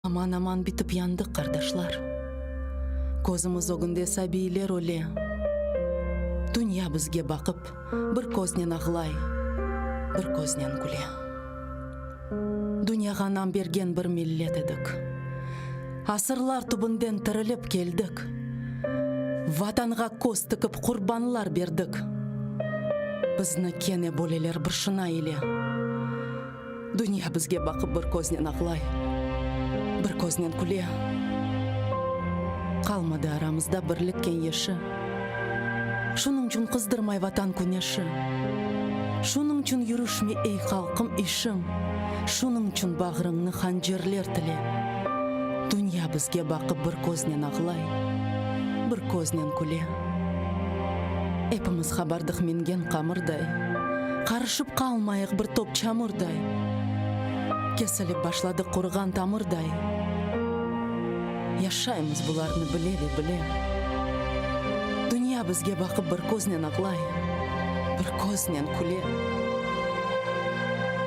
Aman-aman bitip yandıq, qardaşlar. Közümiz ögünde sabiyler öle. Dünya bizge baqıp, bir köznen ağlay, bir köznen küle. Dünyağa nam bergen bir millet edik. Asırlar tübünden tirilip keldik. Vatanğa köz tikip qurbanlar berdik. Bizni kene böleler bir şına ile. Dünya bizge baqıp bir köznen ağlay, bir köznen küle. Qalmadı aramızda birlik keñeşi. Şunıñçün qızdırmay Vatan küneşi. Şunıñçün yürüşmey ey halqım işiñ, Şunıñçün bağrıñnı hancerler tile. Dünya bizge baqıp bir köznen ağlay, bir köznen küle. Epimiz qabardıq mingen qamırday, Qarışıp qalmayıq bir top çamurday. Kesilip başladıq quruğan tamırday. Yaşaymız bularnı bile ve bile. Dünya bizge baqıp bir köznen ağlay, bir köznen küle.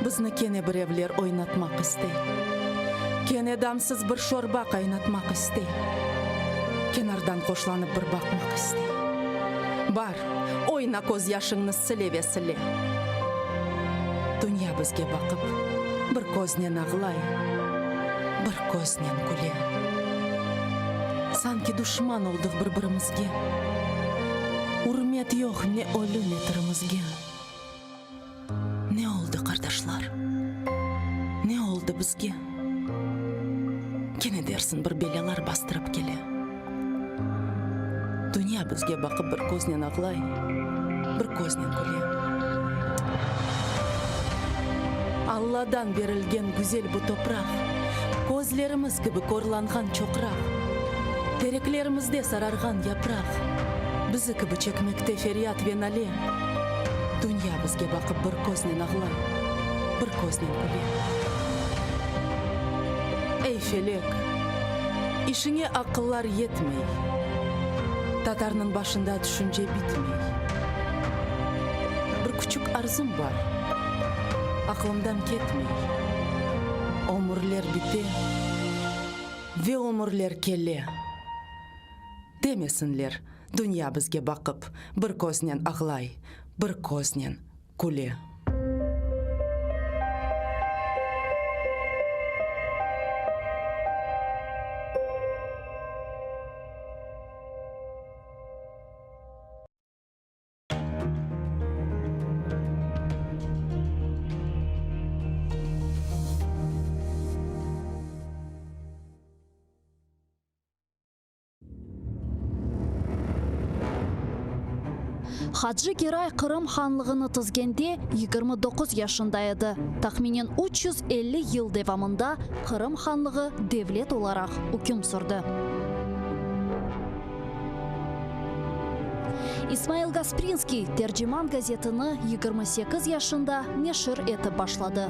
Bizni kene birevler oynatmaq istey. Kene damsız bir şorba qaynatmaq istey. Kenardan hoşlanıp bir baqmaq istey. Bar, oyna közyaşıñnı sile ve sile. Dünya bizge baqıp, bir köznen ağlay, bir köznen küle. Sanki duşman oldıq bir-birimizge. Ürmet yoq ne ölü, ne tirimizge. Ne oldı, qardaşlar? Ne oldı bizge? Kene dersiñ bir belâlar bastırıp kele. Dünya bizge baqıp bir köznen ağlay, bir köznen küle. Alladan berilgen güzel bu topraq, Közlerimiz kibi körlanğan çoqraq, Tereklerimizde sararğan yapraq, Bizi kibi çekmekte feryat ve nale. Dünya bizge baqıp bir köznen ağlay, bir köznen küle. Ey, felek, işiñe aqıllar yetmey, Tatarnıñ başında tüşünce bitmey. Bir küçük arzum bar, aqlımdan ketmey, Ömürler bite ve ömürler kele. Demesinler, dünya bizge baqıp, bir köznen ağlay, bir köznen küle. Hacı Geray Qırım hanlığını tizgende 29 yaşında edi. Tahminen 350 yıl devamında Qırım hanlığı devlet olaraq üküm sürdi. İsmail Gasprinskiy Terciman gazetini 28 yaşında neşir etip başladı.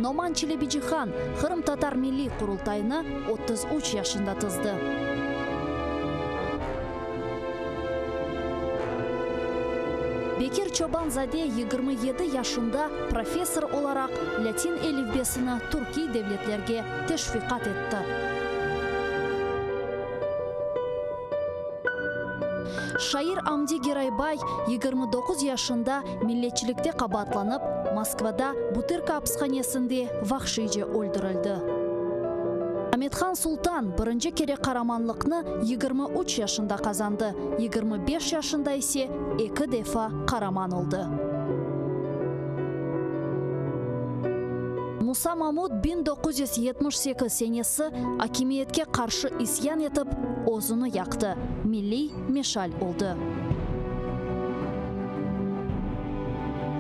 Noman Çelebicihan Qırımtatar Milliy Qurultayını 33 yaşında tizdi. Bekir Çoban-zade 27 yaşında professor olaraq lâtin elifbesini türkiy devletlerge teşviqat etti. Şair Amdi Geraybay 29 yaşında milletçilikte qabaatlanıp, Moskvada Butırka apishanesinde vahşiyce öldürildi. Amethan Sultan birinci kere qaramanlıqnı 23 yaşında qazandı, 25 yaşında ise eki defa qaraman oldı. Musa Mamut 1978 senesi akimiyetke qarşı isyan etip, özüni yaqtı, milliy meşal oldı.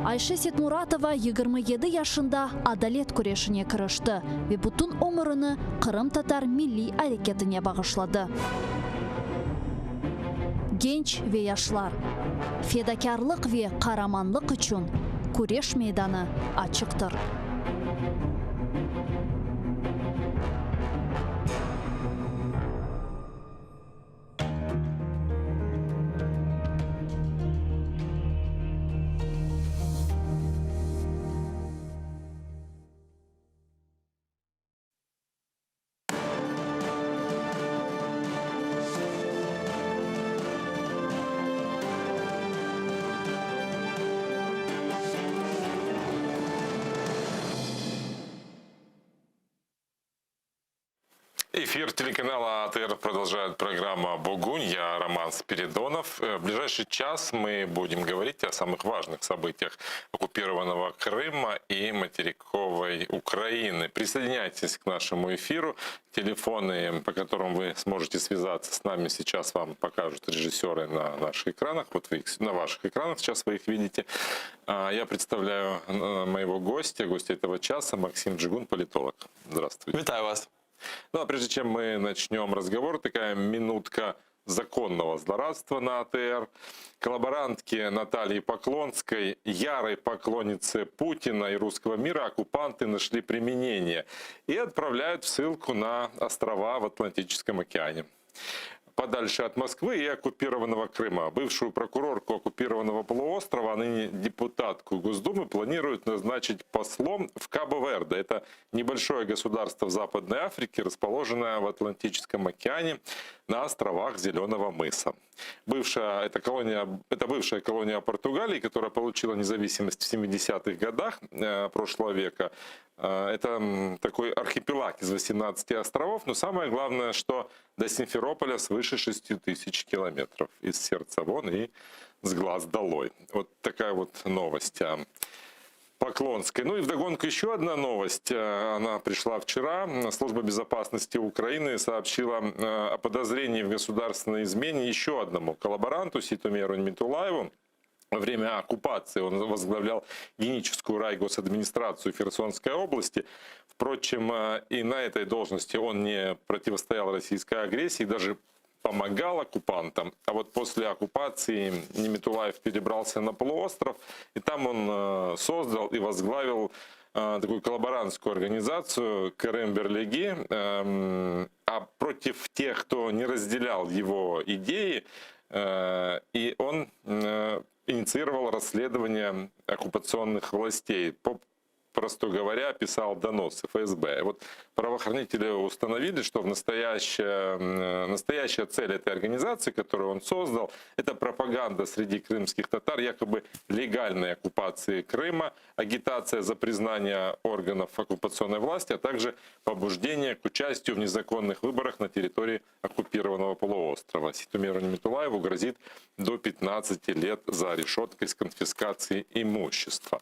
Ayşe Setmuratova 27 yaşında adalet küreşine kirişti ve bütün ömürini qırımtatar milliy areketine bağışladı. Genç ve yaşlar, fedakârlıq ve qaramanlıq içün küreş meydanı açıqtır. Эфир телеканала АТР продолжает программа «Бугунь». Я Роман Спиридонов. Э, в ближайший час мы будем говорить о самых важных событиях оккупированного Крыма и материковой Украины. Присоединяйтесь к нашему эфиру. Телефоны, по которым вы сможете связаться с нами, сейчас вам покажут режиссеры на наших экранах. Вот вы их, на ваших экранах сейчас вы их видите. А, я представляю э, моего гостя, гостя этого часа, Максим Джигун, политолог. Здравствуйте. Вітаю вас. Ну а прежде чем мы начнем разговор, такая минутка законного злорадства на АТР. Коллаборантке Натальи Поклонской, ярой поклоннице Путина и русского мира, оккупанты нашли применение и отправляют в ссылку на острова в Атлантическом океане подальше от Москвы и оккупированного Крыма. Бывшую прокурорку оккупированного полуострова, а ныне депутатку Госдумы, планируют назначить послом в Кабо-Верде. Это небольшое государство в Западной Африке, расположенное в Атлантическом океане на островах Зеленого мыса. Бывшая, это, колония, это бывшая колония Португалии, которая получила независимость в 70-х годах э, прошлого века. Э, это такой архипелаг из 18 островов, но самое главное, что до Симферополя свыше 6 тысяч километров. Из сердца вон и с глаз долой. Вот такая вот новость. Поклонской. Ну и вдогонку еще одна новость. Э, она пришла вчера. Служба безопасности Украины сообщила э, о подозрении в государственной измене еще одному коллаборанту Сейтумеру Ниметуллаеву. Во время оккупации он возглавлял Геническую райгосадминистрацию Херсонской области. Впрочем, э, и на этой должности он не противостоял российской агрессии, даже помогал оккупантам. А вот после оккупации Ниметуллаев перебрался на полуостров, и там он э, создал и возглавил э, такую коллаборантскую организацию Кырым Бирлиги. Эм, а против тех, кто не разделял его идеи, э, и он инициировал расследование оккупационных властей. Попросту говоря, писал доносы ФСБ. Вот правоохранители установили, что в настоящая, настоящая цель этой организации, которую он создал, это пропаганда среди крымских татар якобы легальной оккупации Крыма, агитация за признание органов оккупационной власти, а также побуждение к участию в незаконных выборах на территории оккупированного полуострова. Сейтумеру Ниметуллаеву грозит до 15 лет за решеткой с конфискацией имущества.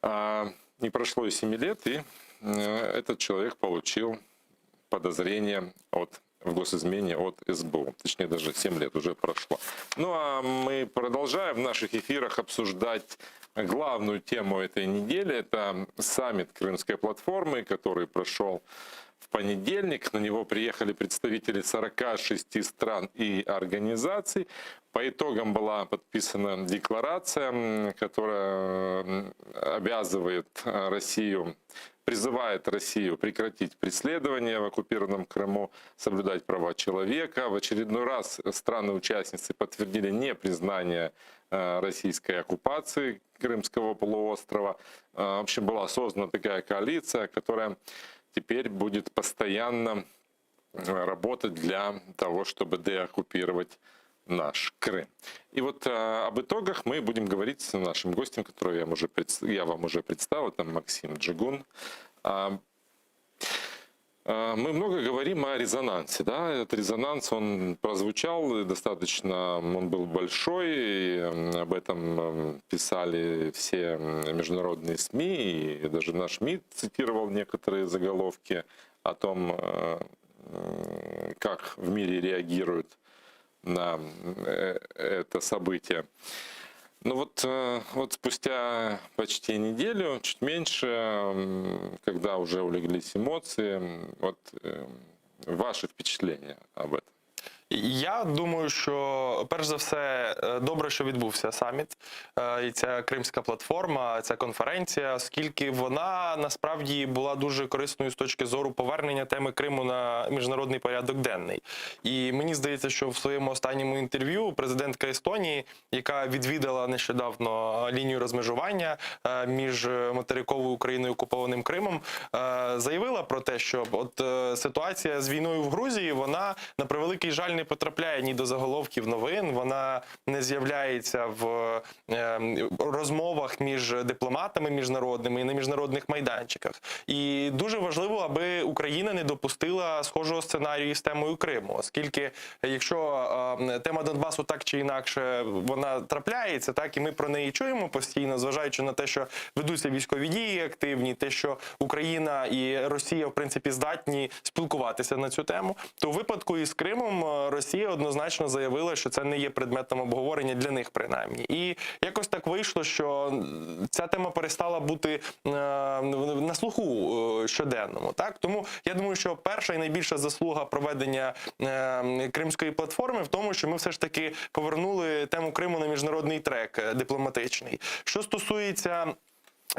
А, не прошло и 7 лет, и э, этот человек получил подозрение от, в госизмене от СБУ. Точнее, даже 7 лет уже прошло. Ну а мы продолжаем в наших эфирах обсуждать главную тему этой недели. Это саммит Крымской платформы, который прошел в понедельник. На него приехали представители 46 стран и организаций. По итогам была подписана декларация, которая обязывает э, Россию, призывает Россию прекратить преследование в оккупированном Крыму, соблюдать права человека. В очередной раз страны-участницы подтвердили непризнание э, российской оккупации Крымского полуострова. Э, в общем, была создана такая коалиция, которая теперь будет постоянно работать для того, чтобы деоккупировать наш Крым. И вот э, об итогах мы будем говорить с нашим гостем, которого я вам уже, я вам уже представил, это Максим Джигун. А, э, мы много говорим о резонансе. Да? Этот резонанс, он прозвучал достаточно, он был большой, и об этом писали все международные СМИ, и даже наш МИД цитировал некоторые заголовки о том, э, как в мире реагируют на э, это событие. Ну вот, э, вот спустя почти неделю, чуть меньше, когда уже улеглись эмоции, вот э, ваши впечатления об этом? Я думаю, що перш за все е, добре, що відбувся саміт е, і ця кримська платформа, ця конференція, оскільки вона насправді була дуже корисною з точки зору повернення теми Криму на міжнародний порядок денний. І мені здається, що в своєму останньому інтерв'ю президентка Естонії, яка відвідала нещодавно лінію розмежування е, між материковою Україною і окупованим Кримом, заявила про те, що от ситуація з війною в Грузії, вона на превеликий жаль не не потрапляє ні до заголовків новин, вона не з'являється в е, розмовах між дипломатами міжнародними і на міжнародних майданчиках. І дуже важливо, аби Україна не допустила схожого сценарію з темою Криму, оскільки якщо е, тема Донбасу так чи інакше вона трапляється, так і ми про неї чуємо постійно, зважаючи на те, що ведуться військові дії активні, те, що Україна і Росія в принципі здатні спілкуватися на цю тему, то у випадку із Кримом е, Росія однозначно заявила, що це не є предметом обговорення для них, принаймні. І якось так вийшло, що ця тема перестала бути е, на слуху е, щоденному. Так тому я думаю, що перша і найбільша заслуга проведення е, кримської платформи в тому, що ми все ж таки повернули тему Криму на міжнародний трек е, дипломатичний. Що стосується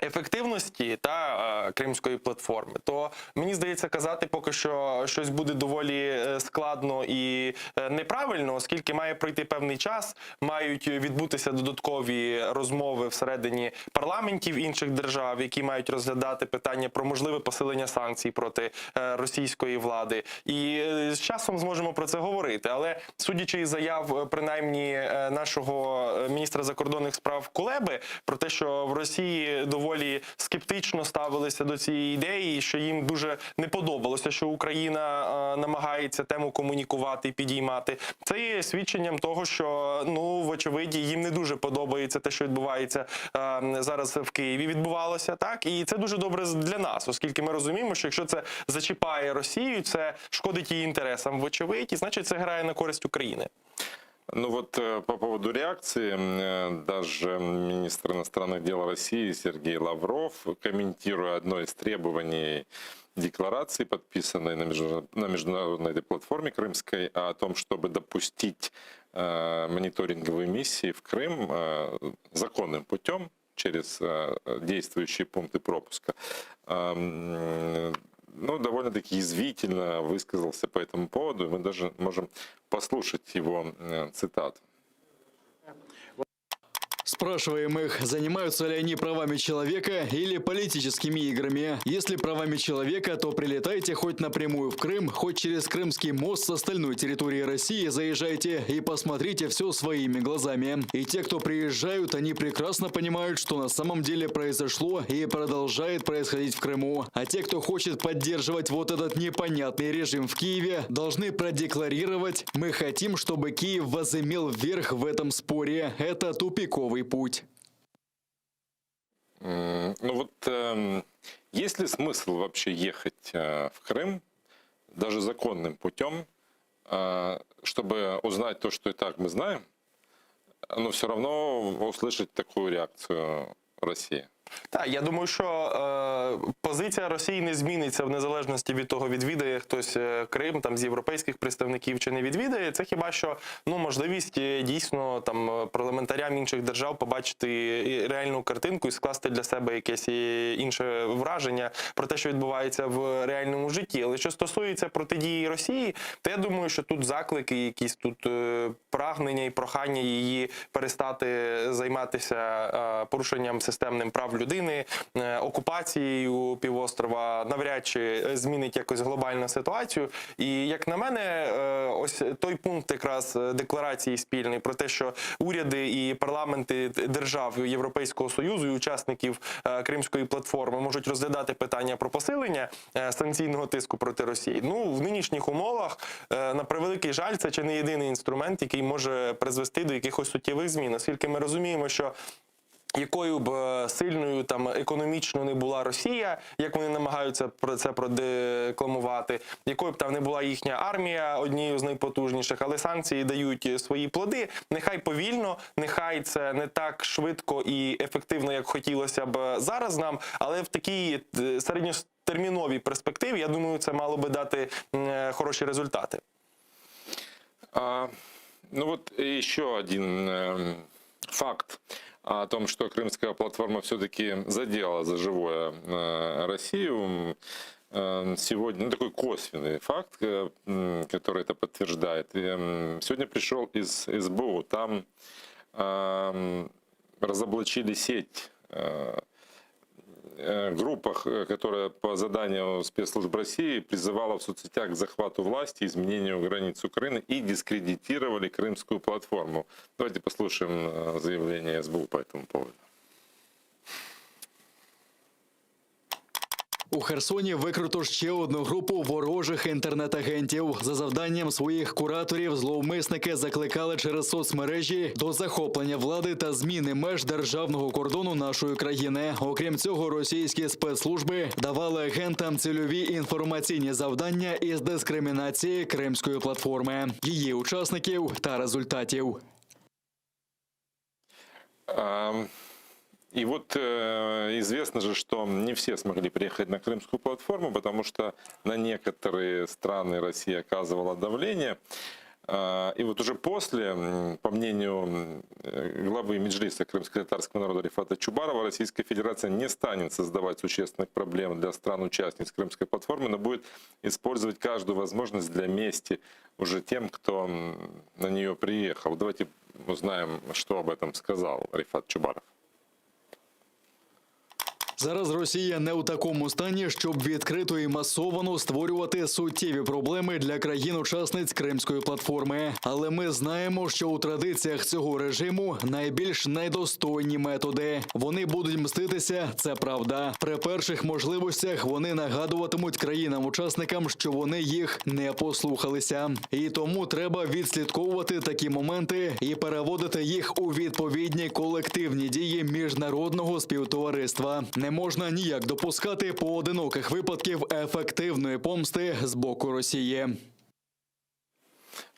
ефективності та е, кримської платформи, то мені здається, казати поки що щось буде доволі е, складно і е, неправильно, оскільки має пройти певний час, мають відбутися додаткові розмови всередині парламентів інших держав, які мають розглядати питання про можливе посилення санкцій проти е, російської влади. І е, з часом зможемо про це говорити. Але судячи із заяв, е, принаймні е, нашого е, міністра закордонних справ Кулеби, про те, що в Росії доволі скептично ставилися до цієї ідеї, що їм дуже не подобалося, що Україна е, намагається тему комунікувати і підіймати. Це є свідченням того, що ну вочевидь їм не дуже подобається те, що відбувається е, зараз в Києві. Відбувалося так, і це дуже добре для нас, оскільки ми розуміємо, що якщо це зачіпає Росію, це шкодить її інтересам, вочевидь, і значить це грає на користь України. Ну вот э, по поводу реакции, э, даже министр иностранных дел России Сергей Лавров, комментируя одно из требований декларации, подписанной на международ- на международной этой платформе крымской, о том, чтобы допустить э, мониторинговые миссии в Крым э, законным путем через э, действующие пункты пропуска, эм, ну, довольно-таки язвительно высказался по этому поводу. И Мы даже можем послушать его э, цитату. Спрашиваем их, занимаются ли они правами человека или политическими играми. Если правами человека, то прилетайте хоть напрямую в Крым, хоть через Крымский мост с остальной территории России заезжайте и посмотрите все своими глазами. И те, кто приезжают, они прекрасно понимают, что на самом деле произошло и продолжает происходить в Крыму. А те, кто хочет поддерживать вот этот непонятный режим в Киеве, должны продекларировать «Мы хотим, чтобы Киев возымел верх в этом споре». Это тупиковый путь. М, Ну вот, эм, есть ли смысл вообще ехать э, в Крым, даже законным путем, э, чтобы узнать то, что и так мы знаем, но все равно услышать такую реакцию России? Так, я думаю, що е, позиція Росії не зміниться в незалежності від того, відвідає хтось е, Крим там з європейських представників чи не відвідає. Це хіба що ну можливість е, дійсно там е, парламентарям інших держав побачити е, реальну картинку і скласти для себе якесь е, інше враження про те, що відбувається в реальному житті. Але що стосується протидії Росії, то я думаю, що тут заклики, якісь тут е, прагнення і прохання її перестати займатися е, порушенням системним прав людини, е, окупацією півострова навряд чи е, змінить якось глобальну ситуацію. І як на мене, е, ось той пункт якраз е, декларації спільної про те, що уряди і парламенти держав Європейського союзу і учасників е, Кримської платформи можуть розглядати питання про посилення е, санкційного тиску проти Росії. Ну в нинішніх умовах, е, на превеликий жаль, це чи не єдиний інструмент, який може призвести до якихось суттєвих змін, оскільки ми розуміємо, що якою б е, сильною там економічно не була Росія, як вони намагаються про це продекламувати, якою б там не була їхня армія однією з найпотужніших, але санкції дають е, свої плоди. Нехай повільно, нехай це не так швидко і ефективно, як хотілося б е, зараз нам, але в такій е, середньотерміновій перспективі, я думаю, це мало би дати м, е, хороші результати. А, ну вот еще один эм, факт о том, что крымская платформа все-таки задела за живое э, Россию. М, э, Сегодня, ну, такой косвенный факт, э, м, который это подтверждает. Эм, Сегодня пришел из СБУ, там эм, разоблачили сеть э, э, группах, э, которая по заданию спецслужб России призывала в соцсетях к захвату власти, изменению границ Украины и дискредитировали крымскую платформу. Давайте послушаем э, заявление СБУ по этому поводу. У Херсоні викрито ще одну групу ворожих інтернет-агентів. За завданням своїх кураторів зловмисники закликали через соцмережі до захоплення влади та зміни меж державного кордону нашої країни. Окрім цього, російські спецслужби давали агентам цільові інформаційні завдання із дискримінації кримської платформи, її учасників та результатів. Ам, И вот э, известно же, что не все смогли приехать на крымскую платформу, потому что на некоторые страны Россия оказывала давление. А, И вот уже после, м, по мнению м, э, главы Меджлиса крымско-татарского народа Рифата Чубарова, Российская Федерация не станет создавать существенных проблем для стран-участниц крымской платформы, но будет использовать каждую возможность для мести уже тем, кто м, на нее приехал. Давайте узнаем, что об этом сказал Рифат Чубаров. Зараз Росія не у такому стані, щоб відкрито і масовано створювати суттєві проблеми для країн-учасниць Кримської платформи. Але ми знаємо, що у традиціях цього режиму найбільш недостойні методи. Вони будуть мститися, це правда. При перших можливостях вони нагадуватимуть країнам-учасникам, що вони їх не послухалися. І тому треба відслідковувати такі моменти і переводити їх у відповідні колективні дії міжнародного співтовариства. Не можна ніяк допускати поодиноких випадків ефективної помсти з боку Росії.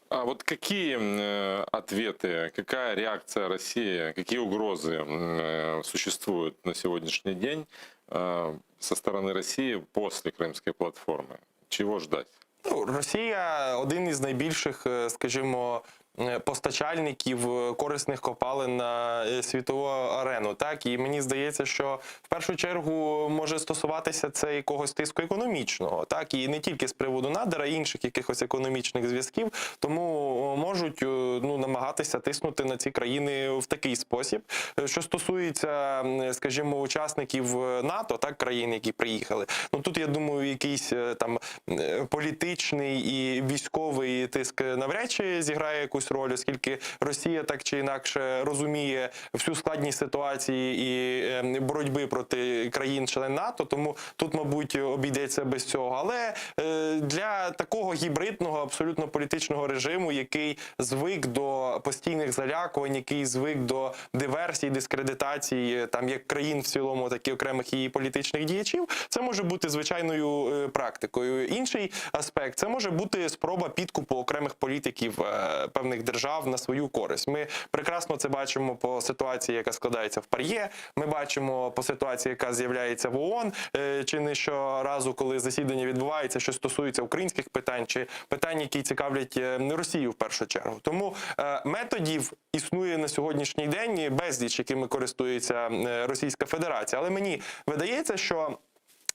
А вот какие э, ответы, какая реакция России, какие угрозы м, э, существуют на сегодняшний день э, со стороны России после Крымской платформы? Чего ждать? Ну, Росія один із найбільших, е, скажімо, е, постачальників е, корисних копалин на е, світову арену. Так і мені здається, що в першу чергу може стосуватися це якогось тиску економічного, так і не тільки з приводу надр, а й інших якихось економічних зв'язків. Тому о, можуть е, ну намагатися тиснути на ці країни в такий спосіб. Е, Що стосується, м, скажімо, учасників е, НАТО, так країн, які приїхали, ну тут я думаю, якийсь е, там е, політичний і військовий тиск навряд чи зіграє якусь роль, оскільки Росія так чи інакше розуміє всю складність ситуації і е, боротьби проти країн-член НАТО, тому тут, мабуть, обійдеться без цього. Але е, для такого гібридного, абсолютно політичного режиму, який звик до постійних залякувань, який звик до диверсій, дискредитації е, там як країн в цілому, так і окремих її політичних діячів, це може бути звичайною е, практикою. Інший аспект це може бути спроба підкупу окремих політиків е, певних держав на свою користь. Ми прекрасно це бачимо по ситуації, яка складається в Пар'є. Ми бачимо по ситуації, яка з'являється в ООН, е, чи не щоразу, коли засідання відбувається, що стосується українських питань чи питань, які цікавлять е, Росію в першу чергу. Тому е, методів існує на сьогоднішній день безліч, якими користується е, Російська Федерація. Але мені видається, що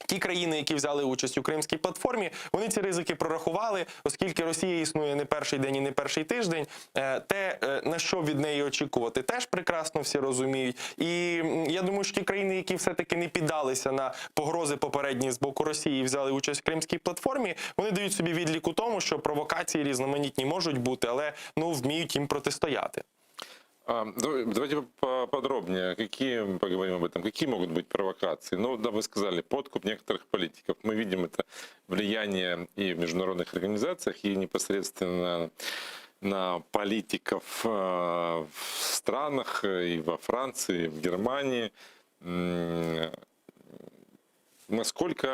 Ті країни, які взяли участь у кримській платформі, вони ці ризики прорахували, оскільки Росія існує не перший день і не перший тиждень. Е, Те, е, на що від неї очікувати, теж прекрасно всі розуміють. І м, я думаю, що ті країни, які все-таки не піддалися на погрози попередні з боку Росії, і взяли участь в кримській платформі, вони дають собі відлік у тому, що провокації різноманітні можуть бути, але ну вміють їм протистояти. А, давай- Давайте поподробнее, какие, мы поговорим об этом, какие могут быть провокации? Ну, да, вы сказали, подкуп некоторых политиков. Мы видим это влияние и в международных организациях, и непосредственно на политиков э, в странах, э, и во Франции, и в Германии. М, Насколько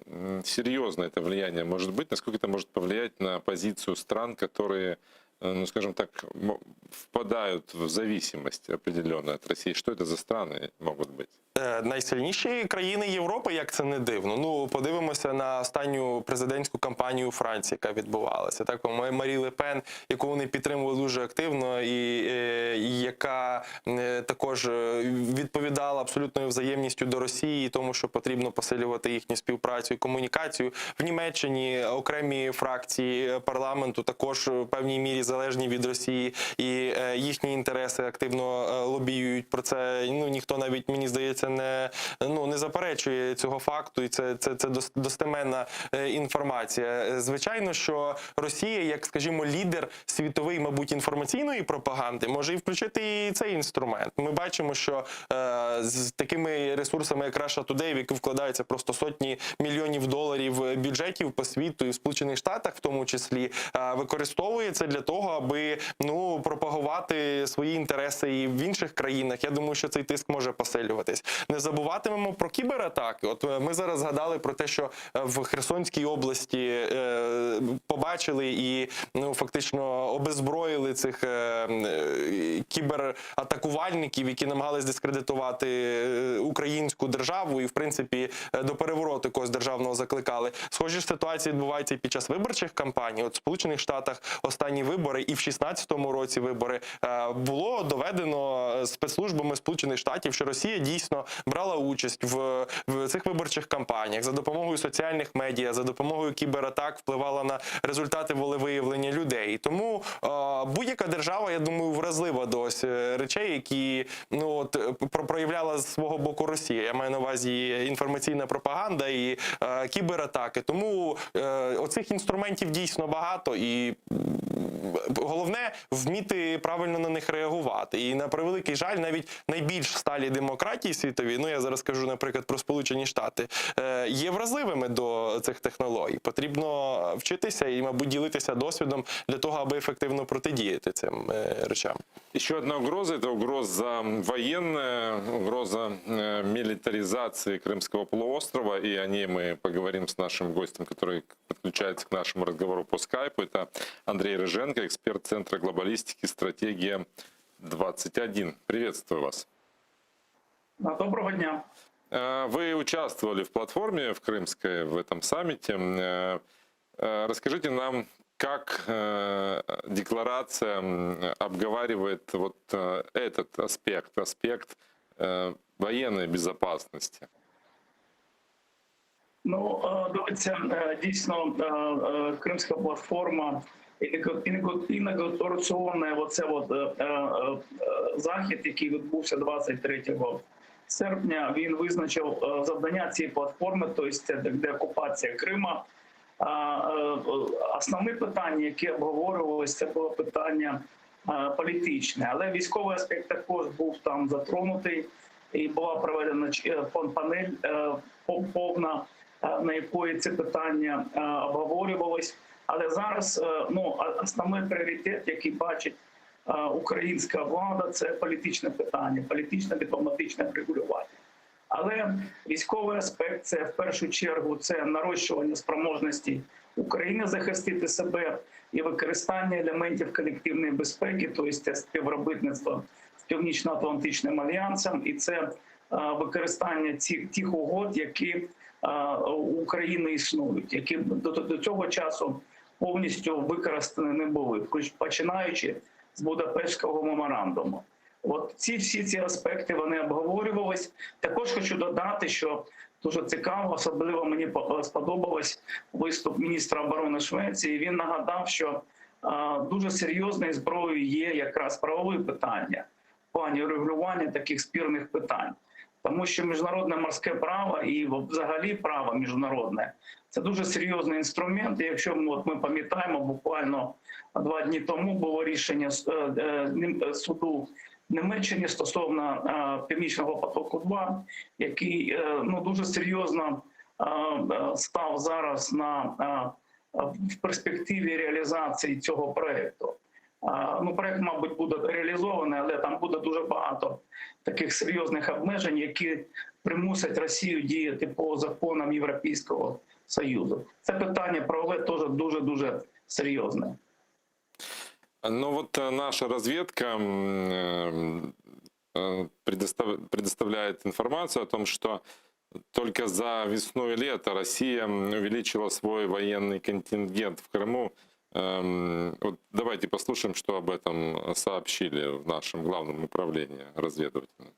м, серьезно это влияние может быть, насколько это может повлиять на позицию стран, которые, э, ну, скажем так, м- впадают в зависимость определенную от России? Что это за страны могут быть? Е, Найсильніші країни Європи, як це не дивно. Ну, подивимося на останню президентську кампанію Франції, яка відбувалася. Так, Ма- Марі Ле Пен, яку вони підтримували дуже активно, і, е, і яка е, також е, відповідала абсолютною взаємністю до Росії, тому що потрібно посилювати їхню співпрацю і комунікацію. В Німеччині окремі фракції парламенту також в певній мірі залежні від Росії, і е, їхні інтереси активно е, лобіюють про це. Ну ніхто навіть мені здається. це не, ну, не заперечує цього факту, і це, це, це дос- достеменна е, інформація. Е, Звичайно, що Росія, як, скажімо, лідер світовий, мабуть, інформаційної пропаганди, може і включити і цей інструмент. Ми бачимо, що е, з такими ресурсами, як Russia Today, в які вкладаються просто сотні мільйонів доларів бюджетів по світу і в Сполучених Штатах, в тому числі, е, використовує це для того, аби ну пропагувати свої інтереси і в інших країнах. Я думаю, що цей тиск може посилюватись. Не забуватимемо про кібератаки. От е, ми зараз згадали про те, що е, в Херсонській області е, побачили і ну фактично обезброїли цих е, е, кібератакувальників, які намагались дискредитувати е, українську державу і, в принципі, е, до перевороту якогось державного закликали. Схожі ж ситуації відбуваються і під час виборчих кампаній. От в Сполучених Штатах останні вибори і в 16-му році вибори е, було доведено е, спецслужбами Сполучених Штатів, що Росія дійсно брала участь в, в цих виборчих кампаніях за допомогою соціальних медіа, за допомогою кібератак впливала на результати волевиявлення людей. Тому е, будь-яка держава, я думаю, вразлива до ось е, речей, які ну от е, про- проявляла з свого боку Росія. Я маю на увазі і інформаційна пропаганда і е, кібератаки. Тому е, оцих інструментів дійсно багато, і м, головне вміти правильно на них реагувати. І на превеликий жаль, навіть найбільш сталі демократії світові, ну я зараз кажу, наприклад, про Сполучені Штати, е, є вразливими до цих технологій. Потрібно вчитися і, мабуть, ділитися досвідом для того, аби ефективно протидіяти цим е, речам. Еще одна угроза – это угроза военная, угроза э, милитаризации Крымского полуострова. И о ней мы поговорим с нашим гостем, который подключается к нашему разговору по скайпу. Это Андрей Рыженко, эксперт Центра глобалистики «Стратегия-21». Приветствую вас. Доброго дня. Э, Вы участвовали в платформе в Крымской в этом саммите. Э, э, Расскажите нам, как э, декларация м, обговаривает вот э, этот аспект, аспект э, военной безопасности. Ну е, дивіться, е, дійсно е, е, Кримська платформа інаугураційна оце от, е, е, е, захід, який відбувся 23 серпня. Він визначив е, завдання цієї платформи, тобто це деокупація Крима. А, е, Основне питання, яке обговорювалося, це було питання е, політичне, але військовий аспект також був там затронутий, і була проведена ч- е, пан- панель е, по- повна, е, на якої це питання е, обговорювалось. Але зараз е, ну, а- основний пріоритет, який бачить е, українська влада, це політичне питання, політичне дипломатичне врегулювання. Але військовий аспект це в першу чергу це нарощування спроможності України захистити себе і використання елементів колективної безпеки, тобто це співробітництво з Північно-Атлантичним альянсом, і це е, використання цих тих угод, які е, у України існують, які до, до цього часу повністю використані не були, включ- починаючи з Будапештського меморандуму. От ці всі ці аспекти вони обговорювались. Також хочу додати, що дуже цікаво, особливо мені по- сподобалось виступ міністра оборони Швеції. Він нагадав, що е, дуже серйозною зброєю є якраз правове питання в плані регулювання таких спірних питань. Тому що міжнародне морське право і взагалі право міжнародне це дуже серйозний інструмент. І якщо ми, от ми пам'ятаємо, буквально два дні тому було рішення е, е, нім- е, суду Німеччини стосовно е, Північного потоку 2 який е, ну дуже серйозно е, е, став зараз на е, в перспективі реалізації цього проекту. А, Ну, проект, мабуть, буде реалізований, але там буде дуже багато таких серйозних обмежень, які примусять Росію діяти по законам Європейського Союзу. Це питання правове теж дуже дуже серйозне. Ну вот э, наша разведка м, э, э, предостав- предоставляет информацию о том, что только за весну и лето Россия м, увеличила свой военный контингент в Крыму. Эм, Вот давайте послушаем, что об этом сообщили в нашем главном управлении разведывательном.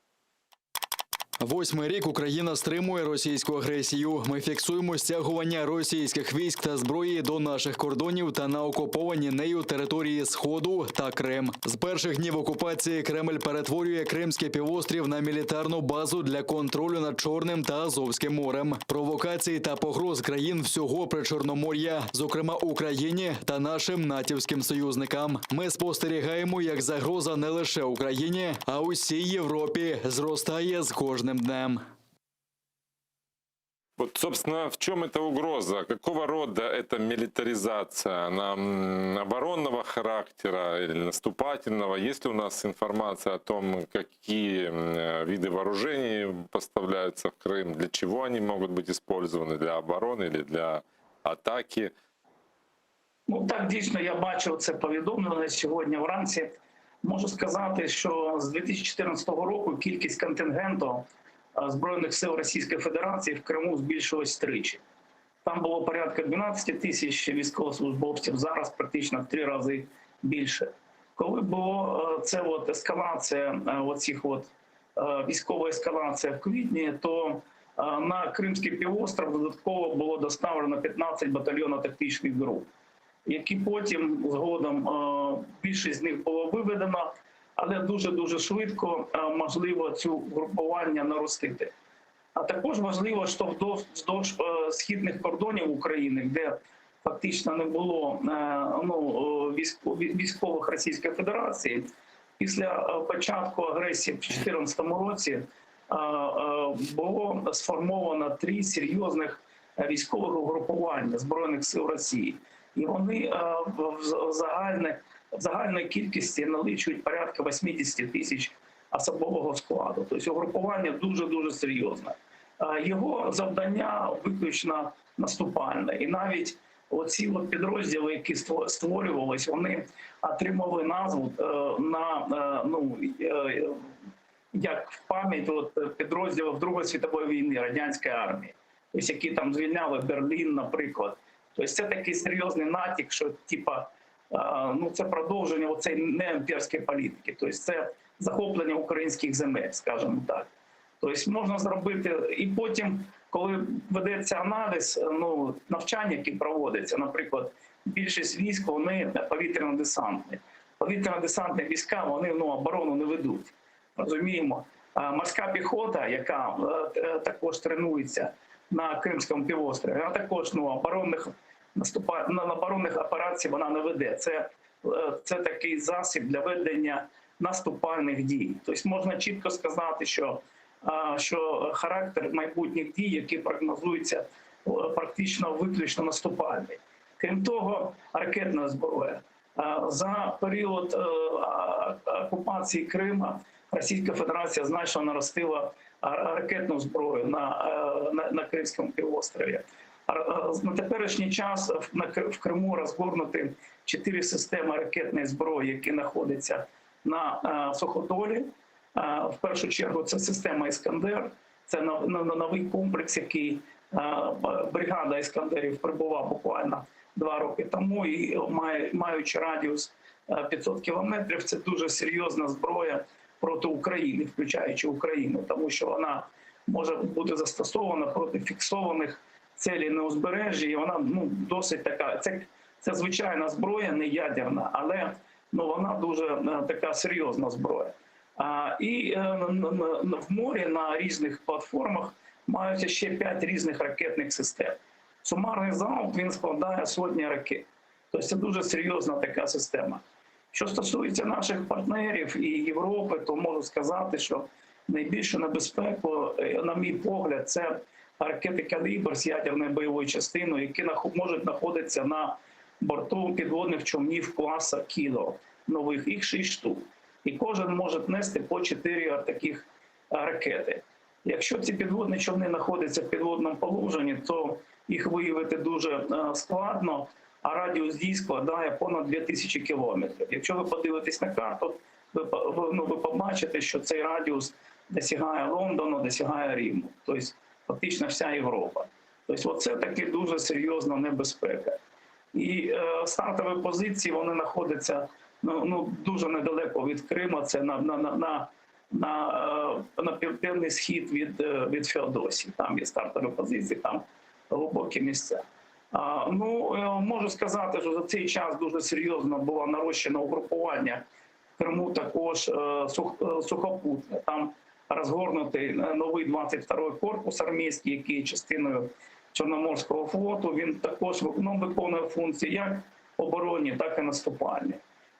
Восьмий рік Україна стримує російську агресію. Ми фіксуємо стягування російських військ та зброї до наших кордонів та на окуповані нею території Сходу та Крим. З перших днів окупації Кремль перетворює Кримський півострів на мілітарну базу для контролю над Чорним та Азовським морем. Провокації та погроз країн всього Причорномор'я, зокрема Україні та нашим натівським союзникам. Ми спостерігаємо, як загроза не лише Україні, а усій Європі зростає з кожним днем. Вот, собственно, в чем эта угроза? Какого рода эта милитаризация? Она м, оборонного характера или наступательного? Есть ли у нас информация о том, какие м, э, виды вооружений поставляются в Крым, для чего они могут быть использованы, для обороны или для атаки? Ну так дійсно я бачив це повідомлення сьогодні вранці. Можу сказати, що з 2014 року кількість контингенту е, збройних сил Російської Федерації в Криму збільшилась тричі. Там було порядка 12 тисяч військовослужбовців, зараз практично в три рази більше. Коли було е, це от ескалація е, оцих от е, військова ескалація в квітні, то е, на Кримський півостров додатково було доставлено 15 батальйонно-тактичних груп які потім згодом е, більшість з них було виведено, але дуже дуже швидко е, можливо цю групування наростити. А також важливо, що вдовж, вздовж е, східних кордонів України, де фактично не було е, ну, е, військо- військових Російської Федерації, після е, початку агресії в 2014 році е, е, було сформовано три серйозних е, військових угрупування Збройних сил Росії. І вони е, в в загальне, в загальної кількості налічують порядка 80 тисяч особового складу. Тобто угрупування дуже-дуже серйозне. Е, Його завдання виключно наступальне. І навіть оці от підрозділи, які ство- створювались, вони отримали назву е, на е, ну, е, як в пам'ять от підрозділів Другої світової війни радянської армії, тобто які там звільняли Берлін, наприклад. Тобто це такий серйозний натяк, що типа е, ну це продовження оцеї неімперської політики, тобто це захоплення українських земель, скажімо так. Тобто можна зробити і потім, коли ведеться аналіз, ну навчання, які проводяться, наприклад, більшість військ вони повітряно-десантні. Повітряно-десантні війська вони ну оборону не ведуть. Розуміємо, А морська піхота, яка е, е, також тренується на Кримському півострові, вона також ну оборонних наступа на оборонних операцій вона не веде. Це, е, це такий засіб для ведення наступальних дій. Тобто можна чітко сказати, що, е, що характер майбутніх дій, які прогнозуються, е, практично виключно наступальний. Крім того, ракетна зброя. Е, За період е, а- окупації Крима Російська Федерація значно наростила е, ракетну зброю на, е, на, на Кримському півострові. Р- е, На теперішній час в- на Кр- в Криму розгорнуті чотири системи ракетної зброї, які знаходяться на е, суходолі. Е, В першу чергу це система Іскандер, це нов- нов- новий комплекс, який е, б- бригада Іскандерів прибула буквально два роки тому, і має, маючи радіус е, 500 кілометрів, це дуже серйозна зброя проти України, включаючи Україну, тому що вона може бути застосована проти фіксованих целей на узбережжі, і вона ну досить така. Це, це звичайна зброя, не ядерна, але ну вона дуже е, така серйозна зброя. А, і е, н- н- н- в морі на різних платформах маються ще п'ять різних ракетних систем. Сумарний залп він складає сотні ракет. Тобто це дуже серйозна така система. Що стосується наших партнерів і Європи, то можу сказати, що найбільшу небезпеку, е, на мій погляд, це ракети калібр з ядерною бойовою частиною, які нахо- можуть знаходитися на борту підводних човнів класа Кіло нових, їх шість штук. І кожен може нести по чотири таких е, ракети. Якщо ці підводні човни знаходяться в підводному положенні, то їх виявити дуже е, складно, а радіус дій складає понад 2000 кілометрів. Якщо ви подивитесь на карту, ви, по- ви, ну, ви побачите, що цей радіус досягає Лондону, досягає Риму, тобто фактично вся Європа. Тобто, оце таки дуже серйозна небезпека. І е, стартові позиції вони знаходяться ну, ну дуже недалеко від Крима. Це на, на, на, на. на, е, на південний схід від, е, від Феодосії. Там є стартові позиції, там глибокі місця. А, Ну, е, можу сказати, що за цей час дуже серйозно було нарощено угрупування в Криму також е, сух- е, сухопутне. Там розгорнутий е, новий 22-й корпус армійський, який є частиною Чорноморського флоту. Він також ну, виконує функції як оборонні, так і наступальні.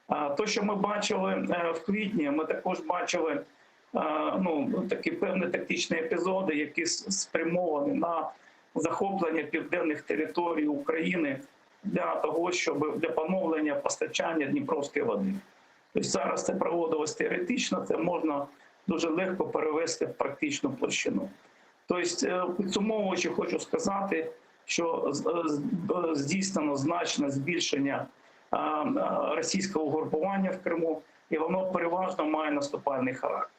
А То, що ми бачили е, в квітні, ми також бачили е, ну, такі певні тактичні епізоди, які с- спрямовані на захоплення південних територій України для того, щоб для поновлення постачання Дніпровської води. Тобто зараз це проводилось теоретично, це можна дуже легко перевести в практичну площину. Тобто, е, підсумовуючи, хочу сказати, що з- е, з- е, здійснено значне збільшення е, е, російського угрупування в Криму, і воно переважно має наступальний характер.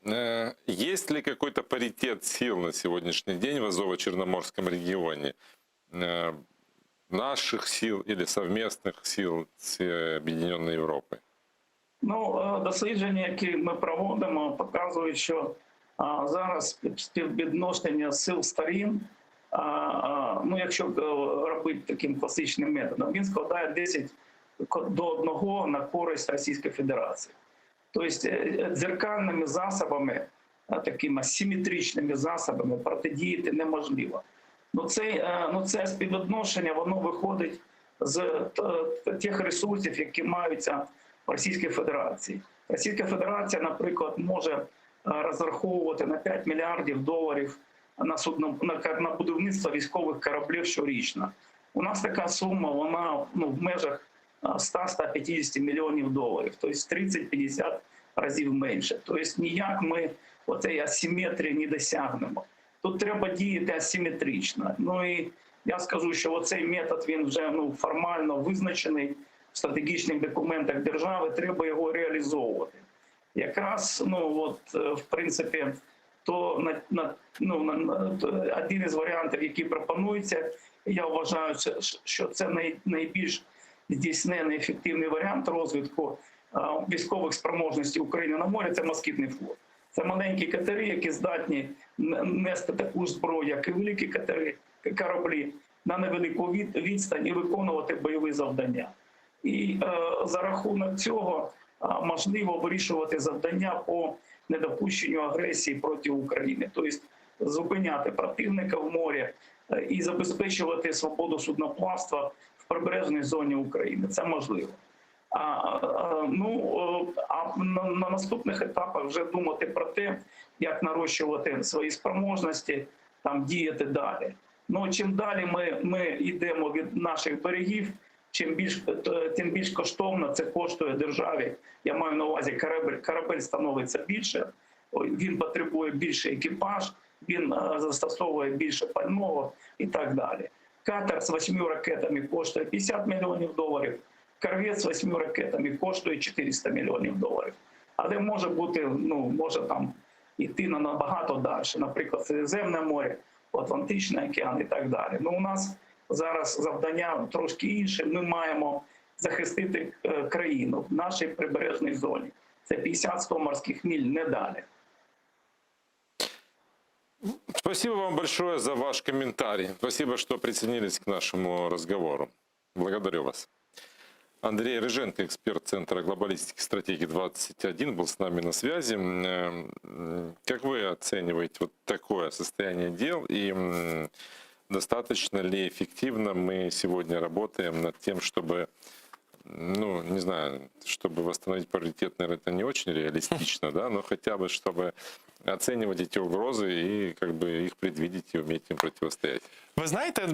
Э, Есть ли какой-то паритет сил на сегодняшний день в Азово-Черноморском регионе? Э, Наших сил или совместных сил с э, Объединенной Европой? Ну, е, дослідження, які ми проводимо, показують, що а, зараз співвідношення сил сторін, а, а, ну якщо е, робити таким класичним методом, він складає 10 ко- до 1 на користь Російської Федерації. Тобто е, дзеркальними засобами, е, такими симетричними засобами протидіяти неможливо. Ну це, е, ну це співвідношення, воно виходить з е, тих ресурсів, які маються в Російській Федерації. Російська Федерація, наприклад, може е, розраховувати на 5 мільярдів доларів на судно на, ка- на будівництво військових кораблів щорічно. У нас така сума, вона ну, в межах е, 100-150 мільйонів доларів, тобто 30-50 разів менше. Тобто ніяк ми оцеї асиметрії не досягнемо. Тут треба діяти асиметрично. Ну і я скажу, що оцей метод він вже ну формально визначений в стратегічних документах держави. Треба його реалізовувати. Якраз ну от е, в принципі, то на, на ну на, на то один із варіантів, який пропонується, я вважаю, це- що це най, найбільш здійснений ефективний варіант розвитку е, військових спроможностей України на морі. Це москітний флот. Це маленькі катери, які здатні н- нести таку ж зброю, як і великі катери, кораблі на невелику від- відстань і виконувати бойові завдання. І е, за рахунок цього е, можливо вирішувати завдання по недопущенню агресії проти України, тобто зупиняти противника в морі е, і забезпечувати свободу судноплавства в прибережній зоні України. Це можливо. А, а, ну, е, а на, на наступних етапах вже думати про те, як нарощувати свої спроможності, там діяти далі. Ну чим далі ми, ми йдемо від наших берегів, чим більш е, тим більш коштовно це коштує державі. Я маю на увазі корабель, корабель становиться більше, ой, він потребує більше екіпаж, він е, застосовує більше пального і так далі. Катер з восьми ракетами коштує 50 мільйонів доларів. Корвет з восьми ракетами коштує 400 мільйонів доларів. Але може бути, ну може там йти на набагато далі, наприклад, Середземне море, Атлантичний океан і так далі. Ну у нас зараз завдання трошки інше. Ми маємо захистити е, країну в нашій прибережній зоні. Це 50-100 морських міль, не далі. Спасибо вам большое за ваш комментарий. Спасибо, что присоединились к нашему разговору. Благодарю вас. Андрей Рыженко, эксперт Центра глобалистики стратегии 21, был с нами на связи. М, Как вы оцениваете вот такое состояние дел и м, достаточно ли эффективно мы сегодня работаем над тем, чтобы, ну, не знаю, чтобы восстановить паритет, наверное, это не очень реалистично, да, но хотя бы, чтобы оценивать эти угрозы и как бы их предвидеть и уметь им противостоять. Ви знаєте,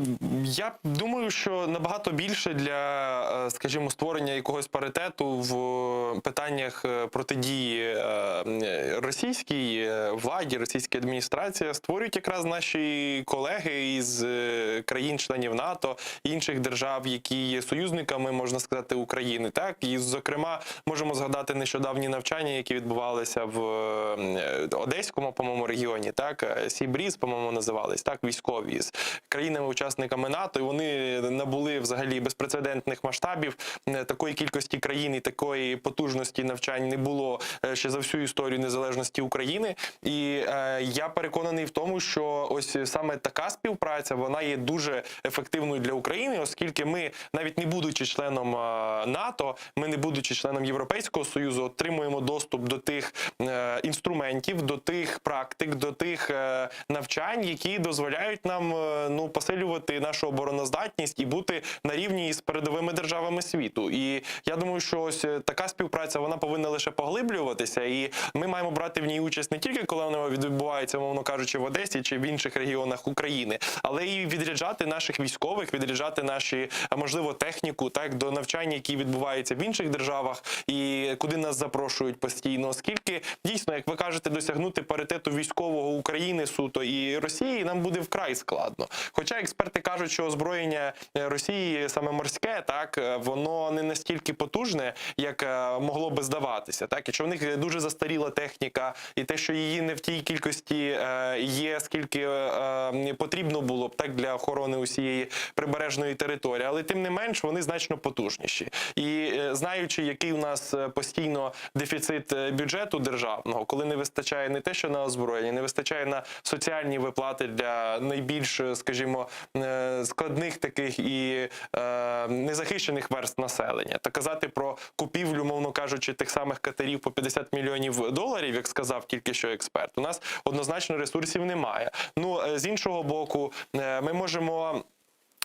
я думаю, що набагато більше для, е, скажімо, створення якогось паритету в питаннях е, протидії е, російській е, владі, російській адміністрації створюють якраз наші колеги із е, країн-членів НАТО, інших держав, які є союзниками, можна сказати, України. Так і зокрема можемо згадати нещодавні навчання, які відбувалися в е, Одесі. Одеському, по-моєму, регіоні, так Sea Breeze, по-моєму, називались так, військові з країнами-учасниками НАТО, і вони набули взагалі безпрецедентних масштабів. Е, Такої кількості країн і такої потужності навчань не було е, ще за всю історію незалежності України. І е, я переконаний в тому, що ось саме така співпраця вона є дуже ефективною для України, оскільки ми, навіть не будучи членом е, НАТО, ми не будучи членом Європейського союзу, отримуємо доступ до тих е, інструментів, до тих практик, до тих е, навчань, які дозволяють нам е, ну посилювати нашу обороноздатність і бути на рівні із передовими державами світу. І я думаю, що ось е, така співпраця вона повинна лише поглиблюватися, і ми маємо брати в ній участь не тільки коли вона відбувається, мовно кажучи, в Одесі чи в інших регіонах України, але і відряджати наших військових, відряджати наші а, можливо техніку так до навчань, які відбуваються в інших державах, і куди нас запрошують постійно, оскільки дійсно, як ви кажете, досягнути паритету військового України суто і Росії нам буде вкрай складно. Хоча експерти кажуть, що озброєння е, Росії саме морське, так е, воно не настільки потужне, як е, могло би здаватися, так і що в них дуже застаріла техніка, і те, що її не в тій кількості е, є, скільки е, потрібно було б так для охорони усієї прибережної території, але тим не менш вони значно потужніші. І е, знаючи, який у нас е, постійно дефіцит е, бюджету державного, коли не вистачає не те, що на озброєння, не вистачає на соціальні виплати для найбільш, е, скажімо, е, складних таких і е, незахищених верст населення, та казати про купівлю, мовно кажучи, тих самих катерів по 50 мільйонів доларів, як сказав тільки що експерт, у нас однозначно ресурсів немає. Ну е, з іншого боку, е, ми можемо.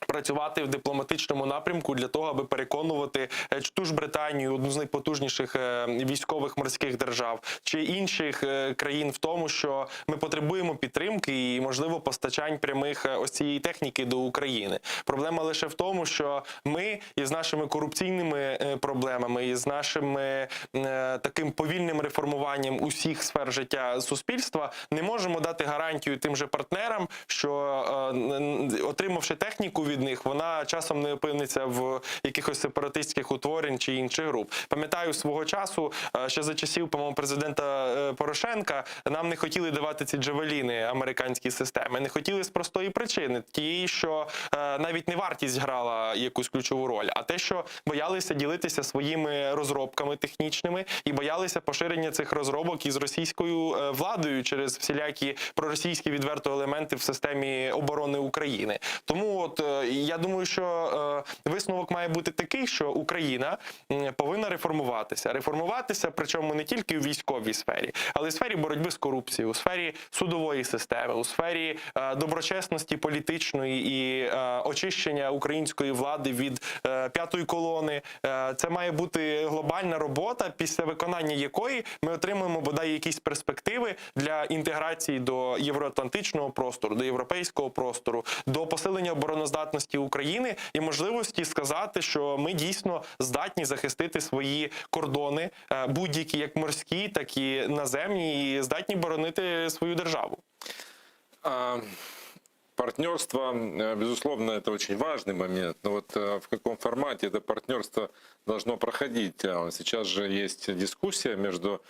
Працювати в дипломатичному напрямку для того, аби переконувати е, чи ту ж Британію, одну з найпотужніших е, військових морських держав, чи інших е, країн в тому, що ми потребуємо підтримки і можливо постачань прямих е, ось цієї техніки до України. Проблема лише в тому, що ми із нашими корупційними е, проблемами, і з нашими е, таким повільним реформуванням усіх сфер життя суспільства не можемо дати гарантію тим же партнерам, що е, н- н- отримавши техніку від них, вона часом не опиниться в якихось сепаратистських утворень чи інших груп. Пам'ятаю свого часу, е, ще за часів, по-моєму, президента е, Порошенка нам не хотіли давати ці джавеліни американські системи. Не хотіли з простої причини, тієї, що е, навіть не вартість грала якусь ключову роль, а те, що боялися ділитися своїми розробками технічними і боялися поширення цих розробок із російською е, владою через всілякі проросійські відверто елементи в системі оборони України. Тому, от е, я думаю, що е, висновок має бути такий, що Україна м, повинна реформуватися. Реформуватися, причому не тільки у військовій сфері, але й в сфері боротьби з корупцією, у сфері судової системи, у сфері е, доброчесності політичної і е, очищення української влади від е, п'ятої колони. Е, Це має бути глобальна робота, після виконання якої ми отримаємо бодай якісь перспективи для інтеграції до євроатлантичного простору, до європейського простору, до посилення обороноздатності України і можливості сказати, що ми дійсно здатні захистити свої кордони, е, будь-які як морські, так і наземні, і здатні боронити свою державу. А, Партнерство, э, безусловно, это очень важный момент, но вот э, в каком формате это партнерство должно проходить? А, Сейчас же есть дискуссия между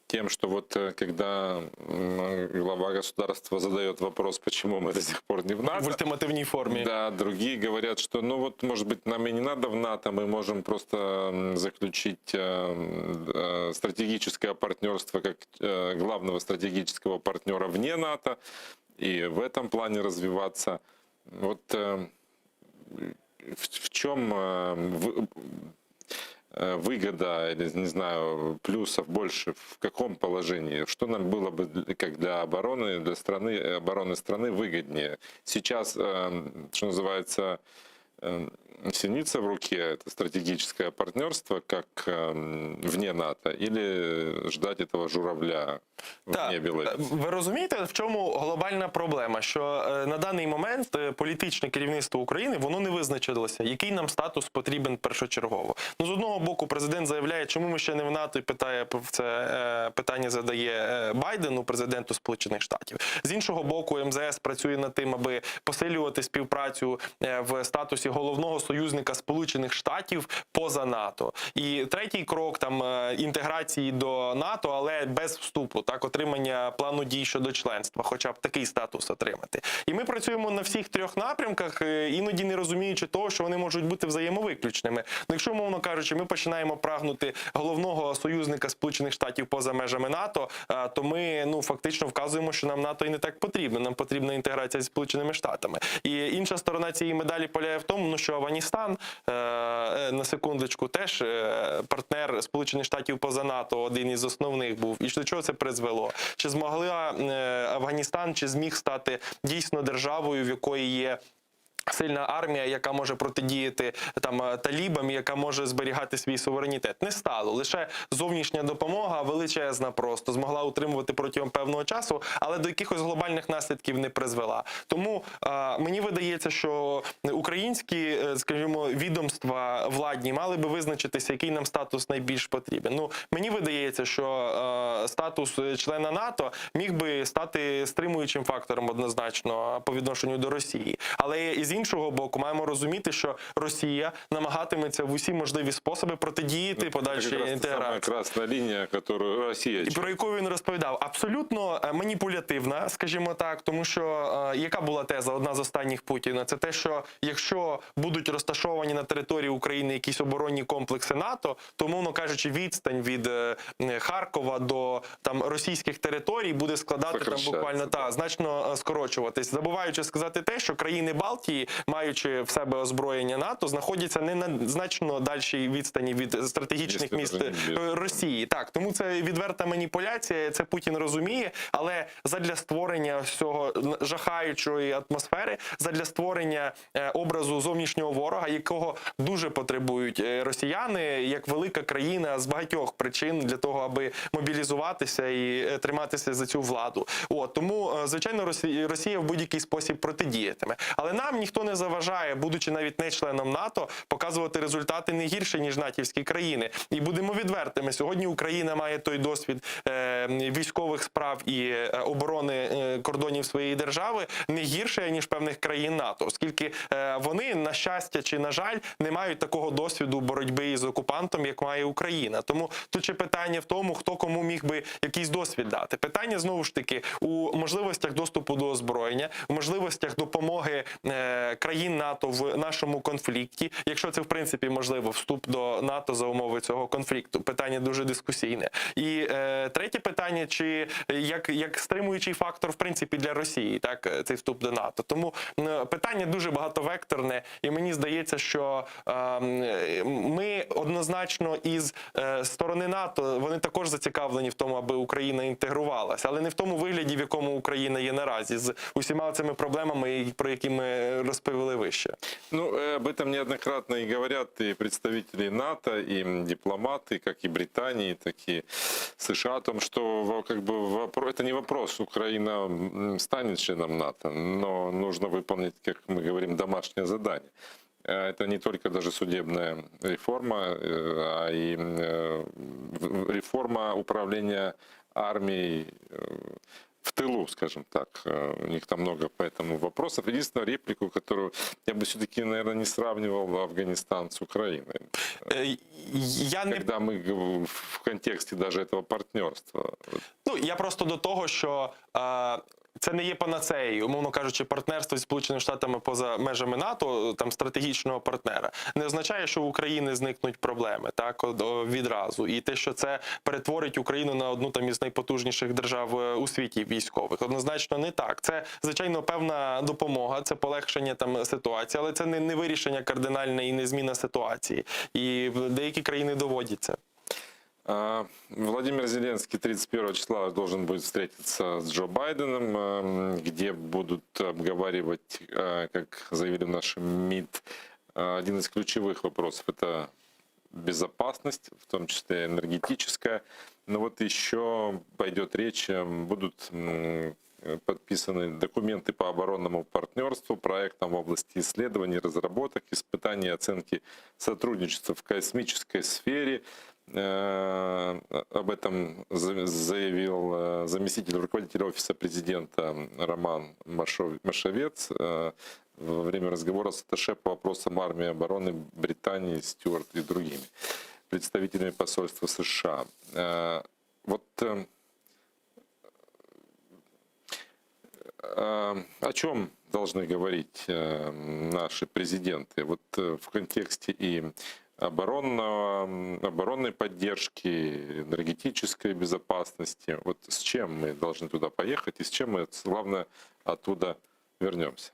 тем, что вот э, когда м, глава государства задает вопрос, почему мы до сих пор не в НАТО, В ультимативній формі. да, другие говорят, что ну вот, может быть, нам и не надо в НАТО, мы можем просто м, заключить э, м, э, стратегическое партнерство как э, главного стратегического партнера вне НАТО и в этом плане развиваться. Вот э, в, в чем э, в- э, выгода или, не знаю, плюсов больше, в каком положении? Что нам было бы для- как для обороны, для страны, э, обороны страны выгоднее? Сейчас, э, что называется, э, синица в руке, это стратегическое партнерство, как э, вне НАТО, или ждать этого журавля в Так, небе ловить? Ви розумієте, в чому глобальна проблема? Що е, на даний момент е, політичне керівництво України воно не визначилося, який нам статус потрібен першочергово. Ну з одного боку, президент заявляє, чому ми ще не в НАТО, і питає п- це е, питання задає е, Байдену, президенту Сполучених Штатів. З іншого боку, МЗС працює над тим, аби посилювати співпрацю е, в статусі головного союзника. союзника Сполучених Штатів поза НАТО. І третій крок там е, інтеграції до НАТО, але без вступу, так отримання плану дій щодо членства, хоча б такий статус отримати. І ми працюємо на всіх трьох напрямках, е, іноді не розуміючи того, що вони можуть бути взаємовиключними. Ну, якщо, умовно кажучи, ми починаємо прагнути головного союзника Сполучених Штатів поза межами НАТО, е, то ми ну фактично вказуємо, що нам НАТО і не так потрібно. Нам потрібна інтеграція з Сполученими Штатами. І інша сторона цієї медалі полягає в тому, ну що Афганістан е, е, на секундочку теж е, партнер Сполучених Штатів поза НАТО, один із основних був. І до чого це призвело? Чи змогла е, Афганістан, чи зміг стати дійсно державою, в якої є Сильна армія, яка може протидіяти там е, талібам, яка може зберігати свій суверенітет, не стало. Лише зовнішня допомога величезна, просто змогла утримувати протягом певного часу, але до якихось глобальних наслідків не призвела. Тому е, мені видається, що українські, е, скажімо, відомства владні мали би визначитися, який нам статус найбільш потрібен. Ну мені видається, що е, статус члена НАТО міг би стати стримуючим фактором однозначно по відношенню до Росії. Але і з іншого боку, маємо розуміти, що Росія намагатиметься в усі можливі способи протидіяти Это подальшій как раз та самая інтеграції. красная линия, которую Россия І про яку він розповідав, абсолютно е, маніпулятивна, скажімо так, тому що е, яка була теза, одна з останніх Путіна, це те, що якщо будуть розташовані на території України якісь оборонні комплекси НАТО, то, умовно кажучи, відстань від е, м, Харкова до там російських територій буде складати там Сокращається, буквально та значно е, скорочуватись, забуваючи сказати те, що країни Балтії, маючи в себе озброєння НАТО, знаходяться не на значно дальшій відстані від стратегічних Якщо міст даже не е, Росії. Так, тому це відверта маніпуляція, це Путін розуміє, але задля створення цього жахаючої атмосфери, задля створення е, образу зовнішнього ворога, якого дуже потребують е, росіяни, як велика країна з багатьох причин для того, аби мобілізуватися і е, триматися за цю владу. От тому, е, звичайно, Росія, Росія в будь-який спосіб протидіятиме. Але нам ніхто не заважає, будучи навіть не членом НАТО, показувати результати не гірше ніж натівські країни. І будемо відвертими. Сьогодні Україна має той досвід е, військових справ і е, оборони е, кордонів своєї держави не гірше ніж певних країн НАТО, оскільки е, вони на щастя чи на жаль не мають такого досвіду боротьби із окупантом, як має Україна. Тому тут ще питання в тому, хто кому міг би якийсь досвід дати. Питання знову ж таки у можливостях доступу до озброєння, у можливостях допомоги е, країн НАТО в нашому конфлікті, якщо це в принципі можливо, вступ до НАТО за умови цього конфлікту. Питання дуже дискусійне. І е, третє питання: чи як, як стримуючий фактор, в принципі, для Росії, так е, цей вступ до НАТО. Тому м, питання дуже багатовекторне, і мені здається, що е, м, ми однозначно із е, сторони НАТО вони також зацікавлені в тому, аби Україна інтегрувалася, але не в тому вигляді, в якому Україна є наразі, з усіма цими проблемами, про які ми розповіли вище. Ну, э, об этом неоднократно и говорят и представители НАТО, и м, дипломаты, как и Британии, так и США, о том, что во- как бы вопро- это не вопрос, Украина м, станет членом НАТО, но нужно выполнить, как мы говорим, домашнее задание. Э, Это не только даже судебная реформа, э, а и м, э, в- в- реформа управления армией э, в тылу, скажем так. Э, У них там много по этому вопросов. Единственную реплику, которую я бы все-таки, наверное, не сравнивал Афганистан с Украиной. Е, Я не Когда мы г- в контексте даже этого партнерства. Ну я просто до того, що е, це не є панацеєю, умовно кажучи, партнерство зі Сполученими Штатами поза межами НАТО, там стратегічного партнера, не означає, що в України зникнуть проблеми так от, о, відразу, і те, що це перетворить Україну на одну там із найпотужніших держав е, у світі військових, однозначно не так. Це звичайно певна допомога, це полегшення там ситуації, але це не, не вирішення кардинальне і не зміна ситуації. І деякі країни доводять це. А, Владимир Зеленский 31 числа должен будет встретиться с Джо Байденом, эм, где будут обговаривать, э, как заявили в нашем МИД, э, один из ключевых вопросов – это безопасность, в том числе энергетическая. Но вот еще пойдет речь, э, будут м, э, подписаны документы по оборонному партнерству, проектам в области исследований, разработок, испытаний, оценки сотрудничества в космической сфере. Э, Об этом за- заявил э, заместитель руководителя офиса президента Роман Машов- Машовец. Э, Во время разговора с атташе по вопросам армии и обороны Британии Стюарт и другими представителями посольства США. Э, Вот э, э, о чем должны говорить э, наши президенты? Вот э, в контексте и оборонного, м, оборонной поддержки, энергетической безопасности. Вот с чем мы должны туда поехать и с чем мы, главное, оттуда вернемся?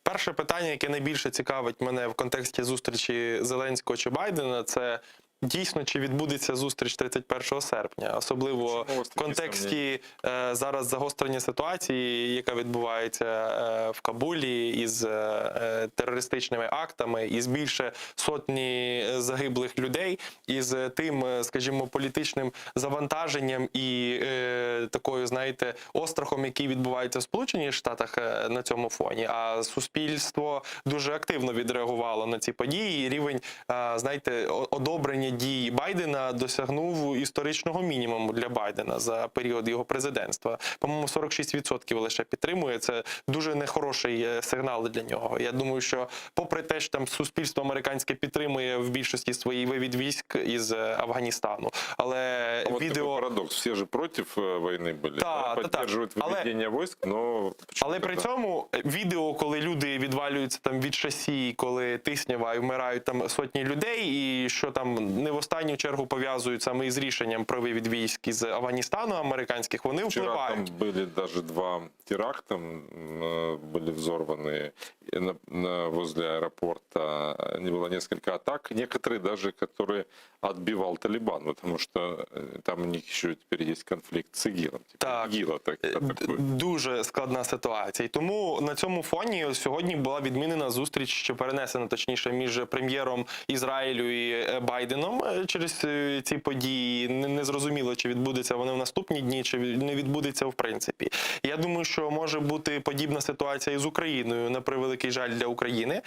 Перше питання, яке найбільше цікавить мене в контексті зустрічі Зеленського чи Байдена, це дійсно чи відбудеться зустріч 31 серпня, особливо Чому у вас в такі контексті е, зараз загострення ситуації, яка відбувається е, в Кабулі із е, е, терористичними актами, із більше сотні е, загиблих людей, із тим, е, скажімо, політичним завантаженням і е, такою, знаєте, острахом, який відбувається в Сполучених Штатах е, на цьому фоні. А суспільство дуже активно відреагувало на ці події. І рівень, е, знаєте, о- одобрення дій Байдена досягнув історичного мінімуму для Байдена за період його президентства. По-моєму, 46% лише підтримує. Це дуже нехороший е, сигнал для нього. Я думаю, що попри те, що там суспільство американське підтримує в більшості своїй вивід військ із е, Афганістану, але А вот відео такой парадокс. Все же против э, войны были, Да, да, да, да. поддерживают Але- выведение войск, но почему Але при тогда? цьому е, відео, коли люди відвалюються там від шасі, коли тиснява і вмирають там сотні людей, і що там не в останню чергу пов'язують саме із рішенням про вивід військ із Афганістану американських, вони Вчера впливають. там были даже два теракта, м, э, были взорваны и на, на- возле аэропорта. Не было несколько атак, некоторые даже, которые отбивал Талибан, потому что э, там у них еще теперь есть конфликт с ИГИЛом. Типа Так. ИГИЛа так, Е, атакуют. Дуже складна ситуація. І тому на цьому фоні сьогодні була відмінена зустріч, що перенесена точніше між прем'єром Ізраїлю і е, Байденом е, через е, ці події. Не, не зрозуміло, чи відбудеться вони в наступні дні, чи від- не відбудеться в принципі. Я думаю, що може бути подібна ситуація і з Україною, на превеликий жаль для України. Е,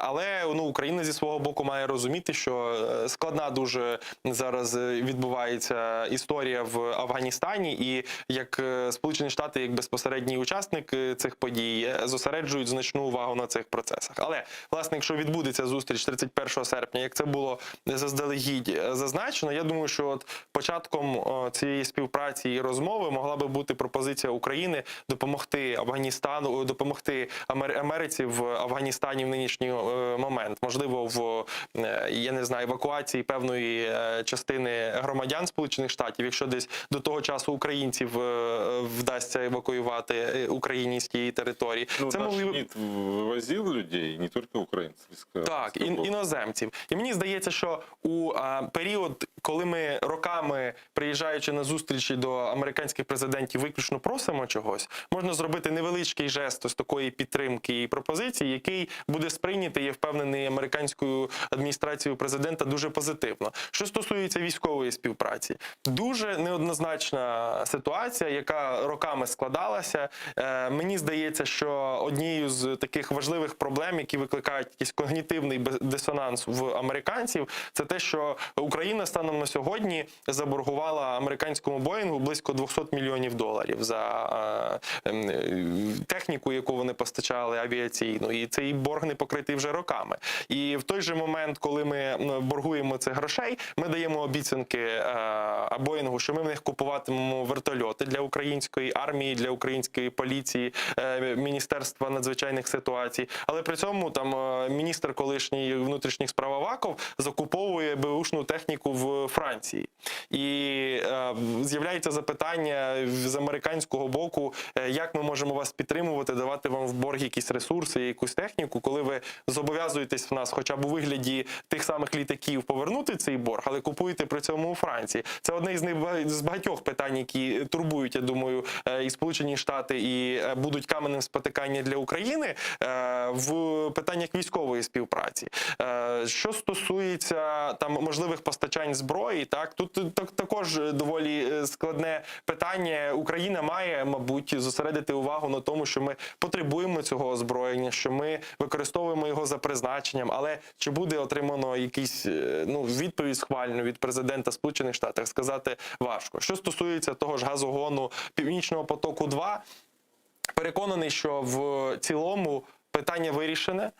Але ну, Україна зі свого боку має розуміти, що е, складна дуже зараз е, відбувається історія в Афганістані, і як е, Сполучені Штати, як безпосередній учасник е, цих подій, е, зосереджують значну увагу на цих процесах. Але власне, якщо відбудеться зустріч 31 серпня, як це було заздалегідь е, зазначено, я думаю, що от початком е, цієї співпраці і розмови могла би бути пропозиція України допомогти Афганістану, е, допомогти Амер- Америці в Афганістані в нинішній е, момент, можливо, в е, я не знаю, евакуації певної е, частини громадян Сполучених Штатів, якщо десь до того часу українців е, вдасться евакуювати е, Україні з тієї території, Ну, це наш могли б МИД вывозил людей, не только украинцев. из так, Кавказского ін, блока. іноземців. І мені здається, що у а, період, коли ми роками приїжджаючи на зустрічі до американських президентів, виключно просимо чогось, можна зробити невеличкий жест ось такої підтримки і пропозиції, який буде сприйнятий, я впевнений, американською адміністрацією президента дуже позитивно. Що стосується військової співпраці, дуже неоднозначна ситуація, яка роками складалася. Е, Мені здається, що однією з таких важливих проблем, які викликають якийсь когнітивний без- дисонанс в американців, це те, що Україна станом на сьогодні заборгувала американському Боїнгу близько 200 мільйонів доларів за е, ем, е, техніку, яку вони постачали авіаційну, і цей борг не покритий вже роками. І в той же момент, коли ми м, боргуємо цих грошей, ми даємо обіцянки е, Боїнгу, що ми в них купуватимемо вертольоти для української армії, для української поліції, е, Міністерства надзвичайних ситуацій. Але при цьому там е, міністр колишній внутрішніх справ Аваков закуповує беушну техніку в Франції. І е, з'являється запитання з американського боку, е, як ми можемо вас підтримувати, давати вам в борг якісь ресурси, якусь техніку, коли ви зобов'язуєтесь в нас, хоча б у вигляді тих самих літаків, повернути цей борг, але купуєте при цьому у Франції. Це одне із найба- з багатьох питань, які турбують, я думаю, е, і Сполучені Штати, і е, будуть каменем спотикання для України е, в питаннях військової співпраці. Е, Що стосується там можливих постачань зброї, так тут е, так також доволі е, складне питання. Україна має, мабуть, зосередити увагу на тому, що ми потребуємо цього озброєння, що ми використовуємо його за призначенням. Але чи буде отримано якийсь е, ну відповідь схвальну від президента Сполучених Штатів, сказати важко. Що стосується того ж газогону Північного потоку 2 переконаний, що в цілому. Питання вирішене.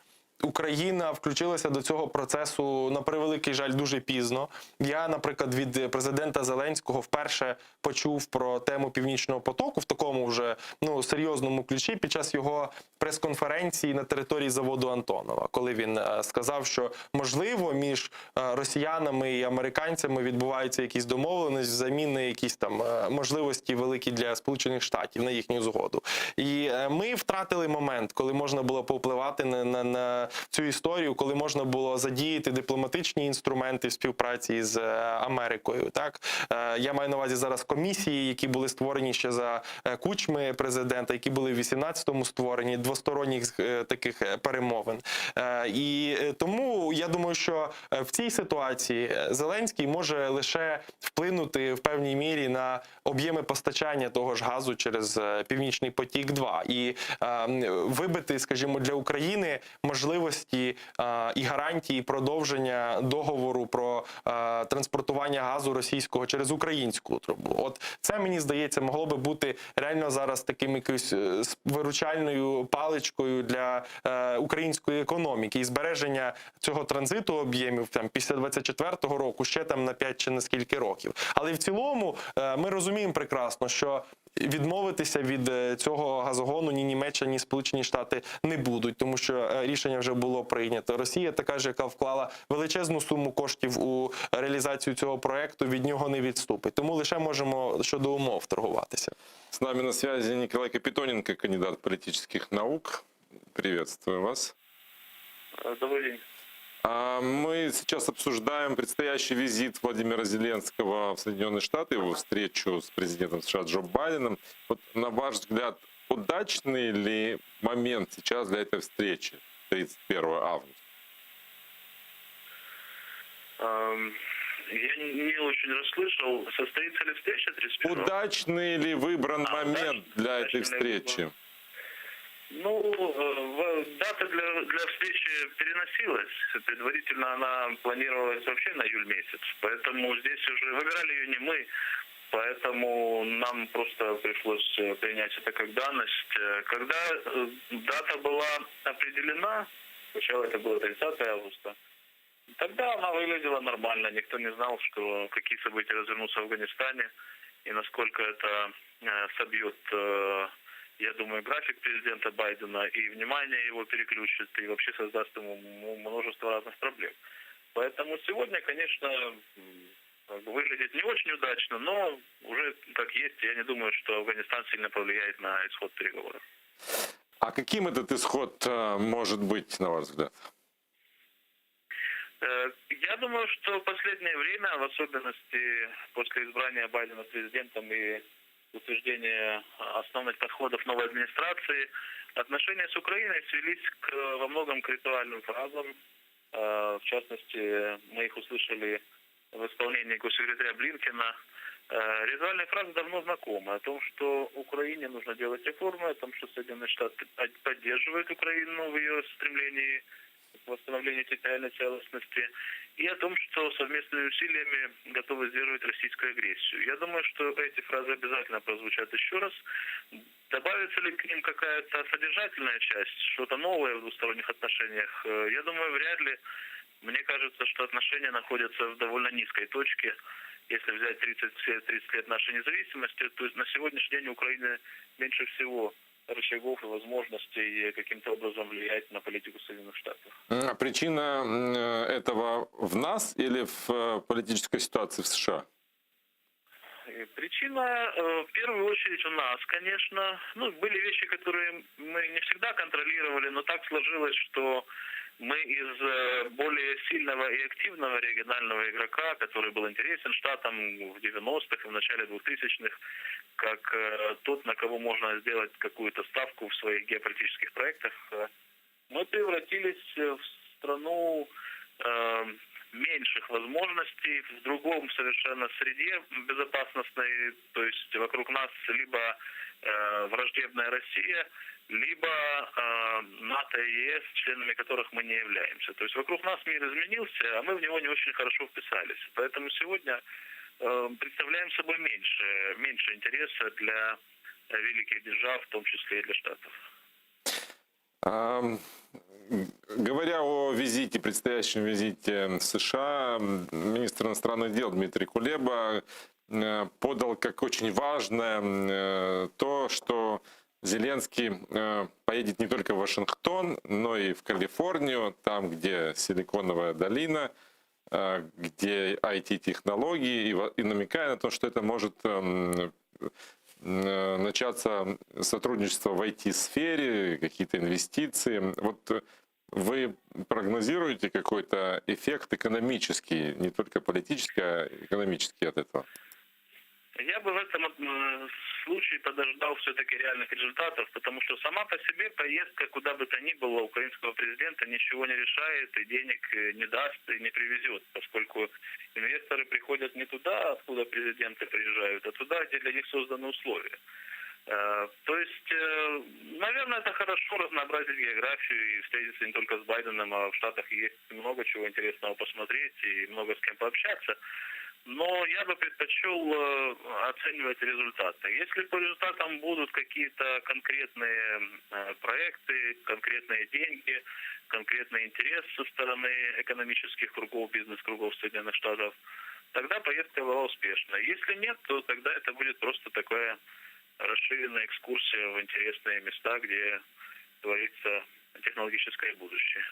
Україна включилася до цього процесу на превеликий жаль дуже пізно. Я, наприклад, від президента Зеленського вперше почув про тему Північного потоку в такому вже ну серйозному ключі під час його прес-конференції на території заводу Антонова, коли він е, сказав, що можливо між е, росіянами і американцями відбуваються якісь домовленості взамін на якісь там е, можливості великі для Сполучених Штатів на їхню згоду. І е, ми втратили момент, коли можна було повпливати на, на, на цю історію, коли можна було задіяти дипломатичні інструменти в співпраці з е, Америкою. Так Е, я маю на увазі зараз комісії, які були створені ще за е, Кучми президента, які були в 18-му створені двосторонніх е, таких е, перемовин. Е, І е, тому я думаю, що е, в цій ситуації е, Зеленський може лише вплинути в певній мірі на об'єми постачання того ж газу через е, Північний потік 2 і е, м, вибити, скажімо, для України можливості е, і гарантії продовження договору про е, транспортування газу російського через українську трубу. От це мені здається могло би бути реально зараз таким якоюсь е, с- виручальною паличкою для е, української економіки і збереження цього транзиту об'ємів там після 24-го року ще там на 5 чи на скільки років. Але в цілому е, ми розуміємо прекрасно, що відмовитися від е, цього газогону ні Німеччина, ні Сполучені Штати не будуть, тому що е, рішення вже було прийнято. Росія така ж, яка вклала величезну суму коштів у реалізацію цього проекту, від нього не відступить. Тому лише можемо щодо умов торгуватися. С нами на связи Николай Капитоненко, кандидат политических наук. Приветствую вас. Добрий день. А Мы сейчас обсуждаем предстоящий визит Владимира Зеленского в Соединенные Штаты, его встречу с президентом США Джо Байденом. Вот на ваш взгляд, удачный ли момент сейчас для этой встречи 31 августа? Эм, Я не очень расслышал, состоится ли встреча 31 Удачный ли выбран А, момент удачный, для этой удачный ли встречи? Ну, э, в- дата для, для встречи переносилась. Предварительно она планировалась вообще на июль месяц. Поэтому здесь уже выбирали ее не мы. Поэтому нам просто пришлось э, принять это как данность. Э, Когда э, дата была определена, сначала это было 30 августа, тогда она выглядела нормально. Никто не знал, что какие события развернутся в Афганистане и насколько это э, собьет, э, я думаю, график президента Байдена и внимание его переключит, и вообще создаст ему м- множество разных проблем. Поэтому сегодня, конечно, м, как бы выглядит не очень удачно, но уже как есть, я не думаю, что Афганистан сильно повлияет на исход переговоров. А каким этот исход э, может быть, на ваш взгляд? Э, Я думаю, что в последнее время, в особенности после избрания Байдена президентом и утверждения основных подходов новой администрации, отношения с Украиной свелись к, во многом к ритуальным фразам. Э, В частности, мы их услышали в исполнении госсекретаря Блинкена. Э, Ритуальные фразы давно знакомы о том, что Украине нужно делать реформы, о том, что Соединенные Штаты поддерживают Украину в ее стремлении к восстановлению территориальной целостности и о том, что совместными усилиями готовы сдерживать российскую агрессию. Я думаю, что эти фразы обязательно прозвучат еще раз. Добавится ли к ним какая-то содержательная часть, что-то новое в двусторонних отношениях? Э, Я думаю, вряд ли. Мне кажется, что отношения находятся в довольно низкой точке. Если взять 30, все 30 лет нашей независимости, то есть на сегодняшний день у Украины меньше всего рычагов и возможностей каким-то образом влиять на политику Соединенных Штатов. М, А причина м, э, этого в нас или в э, политической ситуации в США? Э, Причина, э, в первую очередь, у нас, конечно. Ну, были вещи, которые мы не всегда контролировали, но так сложилось, что мы из э, более сильного и активного регионального игрока, который был интересен Штатам в 90-х и в начале 2000-х, как э, тот, на кого можно сделать какую-то ставку в своих геополитических проектах, э, мы превратились э, в страну э, меньших возможностей в другом совершенно среде безопасностной, то есть вокруг нас либо э, враждебная Россия, либо э, НАТО и ЕС, членами которых мы не являемся. То есть вокруг нас мир изменился, а мы в него не очень хорошо вписались. Поэтому сегодня э, представляем собой меньше, меньше интереса для э, великих держав, в том числе и для Штатов. Ам, Говоря о визите, предстоящем визите в США, м, министр иностранных дел Дмитрий Кулеба э, подал как очень важное м, э, то, что Зеленский э, поедет не только в Вашингтон, но и в Калифорнию, там, где Силиконовая долина, э, где IT-технологии, и во- и намекая на то, что это может эм, э, начаться сотрудничество в IT-сфере, какие-то инвестиции. Вот э, вы прогнозируете какой-то эффект экономический, не только политический, а экономический от этого? Я бы в этом э, случае подождал все-таки реальных результатов, потому что сама по себе поездка куда бы то ни было украинского президента ничего не решает и денег э, не даст и не привезет, поскольку инвесторы приходят не туда, откуда президенты приезжают, а туда, где для них созданы условия. Э, То есть, э, наверное, это хорошо разнообразить географию и встретиться не только с Байденом, а в Штатах есть много чего интересного посмотреть и много с кем пообщаться. Но я бы предпочел э, оценивать результаты. Если по результатам будут какие-то конкретные э, проекты, конкретные деньги, конкретный интерес со стороны экономических кругов, бизнес-кругов Соединенных Штатов, тогда поездка была успешна. Если нет, то тогда это будет просто такая расширенная экскурсия в интересные места, где творится технологическое будущее.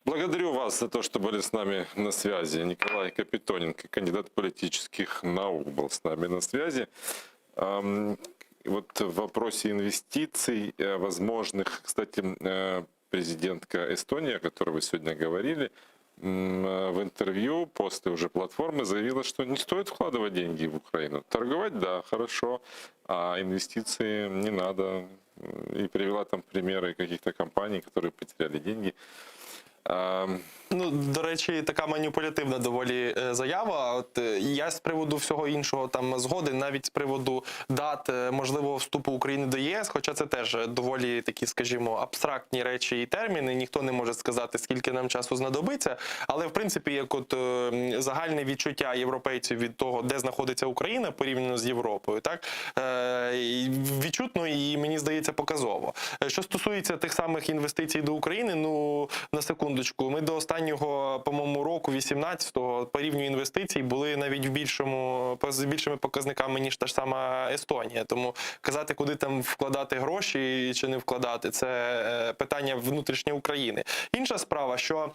Благодарю вас за то, что были с нами на связи. Николай Капитоненко, кандидат политических наук, был с нами на связи. Ам, Вот в вопросе инвестиций э, возможных, кстати, э, президентка Эстонии, о которой вы сегодня говорили, м, э, в интервью после уже платформы заявила, что не стоит вкладывать деньги в Украину. Торговать, да, хорошо, а инвестиции не надо. И привела там примеры каких-то компаний, которые потеряли деньги. Ам, Ну, до речі, така маніпулятивна доволі е, заява. От е, я з приводу всього іншого там згоден, навіть з приводу дат е, можливого вступу України до ЄС, хоча це теж е, доволі такі, скажімо, абстрактні речі і терміни. Ніхто не може сказати, скільки нам часу знадобиться. Але в принципі, як от е, м, загальне відчуття європейців від того, де знаходиться Україна порівняно з Європою, так е, і відчутно і мені здається показово. Е, Що стосується тих самих інвестицій до України, ну на секундочку, ми до останнього, по-моєму, року, 18-го, по рівню інвестицій були навіть в більшому з більшими показниками, ніж та ж сама Естонія. Тому казати, куди там вкладати гроші чи не вкладати, це е, питання внутрішнє України. Інша справа, що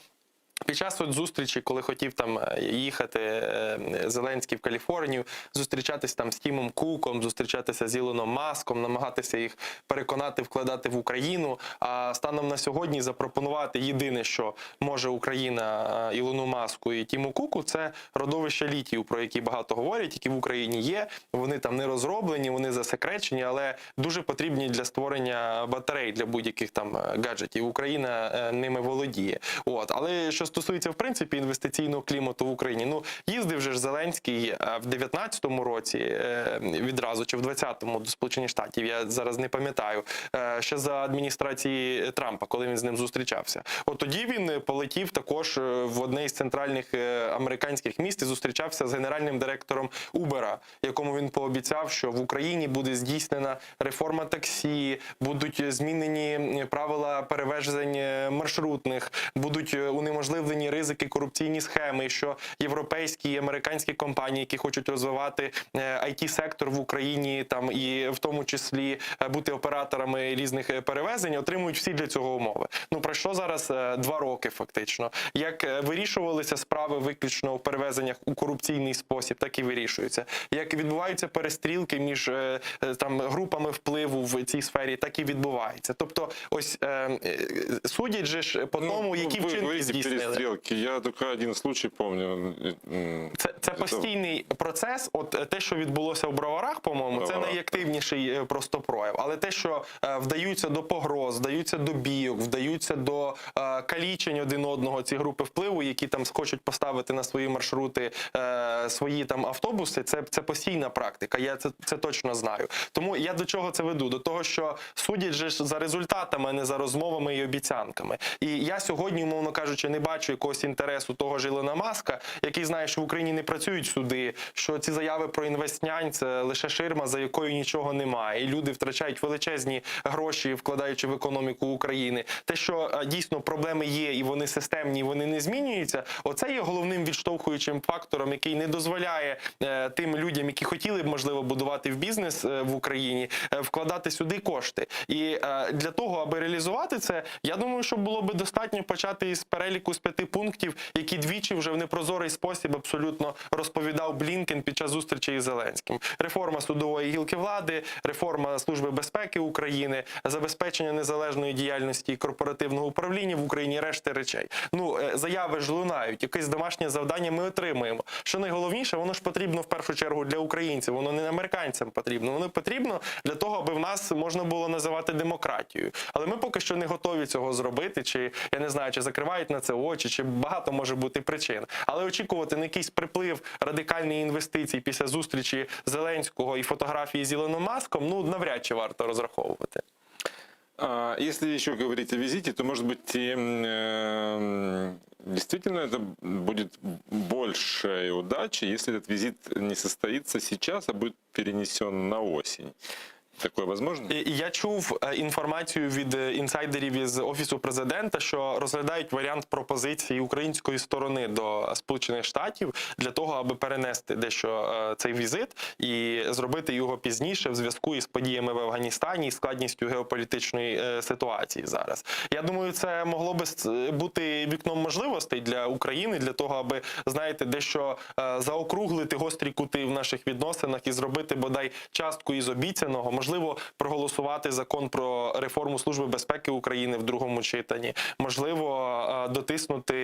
під час от зустрічі, коли хотів там е, їхати е, Зеленський в Каліфорнію, зустрічатись там з Тімом Куком, зустрічатися з Ілоном Маском, намагатися їх переконати вкладати в Україну. А станом на сьогодні запропонувати єдине, що може Україна е, Ілону Маску і Тіму Куку, це родовище літію, про які багато говорять, які в Україні є. Вони там не розроблені, вони засекречені, але дуже потрібні для створення батарей для будь-яких там е, гаджетів. Україна е, ними володіє. От, але що стосується в принципі інвестиційного клімату в Україні, ну їздив же ж Зеленський е, в 19-му році е, відразу чи в 20-му до Сполучених Штатів, я зараз не пам'ятаю, е, ще за адміністрації Трампа, коли він з ним зустрічався. От тоді він полетів також е, в одне із центральних е, американських міст і зустрічався з генеральним директором Убера, якому він пообіцяв, що в Україні буде здійснена реформа таксі, будуть змінені правила перевезень е, маршрутних, будуть е, унеможливлені ризики корупційні схеми, що європейські і американські компанії, які хочуть розвивати it сектор в Україні, там і в тому числі е, бути операторами різних е, перевезень, отримують всі для цього умови. Ну пройшло зараз е, два роки, фактично. Як е, вирішувалися справи виключно у перевезеннях у корупційний спосіб, так і вирішуються. Як відбуваються перестрілки між е, е, там групами впливу в цій сфері, так і відбувається. Тобто, ось е, е, судять же ж по тому, які Ну, вы вчинки говорите здійснили. перестрелки. Я только один случай помню. М, Це, це постійний процес. От е, те, що відбулося в Броварах, по-моєму, це Броварах, найактивніший е, просто прояв. Але те, що е, вдаються до погроз, вдаються до бійок, вдаються до е, калічень один одного, ці групи впливу, які там хочуть поставити на свої маршрути е, свої там автобуси, це, це постійна практика. Я це, це точно знаю. Тому я до чого це веду? До того, що судять же ж за результатами, а не за розмовами і обіцянками. І я сьогодні, умовно кажучи, не бачу. бачу якогось інтересу того ж Ілона Маска, який знає, що в Україні не працюють суди, що ці заяви про інвестнянь це лише ширма, за якою нічого немає, і люди втрачають величезні гроші, вкладаючи в економіку України. Те, що е, дійсно проблеми є, і вони системні, і вони не змінюються, оце є головним відштовхуючим фактором, який не дозволяє е, тим людям, які хотіли б можливо будувати в бізнес е, в Україні, е, вкладати сюди кошти. І е, для того, аби реалізувати це, я думаю, що було би достатньо почати із переліку з п'яти пунктів, які двічі вже в непрозорий спосіб абсолютно розповідав Блінкен під час зустрічі із Зеленським. Реформа судової гілки влади, реформа Служби безпеки України, забезпечення незалежної діяльності і корпоративного управління в Україні, решти речей. Ну е, заяви ж лунають, якесь домашнє завдання ми отримуємо. Що найголовніше, воно ж потрібно в першу чергу для українців, воно не американцям потрібно. Воно потрібно для того, аби в нас можна було називати демократією. Але ми поки що не готові цього зробити. Чи я не знаю, чи закривають на це очі, чи багато може бути причин. Але очікувати на якийсь приплив радикальних інвестицій після зустрічі Зеленського і фотографії з Ілоном Маском, ну навряд чи варто розраховувати. А, Если еще говорить о визите, то, может быть, и, м, действительно это будет большая удача, если этот визит не состоится сейчас, а будет перенесен на осень. Такое возможно? І Я чув е, інформацію від е, інсайдерів із офісу президента, що розглядають варіант пропозиції української сторони до Сполучених Штатів для того, аби перенести дещо е, цей візит і зробити його пізніше в зв'язку із подіями в Афганістані і складністю геополітичної е, ситуації зараз. Я думаю, це могло би с- бути вікном можливостей для України для того, аби знаєте, дещо е, заокруглити гострі кути в наших відносинах і зробити бодай частку із обіцяного, можливо, проголосувати закон про реформу Служби безпеки України в другому читанні, можливо, е, дотиснути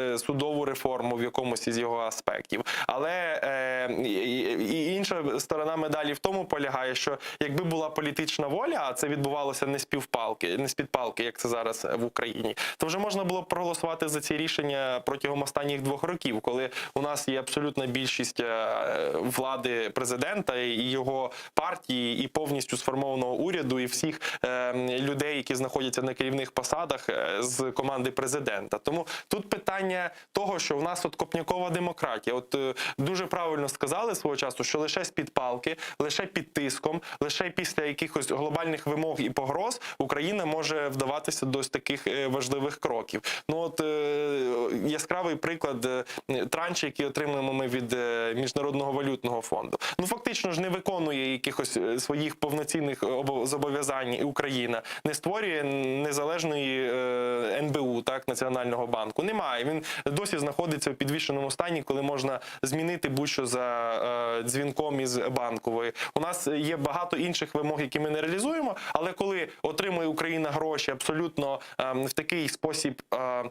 е, судову реформу в якомусь із його аспектів. Але е, і- і і інша сторона медалі в тому полягає, що якби була політична воля, а це відбувалося не з півпалки, не з підпалки, як це зараз в Україні, то вже можна було б проголосувати за ці рішення протягом останніх двох років, коли у нас є абсолютна більшість е, влади президента і його партії, і повністю сформованого уряду, і всіх е, людей, які знаходяться на керівних посадах е, з команди президента. Тому тут питання того, що в нас от копнякова демократія. От е, дуже правильно сказали свого часу, що лише з під палки, лише під тиском, лише після якихось глобальних вимог і погроз Україна може вдаватися до ось таких е, важливих кроків. Ну от е, яскравий приклад е, транші, які отримуємо ми від е, міжнародного валютного фонду. Ну фактично ж не виконує якихось е, своїх повноцінних обо- зобов'язань Україна, не створює незалежної е, НБУ, так Національного банку. Немає. Він досі знаходиться в підвішеному стані, коли можна змінити будь-що за е, дзвінком із банкової. У нас є багато інших вимог, які ми не реалізуємо. Але коли отримує Україна гроші абсолютно е, в такий спосіб. е,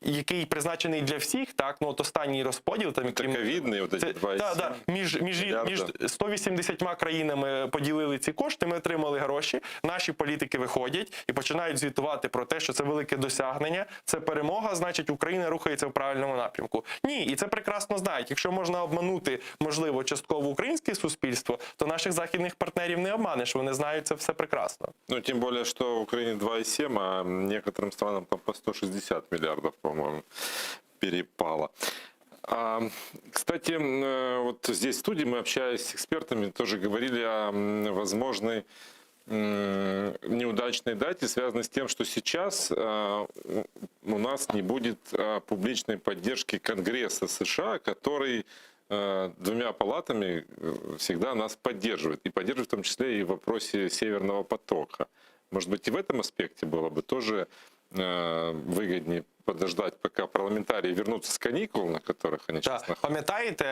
який призначений для всіх, так ну от останній розподіл там Это який ми- ковидные вот эти це, 2,7. та, да, між, між, мільярда. між 180 країнами поділили ці кошти, ми отримали гроші. Наші політики виходять і починають звітувати про те, що це велике досягнення, це перемога, значить Україна рухається в правильному напрямку. Ні, і це прекрасно знають. Якщо можна обманути, можливо, частково українське суспільство, то наших західних партнерів не обманеш. Вони знають це все прекрасно. Ну, тем более, что в Украине 2,7, а некоторым странам там по 160 миллиардов, по-моему, перепало. А, кстати, м, э, вот здесь в студии мы, общаясь с экспертами, тоже говорили о м, возможной м, неудачной дате, связанной с тем, что сейчас э, у у нас не будет э, публичной поддержки Конгресса США, который э, двумя палатами э, всегда нас поддерживает. И поддерживает в том числе и в вопросе Северного потока. Может быть, и в этом аспекте было бы тоже э, выгоднее подождать, пока парламентарии вернутся с каникул, на которых они сейчас Та, находятся. пам'ятаєте,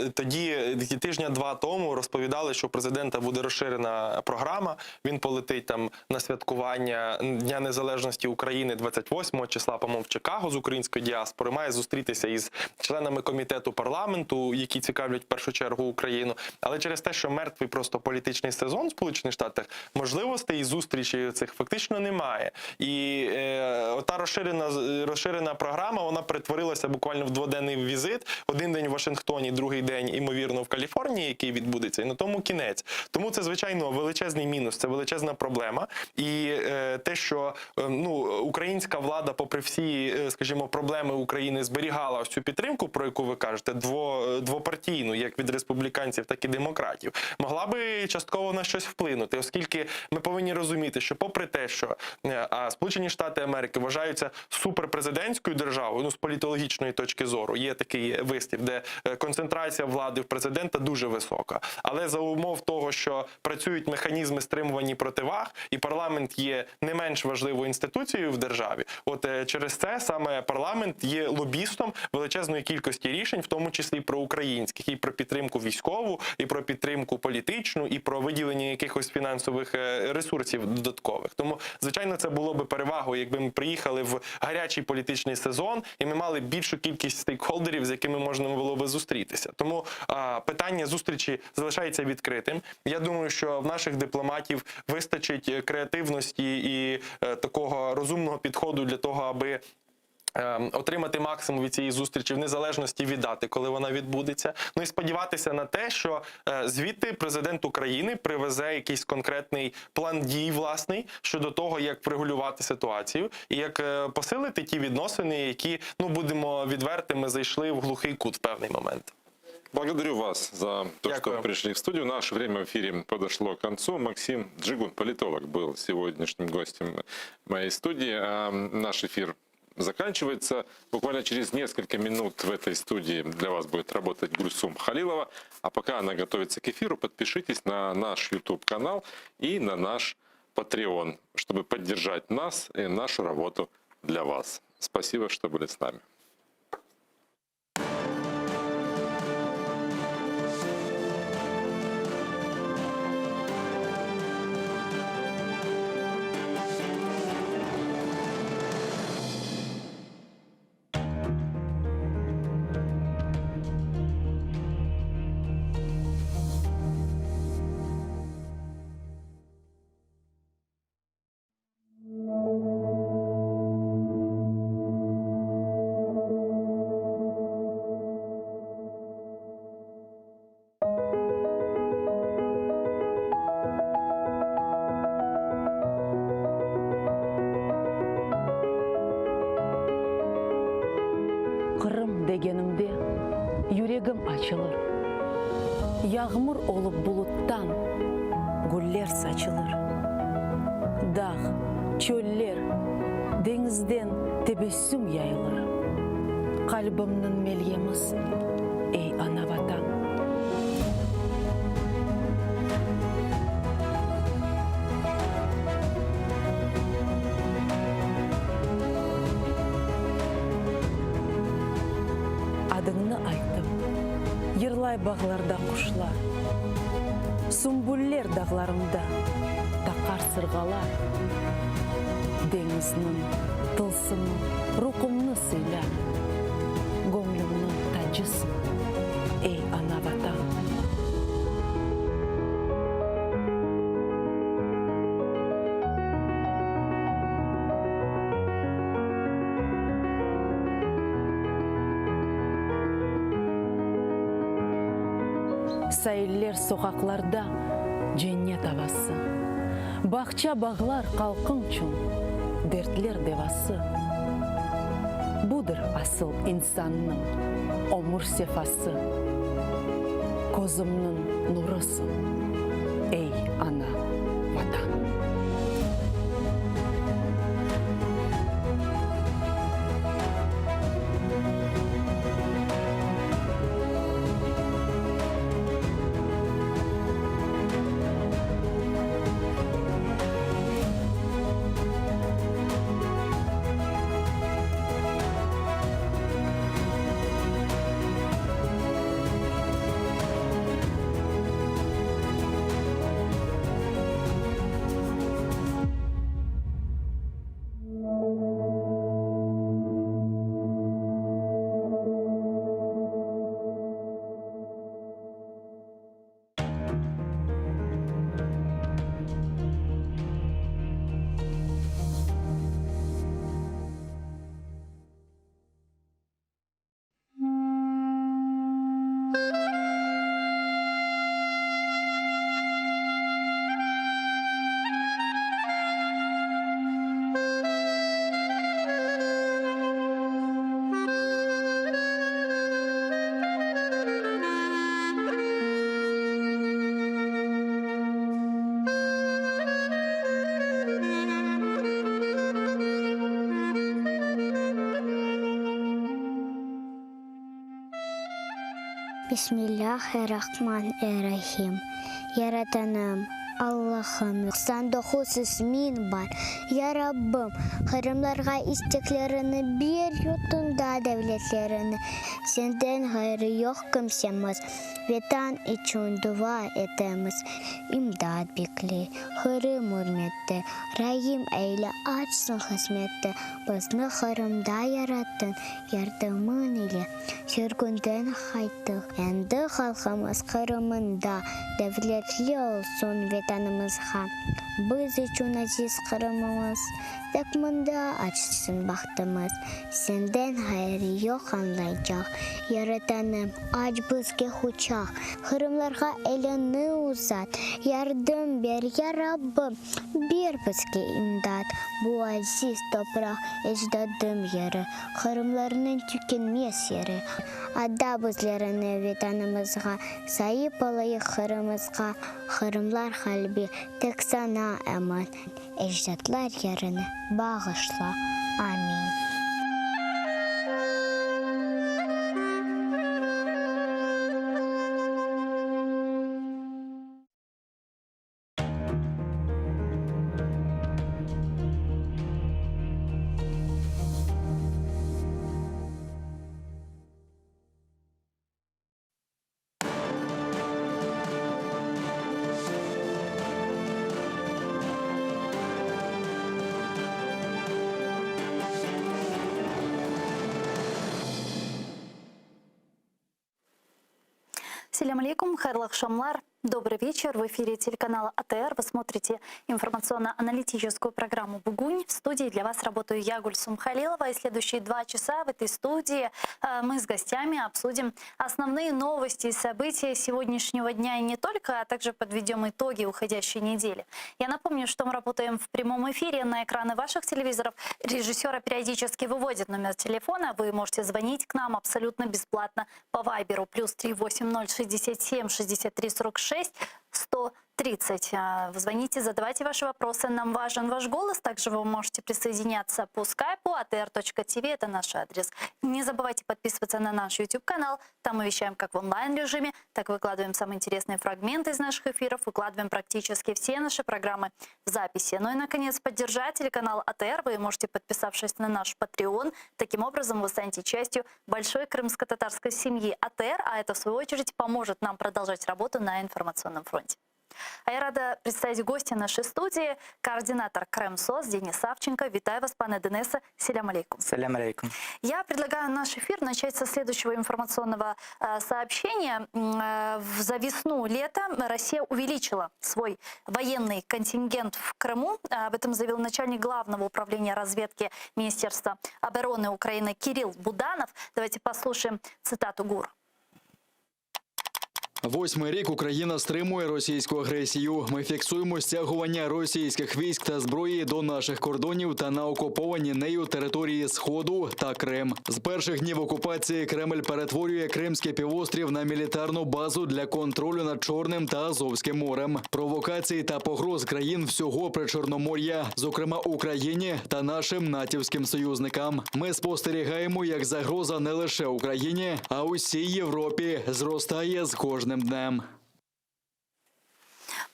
е, тоді е, тижня два тому розповідали, що у президента буде розширена програма. Він полетить там на святкування Дня Незалежності України 28 числа, по-моєму, в Чикаго з української діаспори. Має зустрітися із членами комітету парламенту, які цікавлять в першу чергу Україну. Але через те, що мертвий просто політичний сезон в Сполучених Штатах, можливостей і зустрічі цих фактично немає. І е, ота розширена е, розширена програма вона перетворилася буквально в дводенний візит. Один день в Вашингтоні, другий день, імовірно, в Каліфорнії, який відбудеться, і на тому кінець. Тому це звичайно величезний мінус, це величезна проблема. І е, те, що е, ну українська влада, попри всі, е, скажімо, проблеми України, зберігала ось цю підтримку, про яку ви кажете, дво, е, двопартійну, як від республіканців, так і демократів, могла би частково на щось вплинути, оскільки ми повинні розуміти, що попри те, що е, а Сполучені Штати Америки вважаються суперпрезидентською державою, ну з політологічної точки зору, є такий вислів, де е, концентрація влади в президента дуже висока. Але за умов того, що працюють механізми стримування противаг, і парламент є не менш важливою інституцією в державі. От е, через це саме парламент є лобістом величезної кількості рішень, в тому числі і про українських, і про підтримку військову, і про підтримку політичну, і про виділення якихось фінансових е, ресурсів додаткових. Тому, звичайно, це було би перевагою, якби ми приїхали в гарячий політичний сезон і ми мали більшу кількість стейкхолдерів, з якими можна було би зустрітися. Тому а, питання зустрічі залишається відкритим. Я думаю, що в наших дипломатів вистачить е, креативності і е, такого розумного підходу для того, аби. е, Отримати максимум від цієї зустрічі в незалежності від дати, коли вона відбудеться. Ну і сподіватися на те, що е, звідти президент України привезе якийсь конкретний план дій власний щодо того, як врегулювати ситуацію і як е, посилити ті відносини, які ну будемо відвертими, зайшли в глухий кут в певний момент. Благодарю вас за то, Дякую. что пришли в студию. Наше время в эфире подошло к концу. Максим Джигун, политолог, был сегодняшним гостем моей студии. А Наш эфир заканчивается. Буквально через несколько минут в этой студии для вас будет работать Гульсум Халилова. А пока она готовится к эфиру, подпишитесь на наш YouTube-канал и на наш Patreon, чтобы поддержать нас и нашу работу для вас. Спасибо, что были с нами. Qırım degenimde yüregim açılır, Yağmur olıp buluttan güller saçılır. Dağ, çöller, deñizden tebessüm yayılır. Qalbimniñ melyemisiñ, ey, ana-Vatan! Adıñnı aytıp, yırlay bağlarda quşlar, Sümbüller dağlarında taqar sırğalar. Deñizniñ tılsımı ruhumnı sıylar, Göñlümniñ tacısıñ, ey, ana-Vatan! Sailler, soqaqlarda cennet avası, Bağça-bağlar halqıñçün dertler devası. Budır asıl insannıñ ömür sefası, Közümniñ nurısıñ, ey, ana, Vatan! Bismillâhirrahmanirrahim. Yaratanım, Allahım, 99 ismiñ bar. Ya Rabbim, qırımlarğa isteklerini ber, yurtunda devletlerini. Senden ğayrı yoq kimsemiz, Vetan içün dua etemiz. İmdat bekley, Qırım ürmette, Raim eyle, açsın hızmette. Bizni Qırımda yarattıñ, yardımıñ ile sürgünden qayttıq. Endi halqımız Qırımında devletli olsun Vetanımızğa. Biz içün aziz Qırımımız, tek mında açsın bahtımız. Senden ğayrı yoq añlaycaq, Yaratanım, aç bizge quçaq. Qırımlarğa eliñni uzat, yardım ber, ya Rabbim! Ber bizge imdat, bu aziz topraq, ecdadım yeri, Qırımlarnıñ tükenmez yeri. Ada bizlerni Vetanımızğa, saip olayıq Qırımızğa, Qırımlar qalbi tek saña emin, ecdatlar yerini bağışla. Amin. Selâm aleykum, hayırlı aqşamlar. Добрый вечер. В эфире телеканала АТР. Вы смотрите информационно-аналитическую программу «Бугунь». В студии для вас работаю я, Гульсум Халилова. И следующие два часа в этой студии э, мы с гостями обсудим основные новости и события сегодняшнего дня и не только, а также подведем итоги уходящей недели. Я напомню, что мы работаем в прямом эфире на экраны ваших телевизоров. Режиссера периодически выводит номер телефона. Вы можете звонить к нам абсолютно бесплатно по Вайберу плюс 380 67 63 46 130. Звоните, задавайте ваши вопросы. Нам важен ваш голос. Также вы можете присоединяться по скайпу atr.tv. Это наш адрес. Не забывайте подписываться на наш YouTube-канал. Там мы вещаем как в онлайн-режиме, так и выкладываем самые интересные фрагменты из наших эфиров, выкладываем практически все наши программы в записи. Ну и, наконец, поддержать телеканал АТР вы можете, подписавшись на наш Patreon. Таким образом, вы станете частью большой крымско-татарской семьи АТР, а это, в свою очередь, поможет нам продолжать работу на информационном фронте. А я рада представить гостя нашей студии, координатор КрымСОС Денис Савченко. Вітаю вас, пане Денисе. Селям алейкум. Селям алейкум. Я предлагаю наш эфир начать со следующего информационного э, сообщения. Э, за весну лета Россия увеличила свой военный контингент в Крыму. Об этом заявил начальник главного управления разведки Министерства обороны Украины Кирилл Буданов. Давайте послушаем цитату ГУР. Восьмий рік Україна стримує російську агресію. Ми фіксуємо стягування російських військ та зброї до наших кордонів та на окуповані нею території Сходу та Крим. З перших днів окупації Кремль перетворює Кримський півострів на мілітарну базу для контролю над Чорним та Азовським морем. Провокації та погроз країн всього Причорномор'я, зокрема Україні та нашим натівським союзникам. Ми спостерігаємо, як загроза не лише Україні, а усій Європі зростає з кожним днем.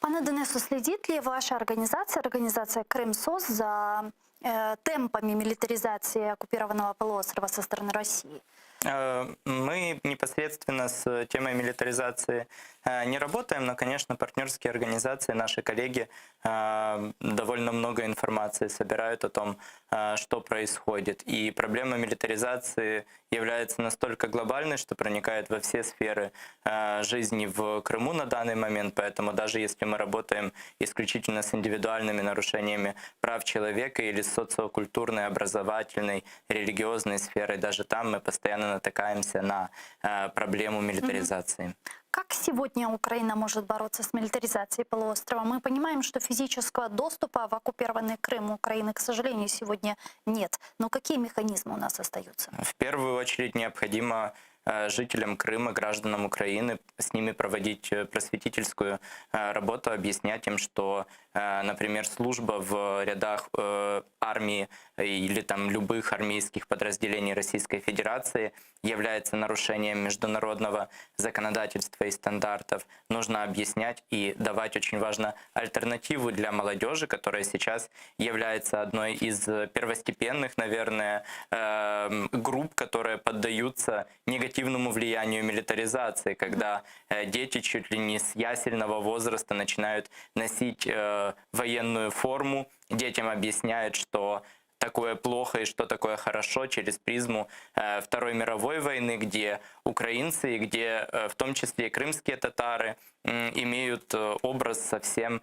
Пане Денису, следит ли ваша организация, организация КрымСОС, за э, темпами милитаризации оккупированного полуострова со стороны России? Э, мы непосредственно с темой милитаризации э, не работаем, но, конечно, партнерские организации, наши коллеги э, довольно много информации собирают о том, что происходит. И проблема милитаризации является настолько глобальной, что проникает во все сферы жизни в Крыму на данный момент. Поэтому даже если мы работаем исключительно с индивидуальными нарушениями прав человека или с социокультурной, образовательной, религиозной сферой, даже там мы постоянно натыкаемся на э, проблему милитаризации. Как сегодня Украина может бороться с милитаризацией полуострова? Мы понимаем, что физического доступа в оккупированный Крым Украины, к сожалению, сегодня нет. Но какие механизмы у нас остаются? В первую очередь необходимо э, жителям Крыма, гражданам Украины, с ними проводить э, просветительскую работу, объяснять им, что... Например, служба в рядах армии или там любых армейских подразделений Российской Федерации является нарушением международного законодательства и стандартов. Нужно объяснять и давать очень важно альтернативу для молодежи, которая сейчас является одной из первостепенных, наверное, эм, групп, которые поддаются негативному влиянию милитаризации, когда э, дети чуть ли не с ясельного возраста начинают носить э, военную форму, детям объясняют, что такое плохо и что такое хорошо через призму э, Второй мировой войны, где украинцы и где э, в том числе и крымские татары имеют э, образ совсем,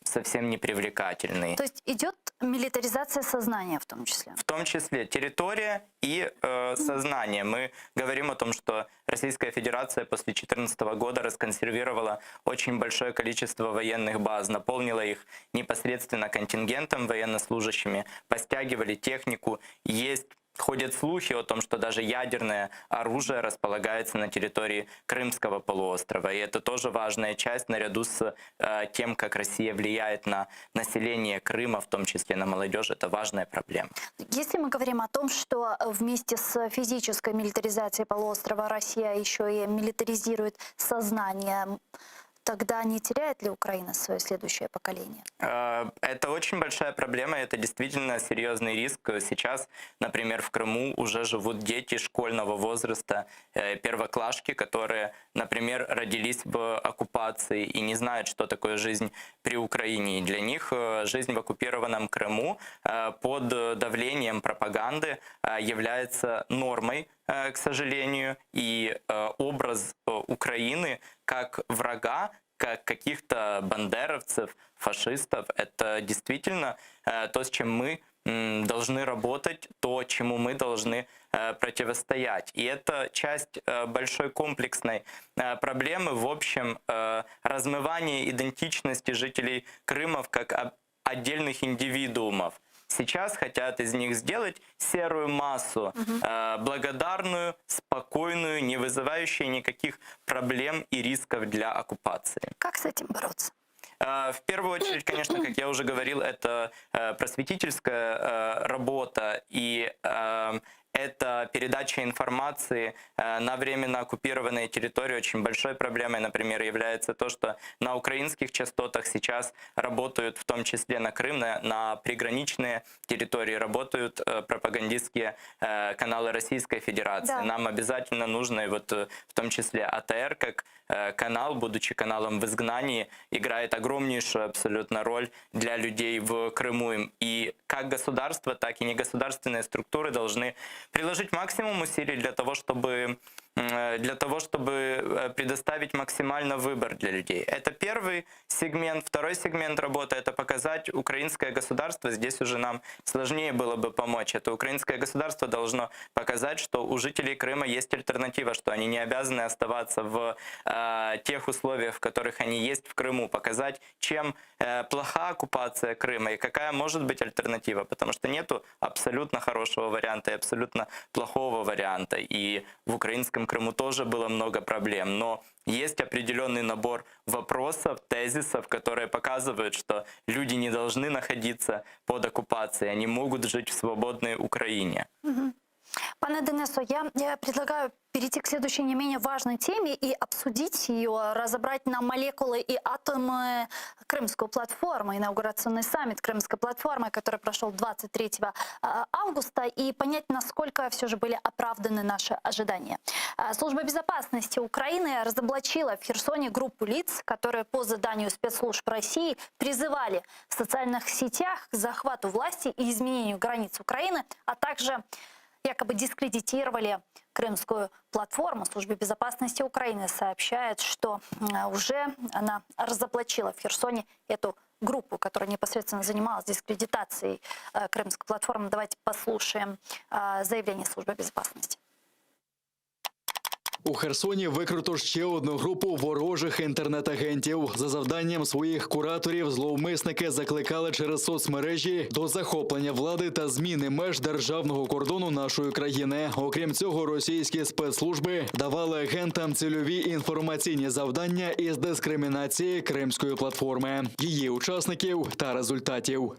совсем непривлекательный. То есть идет милитаризация сознания в том числе? В том числе территория и э, сознание. Мы говорим о том, что Российская Федерация после 2014 года расконсервировала очень большое количество военных баз, наполнила их непосредственно контингентом военнослужащими, постягивали технику. Есть Ходят слухи о том, что даже ядерное оружие располагается на территории Крымского полуострова. И это тоже важная часть наряду с э, тем, как Россия влияет на население Крыма, в том числе на молодежь. Это важная проблема. Если мы говорим о том, что вместе с физической милитаризацией полуострова Россия еще и милитаризирует сознание, тогда не теряет ли Украина свое следующее поколение? Э, это очень большая проблема, это действительно серьезный риск. Сейчас, например, в Крыму уже живут дети школьного возраста, э, первоклашки, которые, например, родились в оккупации и не знают, что такое жизнь при Украине. И для них э, жизнь в оккупированном Крыму под давлением пропаганды является нормой, к сожалению, и образ Украины как врага, как каких-то бандеровцев, фашистов, это действительно то, с чем мы должны работать, то, чему мы должны противостоять. И это часть большой комплексной проблемы, в общем, размывание идентичности жителей Крыма как отдельных индивидуумов. Сейчас хотят из них сделать серую массу, угу. благодарную, спокойную, не вызывающую никаких проблем и рисков для оккупации. Как с этим бороться? Э, в первую очередь, конечно, как я уже говорил, это э, просветительская работа и это передача информации э, на временно оккупированной территории. Очень большой проблемой, например, является то, что на украинских частотах сейчас работают, в том числе на Крым, на, на приграничные территории, работают э, пропагандистские э, каналы Российской Федерации. Да. Нам обязательно нужно, и вот в том числе АТР, как канал, будучи каналом в изгнании, играет огромнейшую абсолютно роль для людей в Крыму. И как государство, так и негосударственные структуры должны приложить максимум усилий для того, чтобы для того, чтобы э, предоставить максимально выбор для людей. Это первый сегмент. Второй сегмент работы – это показать украинское государство. Здесь уже нам сложнее было бы помочь. Это украинское государство должно показать, что у жителей Крыма есть альтернатива, что они не обязаны оставаться в э, тех условиях, в которых они есть в Крыму. Показать, чем э, плоха оккупация Крыма и какая может быть альтернатива. Потому что нету абсолютно хорошего варианта и абсолютно плохого варианта. И в украинском Крыму тоже было много проблем, но есть определенный набор вопросов, тезисов, которые показывают, что люди не должны находиться под оккупацией, они могут жить в свободной Украине. Пане Денисо, я, я предлагаю перейти к следующей не менее важной теме и обсудить ее, разобрать на молекулы и атомы Крымскую платформу, инаугурационный саммит Крымской платформы, который прошел 23 а, августа, и понять, насколько все же были оправданы наши ожидания. А, Служба безопасности Украины разоблачила в Херсоне группу лиц, которые по заданию спецслужб России призывали в социальных сетях к захвату власти и изменению границ Украины, а также якобы дискредитировали крымскую платформу. Служба безопасности Украины сообщает, что уже она разоблачила в Херсоне эту группу, которая непосредственно занималась дискредитацией э, крымской платформы. Давайте послушаем э, заявление службы безопасности. У Херсоні викрито ще одну групу ворожих інтернет-агентів. За завданням своїх кураторів зловмисники закликали через соцмережі до захоплення влади та зміни меж державного кордону нашої країни. Окрім цього, російські спецслужби давали агентам цільові інформаційні завдання із дискримінації кримської платформи, її учасників та результатів.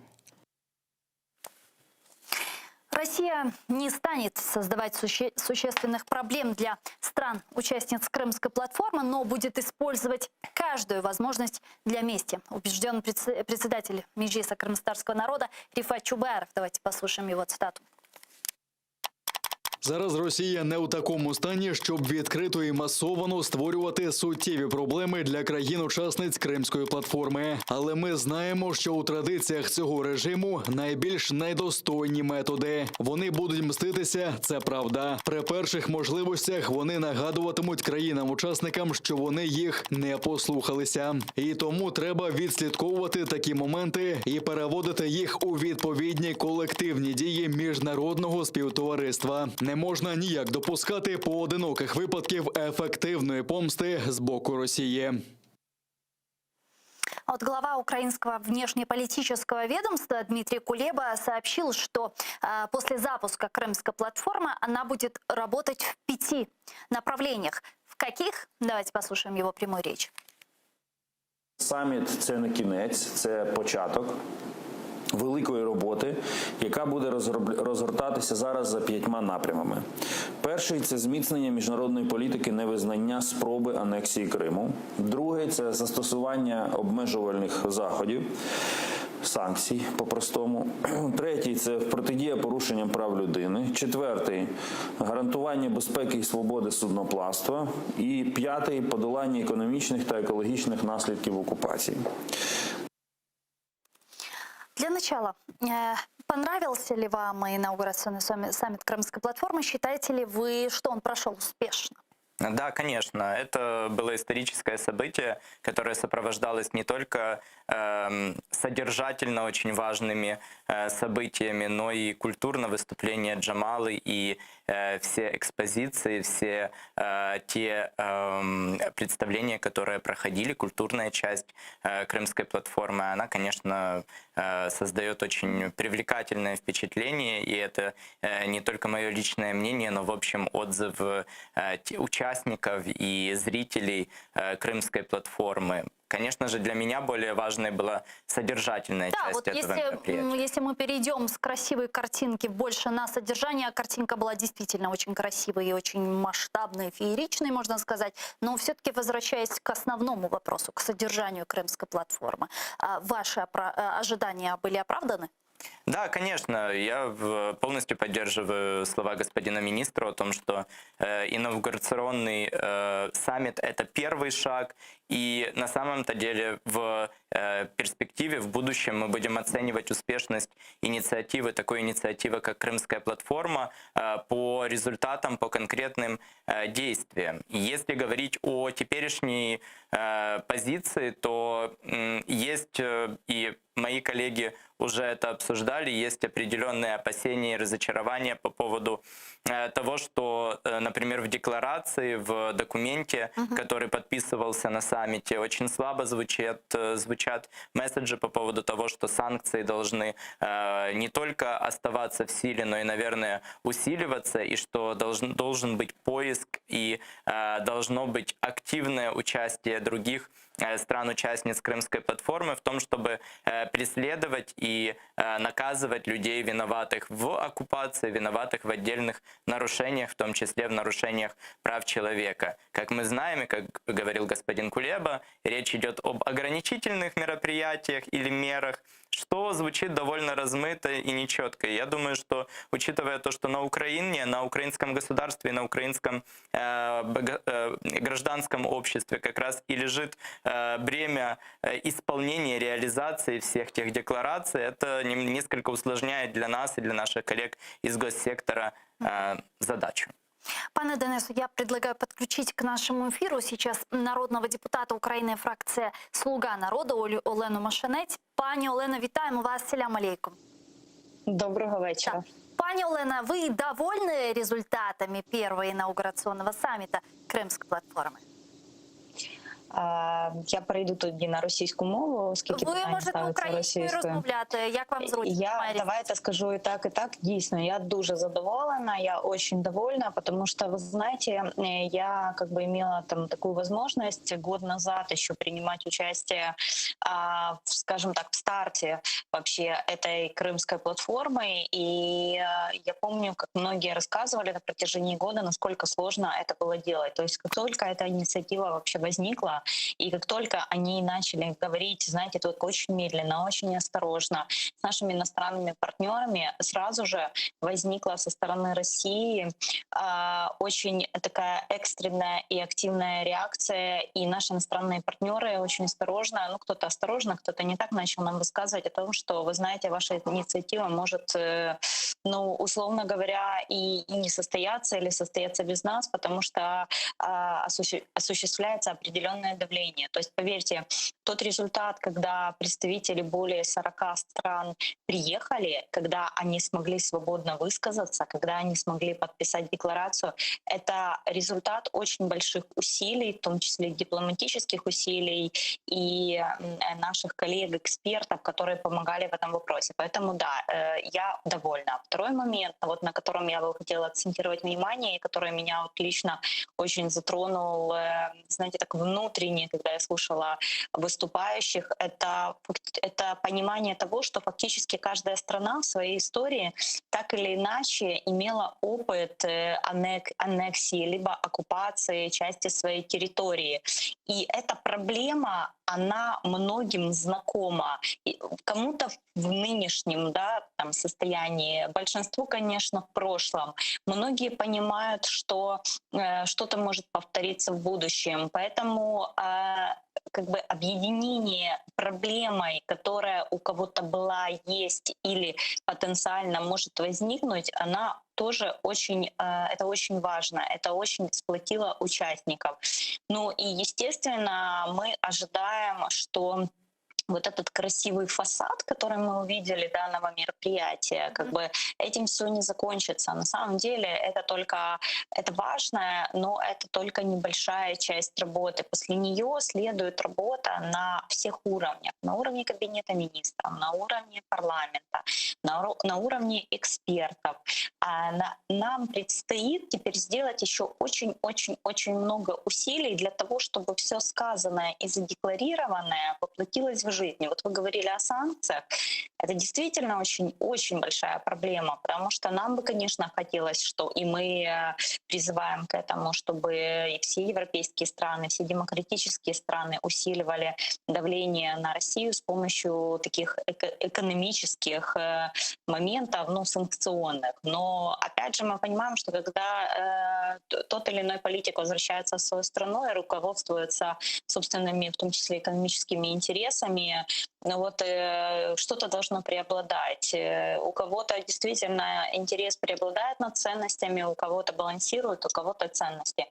Россия не станет создавать суще- существенных проблем для стран-участниц Крымской платформы, но будет использовать каждую возможность для мести, убежден предсе- председатель Меджлиса крымскотатарского народа Рифат Чубаров. Давайте послушаем его цитату. Зараз Росія не у такому стані, щоб відкрито і масовано створювати суттєві проблеми для країн-учасниць Кримської платформи. Але ми знаємо, що у традиціях цього режиму найбільш недостойні методи. Вони будуть мститися, це правда. При перших можливостях вони нагадуватимуть країнам-учасникам, що вони їх не послухалися. І тому треба відслідковувати такі моменти і переводити їх у відповідні колективні дії міжнародного співтовариства. Не можна ніяк допускати поодиноких випадків ефективної помсти з боку Росії. А вот глава украинского внешнеполитического ведомства Дмитрий Кулеба сообщил, что э, после запуска Крымской платформы она будет работать в пяти направлениях. В каких? Давайте послушаем его прямую речь. Саміт це не кінець, це початок великої роботи, яка буде розгорб- розгортатися зараз за п'ятьма напрямами. Перший це зміцнення міжнародної політики невизнання спроби анексії Криму. Другий це застосування обмежувальних заходів. Санкцій по-простому. Третій це протидія порушенням прав людини. Четвертий гарантування безпеки і свободи судноплавства. І п'ятий подолання економічних та екологічних наслідків окупації. Для начала, э, понравился ли вам инаугурационный саммит саммит Крымской платформы? Считаете ли вы, что он прошел успешно? Да, конечно, это было историческое событие, которое сопровождалось не только эм, содержательно очень важными э, событиями, но и культурно выступление Джамалы и э, все экспозиции, все э, те эм, представления, которые проходили, культурная часть э, Крымской платформы, она, конечно, э, создает очень привлекательное впечатление, и это э, не только мое личное мнение, но, в общем, отзыв э, те- участников и зрителей э, Крымской платформы. Конечно же, для меня более важной была содержательная Да, часть вот этого если, мероприятия. м, если мы перейдем с красивой картинки больше на содержание, а картинка была действительно очень красивой и очень масштабной, фееричной, можно сказать, но все-таки возвращаясь к основному вопросу, к содержанию Крымской платформы, а, ваши опра- э, ожидания были оправданы? Да, конечно, я в- полностью поддерживаю слова господина министра о том, что э, инаугурационный э, саммит – это первый шаг, и на самом-то деле в э, перспективе, в будущем мы будем оценивать успешность инициативы, такой инициативы, как Крымская платформа, э, по результатам, по конкретным э, действиям. И Если говорить о теперешней э, позиции, то м, есть э, и мои коллеги уже это обсуждали, есть определенные опасения и разочарования по поводу э, того, что, э, например, в декларации, в документе, который подписывался на саммите, очень слабо звучат, э, звучат месседжи по поводу того, что санкции должны э, не только оставаться в силе, но и, наверное, усиливаться, и что должен, должен быть поиск и э, должно быть активное участие других э, стран-участниц Крымской платформы в том, чтобы э, преследовать и э, наказывать людей, виноватых в оккупации, виноватых в отдельных нарушениях, в том числе в нарушениях прав человека. Как мы знаем, и как говорил господин Кулеба, речь идет об ограничительных мероприятиях или мерах, что звучит довольно размыто и нечетко. И Я думаю, что, учитывая то, что на Украине, на украинском государстве, на украинском э, бога- э, гражданском обществе как раз и лежит э, бремя э, исполнения, реализации всех тех деклараций, это нем- несколько усложняет для нас и для наших коллег из госсектора э, задачу. Пане Денису, я предлагаю подключить к нашему эфиру сейчас народного депутата України фракція «Слуга народу» Олю- Олену Машинець. Пані Олено, вітаємо вас. Селям алейкум. Доброго вечора. Так. Пани Олена, вы довольны результатами первого инаугурационного саммита Крымской платформы? Я перейду тоді на російську мову, оскільки Ви питання можете ставиться українською російською. розмовляти, як вам зручно. Я немає різниці. давайте скажу и так, и так. Дійсно, я дуже задоволена, я очень довольна, потому что, вы знаете, э, я как бы имела там такую возможность год назад еще принимать участие, а, в, скажем так, в старте вообще этой крымской платформы. И э, я помню, как многие рассказывали на протяжении года, насколько сложно это было делать. То есть как только эта инициатива вообще возникла, и как только они начали говорить, знаете, только очень медленно, очень осторожно, с нашими иностранными партнерами, сразу же возникла со стороны России а, очень такая экстренная и активная реакция, и наши иностранные партнеры очень осторожно, ну кто-то осторожно, кто-то не так начал нам высказывать о том, что, вы знаете, ваша инициатива может, э, ну, условно говоря, и, и не состояться или состояться без нас, потому что а, осуще- осуществляется определенное давление. То есть, поверьте, тот результат, когда представители более 40 стран приехали, когда они смогли свободно высказаться, когда они смогли подписать декларацию, это результат очень больших усилий, в том числе дипломатических усилий и м, наших коллег-экспертов, которые помогали в этом вопросе. Поэтому да, э, я довольна. Второй момент, вот на котором я бы хотела акцентировать внимание, и который меня вот лично очень затронул, э, знаете, так внутренне, когда я слушала выступающих, это, факт- это понимание того, что фактически каждая страна в своей истории так или иначе имела опыт э, аннек- аннексии либо оккупации части своей территории. И эта проблема, она многим знакома. И кому-то в нынешнем да, там, состоянии, большинству, конечно, в прошлом. Многие понимают, что э, что-то может повториться в будущем. Поэтому э, как бы объединение проблемой, которая у кого-то была, есть или потенциально может возникнуть, она тоже очень, э, это очень важно, это очень сплотило участников. Ну и, естественно, мы ожидаем, что вот этот красивый фасад, который мы увидели данного мероприятия, как бы этим все не закончится. На самом деле это только это важное, но это только небольшая часть работы. После нее следует работа на всех уровнях: на уровне кабинета министров, на уровне парламента, на, уро- на уровне экспертов. А на- нам предстоит теперь сделать еще очень-очень-очень много усилий для того, чтобы все сказанное и задекларированное воплотилось в жизнь. Вот вы говорили о санкциях. Это действительно очень-очень большая проблема, потому что нам бы, конечно, хотелось, что и мы э, призываем к этому, чтобы и все европейские страны, все демократические страны усиливали давление на Россию с помощью таких эко- экономических э, моментов, ну, санкционных. Но опять же мы понимаем, что когда э, т- тот или иной политик возвращается в свою страну и руководствуется собственными, в том числе экономическими интересами, ну вот э, что-то должно преобладать. Э, У кого-то действительно интерес преобладает над ценностями, у кого-то балансирует, у кого-то ценности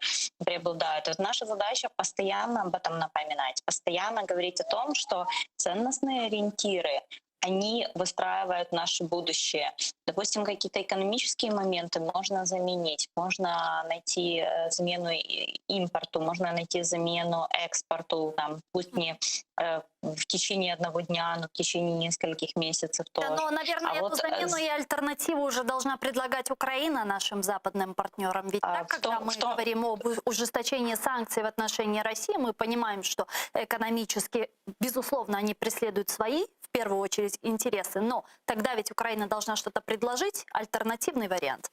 преобладают. Вот наша задача постоянно об этом напоминать, постоянно говорить о том, что ценностные ориентиры они выстраивают наше будущее. Допустим, какие-то экономические моменты можно заменить, можно найти э, замену и- импорту, можно найти замену экспорту, там, пусть не э, в течение одного дня, но в течение нескольких месяцев Да, тоже. но, наверное, А эту вот, э, замену с- и альтернативу уже должна предлагать Украина нашим западным партнерам. Ведь А, так, в когда том- мы в том- говорим об ужесточении санкций в отношении России, мы понимаем, что экономически, безусловно, они преследуют свои, в первую очередь, интересы. Но тогда ведь Украина должна что-то предложить, альтернативный вариант.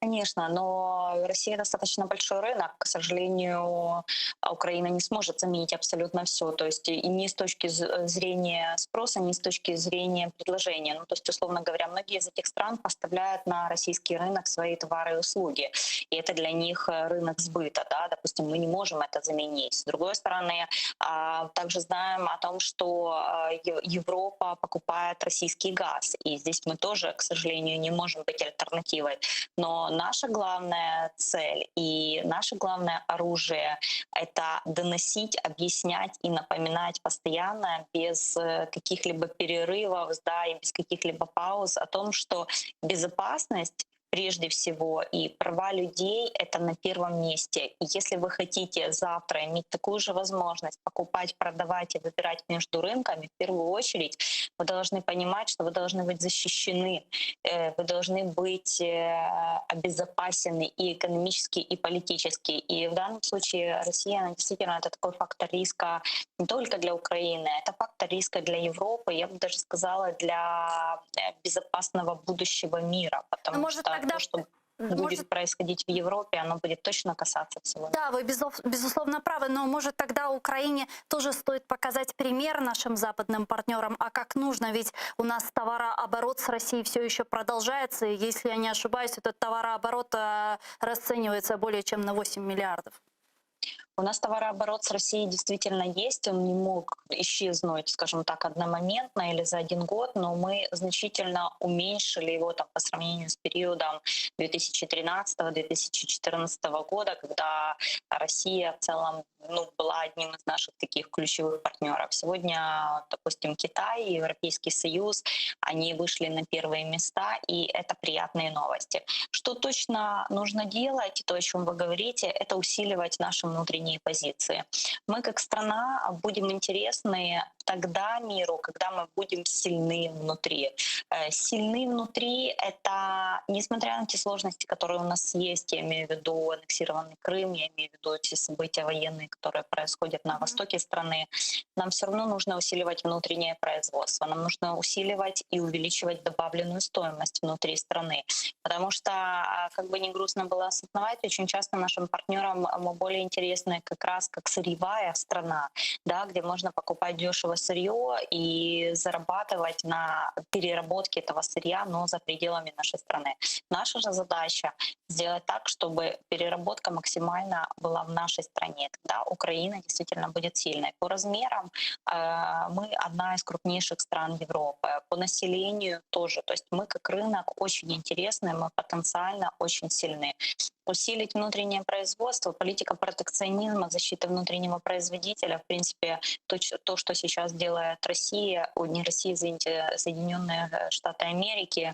Конечно, но Россия достаточно большой рынок. К сожалению, Украина не сможет заменить абсолютно все. То есть и не с точки з- зрения спроса, ни с точки зрения предложения. Ну, то есть, условно говоря, многие из этих стран поставляют на российский рынок свои товары и услуги. И это для них э, рынок сбыта. Да? Допустим, мы не можем это заменить. С другой стороны, а, также знаем о том, что а, Е- Европа покупает российский газ. И здесь мы тоже, к сожалению, не можем быть альтернативой. Но. наша главная цель и наше главное оружие — это доносить, объяснять и напоминать постоянно, без э, каких-либо перерывов, да, и без каких-либо пауз о том, что безопасность прежде всего, и права людей — это на первом месте. И если вы хотите завтра иметь такую же возможность покупать, продавать и выбирать между рынками, в первую очередь вы должны понимать, что вы должны быть защищены, э, вы должны быть э, обезопасены и экономически, и политически. И в данном случае Россия, она действительно это такой фактор риска не только для Украины, это фактор риска для Европы, я бы даже сказала, для э, безопасного будущего мира, потому может, что тогда то, что будет может- происходить в Европе, оно будет точно касаться всего. Да, вы безуслов- безусловно правы, но может тогда Украине тоже стоит показать пример нашим западным партнерам, а как нужно, ведь у нас товарооборот с Россией все еще продолжается, и если я не ошибаюсь, этот товарооборот э, расценивается более чем на 8 миллиардов. У нас товарооборот с Россией действительно есть, он не мог исчезнуть, скажем так, одномоментно или за один год, но мы значительно уменьшили его там, по сравнению с периодом 2013-2014 года, когда Россия в целом ну, была одним из наших таких ключевых партнеров. Сегодня, допустим, Китай и Европейский Союз, они вышли на первые места, и это приятные новости. Что точно нужно делать, то, о чем вы говорите, это усиливать наши внутренние позиции. Мы как страна будем интересны тогда миру, когда мы будем сильны внутри. Э, Сильны внутри — это, несмотря на те сложности, которые у нас есть, я имею в виду аннексированный Крым, я имею в виду те события военные, которые происходят на востоке страны, нам все равно нужно усиливать внутреннее производство, нам нужно усиливать и увеличивать добавленную стоимость внутри страны. Потому что, а, как бы ни грустно было осознавать, очень часто нашим партнерам мы более интересны как раз как сырьевая страна, да, где можно покупать дешево сырье и зарабатывать на переработке этого сырья, но за пределами нашей страны. Наша же задача сделать так, чтобы переработка максимально была в нашей стране. Тогда Украина действительно будет сильной. По размерам э, мы одна из крупнейших стран Европы. По населению тоже. То есть мы как рынок очень интересны, мы потенциально очень сильны. Усилить внутреннее производство, политика протекционизма, защита внутреннего производителя, в принципе, то, ч- то, что сейчас делает Россия, о, не Россия, извините, Соединенные э, Штаты Америки,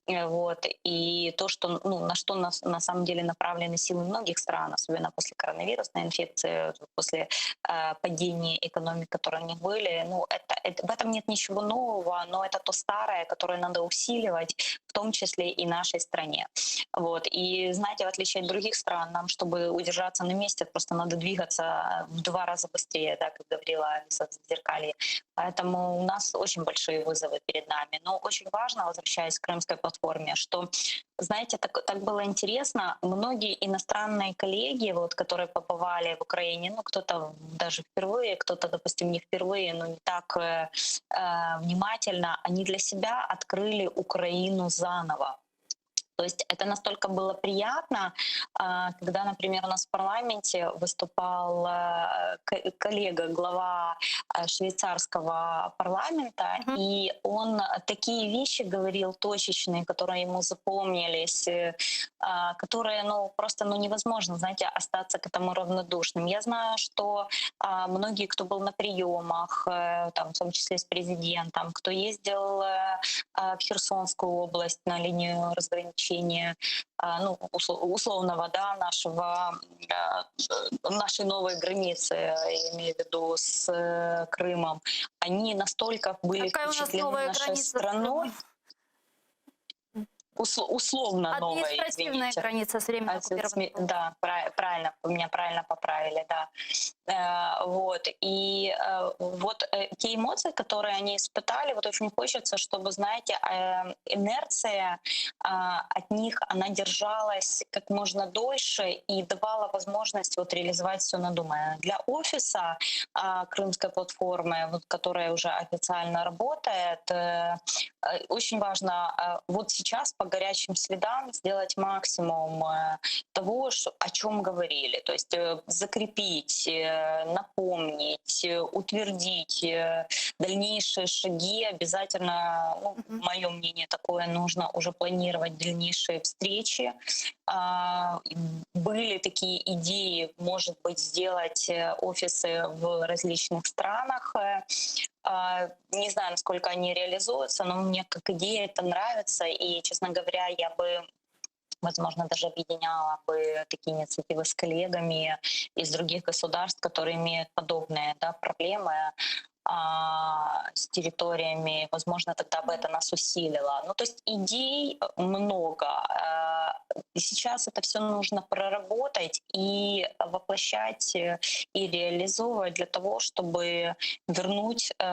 э, вот, и то, что, ну, на что на, на самом деле направлены силы многих стран, особенно после коронавирусной инфекции, после э, падения экономик, которые у них были, ну, это, это, в этом нет ничего нового, но это то старое, которое надо усиливать, в том числе и нашей стране. Вот. И знаете, в отличие от других стран, нам, чтобы удержаться на месте, просто надо двигаться в два раза быстрее, да, как говорила Алиса в «Зеркалье». Поэтому у нас очень большие вызовы перед нами. Но очень важно, возвращаясь к крымской платформе, что, знаете, так, так было интересно, многие иностранные коллеги, вот, которые побывали в Украине, ну, кто-то даже впервые, кто-то, допустим, не впервые, но не так э, э, внимательно, они для себя открыли Украину заново. То есть это настолько было приятно, а, когда, например, у нас в парламенте выступал э, к- коллега, глава э, швейцарского парламента, и он такие вещи говорил точечные, которые ему запомнились, э, а, которые, ну, просто, ну, невозможно, знаете, остаться к этому равнодушным. Я знаю, что а, многие, кто был на приемах, э, там, в том числе с президентом, кто ездил э, а, в Херсонскую область на линию разграничения, а, ну, усло- условного, да, нашего, э, нашей новой границы, я имею в виду с э, Крымом, они настолько были Какая у нас впечатлены новая нашей граница с страной, Крымом? Усл- условно новая, Административная извините. граница с временно А, с- с- оккупированной. Да, пра- правильно, меня правильно поправили, да. Э, Вот, и э, вот э, те эмоции, которые они испытали, вот очень хочется, чтобы, знаете, э, инерция а, от них, она держалась как можно дольше и давала возможность вот реализовать все надуманное. Для офиса а, Крымской платформы, вот, которая уже официально работает, э, э, очень важно э, вот сейчас поговорить. горячим следам сделать максимум э, того, о чем говорили. То есть э, закрепить, э, напомнить, утвердить дальнейшие шаги. Обязательно, ну, мое мнение такое, нужно уже планировать дальнейшие встречи. А, были такие идеи, может быть, сделать офисы в различных странах. А, не знаю, насколько они реализуются, но мне как идея это нравится. И, честно говоря, я бы возможно, даже объединяла бы такие инициативы с коллегами из других государств, которые имеют подобные да, проблемы а, с территориями, возможно, тогда бы это нас усилило. Ну, то есть идей много. А, и сейчас это все нужно проработать и воплощать э, и реализовывать для того, чтобы вернуть э,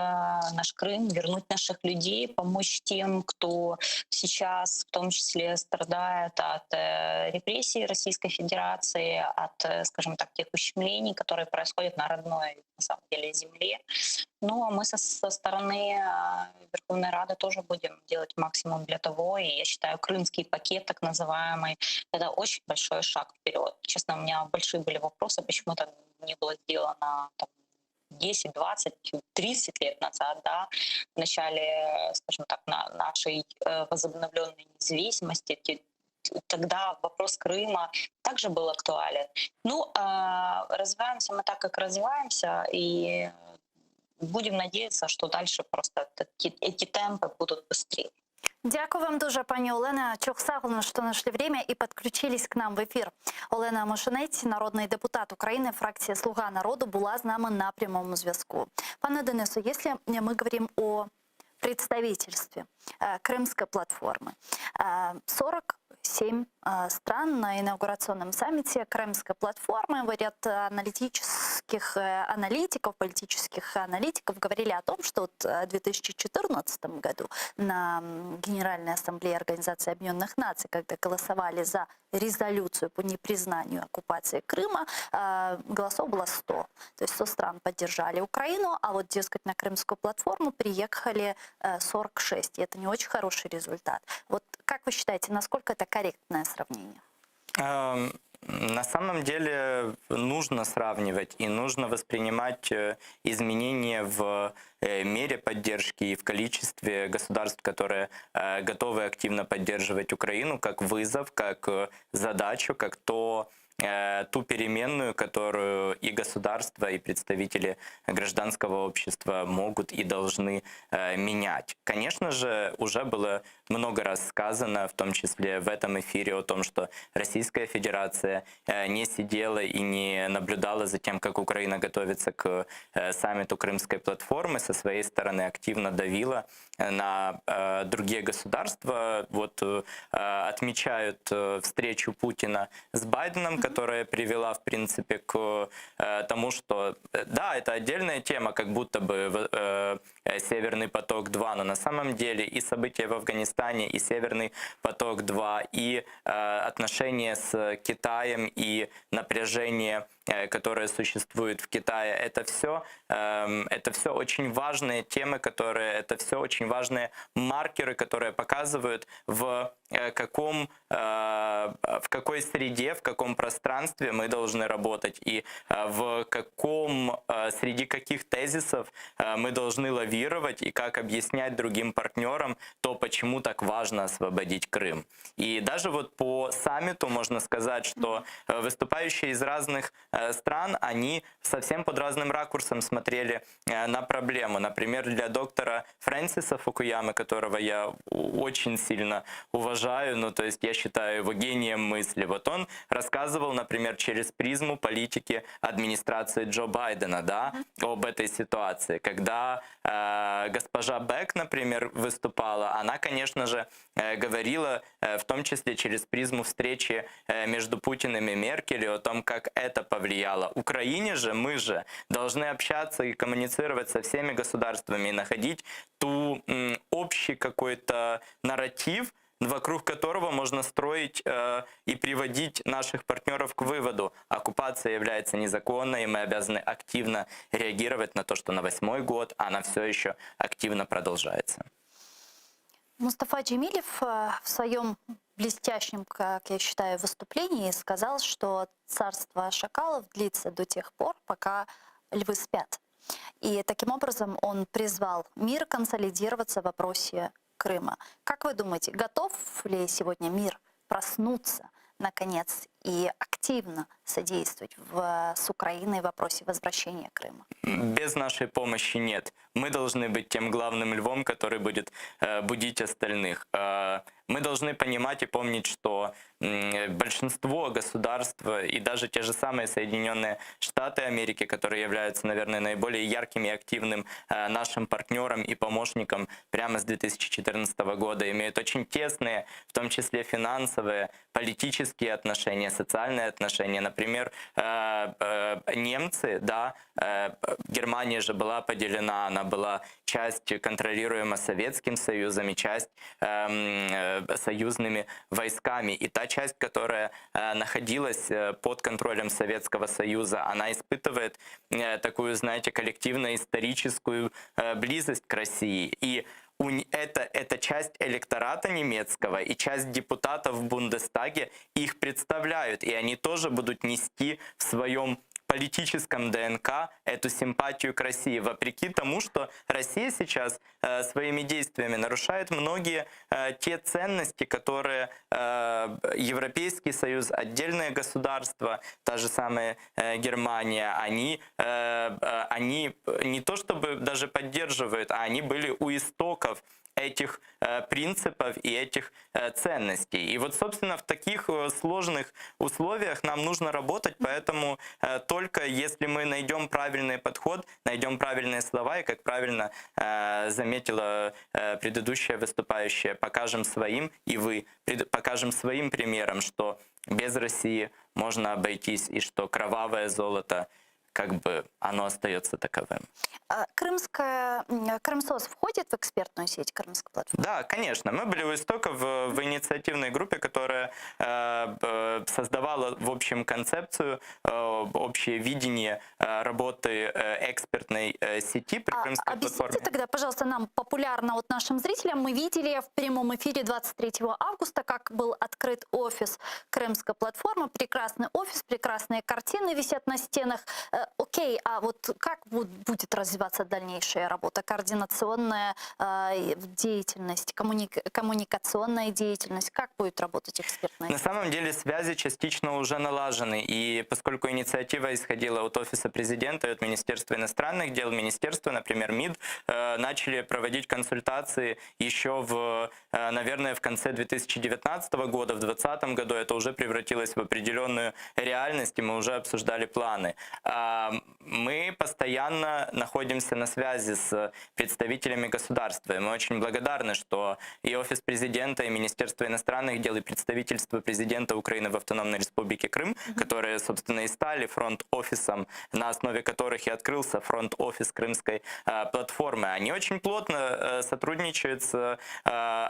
наш Крым, вернуть наших людей, помочь тем, кто сейчас в том числе страдает от э, репрессий Российской Федерации, от, скажем так, тех ущемлений, которые происходят на родной, на самом деле, земле. Ну, а мы со, со стороны э, Верховной Рады тоже будем делать максимум для того. И я считаю, крымский пакет, так называемый, это очень большой шаг вперед. Честно, у меня большие были вопросы, почему это не было сделано там, 10, 20, 30 лет назад, да, в начале, скажем так, на нашей э, возобновленной независимости, тогда вопрос Крыма также был актуален. Ну, э, развиваемся мы так, как развиваемся, и будем надеяться, что дальше просто эти темпы будут быстрее. Дякую вам дуже, пані Олена. Çoq sağ oluñ, что нашли время и подключились к нам в эфир. Олена Мошенець, народний депутат України, фракція «Слуга народу», була з нами на прямому зв'язку. Пане Денису, если мы говорим о представительстве э, Крымской платформы, 47 э, стран на инаугурационном саммите Крымской платформы, ряд аналитических э, аналитиков, политических аналитиков говорили о том, что вот в 2014 году на Генеральной Ассамблее Организации Объединенных Наций, когда голосовали за резолюцию по непризнанию оккупации Крыма, голосов было 100. То есть 100 стран поддержали Украину, а вот, дескать, на Крымскую платформу приехали 46. И это не очень хороший результат. Вот как вы считаете, насколько это корректное сравнение? Эм, на самом деле нужно сравнивать и нужно воспринимать э, изменения в э, мере поддержки и в количестве государств, которые э, готовы активно поддерживать Украину, как вызов, как задачу, как то, ту переменную, которую и государство, и представители гражданского общества могут и должны менять. Конечно же, уже было много раз сказано, в том числе в этом эфире, о том, что Российская Федерация э, не сидела и не наблюдала за тем, как Украина готовится к саммиту Крымской платформы, со своей стороны активно давила на другие государства. Вот отмечают встречу Путина с Байденом, которая привела, в принципе, к э, тому, что, э, да, это отдельная тема, как будто бы э, Северный поток-2, но на самом деле и события в Афганистане, и Северный поток-2, и отношения с Китаем, и напряжение, которое существует в Китае, это все, эм, это все очень важные темы, которые, это все очень важные маркеры, которые показывают, в каком, в какой среде, в каком пространстве мы должны работать и э, в каком, э, среди каких тезисов э, мы должны лавировать и как объяснять другим партнерам то, почему так важно освободить Крым. И даже вот по саммиту можно сказать, что выступающие из разных стран, они совсем под разным ракурсом смотрели на проблему. Например, для доктора Фрэнсиса Фукуямы, которого я очень сильно уважаю, ну то есть я считаю его гением мысли, вот он рассказывал, например, через призму политики администрации Джо Байдена, да, об этой ситуации. Когда э, госпожа Бек, например, выступала, она, конечно же, э, говорила э, в том числе через призму встречи э, между Путиным и Меркель о том, как это повлияло. Украине же, мы же должны общаться и коммуницировать со всеми государствами и находить ту м, общий какой-то нарратив, вокруг которого можно строить э, и приводить наших партнеров к выводу. Оккупация является незаконной, и мы обязаны активно реагировать на то, что на восьмой год она все еще активно продолжается. Mustafa Cemilev э, в своем блестящем, как я считаю, выступлении сказал, что царство шакалов длится до тех пор, пока львы спят. И таким образом он призвал мир консолидироваться в вопросе Крыма. Как вы думаете, готов ли сегодня мир проснуться, наконец, и активно содействовать в, с Украиной в вопросе возвращения Крыма? Без нашей помощи нет. Мы должны быть тем главным львом, который будет э, будить остальных. Э, мы должны понимать и помнить, что м, большинство государств и даже те же самые Соединенные Штаты Америки, которые являются, наверное, наиболее ярким и активным э, нашим партнером и помощником прямо с 2014 года, имеют очень тесные, в том числе финансовые, политические отношения, социальные отношения. Например, э, э, немцы, да, э, Германия же была поделена, она была часть контролируема Советским Союзом и часть эм, э, союзными войсками. И та часть, которая э, находилась э, под контролем Советского Союза, она испытывает э, такую, знаете, коллективно-историческую э, близость к России. И у н- это, это часть электората немецкого и часть депутатов в Бундестаге их представляют, и они тоже будут нести в своем политическом ДНК эту симпатию к России, вопреки тому, что Россия сейчас э, своими действиями нарушает многие э, те ценности, которые э, Европейский Союз, отдельные государства, та же самая э, Германия, они, э, э, они не то чтобы даже поддерживают, а они были у истоков этих э, принципов и этих э, ценностей. И вот, собственно, в таких э, сложных условиях нам нужно работать, поэтому э, только если мы найдем правильный подход, найдем правильные слова и, как правильно э, заметила э, предыдущая выступающая, покажем своим, и вы, пред- покажем своим примером, что без России можно обойтись, и что кровавое золото, как бы оно остается таковым. А Крымская, м, Крымсос входит в экспертную сеть Крымской платформы? Да, конечно. Мы были у истоков в, в инициативной группе, которая э, э, создавала, в общем, концепцию, э, общее видение э, работы э, экспертной э, сети при А, Крымской объясните платформе. тогда, пожалуйста, нам популярно вот нашим зрителям. Мы видели в прямом эфире 23 августа, как был открыт офис Крымской платформы. Прекрасный офис, прекрасные картины висят на стенах. Э, Окей, а вот как буд- будет развиваться дальнейшая работа, координационная э, деятельность, коммуник- коммуникационная деятельность? Как будет работать экспертная На самом деле связи частично уже налажены, и поскольку инициатива исходила от Офиса президента и от Министерства иностранных дел, министерство, например, МИД, э, начали проводить консультации еще в, э, наверное, в конце 2019 года, в 2020 году это уже превратилось в определенную реальность, и мы уже обсуждали планы. А, Мы постоянно находимся на связи с представителями государства, и мы очень благодарны, что и Офис президента, и Министерство иностранных дел, и представительство президента Украины в Автономной Республике Крым, которые, собственно, и стали фронт-офисом, на основе которых и открылся фронт-офис Крымской э, платформы, они очень плотно э, сотрудничают с э,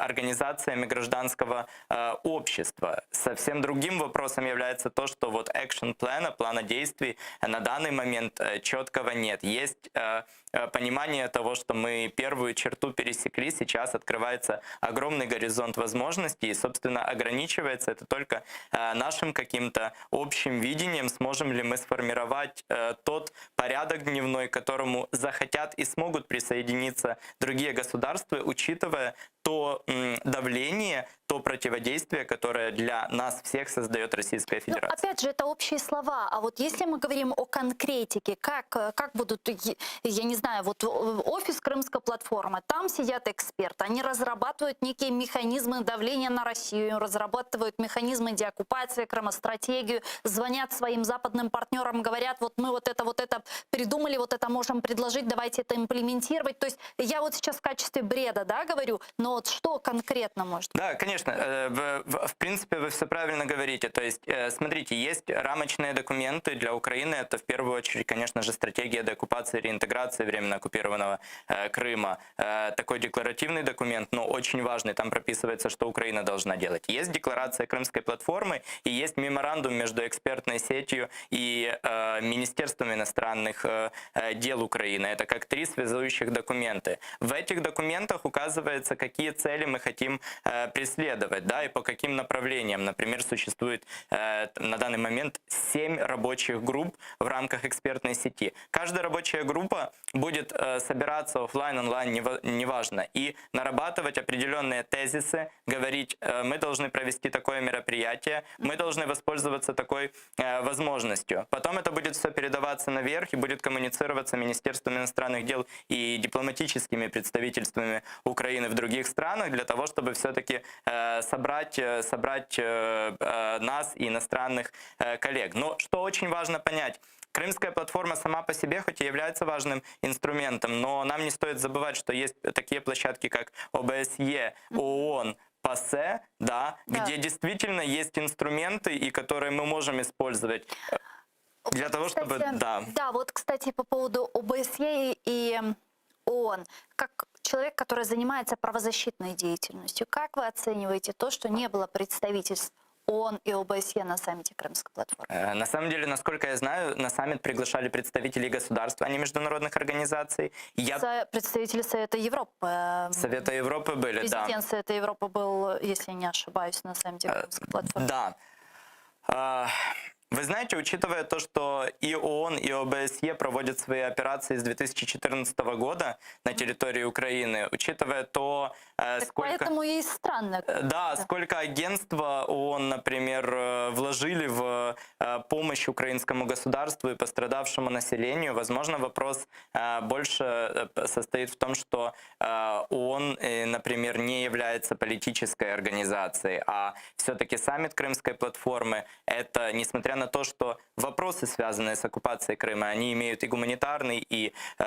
организациями гражданского э, общества. Совсем другим вопросом является то, что вот action плана, плана действий на данный момент э, четкого нет. Есть э, э, понимание того, что мы первую черту пересекли, сейчас открывается огромный горизонт возможностей, и, собственно, ограничивается это только э, нашим каким-то общим видением, сможем ли мы сформировать э, тот порядок дневной, к которому захотят и смогут присоединиться другие государства, учитывая то м, давление, то противодействие, которое для нас всех создает Российская Ну, Федерация. опять же, это общие слова. А вот если мы говорим о конкретике, как, э, как будут, е- я не знаю, вот э, офис Крымской платформы, там сидят эксперты, они разрабатывают некие механизмы давления на Россию, разрабатывают механизмы деоккупации Крыма, стратегию, звонят своим западным партнерам, говорят, вот мы вот это, вот это придумали, вот это можем предложить, давайте это имплементировать. То есть я вот сейчас в качестве бреда, да, говорю, но вот что конкретно может Да, конечно. Э, В, в- в принципе, вы все правильно говорите. То есть, э, смотрите, есть рамочные документы для Украины. Это в первую очередь, конечно же, стратегия деоккупации и реинтеграции временно оккупированного э, Крыма. Э, Такой декларативный документ, но очень важный. Там прописывается, что Украина должна делать. Есть декларация Крымской платформы и есть меморандум между экспертной сетью и э, Министерством иностранных э, э, дел Украины. Это как три связующих документы. В этих документах указывается, какие. какие цели мы хотим э, преследовать, да, и по каким направлениям. Например, существует э, на данный момент 7 рабочих групп в рамках экспертной сети. Каждая рабочая группа будет э, собираться офлайн, онлайн, неважно, и нарабатывать определенные тезисы, говорить, э, мы должны провести такое мероприятие, мы должны воспользоваться такой э, возможностью. Потом это будет все передаваться наверх и будет коммуницироваться Министерством иностранных дел и дипломатическими представительствами Украины в других странах для того, чтобы все-таки э, собрать, собрать нас и иностранных коллег. Но что очень важно понять, Крымская платформа сама по себе хоть и является важным инструментом, но нам не стоит забывать, что есть такие площадки, как ОБСЕ, ООН, ПАСЕ, да, да, где действительно есть инструменты, и которые мы можем использовать для того, кстати, чтобы... Да. да, вот, кстати, по поводу ОБСЕ и ООН. Как человек, который занимается правозащитной деятельностью, как вы оцениваете то, что не было представительств ООН и ОБСЕ на саммите Крымской платформы? Э, на самом деле, насколько я знаю, на саммит приглашали представителей государств, а не международных организаций. Я... Представители Совета Европы. Совета Европы были, Президент да. Совета Европы был, если не ошибаюсь, на саммите э, Крымской платформы. Да. А, вы знаете, учитывая то, что и ООН, и ОБСЕ проводят свои операции с 2014 года на территории Украины, учитывая то, э, так сколько... Поэтому и странно. Э, да, да, сколько агентства ООН, например, э, вложили в помощь украинскому государству и пострадавшему населению, возможно, вопрос больше состоит в том, что ООН, например, не является политической организацией, а все-таки саммит Крымской платформы — это, несмотря на то, что вопросы, связанные с оккупацией Крыма, они имеют и гуманитарный, и э,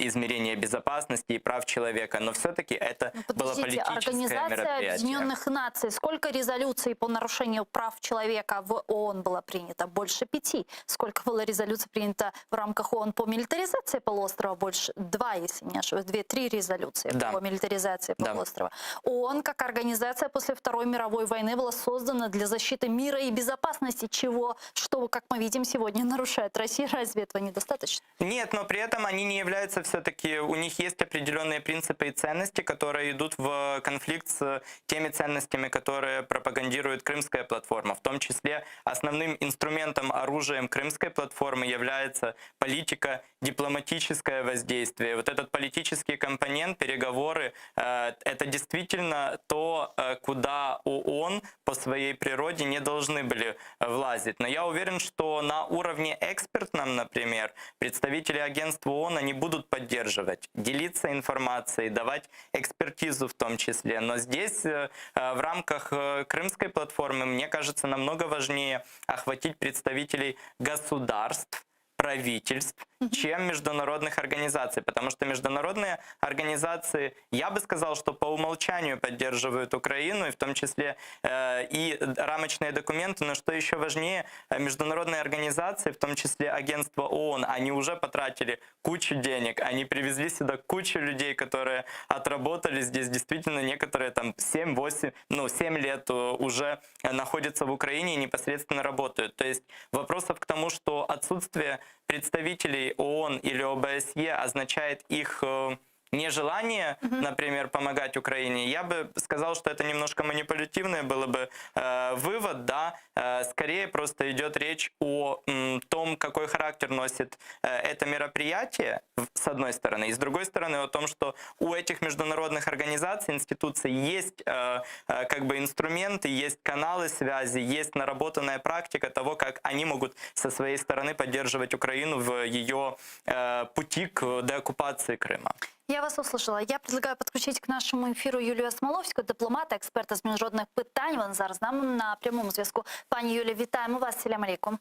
измерение безопасности, и прав человека, но все-таки это ну, было политическое Организация мероприятие. Объединенных Наций. Сколько резолюций по нарушению прав человека в ООН было принято? Больше пяти. Сколько было резолюций принято в рамках ООН по милитаризации полуострова? Больше два, если не ошибаюсь, две-три резолюции да. по милитаризации полуострова. Да. ООН как организация после Второй мировой войны была создана для защиты мира и безопасности, чего что, как мы видим, сегодня нарушает Россия. Разве этого недостаточно? Нет, но при этом они не являются все-таки, у них есть определенные принципы и ценности, которые идут в конфликт с теми ценностями, которые пропагандирует Крымская платформа. В том числе основным инструментом, оружием Крымской платформы является политика, дипломатическое воздействие. Вот этот политический компонент, переговоры, э, это действительно то, э, куда ООН по своей природе не должны были влазить. Но я уверен, что на уровне экспертном, например, представители агентства ООН, они будут поддерживать, делиться информацией, давать экспертизу в том числе. Но здесь э, в рамках Крымской платформы, мне кажется, намного важнее охватить представителей государств, правительств, чем международных организаций, потому что международные организации, я бы сказал, что по умолчанию поддерживают Украину, и в том числе э, и рамочные документы, но что еще важнее, э, международные организации, в том числе агентство ООН, они уже потратили кучу денег, они привезли сюда кучу людей, которые отработали здесь, действительно некоторые там 7-8, ну 7 лет э, уже находятся в Украине и непосредственно работают. То есть вопросов к тому, что отсутствие представителей ООН или ОБСЕ означает их э, нежелание, например, помогать Украине, я бы сказал, что это немножко манипулятивный было бы э, вывод, да, э, скорее просто идет речь о м, том, какой характер носит э, это мероприятие, с одной стороны, и с другой стороны о том, что у этих международных организаций, институций есть э, э, как бы инструменты, есть каналы связи, есть наработанная практика того, как они могут со своей стороны поддерживать Украину в ее э, пути к деоккупации Крыма. Я вас услышала. Я предлагаю подключить к нашему эфиру Юлію Осмоловську, дипломата, експерта з міжнародних питань. Вона зараз з нами на прямому зв'язку. Пані Юлія, вітаємо вас. Селям алейкум.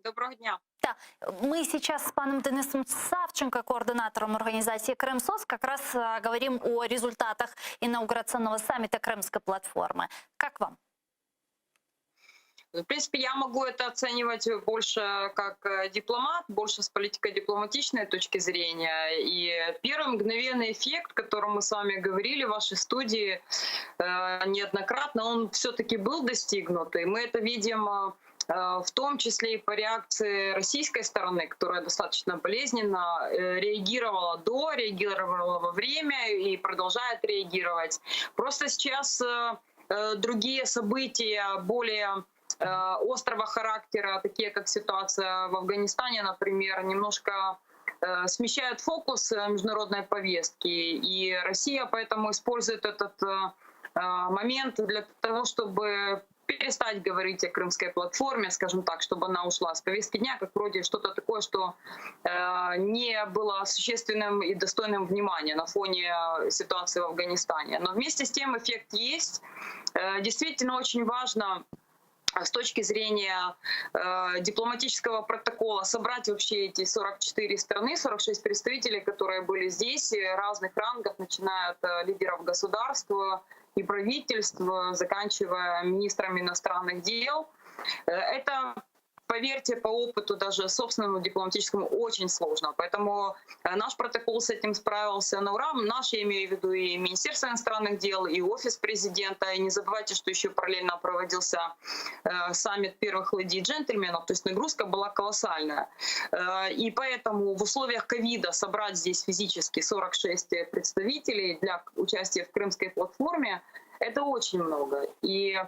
Доброго дня. Да, мы сейчас с паном Денисом Савченко, координатором организации Крымсос, как раз говорим о результатах инаугурационного саммита Крымской платформы. Как вам? В принципе, я могу это оценивать больше как э, дипломат, больше с политико-дипломатичной точки зрения. И первый мгновенный эффект, о котором мы с вами говорили в вашей студии э, неоднократно, он все-таки был достигнут. И мы это видим э, в том числе и по реакции российской стороны, которая достаточно болезненно реагировала до, реагировала во время и продолжает реагировать. Просто сейчас другие события более острого характера, такие как ситуация в Афганистане, например, немножко смещают фокус международной повестки. И Россия поэтому использует этот момент для того, чтобы перестать говорить о крымской платформе, скажем так, чтобы она ушла с повестки дня, как вроде что-то такое, что не было существенным и достойным внимания на фоне ситуации в Афганистане. Но вместе с тем эффект есть. Действительно очень важно с точки зрения дипломатического протокола собрать вообще эти 44 страны, 46 представителей, которые были здесь, разных рангов, начиная от лидеров государств и правительств, заканчивая министрами иностранных дел. Это, поверьте, по опыту даже собственному дипломатическому очень сложно. Поэтому наш протокол с этим справился на ура. Наш, я имею в виду, и Министерство иностранных дел, и Офис президента. И не забывайте, что еще параллельно проводился саммит первых леди и джентльменов. То есть нагрузка была колоссальная. И поэтому в условиях ковида собрать здесь физически 46 представителей для участия в Крымской платформе — это очень много. И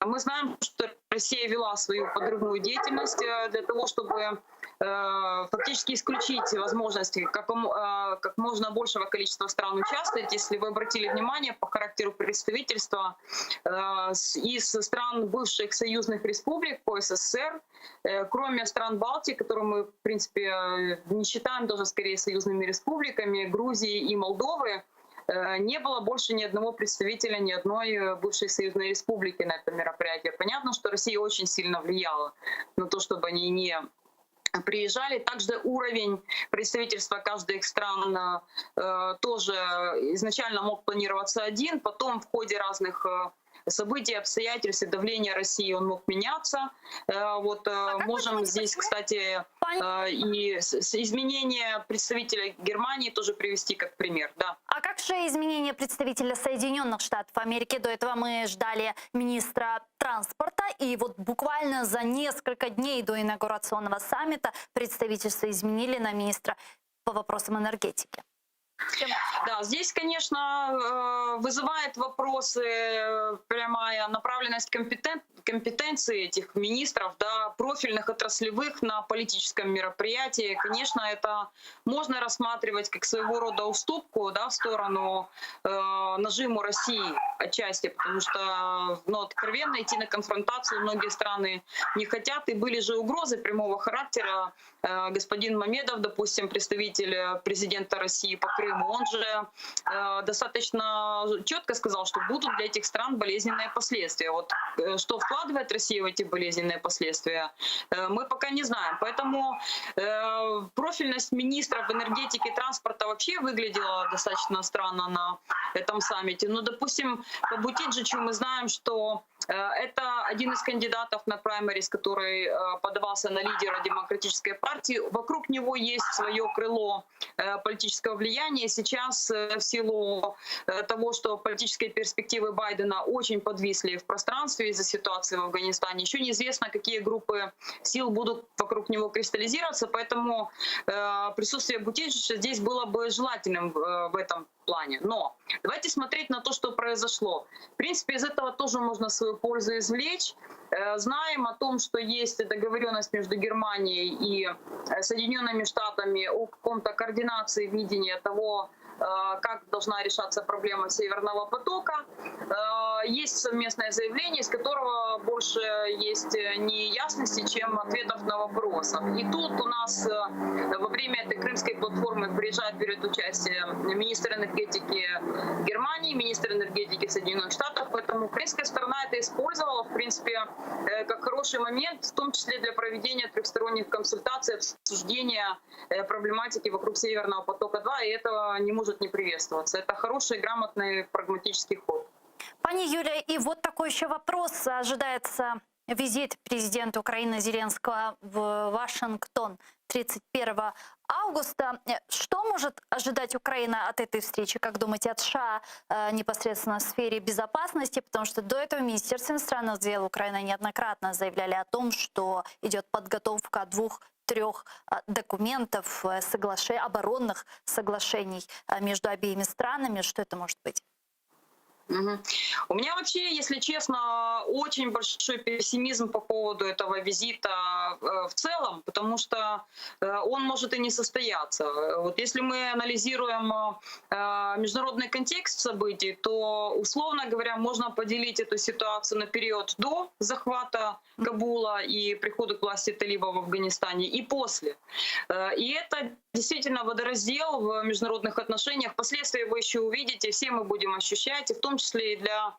мы знаем, что Россия вела свою подрывную деятельность для того, чтобы фактически исключить возможность как, как можно большего количества стран участвовать. Если вы обратили внимание, по характеру представительства из стран бывших союзных республик по СССР, кроме стран Балтии, которые мы, в принципе, не считаем даже скорее союзными республиками, Грузии и Молдовы, не было больше ни одного представителя ни одной бывшей союзной республики на этом мероприятии. Понятно, что Россия очень сильно влияла на то, чтобы они не приезжали. Также уровень представительства каждой из стран тоже изначально мог планироваться один, потом в ходе разных событий, обстоятельств и давления России он мог меняться. Вот а можем здесь, кстати, и изменение представителя Германии тоже привести как пример. Да. А как же изменение представителя Соединенных Штатов Америки? До этого мы ждали министра транспорта, и вот буквально за несколько дней до инаугурационного саммита представительство изменили на министра по вопросам энергетики. Да, здесь, конечно, вызывает вопросы прямая направленность компетен компетенции этих министров, да, профильных, отраслевых на политическом мероприятии. Конечно, это можно рассматривать как своего рода уступку, да, в сторону э, нажиму России отчасти, потому что, ну, откровенно идти на конфронтацию многие страны не хотят. И были же угрозы прямого характера. Э, господин Мамедов, допустим, представитель президента России по Крыму, он же э, достаточно четко сказал, что будут для этих стран болезненные последствия. Вот э, что вкладывает Россия в эти болезненные последствия, э, мы пока не знаем. Поэтому э, профильность министров энергетики и транспорта вообще выглядела достаточно странно на этом саммите. Но, допустим, по Бутиджичу мы знаем, что э, это один из кандидатов на праймерис, который э, подавался на лидера Демократической партии. Вокруг него есть свое крыло э, политического влияния. Сейчас в силу того, что политические перспективы Байдена очень подвисли в пространстве из-за ситуации в Афганистане, еще неизвестно, какие группы сил будут вокруг него кристаллизироваться, поэтому присутствие Бутиджича здесь было бы желательным в этом плане. Но давайте смотреть на то, что произошло. В принципе, из этого тоже можно свою пользу извлечь. Знаем о том, что есть договоренность между Германией и Соединенными Штатами о каком-то координации видения того, как должна решаться проблема Северного потока. Есть совместное заявление, из которого больше есть неясности, чем ответов на вопросы. И тут у нас во время этой крымской платформы приезжает, берет участие министр энергетики Германии, министр энергетики Соединенных Штатов. Поэтому украинская сторона это использовала, в принципе, как хороший момент, в том числе для проведения трехсторонних консультаций, обсуждения проблематики вокруг Северного потока-2, и этого не может не приветствоваться. Это хороший, грамотный, прагматический ход. Пани Юлия, и вот такой еще вопрос. Ожидается визит президента Украины Зеленского в Вашингтон 30 . 31 августа. Что может ожидать Украина от этой встречи, как думаете, от США непосредственно в сфере безопасности? Потому что до этого Министерство иностранных дел Украины неоднократно заявляли о том, что идет подготовка двух-трех документов, соглашений, оборонных соглашений между обеими странами. Что это может быть? Мгм. У меня вообще, если честно, очень большой пессимизм по поводу этого визита в целом, потому что он может и не состояться. Вот если мы анализируем международный контекст событий, то, условно говоря, можно поделить эту ситуацию на период до захвата Кабула и прихода к власти талибов в Афганистане и после. И это действительно водораздел в международных отношениях. Последствия вы еще увидите, все мы будем ощущать, и в том числе и для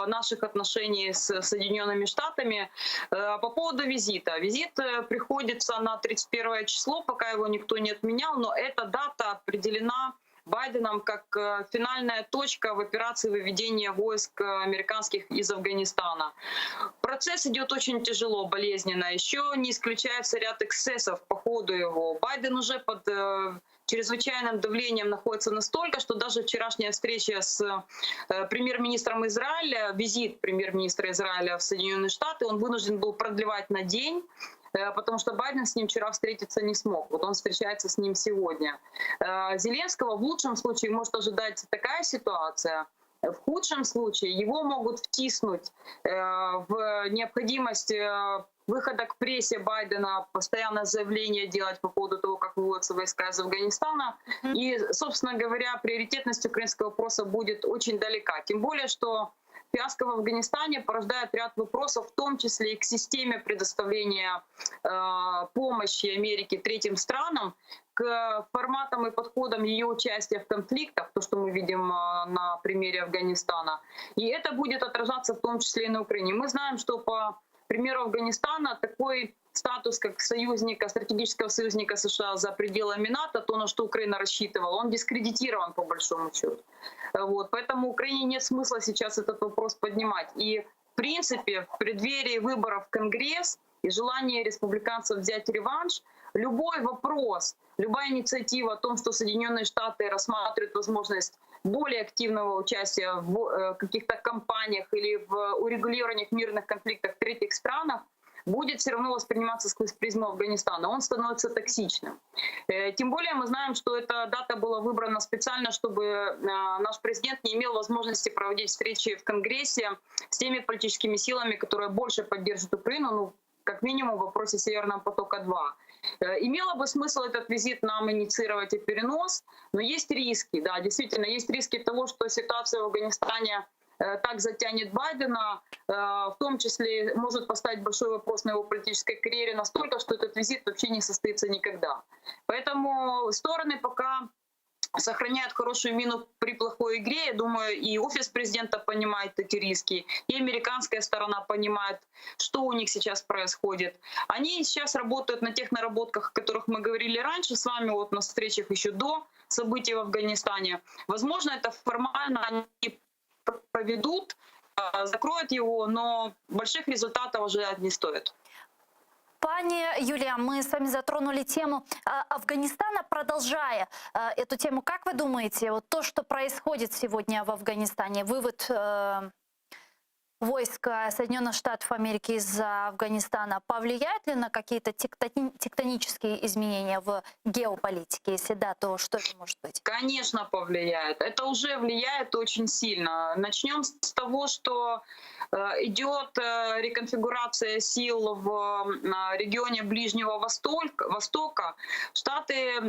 наших отношений с Соединенными Штатами. По поводу визита. Визит приходится на 31 число, пока его никто не отменял, но эта дата определена Байденом как финальная точка в операции выведения войск американских из Афганистана. Процесс идет очень тяжело, болезненно. Еще не исключается ряд эксцессов по ходу его. Байден уже под чрезвычайным давлением находится настолько, что даже вчерашняя встреча с премьер-министром Израиля, визит премьер-министра Израиля в Соединенные Штаты, он вынужден был продлевать на день, потому что Байден с ним вчера встретиться не смог. Вот он встречается с ним сегодня. Зеленского в лучшем случае может ожидать такая ситуация. В худшем случае его могут втиснуть в необходимость выхода к прессе Байдена, постоянно заявления делать по поводу того, как выводятся войска из Афганистана. И, собственно говоря, приоритетность украинского вопроса будет очень далека. Тем более, что фиаско в Афганистане порождает ряд вопросов, в том числе и к системе предоставления помощи Америки третьим странам, к форматам и подходам ее участия в конфликтах, то, что мы видим на примере Афганистана. И это будет отражаться в том числе и на Украине. Мы знаем, что по примеру Афганистана такой статус, как союзника, стратегического союзника США за пределами НАТО, то, на что Украина рассчитывала, он дискредитирован по большому счету. Вот. Поэтому Украине нет смысла сейчас этот вопрос поднимать. И в принципе в преддверии выборов в Конгресс и желание республиканцев взять реванш, любой вопрос, любая инициатива о том, что Соединенные Штаты рассматривают возможность более активного участия в каких-то кампаниях или в урегулированиях мирных конфликтов в третьих странах, будет все равно восприниматься сквозь призму Афганистана. Он становится токсичным. Тем более мы знаем, что эта дата была выбрана специально, чтобы наш президент не имел возможности проводить встречи в Конгрессе с теми политическими силами, которые больше поддержат Украину, как минимум в вопросе Северного потока-2. Имело бы смысл этот визит нам инициировать и перенос, но есть риски, да, действительно, есть риски того, что ситуация в Афганистане так затянет Байдена, в том числе может поставить большой вопрос на его политической карьере настолько, что этот визит вообще не состоится никогда. Поэтому стороны пока сохраняют хорошую мину при плохой игре. Я думаю, и офис президента понимает эти риски, и американская сторона понимает, что у них сейчас происходит. Они сейчас работают на тех наработках, о которых мы говорили раньше с вами, вот на встречах еще до событий в Афганистане. Возможно, это формально они проведут, закроют его, но больших результатов ожидать не стоит. Пани Юлия, мы с вами затронули тему Афганистана. Продолжая эту тему, как вы думаете, вот то, что происходит сегодня в Афганистане, вывод войск Соединенных Штатов Америки из Афганистана, повлияет ли на какие-то тектонические изменения в геополитике? Если да, то что это может быть? Конечно, повлияет. Это уже влияет очень сильно. Начнем с того, что идет реконфигурация сил в регионе Ближнего Востока. Штаты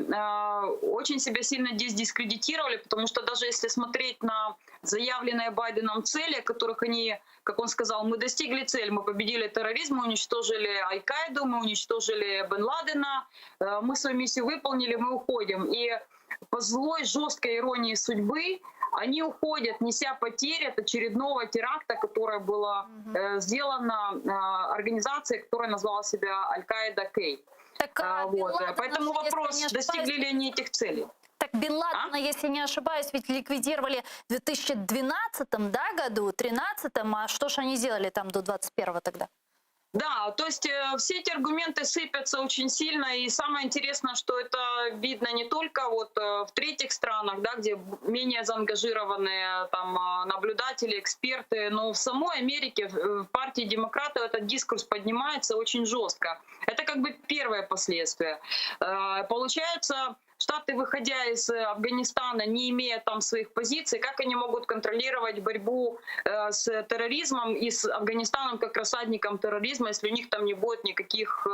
очень себя сильно здесь дискредитировали, потому что даже если смотреть на заявленные Байденом цели, которых они, как он сказал, мы достигли цель, мы победили терроризм, мы уничтожили Аль-Каиду, мы уничтожили Бен Ладена, мы свою миссию выполнили, мы уходим. И по злой, жесткой иронии судьбы они уходят, неся потери от очередного теракта, которое было сделано организацией, которая назвала себя Аль-Каида Кей. Так, а Бен Ладена Поэтому же, если вопрос, не ошибаюсь, достигли ли они этих целей? Так Бен Ладена, А? если не ошибаюсь, ведь ликвидировали в 2012, да, году, тринадцатом, а что ж они делали там до 21-го тогда? Да, то есть э, все эти аргументы сыпятся очень сильно, и самое интересное, что это видно не только вот э, в третьих странах, да, где менее заангажированные там а, наблюдатели, эксперты, но в самой Америке, в партии демократов этот дискурс поднимается очень жестко. Это как бы первое последствие. Э, получается, Штаты, выходя из э, Афганистана, не имея там своих позиций, как они могут контролировать борьбу э, с терроризмом и с Афганистаном как рассадником терроризма, если у них там не будет никаких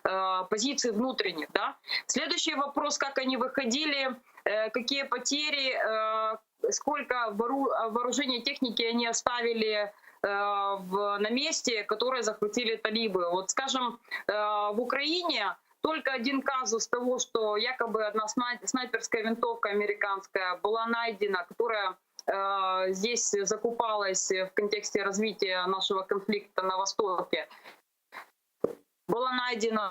э, позиций внутренних? Да? Следующий вопрос, как они выходили, какие потери, сколько вооружения техники они оставили на месте, которые захватили талибы. Вот, скажем, в Украине только один казус того, что якобы одна снайперская винтовка американская была найдена, которая э, здесь закупалась в контексте развития нашего конфликта на Востоке была найдена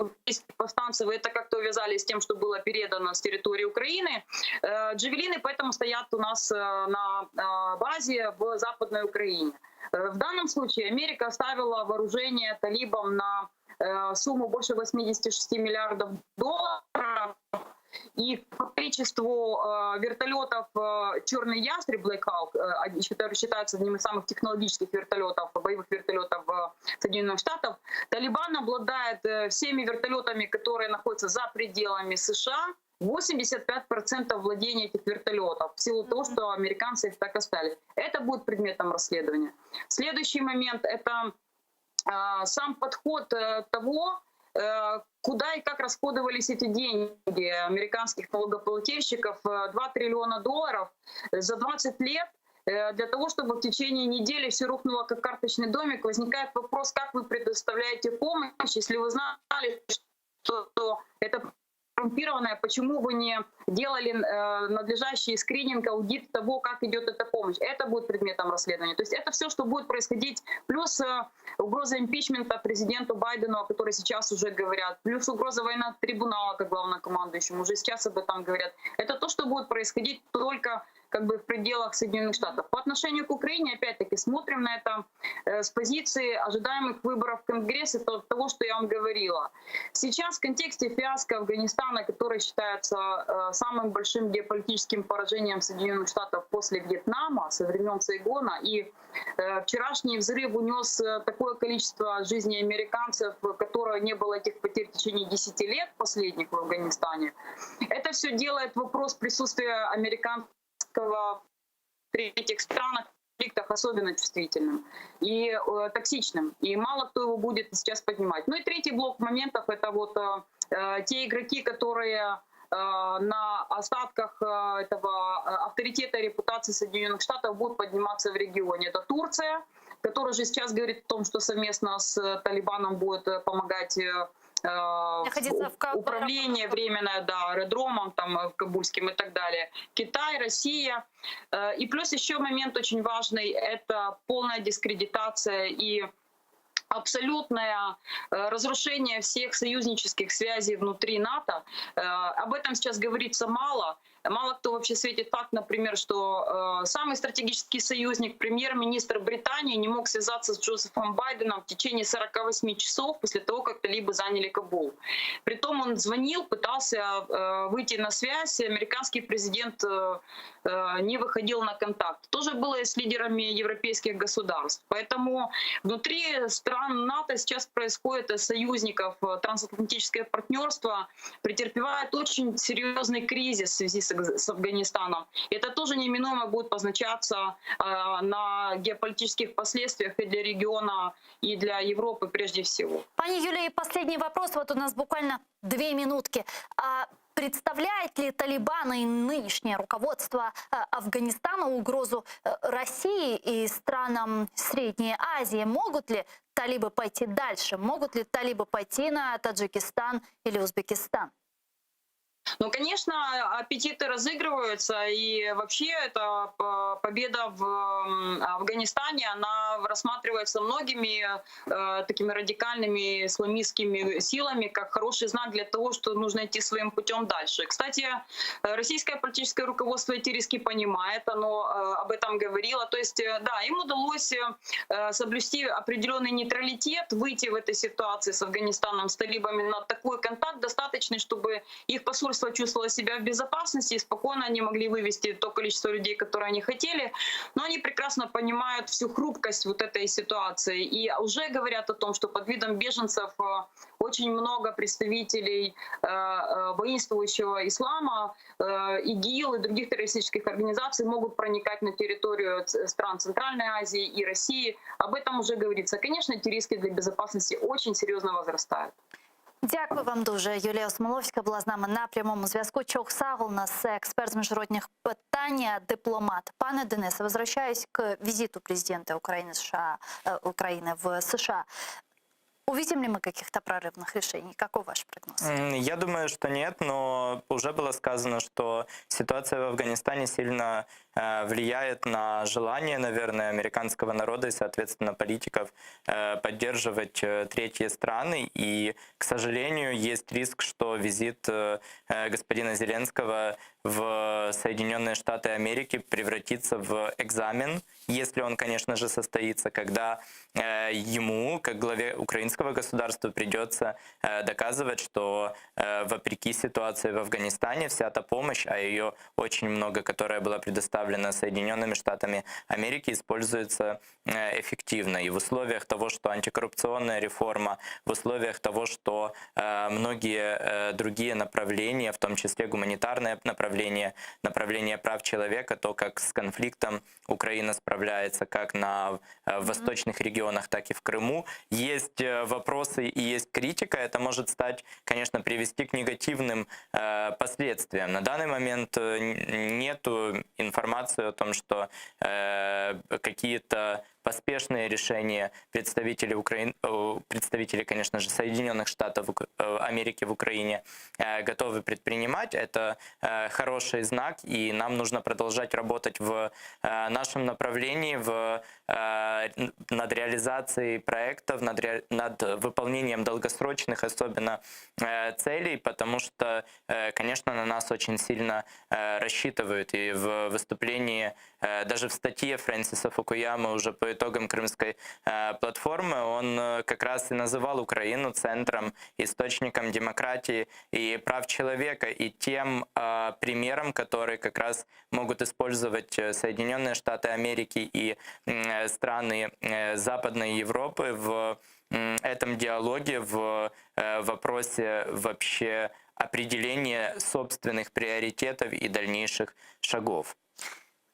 повстанцев, это как-то увязали с тем, что было передано с территории Украины. Э, джавелины поэтому стоят у нас э, на э, базе в Западной Украине. В данном случае Америка оставила вооружение талибам на сумму больше 86 миллиардов долларов. И по количеству э, вертолетов э, «Черный ястреб» Black Hawk, э, который считается одним из самых технологических вертолетов, боевых вертолетов Соединенных Штатов, Талибан обладает всеми вертолетами, которые находятся за пределами США, 85% владения этих вертолетов в силу того, что американцы их так оставили. Это будет предметом расследования. Следующий момент — это сам подход того, куда и как расходовались эти деньги американских налогоплательщиков, 2 триллиона долларов за 20 лет для того, чтобы в течение недели все рухнуло как карточный домик, возникает вопрос, как вы предоставляете помощь, если вы знали, что это коррумпированная, почему вы не делали э, надлежащий скрининг, аудит того, как идет эта помощь. Это будет предметом расследования. То есть это все, что будет происходить, плюс э, угроза импичмента президенту Байдену, о которой сейчас уже говорят, плюс угроза военного трибунала как главнокомандующему, уже сейчас об этом говорят. Это то, что будет происходить только как бы в пределах Соединенных Штатов. По отношению к Украине, опять-таки, смотрим на это э, с позиции ожидаемых выборов в Конгресс и того, что я вам говорила. Сейчас в контексте фиаско Афганистана, который считается э, самым большим геополитическим поражением Соединенных Штатов после Вьетнама, со времен Сайгона, и э, вчерашний взрыв унес такое количество жизней американцев, которое не было этих потерь в течение 10 лет последних в Афганистане. Это все делает вопрос присутствия американцев в третьих странах конфликтах особенно чувствительным и э, токсичным. И мало кто его будет сейчас поднимать. Ну и третий блок моментов — это вот э, э те игроки, которые э, на остатках э, этого авторитета и репутации Соединенных Штатов будут подниматься в регионе. Это Турция, которая же сейчас говорит о том, что совместно с Талибаном будет помогать Находиться в управление временное, да, аэродромом там в Кабульским и так далее. Китай, Россия. И плюс еще момент очень важный — это полная дискредитация и абсолютное разрушение всех союзнических связей внутри НАТО. Об этом сейчас говорится мало. Мало кто вообще светит факт, например, что э, самый стратегический союзник, премьер-министр Британии, не мог связаться с Джозефом Байденом в течение 48 часов после того, как талибы заняли Кабул. Притом он звонил, пытался э, выйти на связь, американский президент э, не выходил на контакт. Тоже было и с лидерами европейских государств. Поэтому внутри стран НАТО сейчас происходит союзников, трансатлантическое партнерство претерпевает очень серьезный кризис в связи с с Афганистаном. Это тоже неминуемо будет позначаться на геополитических последствиях и для региона, и для Европы прежде всего. Пани Юлия, последний вопрос. Вот у нас буквально две минутки. А представляет ли Талибан и нынешнее руководство Афганистана угрозу России и странам Средней Азии? Могут ли талибы пойти дальше? Могут ли талибы пойти на Таджикистан или Узбекистан? Но, конечно, аппетиты разыгрываются, и вообще эта победа в Афганистане, она рассматривается многими э, такими радикальными исламистскими силами как хороший знак для того, что нужно идти своим путем дальше. Кстати, российское политическое руководство эти риски понимает, оно э, об этом говорило. То есть, э, да, им удалось э, соблюсти определенный нейтралитет, выйти в этой ситуации с Афганистаном, с талибами на такой контакт достаточный, чтобы их посольство чувствовало себя в безопасности и спокойно они могли вывести то количество людей, которое они хотели. Но они прекрасно понимают всю хрупкость вот этой ситуации и уже говорят о том, что под видом беженцев очень много представителей воинствующего ислама, ИГИЛ и других террористических организаций могут проникать на территорию стран Центральной Азии и России. Об этом уже говорится. Конечно, эти риски для безопасности очень серьезно возрастают. Дякую вам дуже. Юлія Осмоловська була з нами на прямому зв'язку. Çoq sağ oluñız, експерт з міжнародних питань, дипломат. Пане Денисе, возвращаясь к визиту президента Украины, США, э, Украины в США, увидим ли мы каких-то прорывных решений? Какой ваш прогноз? Я думаю, что нет, но уже было сказано, что ситуация в Афганистане сильно э, влияет на желание, наверное, американского народа и, соответственно, политиков э, поддерживать э, третьи страны. И, к сожалению, есть риск, что визит господина Зеленского в Соединенные Штаты Америки превратится в экзамен, если он, конечно же, состоится, когда ему, как главе украинского государства, придется доказывать, что вопреки ситуации в Афганистане вся та помощь, а ее очень много, которая была предоставлена Соединенными Штатами Америки, используется эффективно. И в условиях того, что антикоррупционная реформа, в условиях того, что многие другие направления, в том числе гуманитарное направление, направление прав человека, то, как с конфликтом Украина справляется, как на в восточных регионах, так и в Крыму. Есть вопросы и есть критика. Это может стать, конечно, привести к негативным э, последствиям. На данный момент нету информации о том, что э, какие-то поспешные решения представители, Украин... представители, конечно же, Соединенных Штатов Америки в Украине готовы предпринимать. Это хороший знак, и нам нужно продолжать работать в нашем направлении, в, над реализацией проектов, над, ре... над выполнением долгосрочных особенно целей, потому что, конечно, на нас очень сильно рассчитывают. И в выступлении, даже в статье Фрэнсиса Фукуямы уже по итогам Крымской платформы, он как раз и называл Украину центром, источником демократии и прав человека, и тем примером, который как раз могут использовать Соединенные Штаты Америки и страны Западной Европы в этом диалоге, в вопросе вообще определения собственных приоритетов и дальнейших шагов.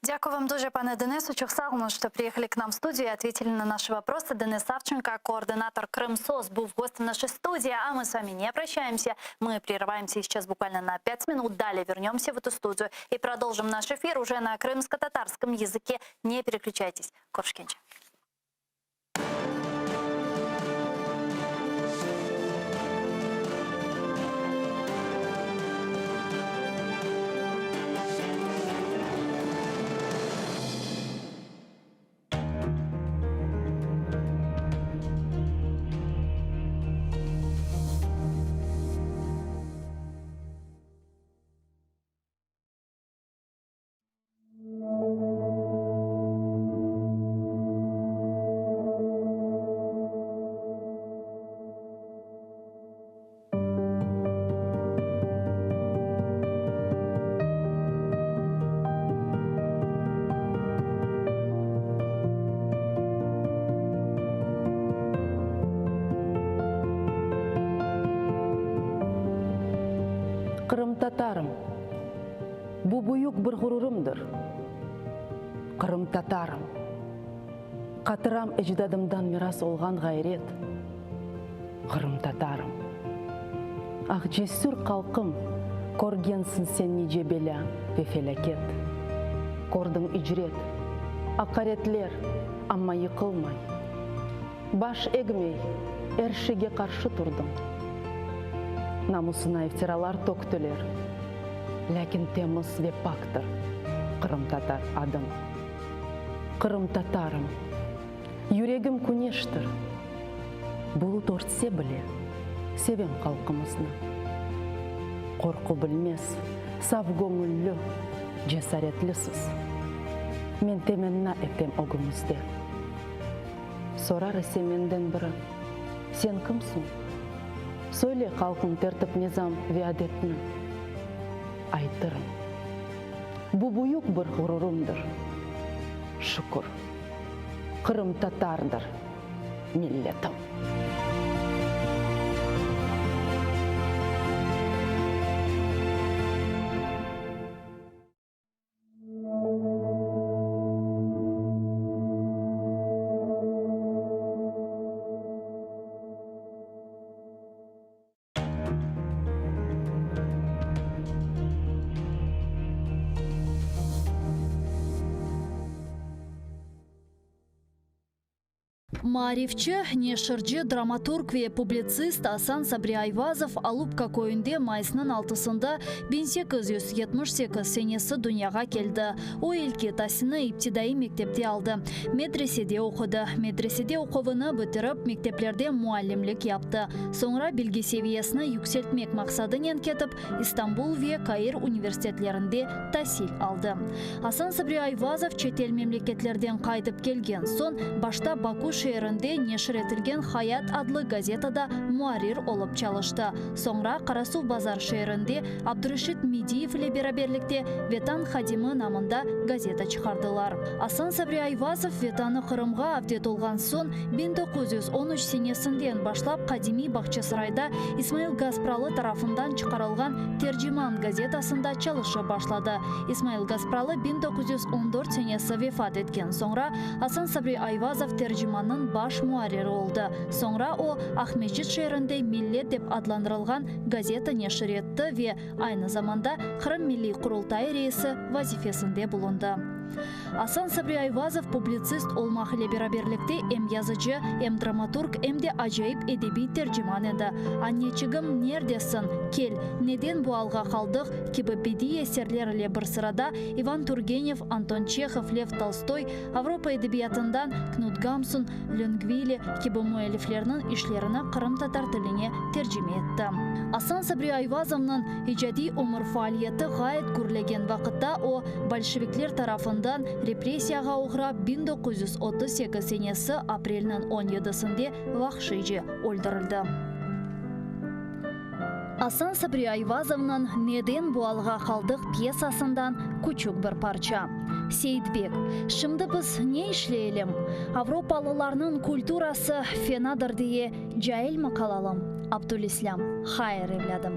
Дякую вам дуже, пане Денисе. Çoq sağ oluñ, что приехали к нам в студию и ответили на наши вопросы. Денис Савченко, координатор КрымСОС, был гостем нашей студии. А мы с вами не прощаемся. Мы прерываемся сейчас буквально на 5 минут. Далее вернемся в эту студию и продолжим наш эфир уже на крымско-татарском языке. Не переключайтесь. Körüşkence. Qırımtatarım. Bu büyük bir ğururımdır. Qırımtatarım. Hatıram ecdadımdan miras olğan ğayret. Qırımtatarım. Ah, cesür halqım, körgensiñ sen nice belâ ve felâket. Kördiñ icret, aqaretler, amma yıqılmay. Baş egmey, er şeyge qarşı turdıñ. Namusına iftiralar töktüler. Lâkin temiz ve paktır qırımtatar adım. Qırımtatarım, yüregim küneştir, Bulut örtse bile, sevem halqımıznı. Qorqu bilmez, saf göñüllü, cesaretlisiz, Men temenna etem ögüñizde. Sorar ise menden biri, Sen kimsiñ? Söyle halqıñ tertip-nizam ve adetni. Aytırım. Bu büyük bir ğururımdır. Şükür, qırımtatardır milletim. Maarifçi, neşirci, dramaturg ve publitsist Asan Sabri Ayvazov Alupka köyünde mayısnıñ altısında 1878 senesi dünyağa keldi. O, ilki tasilni iptidaiy mektepte aldı, medresede oqudı. Medresede oquvını bitirip, mekteplerde muallimlik yaptı. Soñra bilgi seviyesini yükseltmek maqsadınen ketip, İstanbul ve Kair universitetlerinde tasil aldı. Asan Sabri Ayvazov çetel memleketlerden qaytıp kelgen soñ, başta Baku şeerinde neşir etilgen Hayat adlı gazetada muarrir olıp çalıştı. Soñra Qarasuvbazar şeerinde Abdureşit Mediyev ile beraberlikte Vetan hadimi namında gazeta çıqardılar. Asan Sabri Ayvazov Vetanı Qırımğa avdet olğan soñ, 1913 senesinden başlap qadimiy Bağçasarayda İsmail Gaspralı tarafından çıqarılğan Terciman gazetasında çalışıp başladı. İsmail Gaspralı 1914 senesi vefat etken soñra, Asan Sabri Ayvazov Tercimannıñ baş muarriri oldı. Soñra o, Aqmescit şeerinde Millet dep adlandırılğan gazeta neşir etti ve aynı zamanda Qırım Milliy Qurultayı reisi vazifesinde bulundı. Asan Sabri Ayvazov publitsist olmaq ile beraberlikte em yazıcı, em dramaturg, em de acayip edebiy terciman edi. Anneçigim, nerdesiñ? Kel, Neden bu alğa qaldıq? kibi bediiy eserler ile bir sırada İvan Turgenev, Anton Çehov, Lev Tolstoy, Avropa edebiyatından Knut Gamsun, Löngvili kibi müelliflerniñ işlerini qırımtatar tiline tercime etti. Asan Sabri Ayvazovnıñ icadiy ömür faaliyeti ğayet gürlegen vaqıtta o, bolşevikler tarafından repressiyağa oğrap 1938 senesi aprelniñ on yedisinde vahşiyce öldürildi. Asan Sabri Ayvazovnıñ Neden bu alğa qaldıq pyesasından küçük bir parça. Seyitbek, Şimdi biz ne işleyelim? Avropalılarnıñ kulturası fenadır diye cailmi qalalım? Abdülislâm, Hayır, evlâdım.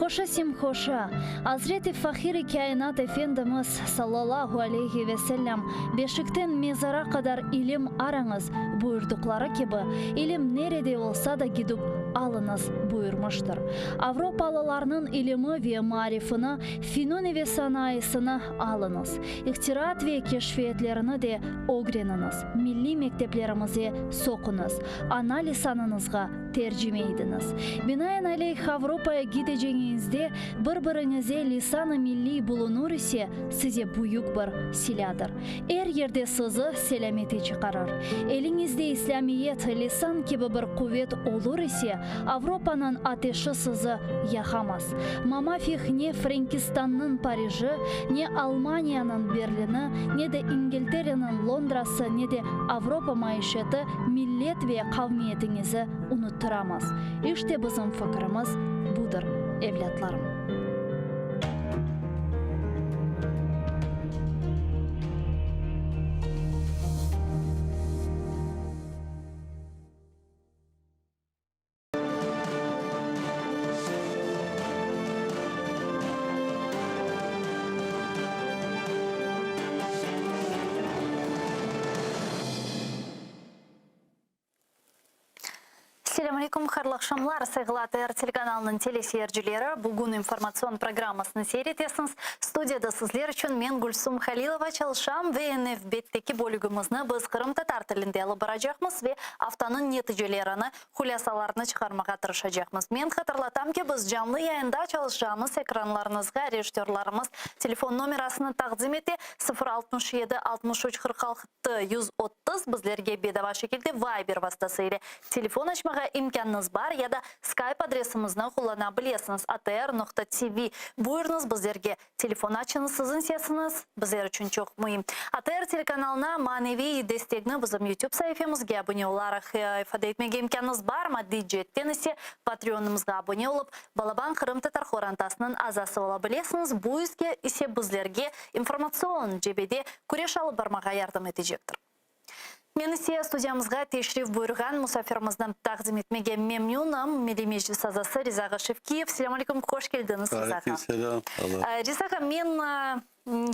Hoşa sem hoşa. Azret-i Fahir-i Kâinat Efendimiz, sallallahu aleyhi ve sellem, Beşikten mezara qadar ilim arañız, buyurdıqları kibi, ilim nerede olsa da gidip alıñız, buyurmıştır. Avropalılarnıñ ilimi ve maarifini, finuni ve sanayısını alıñız. İhtiraat ve keşfiyetlerini de ögreniñiz, milliy mekteplerimize soquñız, ana lisanıñızğa tercime idiñiz. Binaenaleyh, Avropaya gidecegiñizde bir-biriñize lisan-ı milliy bulunur ise, size büyük bir silâdır. Er yerde sizi selâmete çıqarır. Eliñizde İslâmiyet, lisan kibi bir quvet olur ise, Avropanıñ ateşi sizi yaqamaz. Mamafih ne Frenkistannıñ Pariji, ne Almaniyanıñ Berlini, ne de İngiltereniñ Londrası, ne de Avropa maişeti millet ve qavmiyetiñizi unuttıramaz. İşte bizim fikirimiz budır, evlâtlarım. Selâm aleyküm, hayırlı aqşamlar, sayğılı ATR telekanalınıñ teleseyircileri. Bugün informatsion programmasını seyir etesiñiz. Studiyada sizler içün men, Gülsum Halilova, çalışam ve nevbetteki bölügimizni biz qırımtatar tilinde alıp baracaqmız ve aftanıñ neticelerini, hulâsalarını çıqarmağa tırışacaqmız. Men hatırlatam ki, biz canlı yayında çalışacağımız ekranlarıñızğa rejissörlarımız telefon nomerasını taqdim ete, 0 67 63 46 130, bizlerge bedava şekilde Viber vastası ile telefon açmağa imkânıñız bar ya da Skype adresimizni qullana bilesiñiz, atr noqta tv. Buyurıñız, bizlerge telefon açıñız, siziñ sesiñiz bizler içün çoq müim. ATR telekanalına maneviy destegni bizim YouTube saifemizge abune olaraq ifade etmege imkânıñız bar, maddiy ceetten ise Patreonımızğa abune olıp, Balaban qırımtatar qorantasınıñ azası ola bilesiñiz, bu ise bizlerge informatsion cebede küreş alıp barmağa yardım etecektir. Men ise studiyamızğa teşrif buyurğan musafirimizni taqdim etmege memnünim, Milliy Meclis azası Riza ağa Şevkiyev. Selâm aleyküm, hoş keldiñiz, Riza ağa. Aleyküm selâm, Allah. Riza ağa, men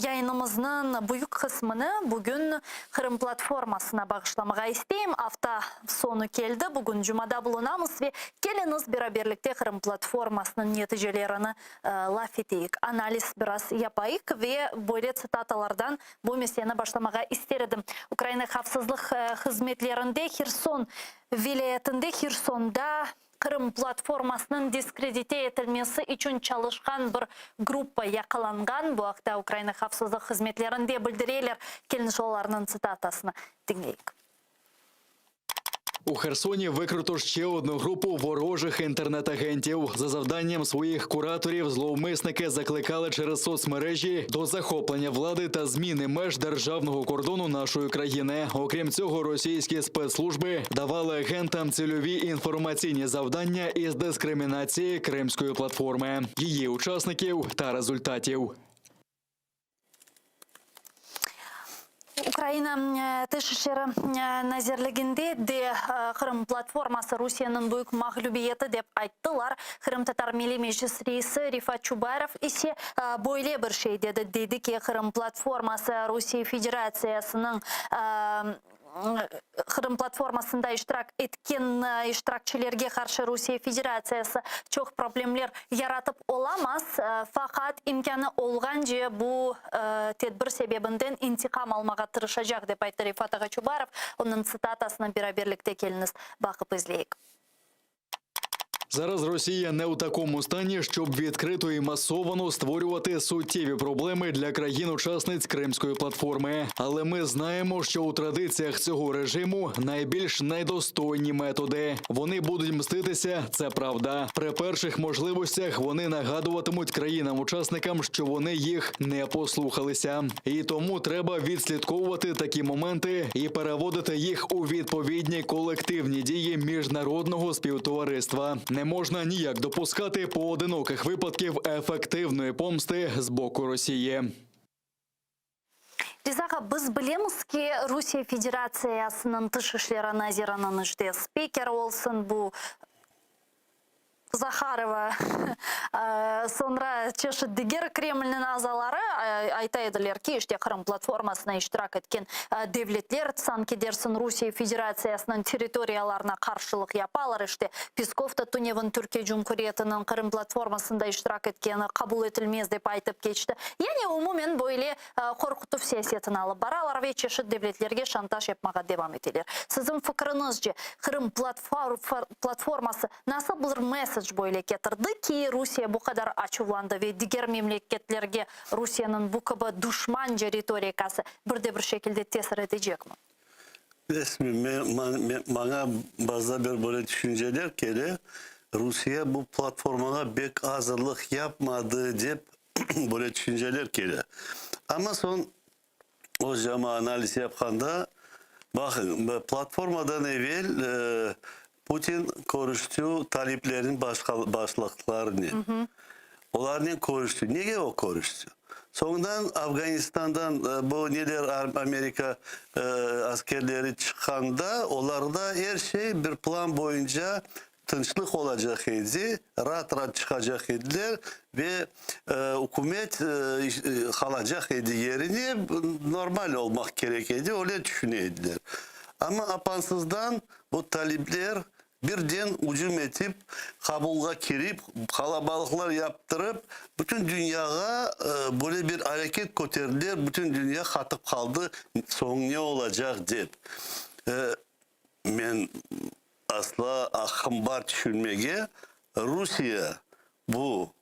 yayınımıznıñ büyük qısmını bugün Qırım platformasına bağışlamağa isteyim. Afta soñu keldi, bugün cumada bulunamız ve keliñiz beraberlikte Qırım platformasınıñ neticelerini laf eteyik, analiz biraz yapayıq ve böyle tsitatalardan bu meseleni başlamağa ister edim. Ukraina havfsızlıq hızmetlerinde Herson vilâyetinde Hersonda Qırım platformasınıñ diskredite etilmesi içün çalışqan bir gruppa yaqalanğan. Bu aqta Ukraina havfsızlıq hızmetlerinde bildireler. Keliñ olarnıñ tsitatasını diñleyik. У Херсоні викрито ще одну групу ворожих інтернет-агентів. За завданням своїх кураторів зловмисники закликали через соцмережі до захоплення влади та зміни меж державного кордону нашої країни. Окрім цього, російські спецслужби давали агентам цільові інформаційні завдання із дискримінації Кримської платформи, її учасників та результатів. Ukraina Tış işleri nazirliginde de Qırım platforması Rusiyeniñ büyük mağlübiyeti dep ayttılar. Qırımtatar Milliy Meclis reisi Refat Çubarov ise böyle bir şey dedi, dedi ki, Qırım platforması Rusiye Federatsiyasınıñ Qırım platformasında iştirak etken iştirakçilerge qarşı Rusiye Federatsiyası çoq problemler yaratıp olamaz, faqat imkânı olğance bu tedbir sebebinden intiqam almağa tırışacaq, dep ayttı Refat ağa Çubarov. Onıñ tsitatasını beraberlikte keliñiz baqıp izleyik. Зараз Росія не у такому стані, щоб відкрито і масовано створювати суттєві проблеми для країн-учасниць Кримської платформи. Але ми знаємо, що у традиціях цього режиму найбільш недостойні методи. Вони будуть мститися, це правда. При перших можливостях вони нагадуватимуть країнам-учасникам, що вони їх не послухалися. І тому треба відслідковувати такі моменти і переводити їх у відповідні колективні дії міжнародного співтовариства. Не можна ніяк допускати поодиноких випадків ефективної помсти з боку Росії. Riza ağa, biz bilemiz ki, Rusiye Federatsiyasınıñ Tış işleri naziriniñ işte spikeri olsun, bu Zaharova, soñra çeşit diger Kremlniñ azaları ayta ediler ki, işte Qırım platformasına iştirak etken devletler sanki dersin Rusiye Federatsiyasınıñ territoriyalarına qarşılıq yapalar, işte Peskov da tünevin Türkiye Cumhuriyetiniñ Qırım platformasında iştirak etkeni qabul etilmez dep aytıp keçti. Yani umumen böyle qorqutuv siyasetini alıp baralar ve çeşit devletlerge şantaj yapmağa devam eteler. Siziñ fikriñizce, Qırım platforması nasıl bir message böyle ketirdi ki, Rusiye bu qadar açuvlandı ve diger memleketlerge Rusiyeniñ bu kibi duşmanca ritorikası bir de bir şekilde tesir etecekmi? Resmi, maña bazıda bir böyle tüşünceler kele, Rusiye bu platformağa bek azırlıq yapmadı dep böyle tüşünceler kele. Amma soñ özcama analiz yapqanda, baqıñ, platformadan evel Putin körüşti taliplerniñ başlıqlarınen. Olarnen körüşti. Nege o körüşti? Soñundan Afganistandan bu neler Amerika askerleri çıqqanda, olarda er şey bir plan boyunca tınçlıq olacaq edi, raat-raat çıqacaq ediler ve ükümet qalacaq edi yerine, normal olmaq kerek edi, öyle tüşüne ediler. Amma apansızdan bu talipler. Birden ücüm etip, Kabulğa kirip, qalabalıqlar yaptırıp, bütün dünyağa böyle bir areket köterdiler, bütün dünya qatıp qaldı, soñ ne olacaq dep. Men asla aqqım bar tüşünmege, Rusiye bu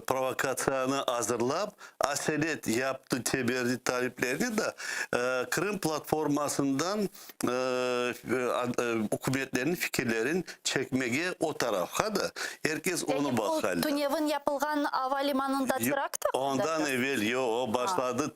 provokatsiyanı azırlap, aselet yaptı teberdi taliplerni da Qırım platformasından ükümetlerniñ fikirlerin çekmege o tarafqa da er kes onı Lâkin o baqaldı. tünevin yapılğan ava limanında terakt aqqında Ondan evel, yoq, o başladı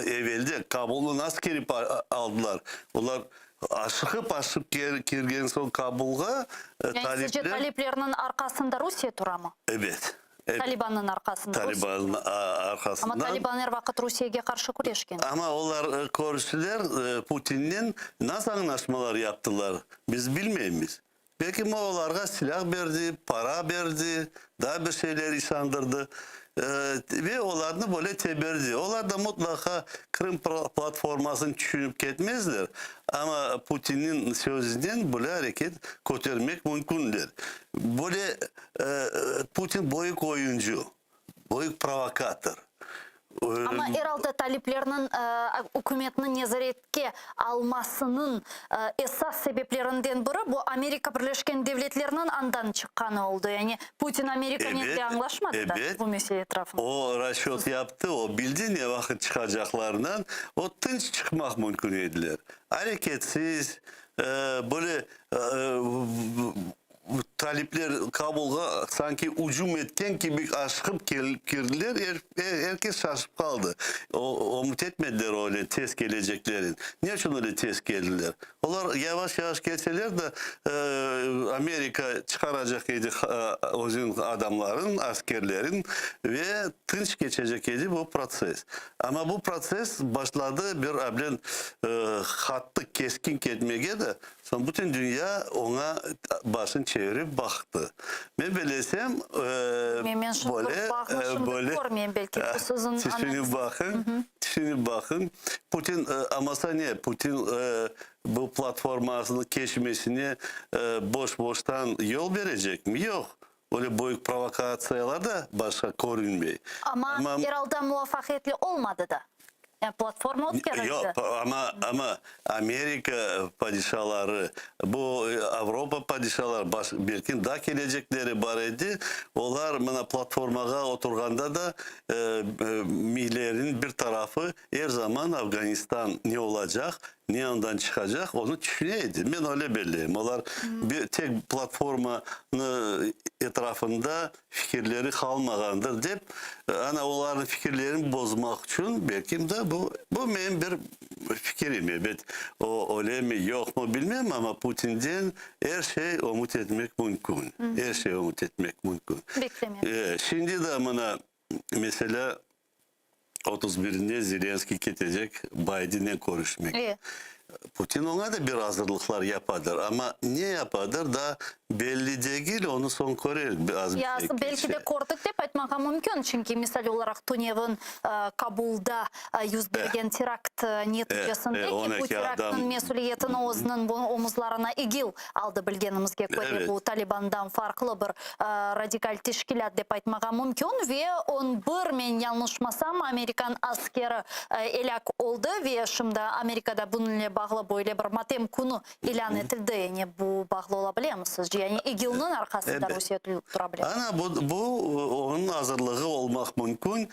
evelde, Kabulnı nasıl kirip aldılar? Olar aşıqıp-aşıqıp kirgen soñ Kabulğa, Yani sizce talipler. taliplerniñ arqasında Rusiye turamı? Ebet. Evet. Talibannıñ arqasında Rusiye. Taliban arqasından. Amma Taliban er vaqıt Rusiyege qarşı küreşken. Amma olar körüştiler, Putinnen nasıl añlaşmalar yaptılar, biz bilmeymiz. Belki olarğa silâh berdi, para berdi, daa bir şeyler işandırdı ve olarnı böyle teberdi. Olar da mutlaqa Qırım platformasını tüşünip ketmezler, amma Putinniñ sözünen böyle areket kötermek mümkünler. Böyle Putin büyük oyuncı, büyük provokator. Amma er alda taliplerniñ ükümetni nezaretke almasınıñ esas sebeplerinden biri bu Amerika Birleşken Devletleriniñ andan çıqqanı oldı. Yani Putin Amerikanen de añlaşmadı da bu mesele etrafında. O rasçöt yaptı, o bildi ne vaqıt çıqacaqlarından, o tınç çıqmaq mümkün ediler. Areketsiz, böyle Talipler Kabulğa sanki ücüm etken kibi aşıqıp kelip kirdiler, er kes şaşıp qaldı. Ümüt etmediler öyle tez keleceklerin. Ne içün öyle tez keldiler? Olar yavaş-yavaş kelseler de, Amerika çıqaracaq edi özüniñ adamların, askerlerin ve tınç keçecek edi bu protsess. Amma bu protsess başladı bir ablen qattı, keskin ketmege de, Soñ bütün dünya oña başın çevirip baqtı. Men bilesem, Men şimdi böyle, bağnı şimdi böyle, körmeyim, belki bu siziñ tüşünip analiziñiz. baqıñ, tüşünip baqıñ, Putin, amasa ne, Putin bu platformasını keçmesine boş-boştan yol berecekmi? Yoq. Öyle büyük provokatsiyalar da başqa körünmey. Amma er alda muvafaqiyetli olmadı da. Yani platforma ötkerildi. Yoq, amma, amma Amerika padişaları, bu Avropa padişaları, baş, belki daa kelecekleri bar edi, olar mına platformağa oturğanda da miyleriniñ bir tarafı er zaman Afganistan ne olacaq, Ne andan çıqacaq, onı tüşüne edi. Men öyle belleyim. Olar bir tek platformanı etrafında fikirleri qalmağandır dep, ana olarnıñ fikirlerini bozmaq içün belkim de bu, bu menim bir fikirim, ebet, o öylemi, yoqmı bilmem, amma Putinden er şey ümüt etmek mümkün. Er şey ümüt etmek mümkün. Beklemek. Şimdi de mına, meselâ, 31 birinde Zelenskiy ketecek Baydennen körüşmek. Putin oña da bir azırlıqlar yapadır, amma ne yapadır daa belli degil, onı soñ körerik, az bir Ya, şey belki de keçse. kördik dep aytmağa mümkün, çünki misal olaraq tünevin Kabulda yüz bergen terakt neticesinde ki, bu teraktnıñ mesüliyetini özüniñ omuzlarına İGİL aldı, bilgenimizge köre, bu Talibandan farqlı bir radikal teşkilât dep aytmağa mümkün ve on bir, men yañlışmasam, amerikan askeri elâk oldı ve şimdi Amerikada bunıñle bağlı böyle bir matem künü ilân etildi. Yani bu bağlı ola bilemi sizce? Yani İGİLniñ arqasında Rusiye tura bile? Ana, bu, bu onıñ azırlığı olmaq mümkün,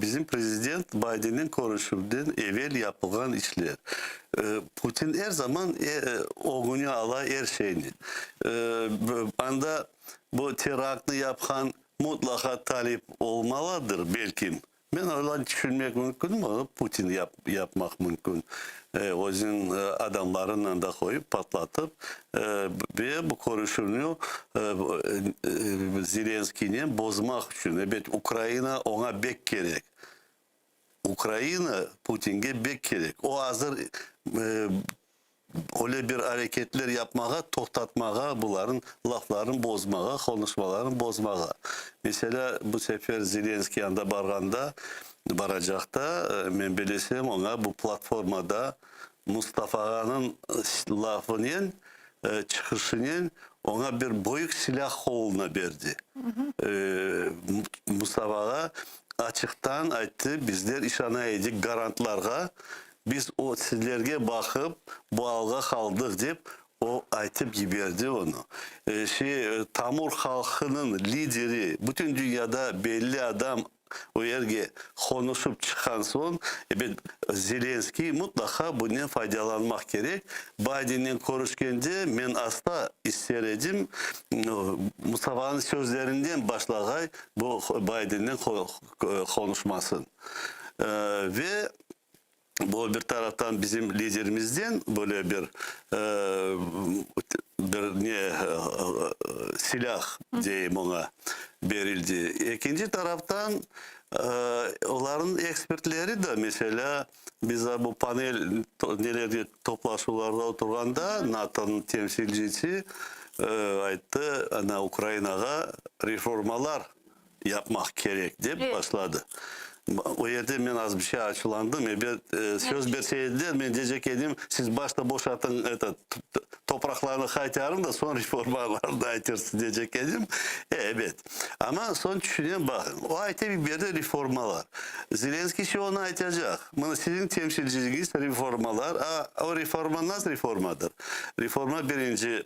bizim prezident Baydennen körüşüvden evel yapılğan işler. Putin er zaman ögüne ala er şeyni. Anda bu teraktnı yapqan mutlaqa talip olmalıdır, belkim. Men öyle tüşünmek mümkün, onı Putin yapmaq mümkün. Özüniñ adamlarını anda qoyıp, patlatıp ve bu körüşüvni Zelenskiynen bozmaq içün. Ebet, Ukraina oña bek kerek. Ukraina Putinge bek kerek. O azır öyle bir areketler yapmağa, toqtatmağa, bularnıñ laflarını bozmağa, qonuşmalarını bozmağa. Meselâ, bu sefer Zelenskiy anda barğanda, baracaqta, men bilesem, oña bu platformada Mustafa ağanıñ lafınen. çıqışınen oña bir böyük silâh qoluna berdi. Mustafağa açıqtan ayttı, bizler işana edik garantlarğa, biz o sizlerge baqıp bu alğa qaldıq dep, o aytıp yiberdi onı. Şey, tamır halqınıñ lideri, bütün dünyada belli adam O yerge qonuşıp çıqqan soñ, ebet, Zelenskıy mutlaqa bunen faydalanmaq kerek. Baydennen körüşkende men asla ister edim, Mustafanıñ sözlerinden başlağay bu Baydennen qonuşmasın. Ve Bu bir taraftan bizim liderimizden böyle bir bir ne silâh deyim oña berildi. Ekinci taraftan olarnıñ ekspertleri de, meselâ, biz bu panel nelerde toplaşuvlarda oturğanda NATOnıñ temsilcisi ayttı, ana Ukrainağa reformalar yapmaq kerek, dep başladı. O yerde men az bir şey açuvlandım. Ebet, söz berse ediler, men deycek edim, siz başta boşatıñ, eto, topraqlarnı qaytarıñ da, soñ reformalarnı aytırsız, deycek edim. Ebet. Amma soñ tüşünem, baqıñ, o aytıp yiberdi reformalar. Zelenskiy ise onı aytacaq, mına siziñ temsilciligiñiz reformalar, a o reforma nasıl reformadır? Reforma birinci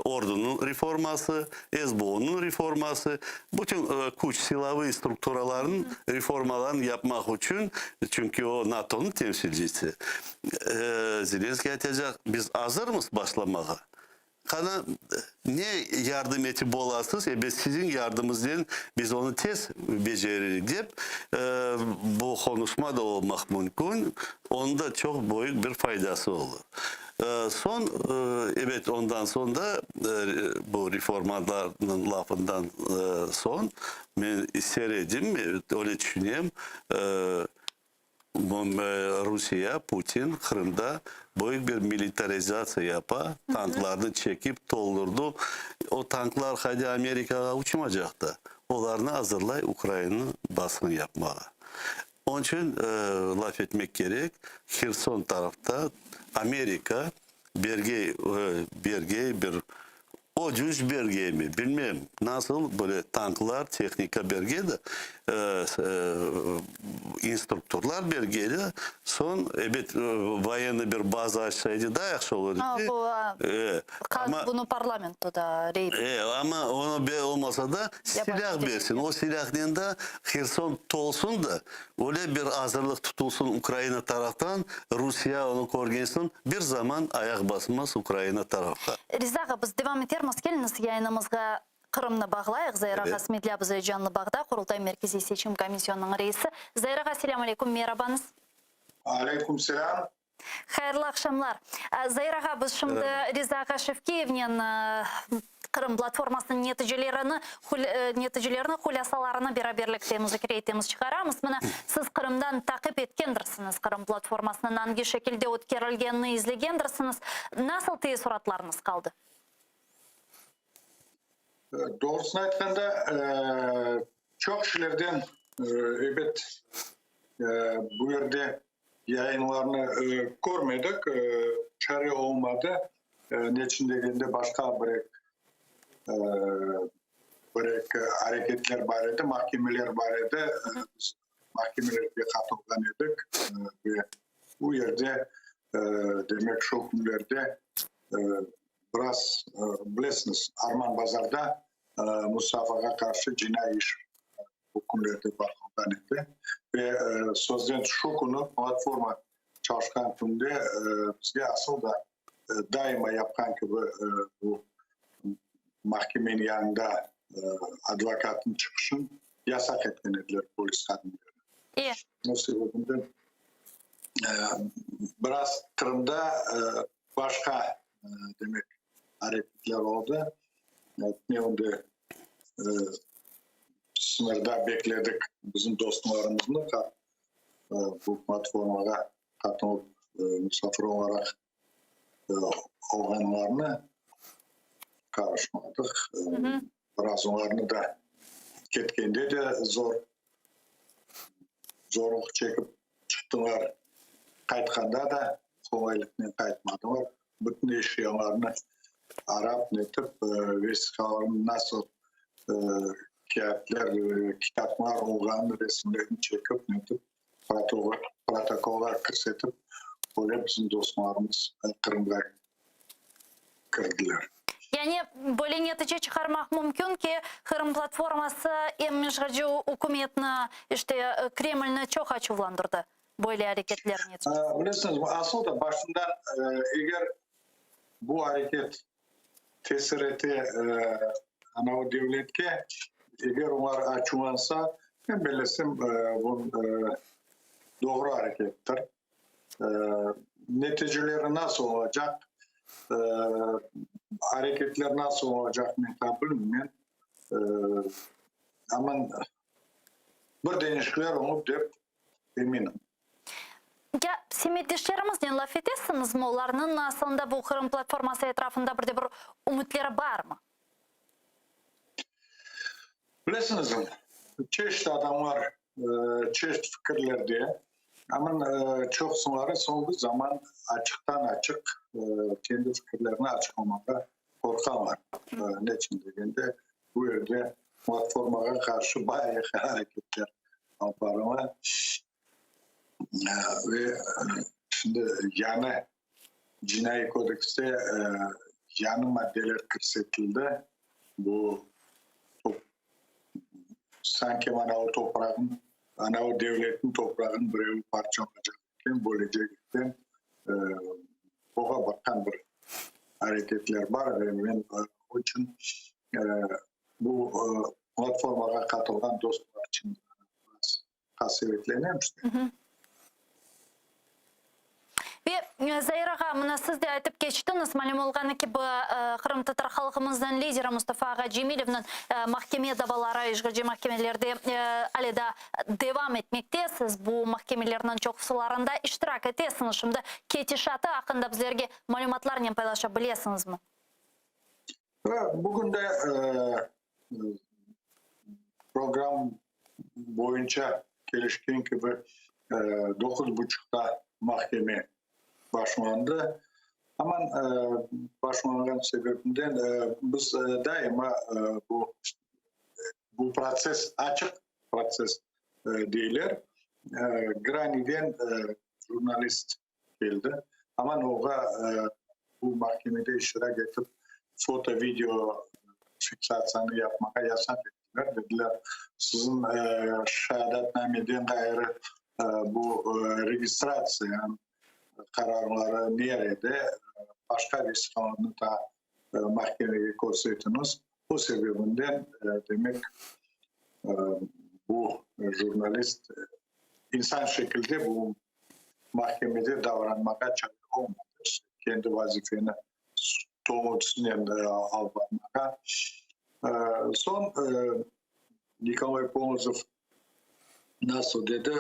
ordunıñ reforması, SBUnıñ reforması, bütün küç, silovıy strukturalarnıñ reformalarını yapmaq içün, çünki o NATOnıñ temsilcisi, Zelenskıy aytacaq, biz azırmız başlamağa. Qana, ne yardım etip olasız, ebet, siziñ yardımıñıznen biz onı tez beceririk dep, bu qonuşma da olmaq mümkün, onıñ da çoq büyük bir faydası olur. Soñ, ebet, ondan soñ da bu reformalarnıñ lafından soñ men ister edim, öyle tüşünem, Rusiye, Putin Qırımda büyük bir militarizatsiya yapa, tanklarnı çekip toldurdı. O tanklar haydi Amerikağa uçmacaq da, olarnı azırlay Ukrainanı basqın yapmağa. Onıñ içün laf etmek kerek, Herson tarafta Amerika bergey, bergey bir ödünç bergeymi, bilmem, nasıl böyle tanklar, tehnika bergey de, instruktorlar bergey de, soñ, ebet, voyennıy bir baza açsa edi, daa yahşı olur edi. Amma bunı parlamento da rey berdi. Amma onı olmasa da, silâh bersin. O silâhnen de Herson tolsun da, öyle bir azırlıq tutulsın Ukraina taraftan, Rusiye onı körgen soñ bir zaman ayaq basmaz Ukraina tarafqa. Riza ağa, biz devam etermiz. Keliñiz, yayınımızğa Qırımnı bağlayıq. Zair ağa Smedlâ bize canlı bağda, Qurultay Merkeziy Seçim Komisyonınıñ reisi. Zair ağa, selâm aleyküm, merabañız. Aleyküm selâm. Hayırlı aqşamlar. Zair ağa, biz şimdi Riza ağa Şevkiyevnen Qırım platformasınıñ neticelerini, neticelerini, hulâsalarını beraberlikte muzakere etemiz, çıqaramız. Mına, siz Qırımdan taqip etkendirsiñiz, Qırım platformasınıñ angi şekilde ötkerilgenini izlegendirsiñiz. Nasıl teessuratlarıñız qaldı? Doğrusını aytqanda, çoq kişilerden, ebet, bu yerde Yayınlarnı körmedik, çare olmadı. Neçün degende, başqa bir bir eki areketler bar edi, mahkemeler bar edi. Biz mahkemelerge qatılğan edik ve bu yerde, demek, şu künlerde biraz, bilesiñiz, Arman bazarda Mustafağa qarşı cinaiy iş bu künlerde baqılğan edi ve sözden şu künü platforma çalışqan künde bizge asıl da daima yapqan kibi bu mahkemeniñ yanında advokatnıñ çıqışın yasaq etken ediler polis hadimleri. O sebebinden biraz Qırımda başqa demek areketler oldı. Ne onda Sıñırda bekledik bizim dostlarımıznı, bu platformağa qatılıp musafir olaraq olğanlarnı qarışmadıq. Biraz olarnı da ketkende de zor, zorluq çekip çıqtılar, qaytqanda da qolaylıqnen qaytmadılar. Bütün eşyalarını. Arap netip vesiqalarnı nasıl kâğıtlar, kitaplar olğanını resimlerini çekip netip protokolğa kirsetip öyle bizim dostlarımız Qırımğa kirdiler. Yani böyle netice çıqarmaq mümkün ki, Qırım platforması em işğalci ükümetni, işte, Kremlni çoq açuvlandırdı böyle areketler neticesinde. Bilesiñizmi, asıl da başından eger bu areket tesir ete anavı devletke, eger olar açuvlansa, men bellesem, bu doğru arekettir. Neticeleri nasıl olacaq, areketler nasıl olacaq, men tam bilmeymen. Amma bir deñişikler olur dep eminim. Ya semetdeşlerimiznen laf etesiñizmi? Olarnıñ aslında bu Qırım platforması etrafında bir de bir ümütleri barmı? Bilesiñizmi, çeşit adamlar çeşit fikirlerde, amma çoqsuları soñki zaman açıqtan-açıq kendi fikirlerini açıqlamağa qorqalar. Neçün degende, bu yerde platformağa qarşı bayağı areketler alıp barıla. Ve şimdi yañı Cinaiy kodekste yañı maddeler kirsetildi. Bu sanki mana o toprağın, ana o devletniñ toprağını birevi parçalaycaq eken, bölecek eken, oğa baqqan bir areketler bar ve men o içün bu platformağa qatılğan dostlar içün biraz qasevetlenem işte. Ve, Zair ağa, mına siz de aytıp keçtiñiz, malüm olğanı kibi, qırımtatar halqımıznıñ lideri Mustafa ağa Cemilevniñ mahkeme davaları işğalci mahkemelerde ale daa devam etmekte. Siz bu mahkemelerniñ çoqusılarında iştirak etesiñiz. Şimdi ketişatı aqqında bizlerge malümatlarnen paylaşa bilesiñizmi? Bugün de program boyunca kelişken kibi doquz buçuqta mahkeme başlandı. Aman başlanğan sebebinden biz daima bu bu protsess açıq protsess deyler. Graniden jurnalist keldi. Aman oğa bu mahkemede iştirak etip, foto, video fiksatsiyanı yapmağa yasaq ettiler. Dediler, siziñ şeadatnameden ğayrı bu registratsiya qararları nerede, başqa vesiqalarnı da mahkemege körsetiñiz. O sebebinden, demek, bu jurnalist insan şekilde bu mahkemede davranmağa çare olmadı, kendi vazifeni tolucısınen alıp barmağa. Soñ Nikolay Polozov nasıl dedi,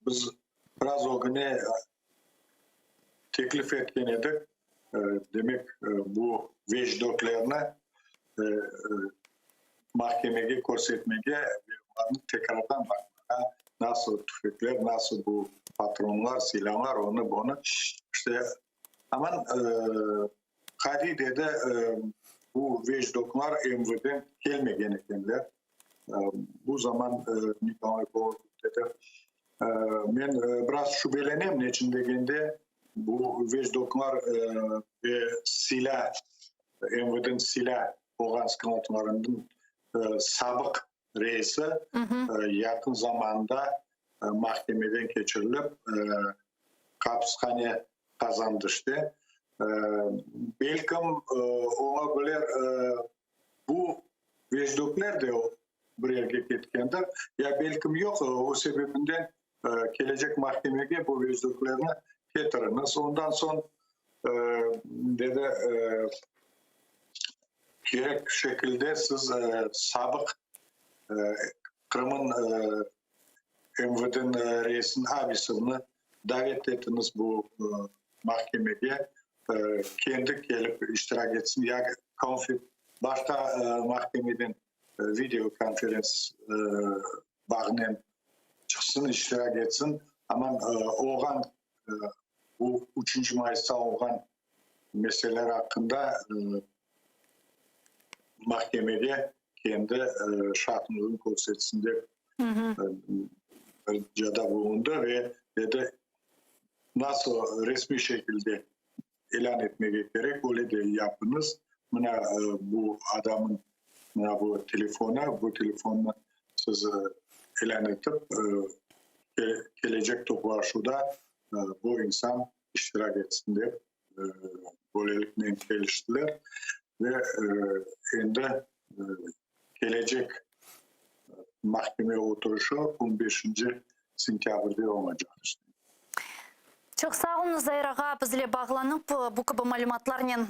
biz biraz ögüne teklif etken edik, demek, bu vecdoklerni mahkemege körsetmege ve olarnı tekrardan baqmağa, nasıl tüfekler, nasıl bu patronlar, silâlar, onı, bunı, işte, aman qadiy dedi, bu vecdoklar MVD-den kelmegen ekenler. Bu zaman Nikolay Polozov dedi, men biraz şübelenem, neçün degende, bu vecdoklar ve silâ, MVD-niñ silâ olğan skladlarınıñ sabıq reisi yaqın zamanda mahkemeden keçirilip, hapishane qazandı işte. Belkim, ola bilir, bu vecdokler de bir yerge ketkendir, ya belkim yoq, o sebebinden kelecek mahkemege bu vecdoklerni ketiriñiz. Ondan soñ, dedi, kerek şekilde siz sabıq Qırımın MVD-niñ reisini Abisovnı davet etiñiz bu mahkemege, kendi kelip iştirak etsin ya başqa mahkemeden video konferens bağınen çıqsın, iştirak etsin. Aman olğan bu üçünci mayısta olğan. meseleler aqqında mahkemege kendi şaatımızın körsetsin dep ricada bulundı ve dedi, nasıl resmiy şekilde ilân etmege kerek, öyle de yapıñız. Mına bu adamın mına bu telefonı, bu telefonnı siz ilân etip, kelecek toplaşuvda bu insan iştirak etsin dep, böyleliknen keliştiler. Ve endi kelecek mahkeme oturışı on beşinci sentâbrde olacaq işte. Çoq sağ oluñız, Zair ağa, bizle bağlanıp, bu kibi malümatlarnen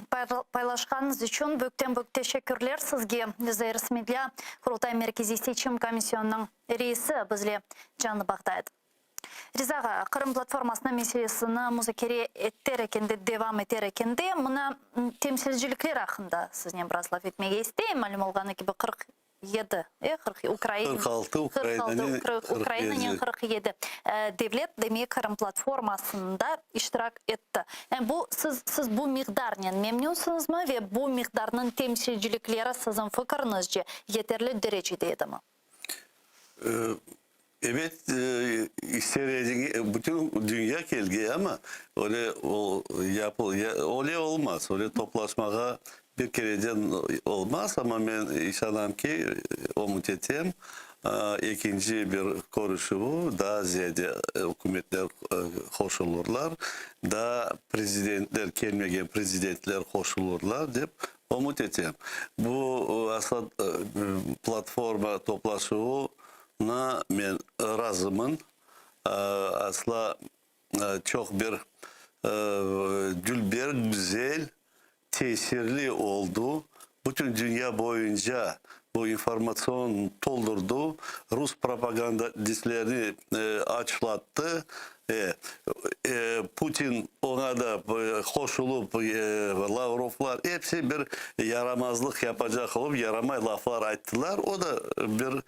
paylaşqanıñız içün büyükten-büyük teşekkürler sizge. Zair Smedlâ, Qurultay Merkeziy Seçim Komisyonınıñ reisi bizle canlı bağda edi. Riza ağa, Qırım platformasınıñ meselesini muzakere eter ekende, devam eter ekende, mına temsilcilikler aqqında siznen biraz laf etmege isteyim. Malüm olğanı kibi, 47, e, 40, Ukraina, 46 Ukrainanen 46 Ukrainanen 47 devlet, demek, Qırım platformasında iştirak etti. Yani bu, siz, siz bu miqdarnen memnünsiñizmi ve bu miqdarnıñ temsilcilikleri siziñ fikiriñizce yeterli derecede edimi? Ebet, ister ediñ, bütün dünya kelge, amma öyle öyle olmaz, öyle toplaşmağa bir kereden olmaz, amma men işanam ki, ümüt etem, ekinci bir körüşüvi daa ziyade ükümetler qoşulırlar, daa prezidentler, kelmegen prezidentler qoşulırlar, dep Ümüt etem, bu asla platforma toplaşuvına men razımın. Asla çoq bir dülber, güzel, tesirli oldu. Bütün dünya boyunca bu informatsion toldurdı, rus propagandistlerini açlattı. E, Putin oña da qoşulıp, Lavrovlar, episi bir yaramazlıq yapacaq olıp, yaramay laflar ayttılar, o da bir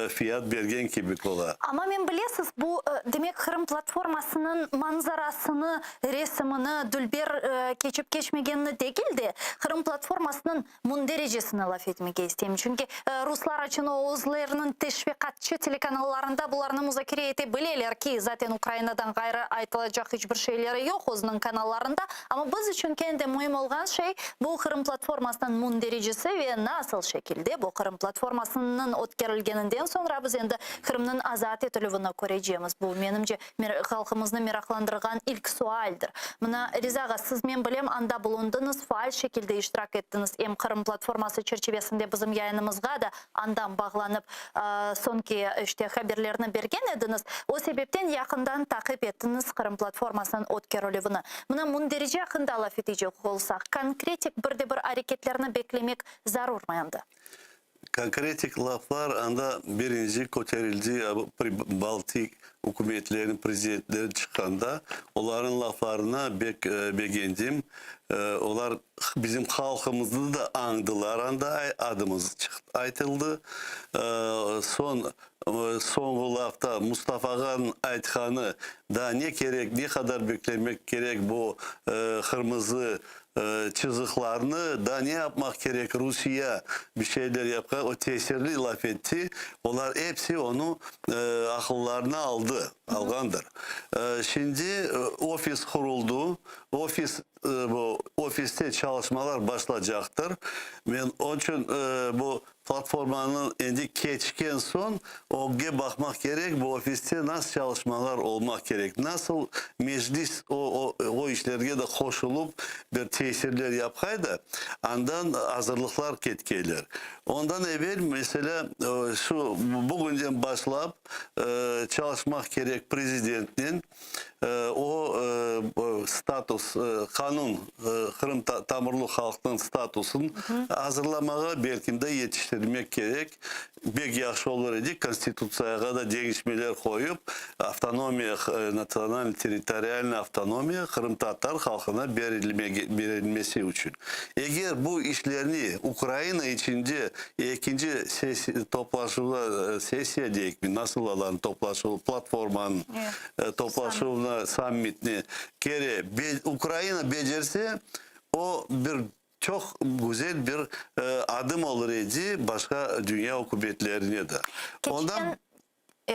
fiyat bergen kibik ola. Amma men bilesiz, bu, demek, Qırım platformasınıñ manzarasını, resimini, dülber keçip keçmegenini degil de, Qırım platformasınıñ Mündericesini laf etmege isteyim, çünki ruslar içün o özleriniñ teşviqatçı telekanallarında bularnı muzakere ete bileler ki, zaten Ukrainadan ğayrı aytılacaq iç bir şeyleri yoq özüniñ kanallarında, amma biz içün kene de müim olğan şey, bu Qırım platformasınıñ mündericesi ve nasıl şekilde bu Qırım platformasınıñ ötkerilgeninden soñra biz endi Qırımnıñ azat etilüvini körecemiz, bu, menimce, Halqımıznı meraqlandırğan ilk sualdir. Mına, Riza ağa, siz, men bilem, anda bulundıñız, faal şekilde iştirak ettiñiz, em Qırım platforması çerçivesinde bizim yayınımızğa da andan bağlanıp, soñki, işte, haberlerni bergen ediñiz. O sebepten yaqından taqip ettiñiz Qırım platformasınıñ ötkerilüvini. Mına, münderice aqqında laf etecek olsaq, konkretik bir de bir areketlerni beklemek zarurmı endi? Konkretik laflar anda birinci köterildi, Baltik ükümetleriniñ prezidentleri çıqqanda, olarnıñ laflarını bek begendim. Olar bizim halqımıznı da añdılar anda, adımız aytıldı. Soñ, soñğı lafta Mustafağanıñ aytqanı, daa ne kerek, ne qadar beklemek kerek bu qırmızı Çızıqlarnı daa ne yapmaq kerek, Rusiye bir şeyler yapqan, o tesirli laf etti, olar episi onı aqıllarına aldı, alğandır. Şimdi ofis quruldı, ofis, bu ofiste çalışmalar başlacaqtır. Men onıñ içün bu Platformanıñ endi keçken soñ ögge baqmaq kerek, bu ofiste nasıl çalışmalar olmaq kerek, nasıl Meclis o o işlerge de qoşulıp bir tesirler yapqay da, andan azırlıqlar ketkeyler. Ondan evel, meselâ, şu bugünden başlap çalışmaq kerek prezidentnen, O status, qanun, Qırım tamırlı halqnıñ statusın azırlamağa, belkim de yetiştirmek kerek. Bek yahşı olur edi, Konstitutsiyağa da deñişmeler qoyıp, avtonomiya, natsional-territorialnıy avtonomiya qırımtatar halqına berilmesi içün. Eger bu işlerni Ukraina içinde Ekinci sessiya, toplaşuvda, sessiya deyikmi, nasıl olarnıñ toplaşuvı, platformanıñ toplaşuvına, sammitine kere Ukraina becerse, O bir çoq güzel bir adım olur edi başqa dünya ükümetlerine de. Ondan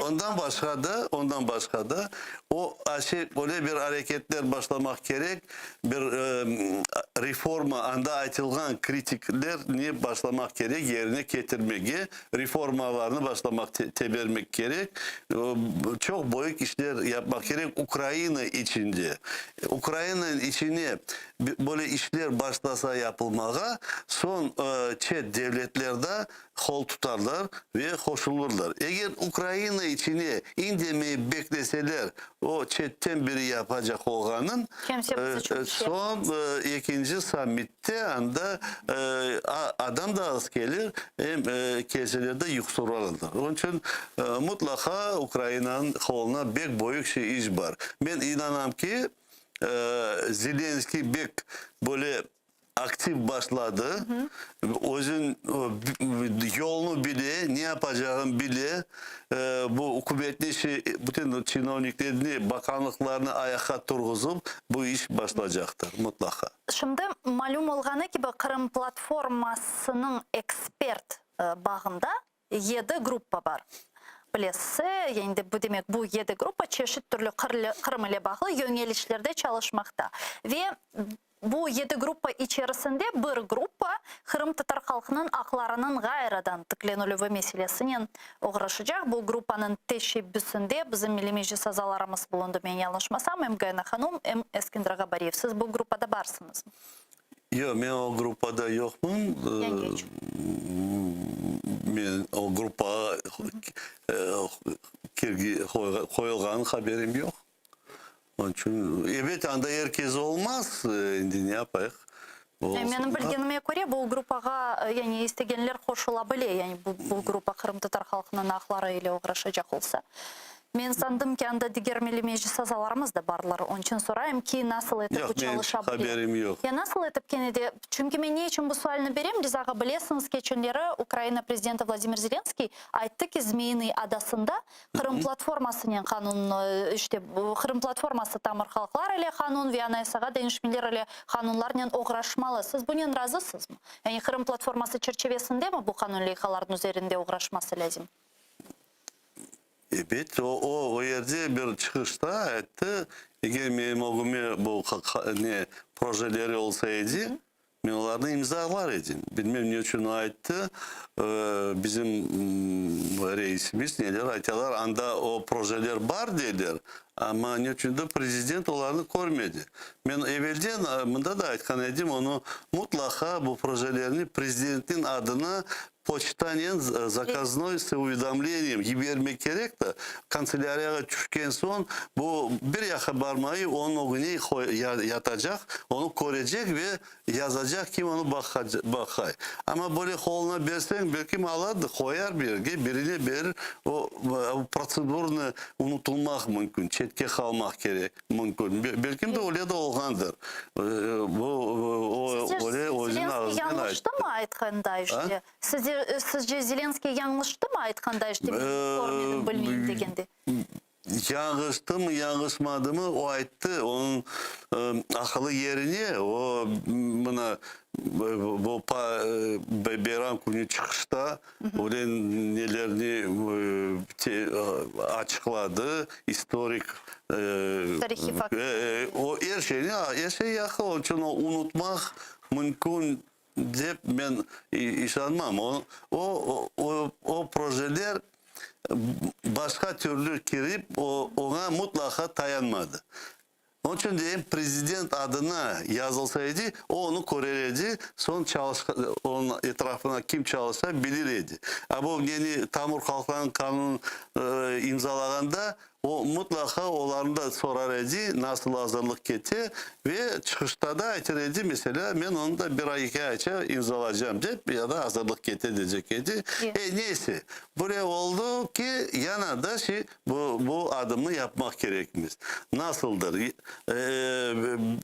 ondan başqa da, ondan başqa da o şey öyle bir areketler başlamaq kerek, bir reforma, anda aytılğan kritiklerni başlamaq kerek, yerine ketirmege, reformalarnı başlamaq, tebermek kerek, çoq böyük işler yapmaq kerek Ukraina içinde. Ukrainanıñ içine böyle işler başlasa yapılmağa, soñ çet devletler da qol tutarlar ve qoşulırlar. Eger Ukraina içine indemeyip bekleseler, o çetten biri yapacaq olğanın, soñ ekinci sammitte anda adam da az kelir, em kelseler de yuqsurarlar. Onıñ içün mutlaqa Ukrainanıñ qoluna bek böyük şey iş bar. Men inanam ki, Zelenskiy bek böyle aktiv başladı, özün yolnu bile, ne yapacağını bile, bu ükümetni, bütün çinovniklerni, bakanlıqlarnı ayaqqa turğuzıp, bu iş başlacaqtır mutlaqa. Şimdi malüm olğanı kibi, Qırım platformasınıñ ekspert bağında yedi gruppa bar. Bilesiz, yani de bu demek, bu yedi gruppa çeşit türlü Qırım ile bağlı yöñelişlerde çalışmaqta. Ve bu yedi gruppa içerisinde bir gruppa qırımtatar halqınıñ aqlarınıñ ğayrıdan tiklenilüvi meselesinen oğraşacaq. Bu gruppanıñ teşebbüsinde bizim Milliy Meclis azalarımız bulundı, men yañlışmasam, em Gayana hanum, em Eskender ağa Bariyev. Siz bu gruppada barsıñızmı? Yoq, men o gruppada yoqmın. Ya ne içün? Men o gruppağa qoyulğanı haberim yoq. Onıñ içün, ebet, anda er kes olmaz, endi ne yapayıq? Menim bilgenime köre, bu gruppağa, yani istegenler qoşula bile, yani bu gruppa qırımtatar halqınıñ aqları ile oğraşacaq olsa. Men sandım ki, anda diger Milliy Meclis azalarımız da barlar. Onıñ içün sorayım ki, nasıl etip bu çalışa bile? Yoq, menim haberim yoq. Ya nasıl etip kene de, çünki men ne içün bu sualni berem, Riza ağa, bilesiñiz, keçenleri Ukraina prezidenti Vladimir Zelenskiy ayttı ki, Zmiyınıy adasında Qırım platformasınen qanun, işte, Qırım platforması tamır halqlar ile qanun ve Anayasağa deñişmeler ile qanunlarnen oğraşmalı. Siz bunen razısızmı? Yani Qırım platforması çerçevesindemi bu qanun leyhalarnıñ üzerinde oğraşması lâzim? Ebet, o, o yerde bir çıqışta ayttı, eger menim ögüme bu ne projeleri olsa edi, men olarnı imzalar edim. Bilmem ne içün ayttı, bizim reisimiz neler aytalar, anda o projeler bar deyler, amma ne içündir prezident olarnı körmedi. Men evelden mında da aytqan edim, onı mutlaqa bu projelerni prezidentniñ adına Poçtanen zakaznoy s uvedomleniyem yibermek kerek de, kantselâriyağa tüşken soñ bu bir yaqqa barmay, onıñ ögüne yatacaq, onı körecek ve yazacaq, kim onı baqay. Amma böyle qoluna berseñ, belkim ala da qoyar bir yerge, birine berir, o protsedurnı unutılmaq mümkün, çetke qalmaq kerek mümkün. Belkim de öyle de olğandır. Bu, o, öyle özüniñ Sizce ağzınen Zelenskiy ayttı. yañlıştımı aytqanda işte? Sizce Zelenskiy yañlıştımı aytqanda işte men körmedim, bilmeyim degende? Yañğıştımı, yañğışmadımı, o ayttı, onıñ aqılı yerine, o mına bu bayram künü çıqışta öyle nelerni açıqladı, istorik, Tarihiy fakt. O er şeyni, er şey yahşı, onıñ içün o unutmaq mümkün dep men işanmam. O, o, o projeler başqa türlü kirip, o, oña mutlaqa tayanmadı. Onıñ içün deyim, prezident adına yazılsa edi, o onı körer edi, soñ onıñ etrafına kim çalışsa bilir edi. A bu neni tamır halqlarnıñ qanunı imzalağanda, O, mutlaqa olarnı da sorar edi, nasıl azırlıq kete, ve çıqışta da aytır edi, meselâ, men onı da bir ay, eki ayça imzalacam dep, ya da azırlıq kete decek edi. E, neyse, böyle oldı ki, yana da şey, bu, bu adımnı yapmaq kerekmiz. Nasıldır, e,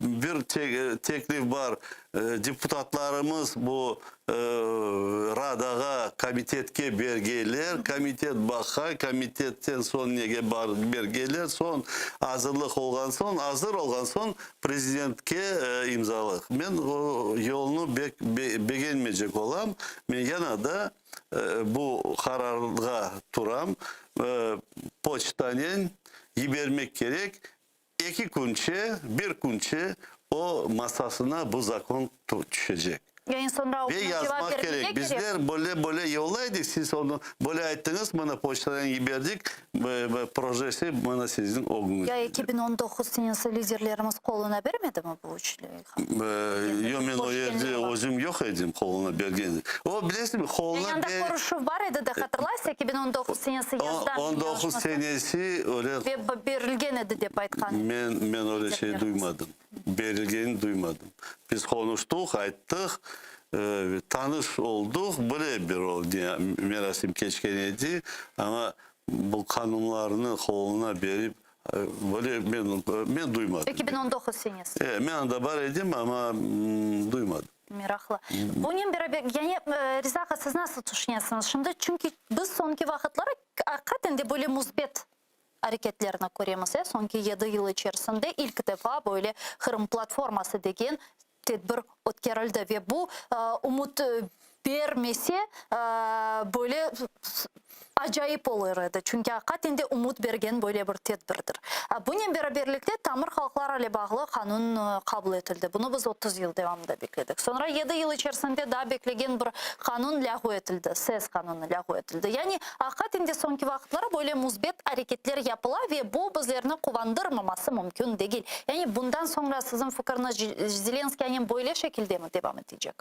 bir teklif bar. Deputatlarımız bu Radağa, komitetke bergeyler, komitet baqa, komitetten soñ nege bergeyler, soñ azırlıq olğan soñ, azır olğan soñ prezidentke imzalıq. Men o yolnı bek begenmeycek olam, men yana da bu qararğa turam, poçtanen yibermek kerek, Eki künçe, bir künçe o masasına bu zakon tüşecek. Yani soñra Ve oña cevap yazmaq bermege kerek. kerek. Bizler böyle böyle yollaydık, siz onı böyle ayttıñız, mına poçtadan yiberdik, projesi mına siziñ ögüñizde. Ya 2019 senesi liderlerimiz qoluna bermedimi bu üç leyha? Yoq, men o yerde özüm yoq edim qoluna bergen. O, bilesiñmi, qoluna Yani anda körüşüv bar edi de, hatırlaysız, 2019 senesi yazda. 19 senesi öyle. Ve berilgen edi dep aytqan edi. Men, men öyle şey duymadım. Berilgenini duymadım. Biz qonuştıq, ayttıq, tanış olduq, bile bir o merasim keçken edi, amma bu qanunlarnı qoluna berip, böyle men, men duymadım. 2019 senesi. E, men anda bar edim, amma duymadım. Meraqlı. Bunen beraber, yani, Riza ağa, siz nasıl tüşünesiñiz? Şimdi, çünki biz soñki vaqıtları aqiqaten de böyle müsbet areketlerni köremiz, e, soñki yedi yıl içerisinde ilk defa böyle Qırım platforması degen tedbir ötkerildi ve bu ümüt bermese, böyle acayip olur edi, çünki aqiqaten de ümüt bergen böyle bir tedbirdir. Bunen beraberlikte tamır halqlar ile bağlı qanun qabul etildi, bunı biz 30 yıl devamında bekledik. Soñra yedi yıl içerisinde daa beklegen bir qanun lâğu etildi, SES qanunı lâğu etildi. Yani aqiqaten de soñki vaqıtları böyle müsbet areketler yapıla ve bu bizlerni quvandırmaması mümkün degil. Yani bundan soñra siziñ fikirñiz Zelenskıy anen böyle şekildemi devam etecek?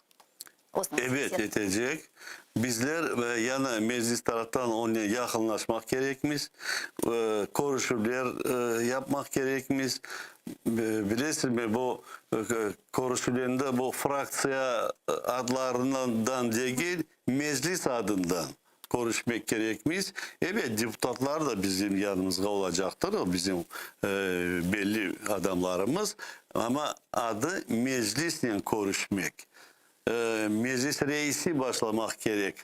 Ebet, etecek. Bizler yana Meclis taraftan onen yaqınlaşmaq kerekmiz, körüşüvler yapmaq kerekmiz. Bilesizmi, bu körüşüvlerde bu fraktsiya adlarından degil, Meclis adından körüşmek kerekmiz. Ebet, deputatlar da bizim yanımızğa olacaqtır, o bizim belli adamlarımız, amma adı Meclisnen körüşmek. Meclis reisi başlamaq kerek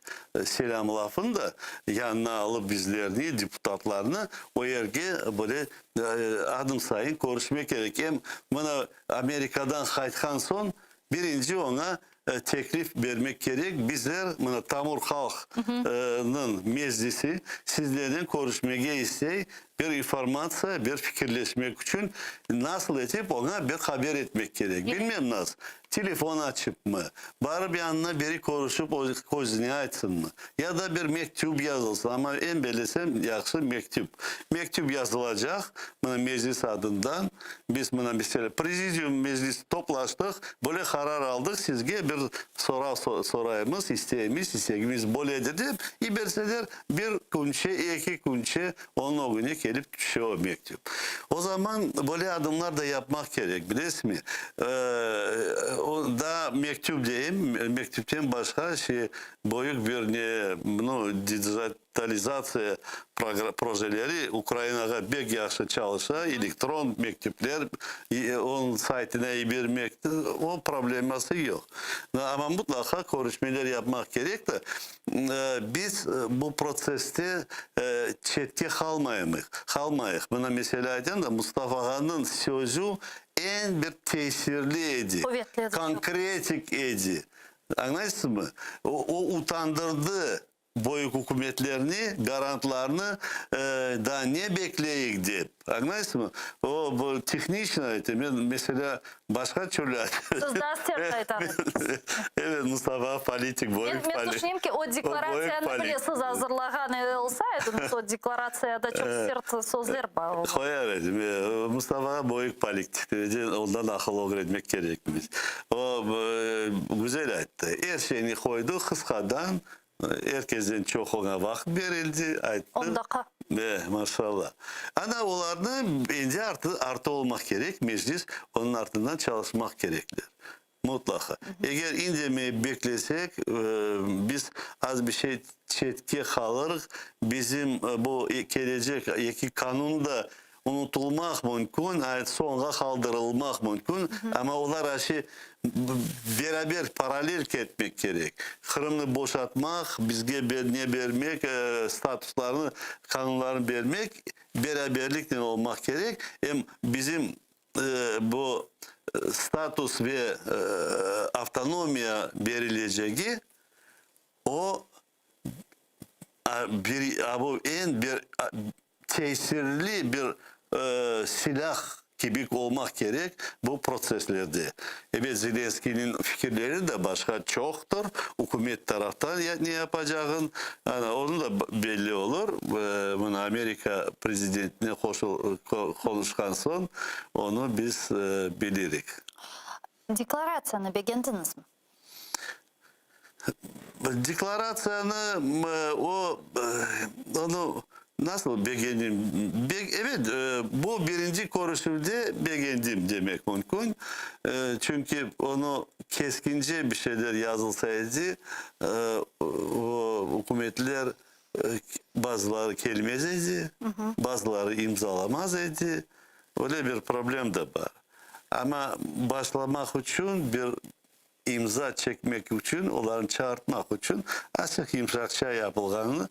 selâm lafını da yanına alıp bizlerni, deputatlarnı, o yerge böyle adım sayın körüşmek kerek. Em mına Amerikadan qaytqan soñ birinci oña teklif bermek kerek, bizler, mına tamır halqnıñ meclisi sizlernen körüşmege istey, bir informatsiya, bir fikirleşmek içün nasıl etip oña bir haber etmek kerek, bilmem nasıl, telefon açıpmı, barıp yanına biri körüşip közüne aytsınmı, ya da bir mektüp yazılsın, amma eñ belesem yahşı mektüp, mektüp yazılacaq, mına meclis adından, biz mına meselâ prezidium meclis toplaştıq, böyle qarar aldıq, sizge bir sorav soraymız, isteymiz, istegimiz böyledir dep, yiberseler, Bir künçe, eki künçe onıñ ögüne kelip tüşe o mektüp. O zaman böyle adımlar da yapmaq kerek, bilesizmi? Daa mektüp deyim, mektüpten başqa şey, büyük bir ne, nu, digitalizatsiya projeleri Ukrainağa bek yahşı çalışa, elektron mektüpler, onıñ saytına yibermek, o probleması yoq. Amma mutlaqa körüşmeler yapmaq kerek de. Biz bu protsesste çetke qalmayıq, qalmayıq. Mına meselâ aytayım da, Mustafa ağanıñ sözü eñ bir tesirli edi, konkretik edi. Añlaysızmı? O, utandırdı büyük ükümetlerni, garantlarnı, daa ne bekleyik dep. Añlaysızmı? O, bu tehniçno ayta, men, meselâ, başqa türlü aytam. Siz daa sert aytasız. Evet, Mustafa politik, büyük Men, men tüşünem ki, o deklaratsiyanı bile siz azırlağan olsaydıñız, o deklaratsiyada çoq sert sözler bar olurdı. Qoyar edim. Mustafağa büyük politik, ondan aqıl ögrenmek kerekmiz. O, güzel ayttı. Er şeyni qoydı, qısqadan, Er kezden çoq oña vaqıt berildi, ayttı. On daqqa. E, maşallah. Ana, olarnı endi artı, artı olmaq kerek, meclis onıñ artından çalışmaq kerekler. Mutlaqa. Eger indemeyip beklesek, biz az bir şey çetke qalırıq, bizim bu kelecek eki qanun da. unutılmaq mümkün, soñğa qaldırılmaq mümkün, amma olar aşı beraber, parallel ketmek kerek. Qırımnı boşatmaq, bizge ne bermek, statuslarnı, qanunlarnı bermek, beraberliknen olmaq kerek. Em bizim bu status ve avtonomiya berilecegi, o, bir, bu eñ bir tesirli bir silâh kibi olmaq kerek bu protsesslerde. Ebet, Zelenskıynıñ fikirleri de başqa çoqtır, ükümet taraftan ne yapacağın, ana, onı da belli olur, mına Amerika prezidentine qonuşqan soñ onı biz bilirik. Deklaratsiyanı begendiñizmi? Deklaratsiyanı o, onı nasıl begendim? Evet, bu birinci körüşüvde begendim demek mümkün. Çünki onı keskince bir şeyler yazılsa edi, o ükümetler bazıları kelmez edi, bazıları imzalamaz edi. Öyle bir problem de bar. Amma başlamaq içün bir İmza çekmek içün, olarnı çağırtmaq içün azçıq yımşaqça yapılğanı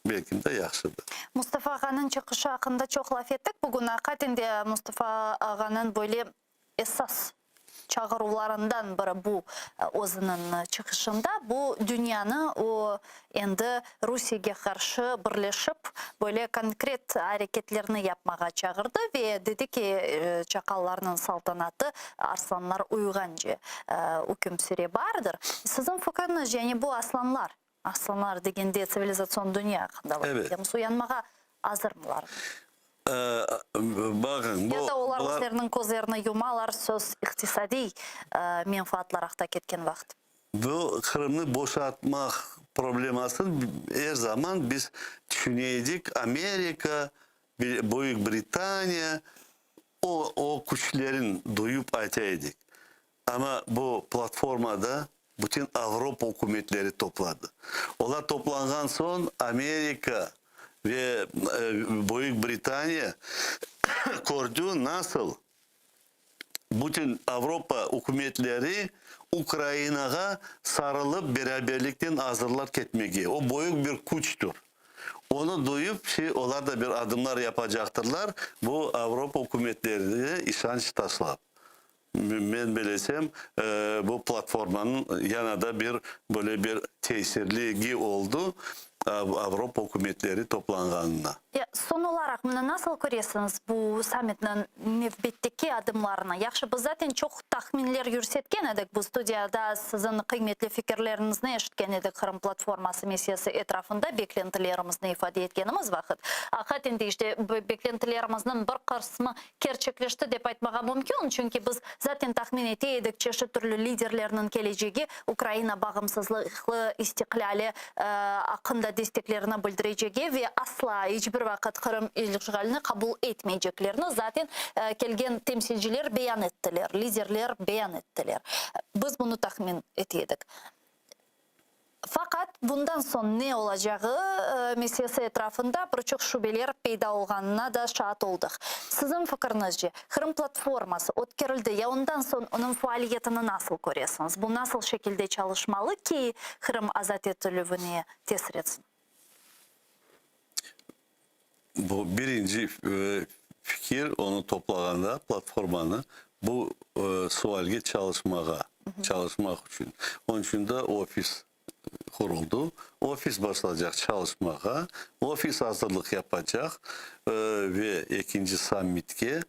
belkim de yahşıdır. Mustafa ağanıñ çıqışı aqqında çoq laf ettik bugün. Aqiqaten de Mustafa ağanıñ böyle esas çağıruvlarından biri bu özüniñ çıqışında. Bu dünyanı o endi Rusiyege qarşı birleşip, böyle konkret areketlerni yapmağa çağırdı ve dedi ki, çaqallarnıñ saltanatı arslanlar uyuğance üküm süre bardır. Siziñ fikriñizce, yani bu aslanlar, aslanlar degende tsivilizatsion dünya aqqında laf etemiz, uyanmağa azırmılar? Baqıñ, bu, Ya da olar özleriniñ közlerini yumalar, söz iqtisadiy menfaatlar aqta ketken vaqıt. Bu Qırımnı boşatmaq problemasını er zaman biz tüşüne edik, Amerika, Büyük Britaniya, o, o küçlerin duyup ayta edik. Amma bu platformada bütün Avropa ükümetleri topladı. Olar toplanğan soñ Amerika ve Büyük Britaniya kördi, nasıl Bütün Avropa ükümetleri Ukrainağa sarılıp beraberlikten azırlar ketmege. O böyük bir küçtür. Onı duyıp, şey, olar da bir adımlar yapacaqtırlar, bu Avropa ükümetlerine işanç taşlap. Men belesem, bu platformanıñ yana da bir böyle bir tesirligi oldı. Avropa ükümetleri toplanğanına. Ya, soñ olaraq, mına nasıl köresiñiz bu sammitniñ nevbetteki adımlarını? Yahşı, biz zaten çoq tahminler yürsetken edik, bu studiyada siziñ qıymetli fikirleriñizni eşitken edik Qırım platforması meselesi etrafında beklentilerimizni ifade etkenimiz vaqıt. Aqiqaten de, işte, beklentilerimizniñ bir qısmı kerçekleşti dep aytmağa mümkün, çünki biz zaten tahmin ete edik, çeşit türlü liderlerniñ kelecegi Ukraina bağımsızlığı, istiqlâli aqqında desteklerini bildirecegi ve asla iç bir vaqıt Qırım işğalini qabul etmeyceklerini zaten kelgen temsilciler beyan ettiler, liderler beyan ettiler. Biz bunı tahmin ete edik. Faqat bundan soñ ne olacağı meselesi etrafında bir çoq şübeler peyda olğanına da şaat oldıq. Siziñ fikiriñizce, Qırım platforması ötkerildi ya ondan soñ onıñ faaliyetini nasıl köresiñiz? Bu nasıl şekilde çalışmalı ki, Qırım azat etilüvine tesir etsin? Bu birinci fikir, onı toplağanda, platformanı, bu sualge çalışmağa, çalışmaq içün. Onıñ içün de ofis quruldı. Ofis başlaycaq çalışmağa, ofis azırlıq yapacaq ve ekinci sammitke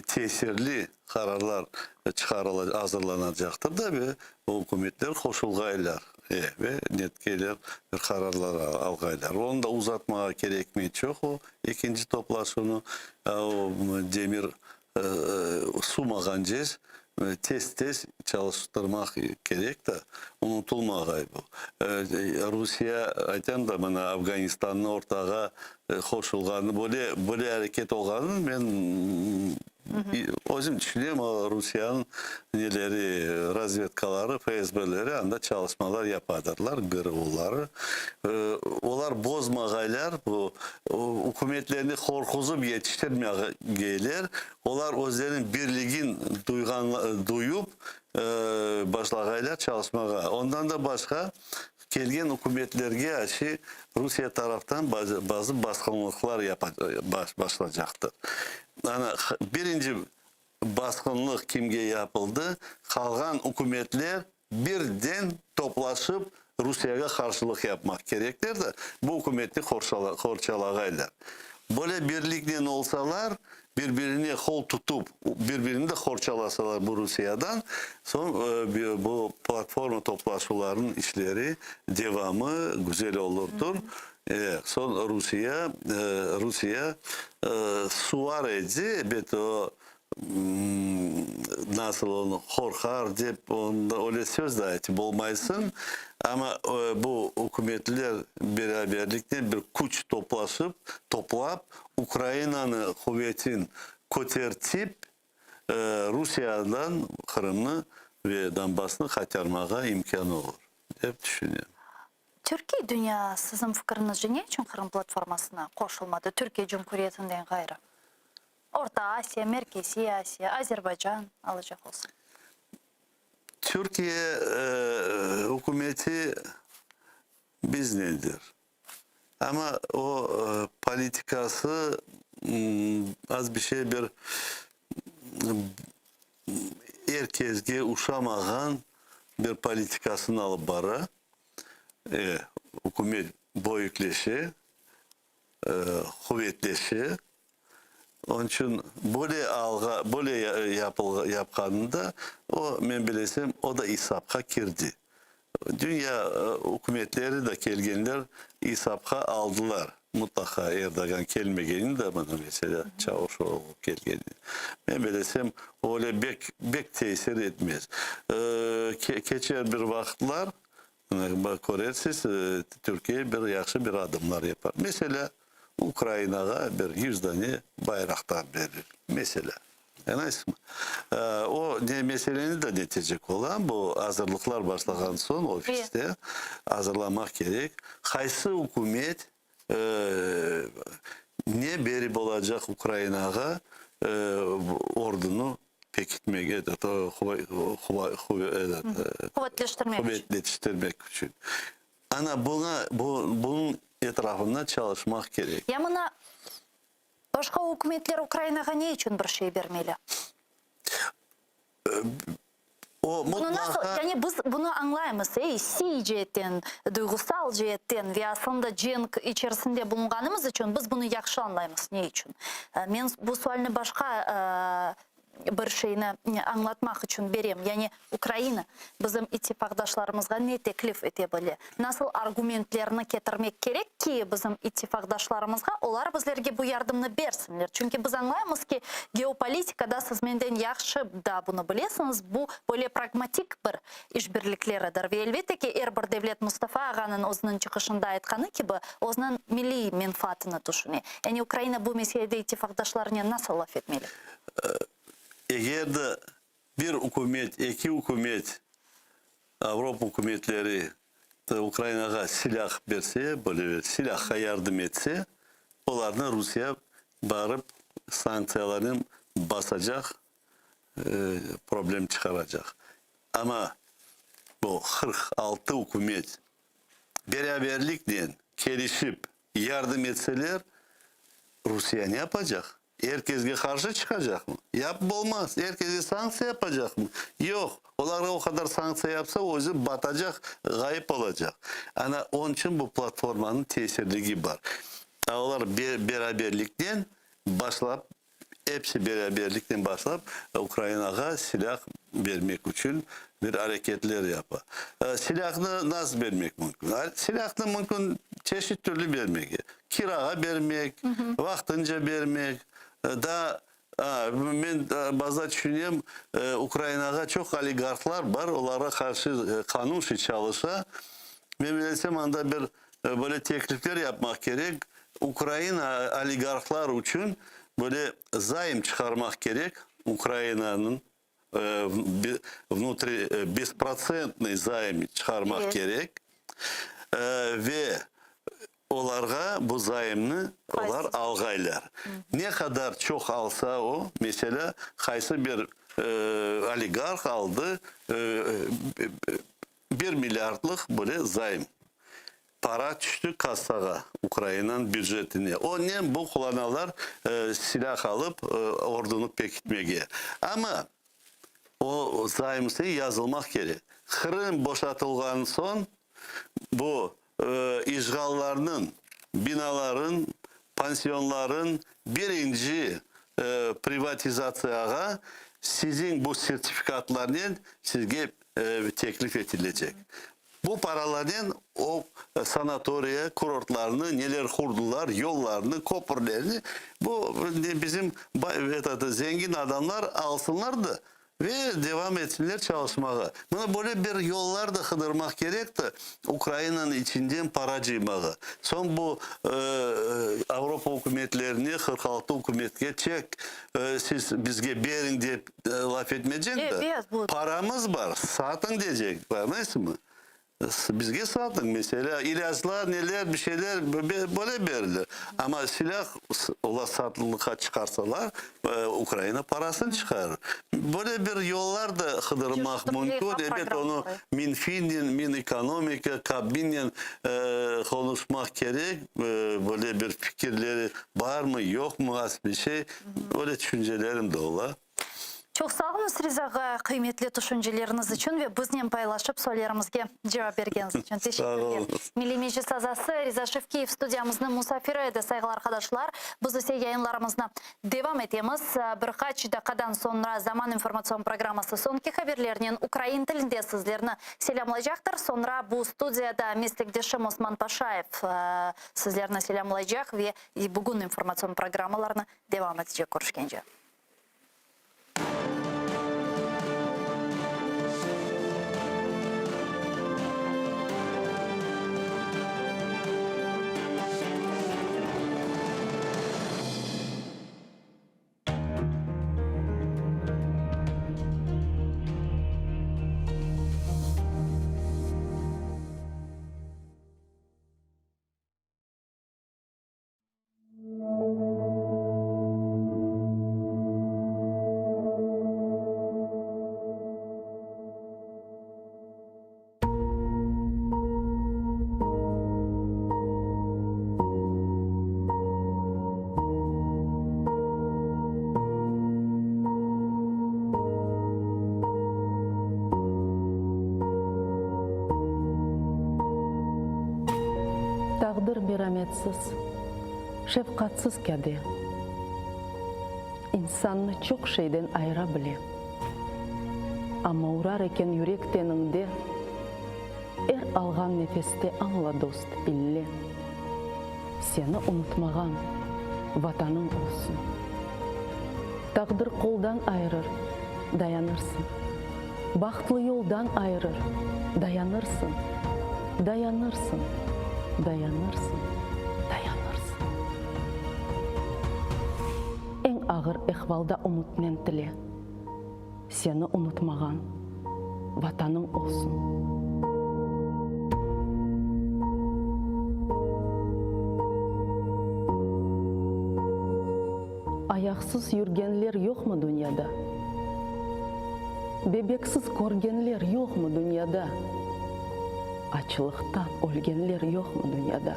tesirli qararlar çıqarıla azırlanacaqtır da ve ükümetler qoşulğaylar ve netkeler bir qararlar alğaylar. Onı da uzatmağa kerekmey çoq o ekinci toplaşuvnı, o demir suvmağancez tez-tez çalıştırmaq kerek da, unutılmağay bu. Rusiye, aytam da, mına Afganistannı ortağa qoşulğanı, böyle böyle areket olğanını men. Özüm tüşünem, o Rusiyanıñ neleri, razvedkaları, FSBleri anda çalışmalar yapadırlar, GRUları. Olar bozmağaylar, bu ükümetlerni qorquzıp yetiştirmegeyler. Olar özleriniñ birligin duyğan, duyup başlağaylar çalışmağa. Ondan da başqa, kelgen ükümetlerge aşı Rusiye taraftan bazı basqınlıqlar başlacaqtır. Ana, birinci basqınlıq kimge yapıldı, qalğan ükümetler birden toplaşıp Rusiyege qarşılıq yapmaq kerekler de, bu ükümetni qorçalağaylar. Böyle birliknen olsalar, bir-birine qol tutup, bir-birini de qorçalasalar bu Rusiyadan, soñ bu platforma toplaşuvlarınıñ işleri devamı güzel olurdır. Soñ Rusiye, Rusiye suvar edi, ebet, o nasıl onı qorqar dep, onda öyle söz de aytıp olmaysıñ, amma bu ükümetler beraberliknen bir küç toplaşıp, toplap, Ukrainanı quvetin kötertip, Rusiyadan Qırımnı ve Donbassnı qaytarmağa imkânı olur, dep tüşünem. Türkiy dünya, siziñ fikiriñizce, ne içün Qırım platformasına qoşulmadı, Türkiye Cumhuriyetinden ğayrı? Orta Asiya, Merkeziy Asiya, Azerbaycan alacaq olsaq. Türkiye ükümeti biznendir. Amma o politikası az bir şey bir er kesge uşamağan bir politikasını alıp bara. E, ükümet böyükleşe, quvetleşe. Onıñ içün böyle alğa, böyle yapqanında o, men bilesem, o da isapqa kirdi. Dünya ükümetleri de kelgenler isapqa aldılar. Mutlaqa Erdoğan kelmegenini de mına meselâ Çavuşoğlu kelgenini. Men bilesem, öyle bek, bek tesir etmez. Keçer bir vaqıtlar, mına körersiz, Türkiye bir yahşı bir adımlar yapar. Meselâ, Ukrainağa bir yüz dane bayraqtar berir, meselâ. Añlaysızmı? O ne meseleni de netecek ola, bu azırlıqlar başlağan soñ ofiste azırlamaq kerek, qaysı ükümet ne berip olacaq Ukrainağa ordunı pekitmek, quvetleştirmek içün. Ana buña, bunıñ etrafında çalışmaq kerek. Ya mına başqa ükümetler Ukrainağa ne içün bir şey bermeli? O Bunı nasıl, mutlaqa. yani biz bunı añlaymız, ey, siy ceetten, duyğusal ceetten ve aslında cenk içerisinde bulunğanımız içün biz bunı yahşı añlaymız, ne içün. Men bu sualni başqa bir şeyni añlatmaq içün berem, yani Ukraina bizim ittifaqdaşlarımızğa ne teklif ete bile, nasıl argumentlerni ketirmek kerek ki, bizim ittifaqdaşlarımızğa, olar bizlerge bu yardımnı bersinler. Çünki biz añlaymız ki, geopolitikada, siz menden yahşı da bunı bilesiñiz, bu böyle pragmatik bir işbirlikleridir. Ve elbette ki, er bir devlet Mustafa ağanıñ özüniñ çıqışında aytqanı kibi, özüniñ milliy menfaatını tüşüne. Yani Ukraina bu meselede ittifaqdaşlarınen nasıl laf etmeli? Eger de bir ükümet, eki ükümet, Avropa ükümetleri Ukrainağa silâh berse, böyle bir silâhqa yardım etse, olarnı Rusiye barıp sanktsiyalarnen basacaq, problem çıqaracaq. Amma bu 46 ükümet beraberliknen kelişip yardım etseler, Rusiye ne yapacaq? Er kesge qarşı çıqacaqmı? Yapıp olmaz. Er kesge sanktsiya yapacaqmı? Yoq. Olarğa o qadar sanktsiya yapsa, özü batacaq, ğayıp olacaq. Ana, onıñ içün bu platformanıñ tesirligi bar. Olar beraberliknen başlap, episi beraberliknen başlap, Ukrainağa silâh bermek içün bir areketler yapa. Silâhnı nasıl bermek mümkün? Silâhnı mümkün çeşit türlü bermege. Kirağa bermek, vaqtınca bermek, daa men bazıda tüşünem, Ukrainağa çoq oligarhlar bar, olarğa qarşı qanun şi çalışa. Men bilesem, anda bir böyle teklifler yapmaq kerek, Ukraina oligarhlar içün. Böyle zaym çıqarmaq kerek Ukrainanıñ vnutri besprotsentnıy zaym çıqarmaq kerek ve olarğa bu zaymnı olar alğaylar. Ne qadar çoq alsa o, meselâ, qaysı bir oligarh aldı bir milliardlıq böyle zaym. Para tüşti kassağa, Ukrainanıñ bücetine. Onen bu qullanalar silâh alıp, ordunı pekitmege. Amma o zaymsı yazılmaq kerek. Qırım boşatılğan soñ bu işğallarnıñ binaların, pansionların birinci privatizatsiyağa siziñ bu sertifikatlarnen sizge teklif etilecek. Bu paralarnen o sanatoriya, kurortlarnı, neler qurdılar, yollarnı, köpürlerni, bu bizim zengin adamlar alsınlar da ve devam etsinler çalışmağa. Mına böyle bir yollar da qıdırmaq kerek de, Ukrainanıñ içinden para cıymağa. Soñ bu Avropa ükümetlerine, 46 ükümetke çek, siz bizge beriñ dep laf etmeycek de, paramız bar, satıñ deycek, añlaysızmı? Bizge satıñ, meselâ, ilâclar, neler, bir şeyler böyle berilir. Amma silâh olar satılıqqa çıqarsalar, Ukraina parasını çıqarır. Böyle bir yollar da qıdırmaq mümkün. Ebet, onı Minfinnen, Minekonomika, Kabminnen qonuşmaq kerek. Böyle bir fikirleri barmı, yoqmı, az bir şey. Öyle tüşüncelerim de ola. Çoq sağ oluñız, Riza ağa, qıymetli tüşünceleriñiz içün ve biznen paylaşıp suallerimizge cevap bergeniñiz içün. Teşekkürler. Milliy Meclis azası Riza Şevkiyev studiyamıznıñ musafiri edi, sayğılı arqadaşlar. Biz ise yayınlarımıznı devam etemiz. Bir qaç daqqadan soñra Zaman informatsion programması soñki haberlernen ukrain tilinde sizlerni selâmlaycaqtır. Soñra bu studiyada meslekdeşim Osman Paşayev sizlerni selâmlaycaq ve bugün informatsion programmalarnı devam etecek. Körüşkence. Taqdir merametsiz, şefqatsız kâde. İnsannı çoq şeyden ayıra bile. Amma urar eken yürek teniñde, Er alğan nefeste añla, dost, ille, Seni unutmağan Vatanıñ olsun. Taqdir qoldan ayırır, dayanırsıñ. Bahtlı yoldan ayırır, dayanırsıñ, dayanırsıñ, dayanırsıñ, dayanırsıñ. Eñ ağır ehvalda ümütnen tile, seni unutmağan Vatanıñ olsun. Ayaqsız yürgenler yoqmı dünyada? Bebeksiz körgenler yoqmı dünyada? Açlıqtan ölgenler yoqmı dünyada?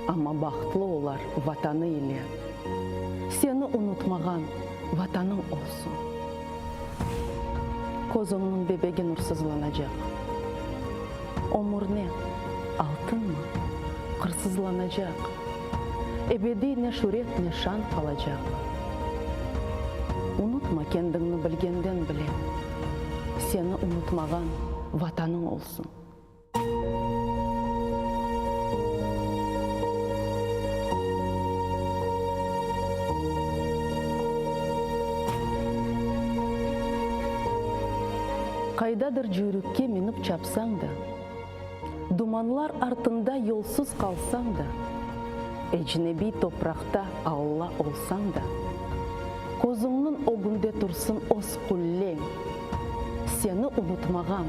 Amma bahtlı olar Vatanı ile. Seni unutmağan Vatanıñ olsun. Közüñniñ bebegi nursızlanacaq. Ömür ne, altınmı, qırsızlanacaq. Ebediy ne şüret, ne şan qalacaq. Unutma kendiñni bilgenden bile, Seni unutmağan Vatanıñ olsun. Qaydadır cüyrükke minip çapsañ da, Dumanlar artında yolsuz qalsañ da. Ecnebiy topraqta Alla olsañ da, Közüñniñ ögünde tursın öz qulleñ, Seni unutmağan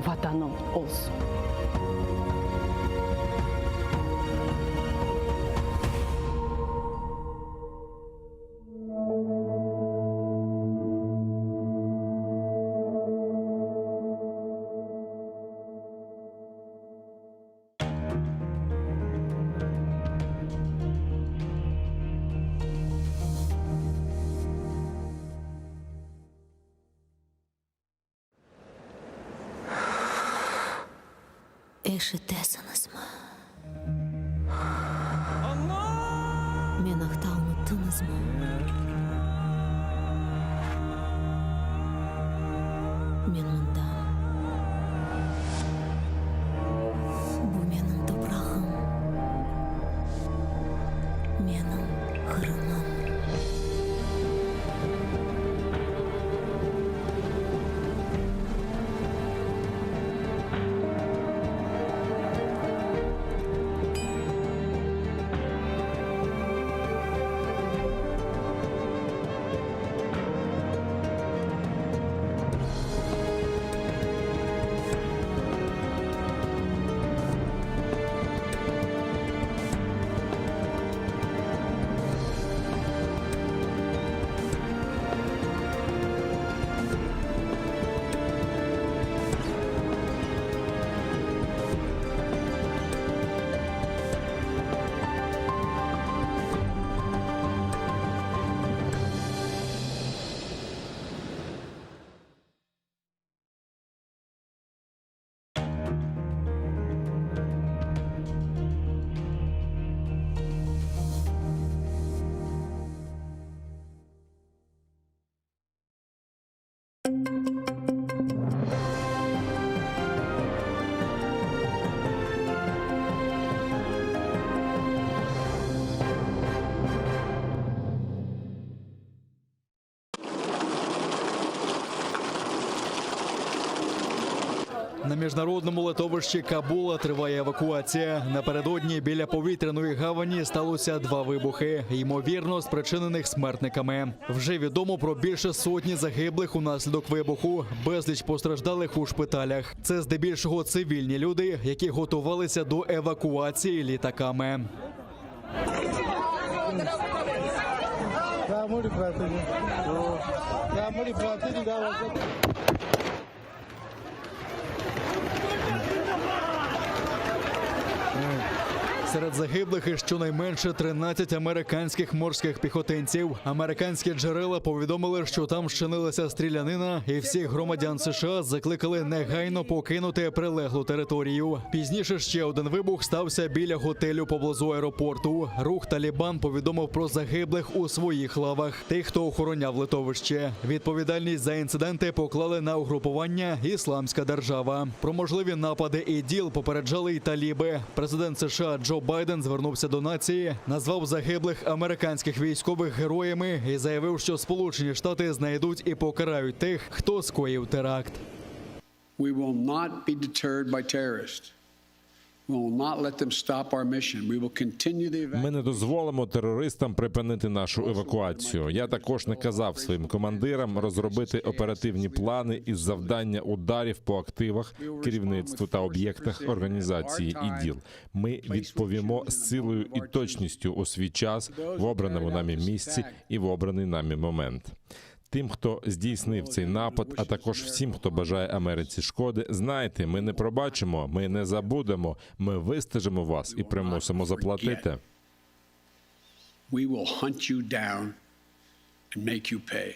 Vatanıñ olsun. Eşitesiñizmi? Men aqta unuttıñızmı? Men mındam. Bu menim toprağım, menim Qırımım. На міжнародному летовищі Кабула триває евакуація. Напередодні біля повітряної гавані сталося два вибухи, ймовірно, спричинених смертниками. Вже відомо про більше сотні загиблих унаслідок вибуху, безліч постраждалих у шпиталях. Це здебільшого цивільні люди, які готувалися до евакуації літаками. Серед загиблих і щонайменше 13 американських морських піхотинців. Американські джерела повідомили, що там зчинилася стрілянина, і всіх громадян США закликали негайно покинути прилеглу територію. Пізніше ще один вибух стався біля готелю поблизу аеропорту. Рух Талібан повідомив про загиблих у своїх лавах. Тих, хто охороняв летовище. Відповідальність за інциденти поклали на угрупування Ісламська держава. Про можливі напади ІДІЛ попереджали й таліби. Президент США Джо Байден звернувся до нації, назвав загиблих американських військових героями і заявив, що Сполучені Штати знайдуть і покарають тих, хто скоїв теракт. We will not be deterred by terrorists. We will not let them stop our mission. We will continue the Ми не дозволимо терористам припинити нашу евакуацію. Я також наказав своїм командирам розробити оперативні плани із завдання ударів по активах, керівництву та об'єктах організації ІДІЛ. Ми відповімо з силою і точністю у свій час в обраному нами місці і в обраний нами момент. Тим, хто здійснив цей напад, а також всім, хто бажає Америці шкоди, знайте, ми не пробачимо, ми не забудемо, ми вистежимо вас і примусимо заплатити. We will hunt you down and make you pay.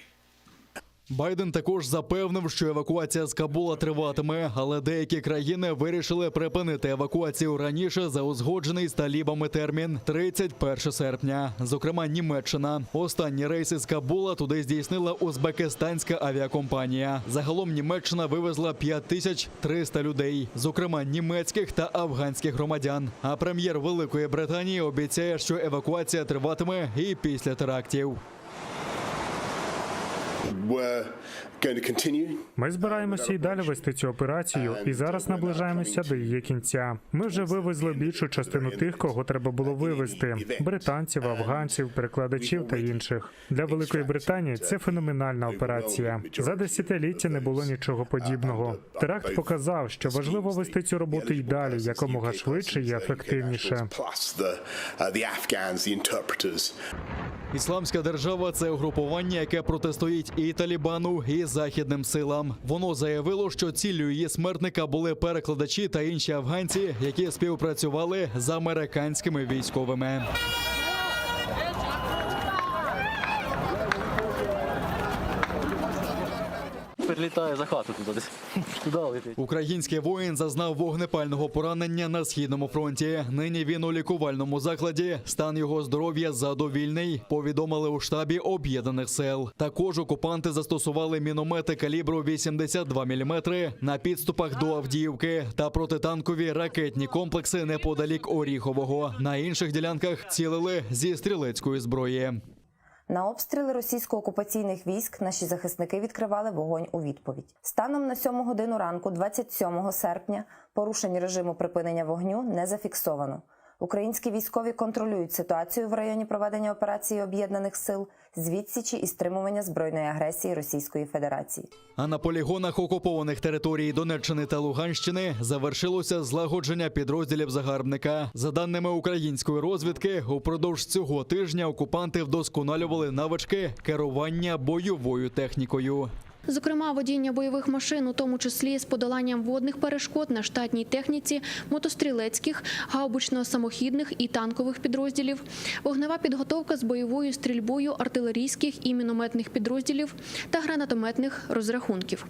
Байден також запевнив, що евакуація з Кабула триватиме, але деякі країни вирішили припинити евакуацію раніше за узгоджений з талібами термін 31 серпня. Зокрема, Німеччина. Останні рейси з Кабула туди здійснила узбекистанська авіакомпанія. Загалом Німеччина вивезла 5300 людей, зокрема німецьких та афганських громадян. А прем'єр Великої Британії обіцяє, що евакуація триватиме і після терактів. Ми збираємося і далі вести цю операцію, і зараз наближаємося до її кінця. Ми вже вивезли більшу частину тих, кого треба було вивезти: британців, афганців, перекладачів та інших. Для Великої Британії це феноменальна операція. За десятиліття не було нічого подібного. Теракт показав, що важливо вести цю роботу й далі, якомога швидше і ефективніше. Ісламська держава це угрупування, яке протистоїть і Талібану, і західним силам. Воно заявило, що ціллю її смертника були перекладачі та інші афганці, які співпрацювали з американськими військовими. Прилітає за хату туди десь. Туди летить. Український воїн зазнав вогнепального поранення на східному фронті. Нині він у лікувальному закладі. Стан його здоров'я задовільний. Повідомили у штабі об'єднаних сил. Також окупанти застосували міномети калібру 82 мм на підступах до Авдіївки та протитанкові ракетні комплекси неподалік Оріхового. На інших ділянках цілили зі стрілецької зброї. На обстріли російсько-окупаційних військ наші захисники відкривали вогонь у відповідь. Станом на 7 годину ранку, 27 серпня, порушень режиму припинення вогню не зафіксовано. Українські військові контролюють ситуацію в районі проведення операції об'єднаних сил з відсічі і стримування збройної агресії Російської Федерації. А на полігонах окупованих територій Донеччини та Луганщини завершилося злагодження підрозділів загарбника. За даними української розвідки, упродовж цього тижня окупанти вдосконалювали навички керування бойовою технікою. Зокрема, водіння бойових машин, у тому числі з подоланням водних перешкод на штатній техніці, мотострілецьких, гаубично-самохідних і танкових підрозділів, вогнева підготовка з бойовою стрільбою артилерійських і мінометних підрозділів та гранатометних розрахунків.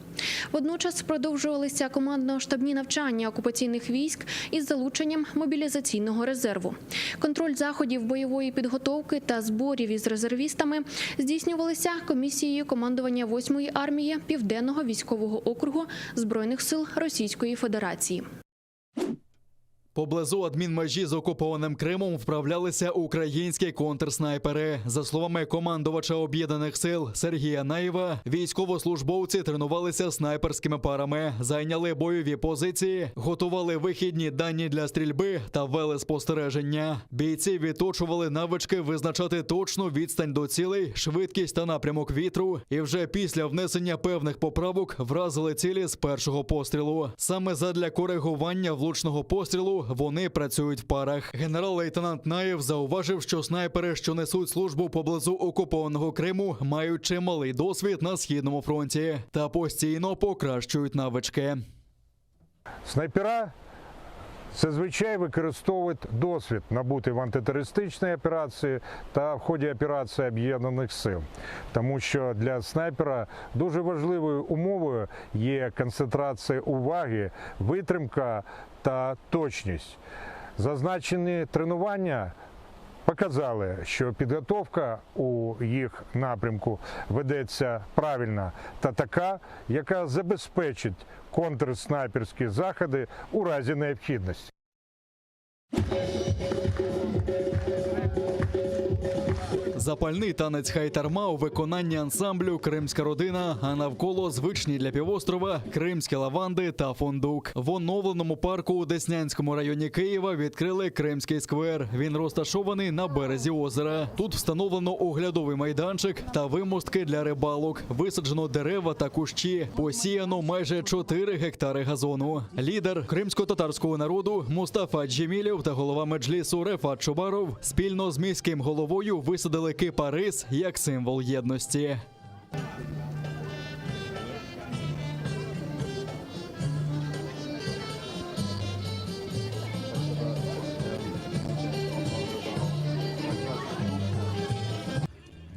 Водночас продовжувалися командно-штабні навчання окупаційних військ із залученням мобілізаційного резерву. Контроль заходів бойової підготовки та зборів із резервістами здійснювалися комісією командування 8-ї армії Південного військового округу Збройних сил Російської Федерації. Поблизу адмінмежі з окупованим Кримом вправлялися українські контрснайпери. За словами командувача об'єднаних сил Сергія Наєва, військовослужбовці тренувалися снайперськими парами, зайняли бойові позиції, готували вихідні дані для стрільби та вели спостереження. Бійці відточували навички визначати точну відстань до цілей, швидкість та напрямок вітру. І вже після внесення певних поправок вразили цілі з першого пострілу. Саме задля коригування влучного пострілу вони працюють в парах. Генерал-лейтенант Наєв зауважив, що снайпери, що несуть службу поблизу окупованого Криму, мають чималий досвід на східному фронті та постійно покращують навички. Снайпера зазвичай використовують досвід, набутий в антитерористичній операції та в ході операції Об'єднаних сил. Тому що для снайпера дуже важливою умовою є концентрація уваги, витримка та точність. Зазначені тренування показали, що підготовка у їх напрямку ведеться правильно та така, яка забезпечить контрснайперські заходи у разі необхідності. Запальний танець хайтарма у виконанні ансамблю Кримська родина, а навколо звичні для півострова кримські лаванди та фундук. В оновленому парку у Деснянському районі Києва відкрили Кримський сквер. Він розташований на березі озера. Тут встановлено оглядовий майданчик та вимостки для рибалок. Висаджено дерева та кущі. Посіяно майже 4 гектари газону. Лідер кримсько-татарського народу Мустафа Джемілєв та голова меджлісу Рефат Чубаров спільно з міським головою висадили кипарис як символ єдності.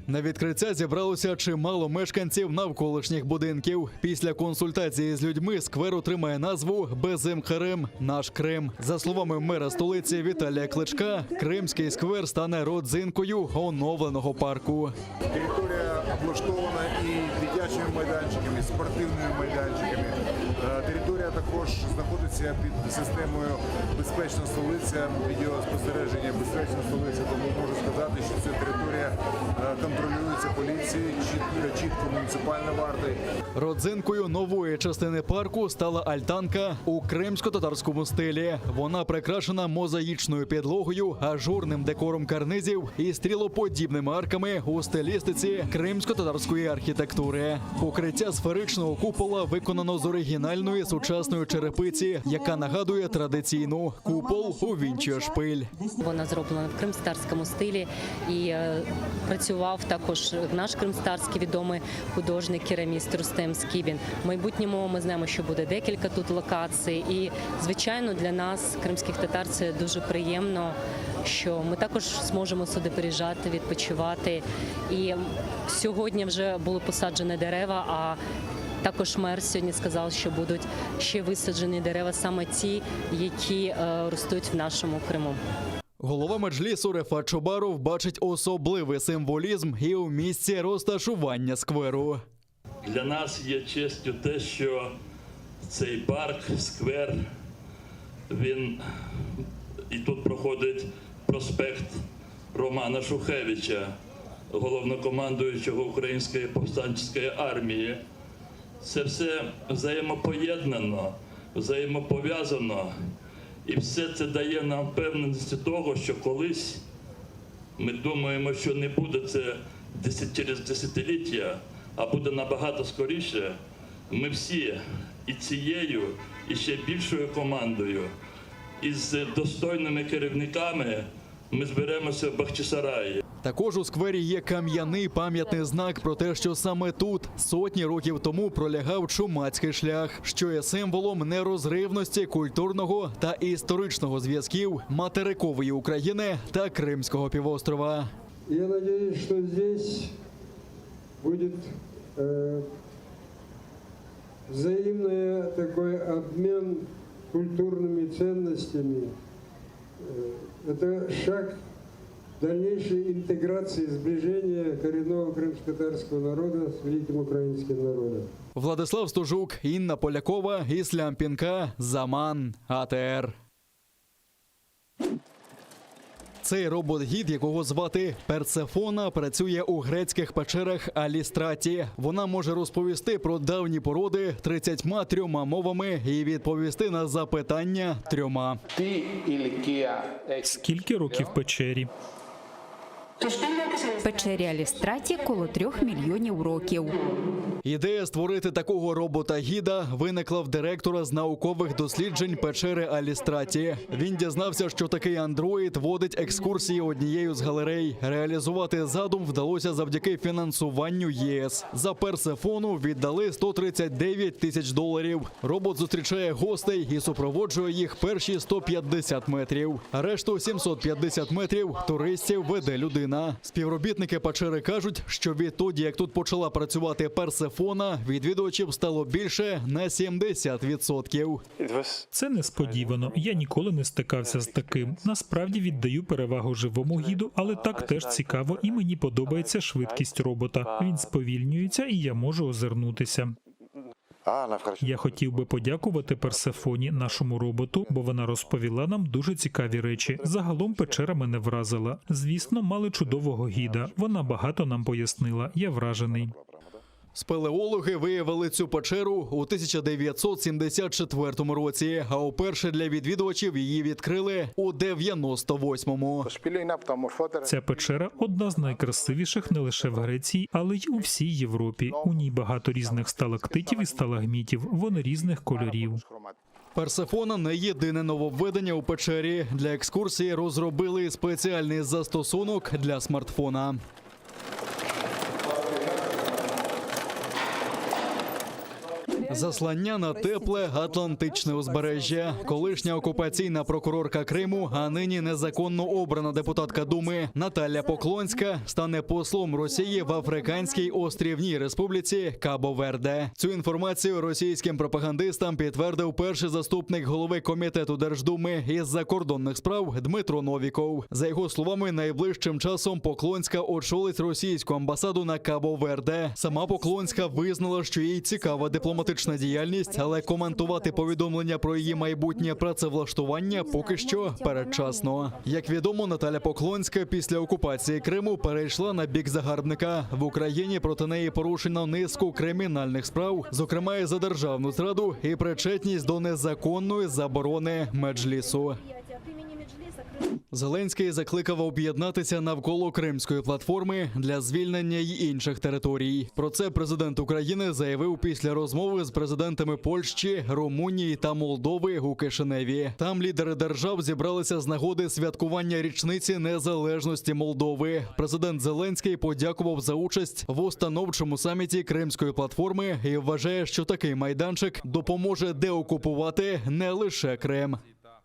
На відкриття зібралося чимало мешканців навколишніх будинків. Після консультації з людьми сквер отримає назву Безим Крим наш Крим. За словами мера столиці Віталія Кличка, Кримський сквер стане родзинкою оновленого парку. Територія облаштована і дитячими майданчиками, і спортивними майданчиками. Е, Територія також знаходиться під системою Безпечна столиця, відеоспостереження Безпечна столиця, тому можу сказати, що ця територія е, контролюється. праця поліції, чіт- чітко муніципальної варти. Родзинкою нової частини парку стала альтанка у кримсько-татарському стилі. Вона прикрашена мозаїчною підлогою, ажурним декором карнизів і стрілоподібними арками у стилістиці кримсько-татарської архітектури. Покриття сферичного купола виконано з оригінальної сучасної черепиці, яка нагадує традиційну купол увінчує шпиль. Вона зроблена в кримськотатарському стилі і е, працював також наш кримськотатарський відомий художник кераміст Рустем Скібін. В майбутньому ми знаємо, що буде декілька тут локацій. І, звичайно, для нас, кримських татар, це дуже приємно, що ми також зможемо сюди приїжджати, відпочивати. І сьогодні вже були посаджені дерева. а також мер сьогодні сказав, що будуть ще висаджені дерева, саме ті, які е, ростуть в нашому Криму. Голова меджлісу Рефат Чубаров бачить особливий символізм і у місці розташування скверу. Для нас є честю те, що цей парк, сквер, він і тут проходить проспект Романа Шухевича, головнокомандуючого Української повстанчої армії. Це все взаємопоєднано, взаємопов'язано, і все це дає нам впевненості того, що колись ми думаємо, що не буде це десять- через десятиліття, а буде набагато скоріше. Ми всі і цією, і ще більшою командою, і з достойними керівниками ми зберемося в Бахчисараї. Також у сквері є кам'яний пам'ятний знак про те, що саме тут сотні років тому пролягав чумацький шлях, що є символом нерозривності культурного та історичного зв'язків материкової України та Кримського півострова. Я надеюсь, что здесь будет э, взаимный такой обмен культурными ценностями. Э, Это шаг дальнейшей интеграции, сближения коренного крымско-татарского народа с великим украинским народом. Владислав Стужук, Інна Полякова, Іслям Пінка, Заман, АТР. Цей робот-гід, якого звати Персефона, працює у грецьких печерах Алістраті. Вона може розповісти про давні породи 33 мовами і відповісти на запитання трьома. Скільки років печері? Печері Алістраті коло трьох мільйонів років. Ідея створити такого робота-гіда виникла в директора з наукових досліджень печери Алістраті. Він дізнався, що такий андроїд водить екскурсії однією з галерей. Реалізувати задум вдалося завдяки фінансуванню ЄС. За Персефону віддали 139 тисяч доларів. Робот зустрічає гостей і супроводжує їх перші 150 метрів. Решту 750 метрів туристів веде людина. Співробітники печери кажуть, що відтоді, як тут почала працювати Персефона, відвідувачів стало більше на 70%. Це несподівано. Я ніколи не стикався з таким. Насправді віддаю перевагу живому гіду, але так теж цікаво, і мені подобається швидкість робота. Він сповільнюється, і я можу озирнутися. Я хотів би подякувати Персефоні, нашому роботу, бо вона розповіла нам дуже цікаві речі. Загалом печера мене вразила. Звісно, мали чудового гіда. Вона багато нам пояснила. Я вражений. Спелеологи виявили цю печеру у 1974 році, а уперше для відвідувачів її відкрили у 98-му. Ця печера одна з найкрасивіших не лише в Греції, але й у всій Європі. У ній багато різних сталактитів і сталагмітів. Вони різних кольорів. Персефона не єдине нововведення у печері. Для екскурсії розробили спеціальний застосунок для смартфона. Заслання на тепле Атлантичне узбережжя. Колишня окупаційна прокурорка Криму, а нині незаконно обрана депутатка Думи Наталя Поклонська стане послом Росії в Африканській острівній республіці Кабо-Верде. Цю інформацію російським пропагандистам підтвердив перший заступник голови комітету Держдуми із закордонних справ Дмитро Новіков. За його словами, найближчим часом Поклонська очолить російську амбасаду на Кабо-Верде. Сама Поклонська визнала, що їй цікава дипломатична. політична діяльність, але коментувати повідомлення про її майбутнє працевлаштування поки що передчасно. Як відомо, Наталя Поклонська після окупації Криму перейшла на бік загарбника. В Україні проти неї порушено низку кримінальних справ, зокрема і за державну зраду і причетність до незаконної заборони меджлісу. Зеленський закликав об'єднатися навколо кримської платформи для звільнення й інших територій. Про це президент України заявив після розмови з президентами Польщі, Румунії та Молдови у Кишиневі. Там лідери держав зібралися з нагоди святкування річниці незалежності Молдови. Президент Зеленський подякував за участь в установчому саміті Кримської платформи і вважає, що такий майданчик допоможе деокупувати не лише Крим.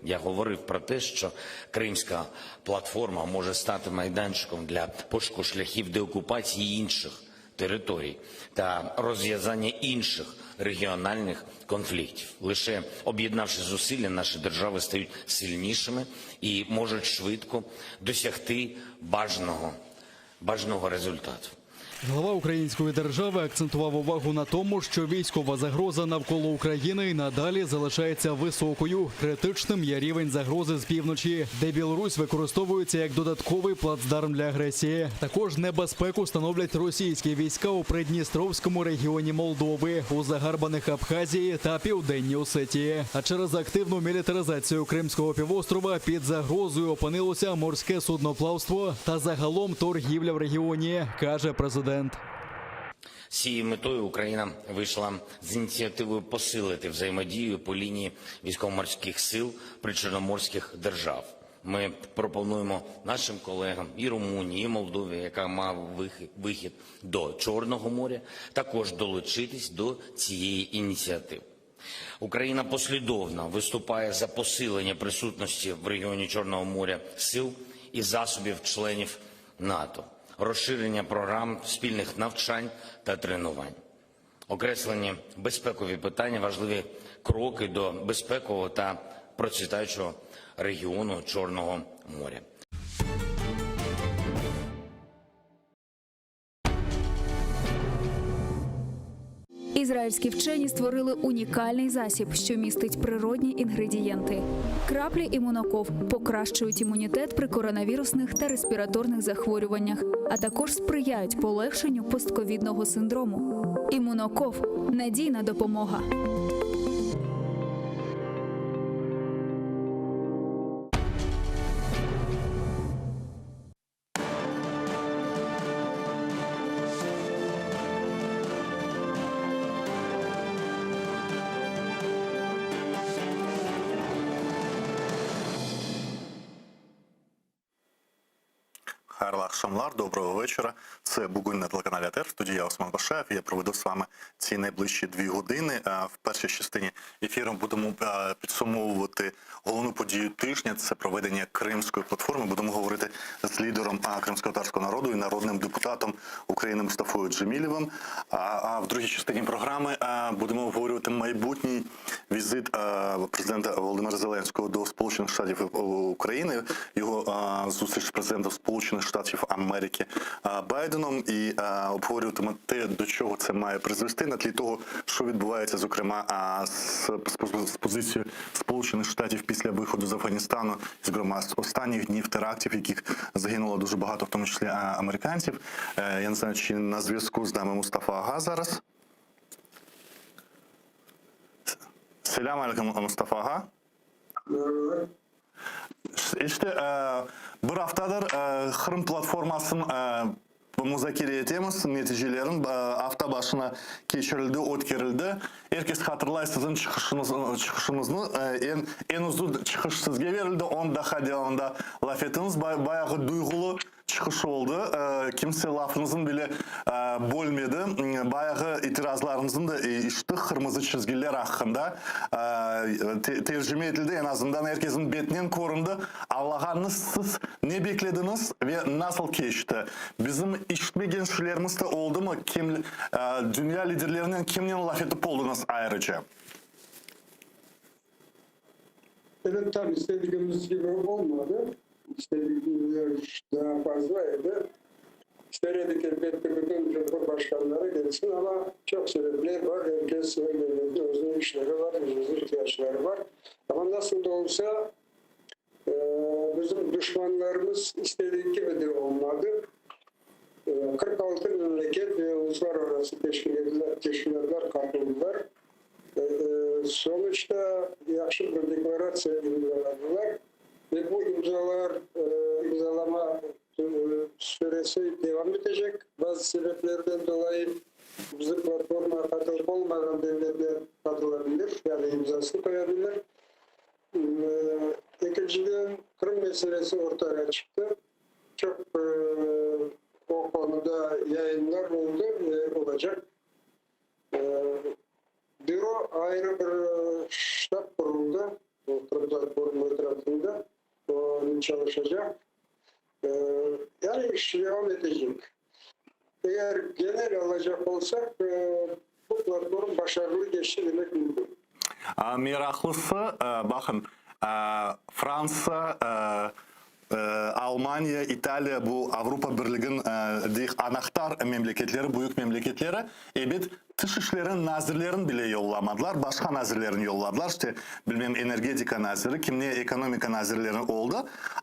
Я говорив про те, що Кримська платформа може стати майданчиком для пошуку шляхів деокупації інших територій та розв'язання інших регіональних конфліктів. Лише об'єднавши зусилля, наші держави стають сильнішими і можуть швидко досягти бажаного, бажаного результату. Глава української держави акцентував увагу на тому, що військова загроза навколо України і надалі залишається високою. Критичним є рівень загрози з півночі, де Білорусь використовується як додатковий плацдарм для агресії. Також небезпеку становлять російські війська у Придністровському регіоні Молдови, у загарбаних Абхазії та Південній Осетії. А через активну мілітаризацію Кримського півострова під загрозою опинилося морське судноплавство та загалом торгівля в регіоні, каже президент. З цією метою Україна вийшла з ініціативою посилити взаємодію по лінії військово-морських сил причорноморських держав. Ми пропонуємо нашим колегам і Румунії, і Молдові, яка мала вихід до Чорного моря, також долучитись до цієї ініціативи. Україна послідовно виступає за посилення присутності в регіоні Чорного моря сил і засобів членів НАТО, розширення програм спільних навчань та тренувань. Окреслені безпекові питання, важливі кроки до безпекового та процвітаючого регіону Чорного моря. Ізраїльські вчені створили унікальний засіб, що містить природні інгредієнти. Краплі імуноков покращують імунітет при коронавірусних та респіраторних захворюваннях, а також сприяють полегшенню постковідного синдрому. Імуноков надійна допомога. Hayırlı aqşamlar, доброго вечора. Це Бугунь на телеканалі АТР. В студії я Осман Пашаєв. Я проведу з вами ці найближчі дві години. Е, В першій частині ефіру будемо е, підсумовувати головну подію тижня. Це проведення Кримської платформи. Будемо говорити з лідером е, кримськотатарського народу і народним депутатом України Мустафою Джемілєвим. А а в другій частині програми е, будемо обговорювати майбутній візит е, президента Володимира Зеленського до Сполучених Штатів України, його е, зустріч з президентом Сполучених Штатів Америки е, Байденом і е, обговорюватиме те, до чого це має призвести на тлі того, що відбувається, зокрема, а, з, з, з позицією Сполучених Штатів після виходу з Афганістану, зокрема з останніх днів терактів, яких загинуло дуже багато, в тому числі е, американців. Е, Я не знаю, чи на зв'язку з нами Мустафа Ага зараз. Selâm aleyküm Mustafa ağa. İşte e, bir aftadır e, Qırım platformasınıñ e, muzakere etemiz, neticelerin e, afta başına keçirildi, ötkerildi. Er kes hatırlay siziñ çıqışıñız, çıqışıñıznı, e, eñ, eñ uzun çıqış sizge berildi, 10 daqqa devamında laf ettiñiz, bayağı duyğulı çıqış oldı, e, kimse lafıñıznı bile e, bölmedi, bayağı itirazlarıñıznı da işittik, qırmızı çizgiler aqqında e, tercime etildi, eñ azından er kesniñ betinen köründi. Añlağanıñız, siz ne beklediñiz ve nasıl keçti? Bizim işitmegen şeylerimiz de oldımı? Kim, dünya liderlerinen kimnen laf etip oldıñız ayrıca? Evet, tam istediğimiz gibi olmadı. İstediğimiz daha fazlaydı. İster edik elbette bütün cumhurbaşqanları kelsin, amma çoq sebepler bar, er kes, er devletniñ özüniñ işleri var, özüniñ ihtiyacları var. Amma nasıl da olsa, bizim duşmanlarımız istediği kibi de olmadı. 46 memleket ve uluslararası teşkilâtlar qatıldılar. Sonuçta yahşı bir deklaratsiya imzaladılar ve bu imzalar, imzalama süresi devam etecek. Bazı sebeplerden dolayı bizim platformağa qatılıp olmağan devletler qatılabilir, yani imzasını qoyabilir. Ekinciden, Qırım meselesi ortağa çıqtı. Çoq o qonuda yayınlar oldı ve olacaq. Büro ayrı bir ştab quruldı, Qırım platforma etrafında o çalışacaq. Yani iş devam etecek. Eger genel alacaq olsaq, bu platform başarılı keçti demek mümkün. Meraqlısı, baqın, Fransa, Almaniya, İtaliya, bu Avropa Birliginiñ deyik anahtar memleketleri, büyük memleketleri, ebet, tış işleri nazirlerini bile yollamadılar, başqa nazirlerini yolladılar, işte, bilmem, energetika naziri, kim ne, ekonomika nazirleri oldı.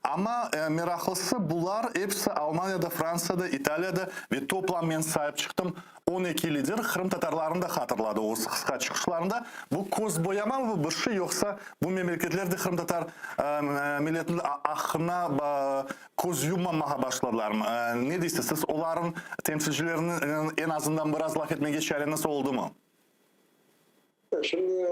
Amma meraqlısı, bular episi Almaniyada, Fransiyada, İtaliyada ve toplam men sayıp çıqtım, 12 lider qırımtatarlarnı da hatırladı öz qısqa çıqışlarında. Bu köz boyamamı bir şey, yoqsa bu memleketler de qırımtatar milletiniñ aqqına köz yummamağa başladılarmı? Ne deysiz, siz olarnıñ temsilcilerinen eñ azından biraz laf etmege çareñiz oldımı? Şimdi,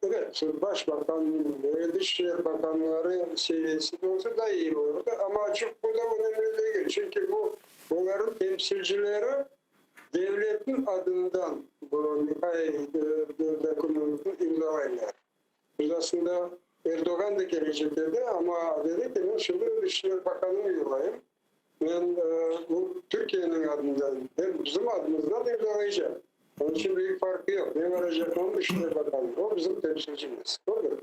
evet, baş baqan ve dışişler baqanları seviyesinde olsa daa iyi olurdı, amma açıq bu da önemli degil, çünki bu olarnıñ temsilcileri devletniñ adından bu nihaiy dokumentni imzalaylar. Biz aslında Erdoğan da kelecek edi, amma dedi ki, men şimdi dışişler baqanını yollayım. Men bu Türkiyeniñ adından, hem bizim adımızdan imzalaycaq. Onıñ içün büyük farqı yoq. Men baracaqmam Dışişler Bakanı. O bizim temsilcimiz. Odır.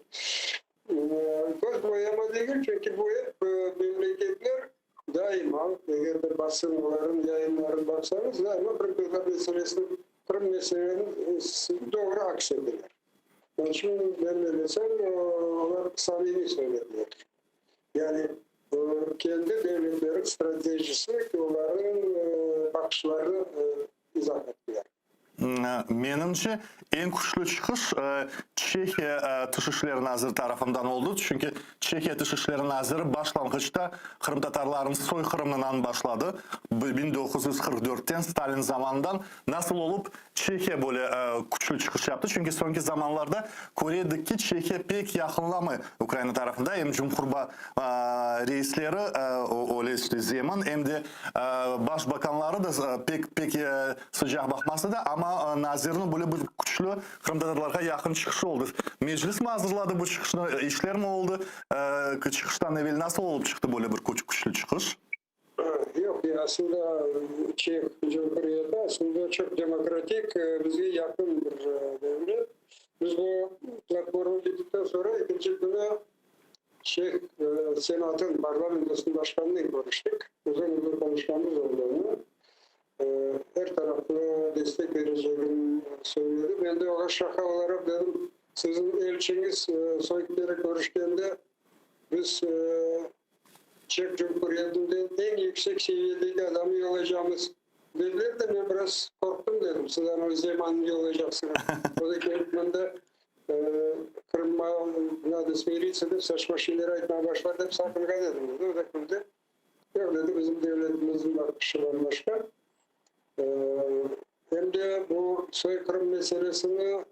Köz boyama degil, çünki bu hep memleketler daima, eger de basınların, yayınların baqsañız, daima qırımtatar meselesini, Qırım meseleni doğru aks eteler. Onıñ içün men bellesem, olar samimiy söylediler. Yani kendi devletleri stratejisi, olarnıñ baqışlarını izah ettiler. Menimce, eñ küçlü çıqış Çehiya Tış işler naziri tarafından oldı, çünki Çehiya Tış işleri naziri başlanğıçta qırımtatarlarnıñ soyqırımınan başladı, 1944-ten, Stalin zamanından. Nasıl olıp Çehiya böyle küçlü çıqış yaptı? Çünki soñki zamanlarda köre edik ki, Çehiya pek yaqınlamay Ukraina tarafında, em cumhurba reisleri, öyle işte Zeman, em de baş bakanları da pek pek sıcaq baqmasa da, amma nazirniñ böyle bir küçlü qırımtatarlarğa yaqın çıqışı oldı. Meclis mi azırladı bu çıqışnı, işler mi oldı? Çıqıştan evel nasıl olıp çıqtı böyle bir küçlü çıqış? Yoq, aslında Çeh Cumhuriyeti aslında çoq demokratik, bizge yaqın bir devlet. Biz bu platforma bittikten soñra ekinci künü Çeh Senatınıñ, parlamentosınıñ başqanınen körüştik. Uzun-uzun qonuşmamız oldı onı. Er taraflı destek berecegini söyledi. Men de oña şaqa olaraq dedim, siziñ elçiñiz soñki kere körüşkende biz Çeh Cumhuriyetinden eñ yüksek seviyedeki adamnı yollaycamız, dediler de, men biraz qorqtım, dedim, siz anavı Zemannı yollaycaqsıñız, o da kelip mında Qırımğa nado smiritsâ dep saçma şeyler aytmağa başlar dep saqınğan edim, dedi, o da küldi. Yoq, dedi, bizim devletimizniñ baqışı bam-başqa. Em de bu soyqırım meselesini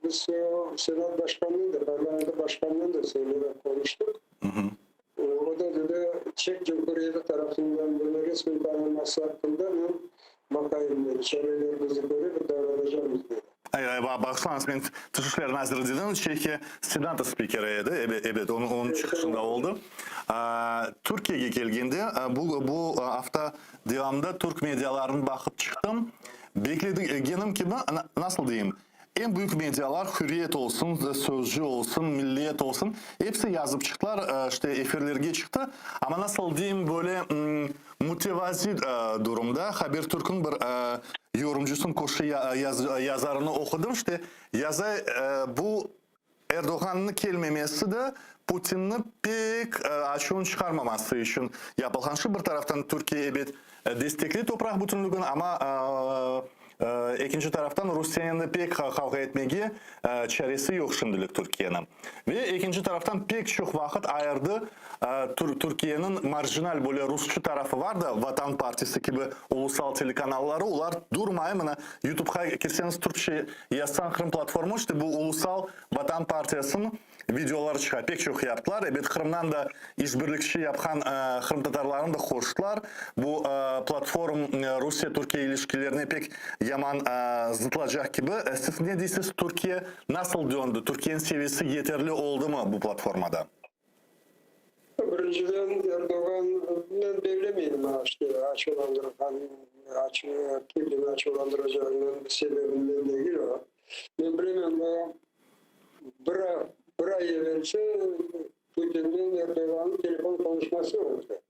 biz o Senat başqanınen de, parlamento başqanınen de söylep qonuştıq. O da dedi, Çeh Cumhuriyeti tarafından bunı resmen tanınması aqqında men baqayım dedi, çarelerimizni körip bir davranacamız dedi. Bağışlañız, men Tış işler naziri dedim, Çehiya Senato spikeri edi, ebet, onıñ çıqışında oldı. Türkiyege kelgende, bu bu afta devamında türk medialarını baqıp çıqtım. Beklegenim kibi, nasıl deyim, Eñ büyük medialar, Hürriyet olsun, Sözcü olsun, Milliyet olsun, episi yazıp çıqtılar, işte efirlerge çıqtı. Amma nasıl deyim, böyle mütevazi durumda Habertürk'ün bir yorumcısınıñ köşe yazarını oqudım, işte yaza, bu Erdoğannıñ kelmemesi de Putinni pek açuvın çıqarmaması içün yapılğan. Şu bir taraftan Türkiye ebet destekley topraq bütünligini, amma ekinci taraftan Rusiyenen de pek qavğa etmege çaresi yoq şimdilik Türkiyeniñ. Ve ekinci taraftan pek çoq vaqıt ayırdı Türkiyeniñ marjinal böyle rusçı tarafı var da, Vatan Partisi kibi ulusal telekanalları, olar durmay, mına YouTubeqa kirseñiz türkçe Yazsañ Qırım platformu, işte bu ulusal Vatan partiyasınıñ videoları çıqa, pek çoq yaptılar. Ebet, Qırımdan da işbirlikçi yapqan qırımtatarlarnı da qoştılar. Bu platform Rusiye-Türkiye ilişkilerine pek yaman zıtlacaq kibi. Siz ne deysiz, Türkiye nasıl döndü, Türkiyeniñ seviyesi yeterli oldımı bu platformada? Birinciden, Erdoğan, men beklemeyim, işte, açuvlandırğan, Putinni açuvlandıracağından sebebinden degil o. Men bilemem, o bir, bir ay evelsi Putinnen Erdoğannıñ telefon qonuşması oldı.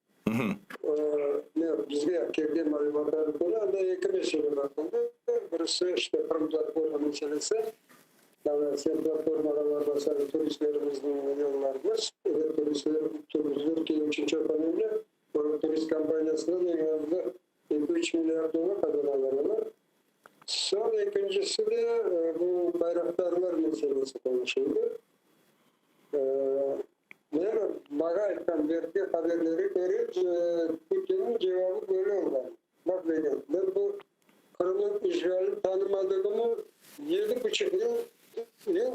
Bizge kelgen malümatlarğa köre, anda eki mesele baqıldı. Birisi, işte, Qırım platforma meselesi. Yani sen platformağa barmasañ, turistlerimizniñ yollarını, evet, turistler, Türkiye içün çoq önemli. Onıñ turist kampaniyasından eñ azı eki-üç milliard dollar qazanalar olar. Soñ ekincisi de bu bayraqtarlar meselesi qonuşıldı. Men, maña aytqan, bergen haberlere köre, Putinniñ cevabı böyle olğan, Baq, degen, men bu Qırımnıñ işğalini tanımadığımı yedi buçuq yıl yıl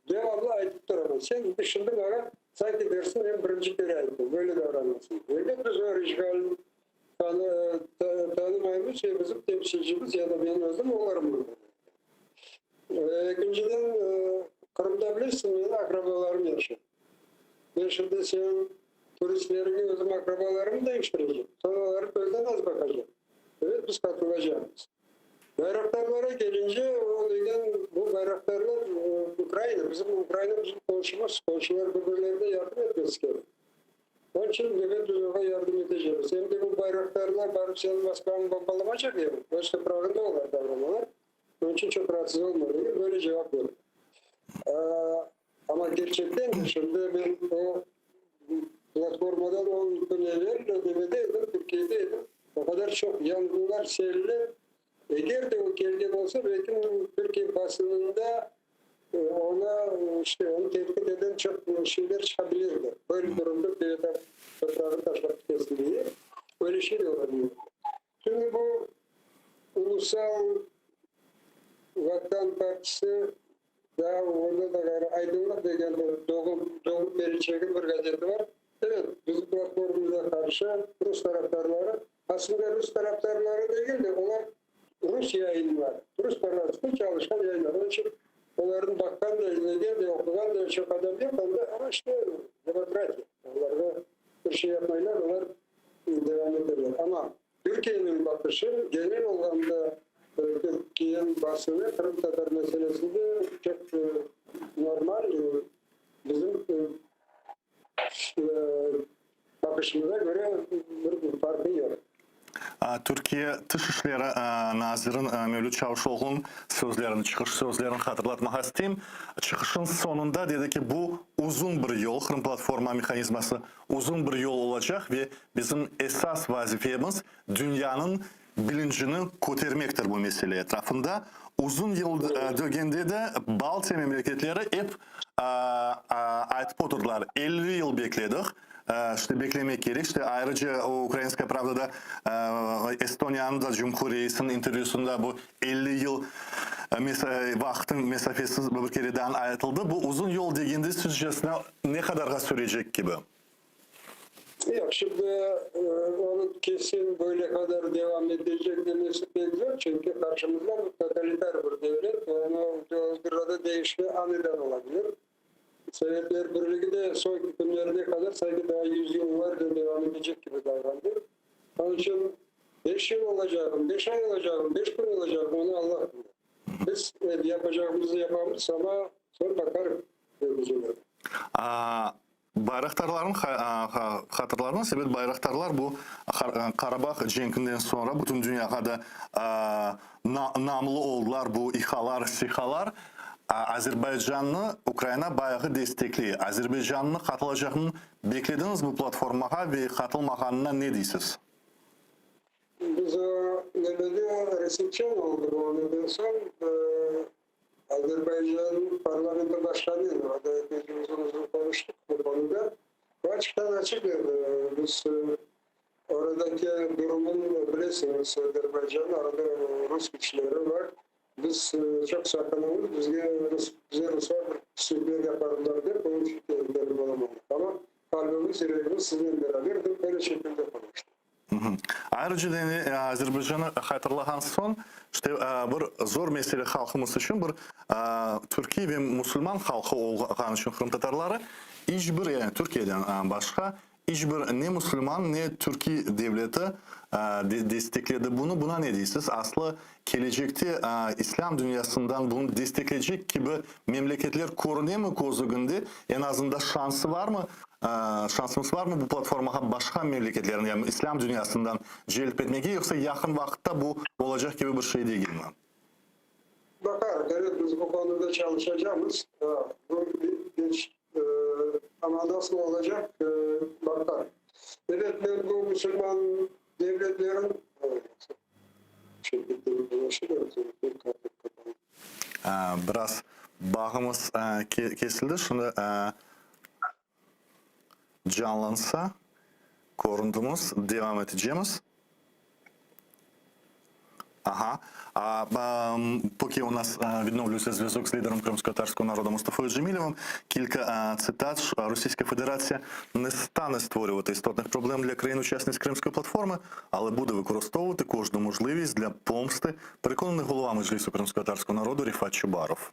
devamlı aytıp turaman. Sen şimdi maña sanki dersiñ, men birinci kere ayttım, böyle davranasıñ. Elbet biz o işğalni tanımaymız ve bizim temsilcimiz ya da men özüm olarmın. Ekinciden, Qırımda bilesiñ, menim aqrabalarım yaşay. Men şimdi seniñ turistleriñe özüm aqrabalarımnı deñiştirecem, soñ olar közden az baqacaq. Evet, biz qatılacaqmız. Bayraqtarlara kelince, o degen, bu bayraqtarlar Ukraina, bizim Ukraina bizim qonşumız, qonşular bir-birlerine yardım etmesi kerek. Onıñ içün, ebet, biz oña yardım etecemiz. Em de bu bayraqtarlar barıp seniñ Moskvanı bombalamacaq ya, öz toprağında olar davranalar. Onıñ içün çoq raatsız olma degen, böyle cevap berdi. Amma kerçekten de şimdi men o platformadan on kün evel ödemede edim, Türkiyede edim. O qadar çoq yanğınlar, seller. Eger de o kelgen olsa, belki Türkiye basınında oña, işte, onı tenqit eden çoq şeyler çıqa bilirdi. Böyle durumda toprağını taşlap ketesiñ diye. Öyle şey de ola bilirdi. Şimdi bu Ulusal Vatan Partisi Daa ondan da ğayrı Aydınlıq degen bir Doğu, Doğu Perinçekniñ bir gazeti bar. Evet, bizim platformamızğa qarşı rus tarafdarları, aslında rus tarafdarları degil de, olar rus yayınları, rus parasına çalışqan yayınlar. Onıñ içün olarnı baqqan da, izlegen de, oquğan da çoq adam yoq anda, amma işte demokratiya, olarğa bir şey yapmaylar, olar devam eteler. Amma Türkiyeniñ baqışı, genel olğanda Türkiyeniñ basını qırımtatar meselesinde çoq normal, bizim baqışımıza köre bir farqı yoq. Türkiye Tış işleri naziri Mevlüt Çavuşoğlunıñ sözlerini, çıqış sözlerini hatırlatmağa isteyim. Çıqışınıñ soñunda dedi ki, bu uzun bir yol, Qırım platforma mehanizması uzun bir yol olacaq ve bizim esas vazifemiz dünyanıñ bilincini kötermektir bu mesele etrafında. Uzun yıl dögende de Baltiya memleketleri ep aytıp oturdılar, 50 yıl bekledik, işte beklemek kerek, işte ayrıca Ukrainskaya pravdada Estoniyanıñ da cumhurreisiniñ intervyüsında bu 50 yıl vaqıtnıñ mesafesi bir kere daa aytıldı. Bu uzun yol degende sizcesine Ne qadarğa sürecek kibi? Yoq, şimdi onı kesin böyle qadar devam etecek demesi pek zor, çünki qarşımızda bir totalitar bir devlet, onı bir deñişme aniden ola bilir. Sovetler Birligi de soñki künlerine qadar sanki daa yüzyıllarca devam etecek kibi davrandı. Onıñ içün beş yıl olacağım, beş ay olacağım, beş kün olacağım, onı Allah bilir. Biz yapacağımızı yapamız, amma soñ baqarıq neticeleri. Bayraqtarlarnıñ hatırlarıñız, ebet, bayraqtarlar bu Qarabağ cenkinden soñra bütün dünyağa da namlı oldılar bu İHA'lar, SİHA'lar. Azerbaycannı Ukraina bayağı destekley. Azerbaycannı qatılacağını beklediñiz bu platformağa ve qatılmağanına ne deysiz? Biz o nemede resepsiyon oldı bu neden soñ Azerbaycan parlamento başqanınen o da epeyce uzun-uzun qonuştıq bu konuda. O açıqtan-açıq dedi, biz oradaki durumın bilesiñiz, Azerbaycan, orada rus küçleri bar, biz çoq saqınamız, bizge bize ruslar bir pislikler yaparlar dep, onıñ içün kelip olamadıq. Amma qalbimiz, yüregimiz siznen beraber dep böyle şekilde qonuştıq. Ayrıca da Azerbaycanı hatırlağan soñ, işte bir zor mesele halqımız içün, bir türkiy ve musulman halqı olğanı içün qırımtatarları iç bir, yani Türkiyeden başqa iç bir ne musulman, ne türkiy devleti destekledi bunı. Buna ne deysiz? Aslı kelecekte islâm dünyasından bunı destekleycek kibi memleketler körünemi köz ögünde? Eñ azında şansı barmı? Şansımız barmı bu platformağa başqa memleketlerni, yani islâm dünyasından celp etmege, yoqsa yaqın vaqıtta bu olacaq kibi bir şey degilmi? Baqarıq, evet, biz bu konuda çalışacamız. Bu geç, amma nasıl olacaq, baqarıq. Evet, men bu musulman devletlerin Biraz bağımız kesildi, şimdi canlansa körüntimiz, devam etecemiz. Ага. А, поки у нас відновлюється зв'язок з лідером кримськотатарського народу Мустафою Джемілєвим, кілька цитат. Російська Федерація не стане створювати істотних проблем для країн-учасниць Кримської платформи, але буде використовувати кожну можливість для помсти, переконаний голова Меджлісу кримськотатарського народу Ріфат Чубаров.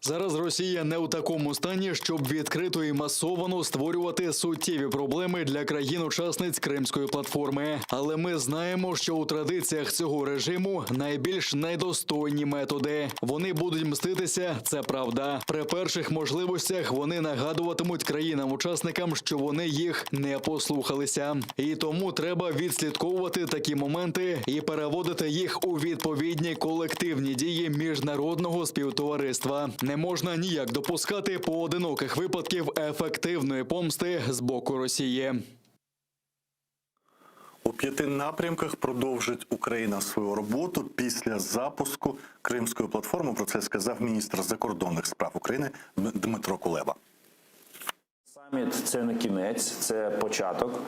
Зараз Росія не у такому стані, щоб відкрито і масовано створювати суттєві проблеми для країн-учасниць Кримської платформи. Але ми знаємо, що у традиціях цього режиму найбільш недостойні методи. Вони будуть мститися, це правда. При перших можливостях вони нагадуватимуть країнам-учасникам, що вони їх не послухалися. І тому треба відслідковувати такі моменти і переводити їх у відповідні колективні дії міжнародного співтовариства. Не можна ніяк допускати поодиноких випадків ефективної помсти з боку Росії. У п'яти напрямках продовжить Україна свою роботу після запуску Кримської платформи. Про це сказав міністр закордонних справ України Дмитро Кулеба. Саміт це не кінець, це початок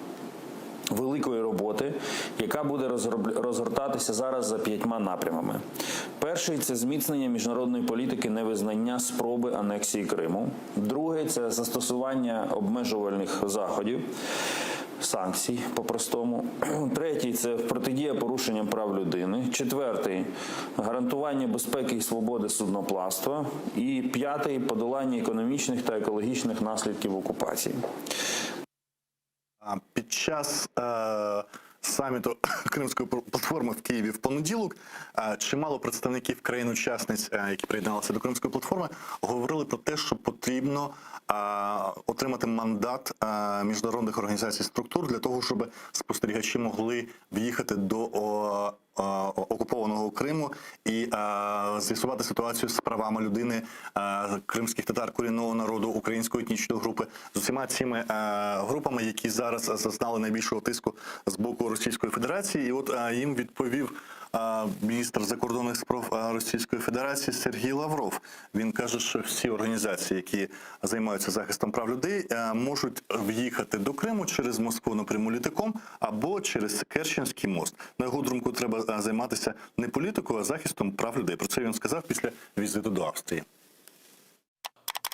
великої роботи, яка буде розгортатися зараз за п'ятьма напрямами. Перший це зміцнення міжнародної політики невизнання спроби анексії Криму. Другий це застосування обмежувальних заходів. Санкцій по-простому. Третій це протидія порушенням прав людини. Четвертий гарантування безпеки і свободи судноплавства. І п'ятий подолання економічних та екологічних наслідків окупації. Під час е, саміту Кримської платформи в Києві в понеділок е, чимало представників країн-учасниць, е, які приєдналися до Кримської платформи, говорили про те, що потрібно е, отримати мандат е, міжнародних організацій структур для того, щоб спостерігачі могли в'їхати до о, е, окупованого Криму і е, з'ясувати ситуацію з правами людини е, кримських татар, корінного народу, української етнічної групи з усіма цими е, групами, які зараз зазнали найбільшого тиску з боку Російської Федерації. І от е, їм відповів е, міністр закордонних справ е, Російської Федерації Сергій Лавров. Він каже, що всі організації, які займаються захистом прав людей, е, можуть в'їхати до Криму через Москву напряму літаком або через Керченський мост. На його думку, треба е, займатися не політикою, а захистом прав людей. Про це він сказав після візиту до Австрії.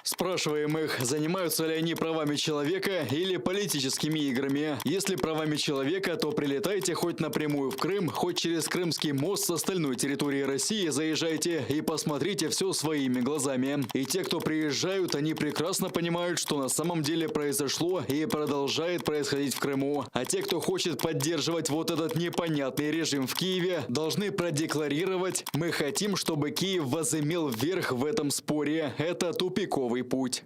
Спрашиваем их, занимаются ли они правами человека или политическими играми. Если правами человека, то прилетайте хоть напрямую в Крым, хоть через Крымский мост с остальной территории России заезжайте и посмотрите все своими глазами. И те, кто приезжают, они прекрасно понимают, что на самом деле произошло и продолжает происходить в Крыму. А те, кто хочет поддерживать вот этот непонятный режим в Киеве, должны продекларировать «Мы хотим, чтобы Киев возымел верх в этом споре». Это тупиковый путь.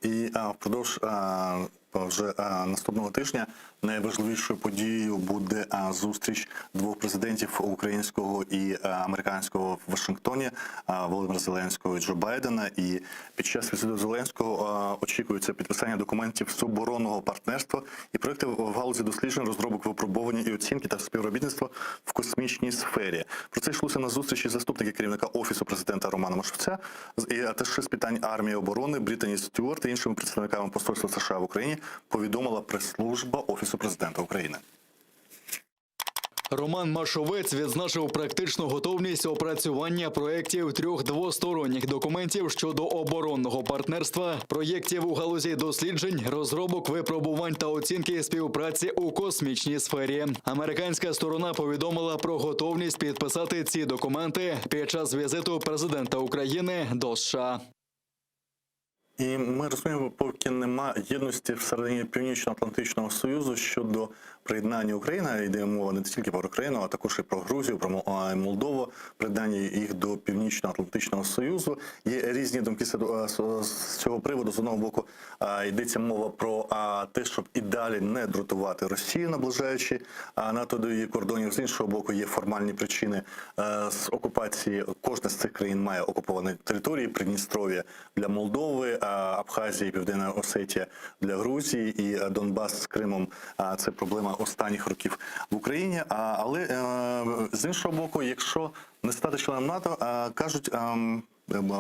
І а, впродовж а, вже а, наступного тижня найважливішою подією буде а, зустріч двох президентів українського і а, американського в Вашингтоні а, Володимира Зеленського і Джо Байдена. І під час візиту Зеленського а, очікується підписання документів з оборонного партнерства і проекти в галузі досліджень, розробок, випробування і оцінки та співробітництва в космічній сфері. Про це йшлося на зустрічі заступника керівника офісу президента Романа Машовця з- і аташе з питань армії оборони Брітані Стюарт і іншими представниками посольства США в Україні повідомила прес-служба офісу президента України. Роман Машовець відзначив практичну готовність опрацювання проєктів трьох двосторонніх документів щодо оборонного партнерства, проєктів у галузі досліджень, розробок, випробувань та оцінки співпраці у космічній сфері. Американська сторона повідомила про готовність підписати ці документи під час візиту президента України до США. І ми розуміємо, поки нема єдності всередині Північно-Атлантичного Союзу щодо приєднання України, йде мова не тільки про Україну, а також і про Грузію, про Мол- а, Молдову, приєднання їх до Північно-Атлантичного Союзу. Є різні думки з з цього приводу. З одного боку, а, йдеться мова про а, те, щоб і далі не дратувати Росію, наближаючи а, НАТО до її кордонів. З іншого боку, є формальні причини е, з окупації. Кожна з цих країн має окуповані території. Придністров'я для Молдови, а, Абхазія і Південна Осетія для Грузії і е, Донбас з Кримом. а, Це проблема останніх років в Україні. А, Але е, з іншого боку, якщо не стати членом НАТО, е, кажуть. ем,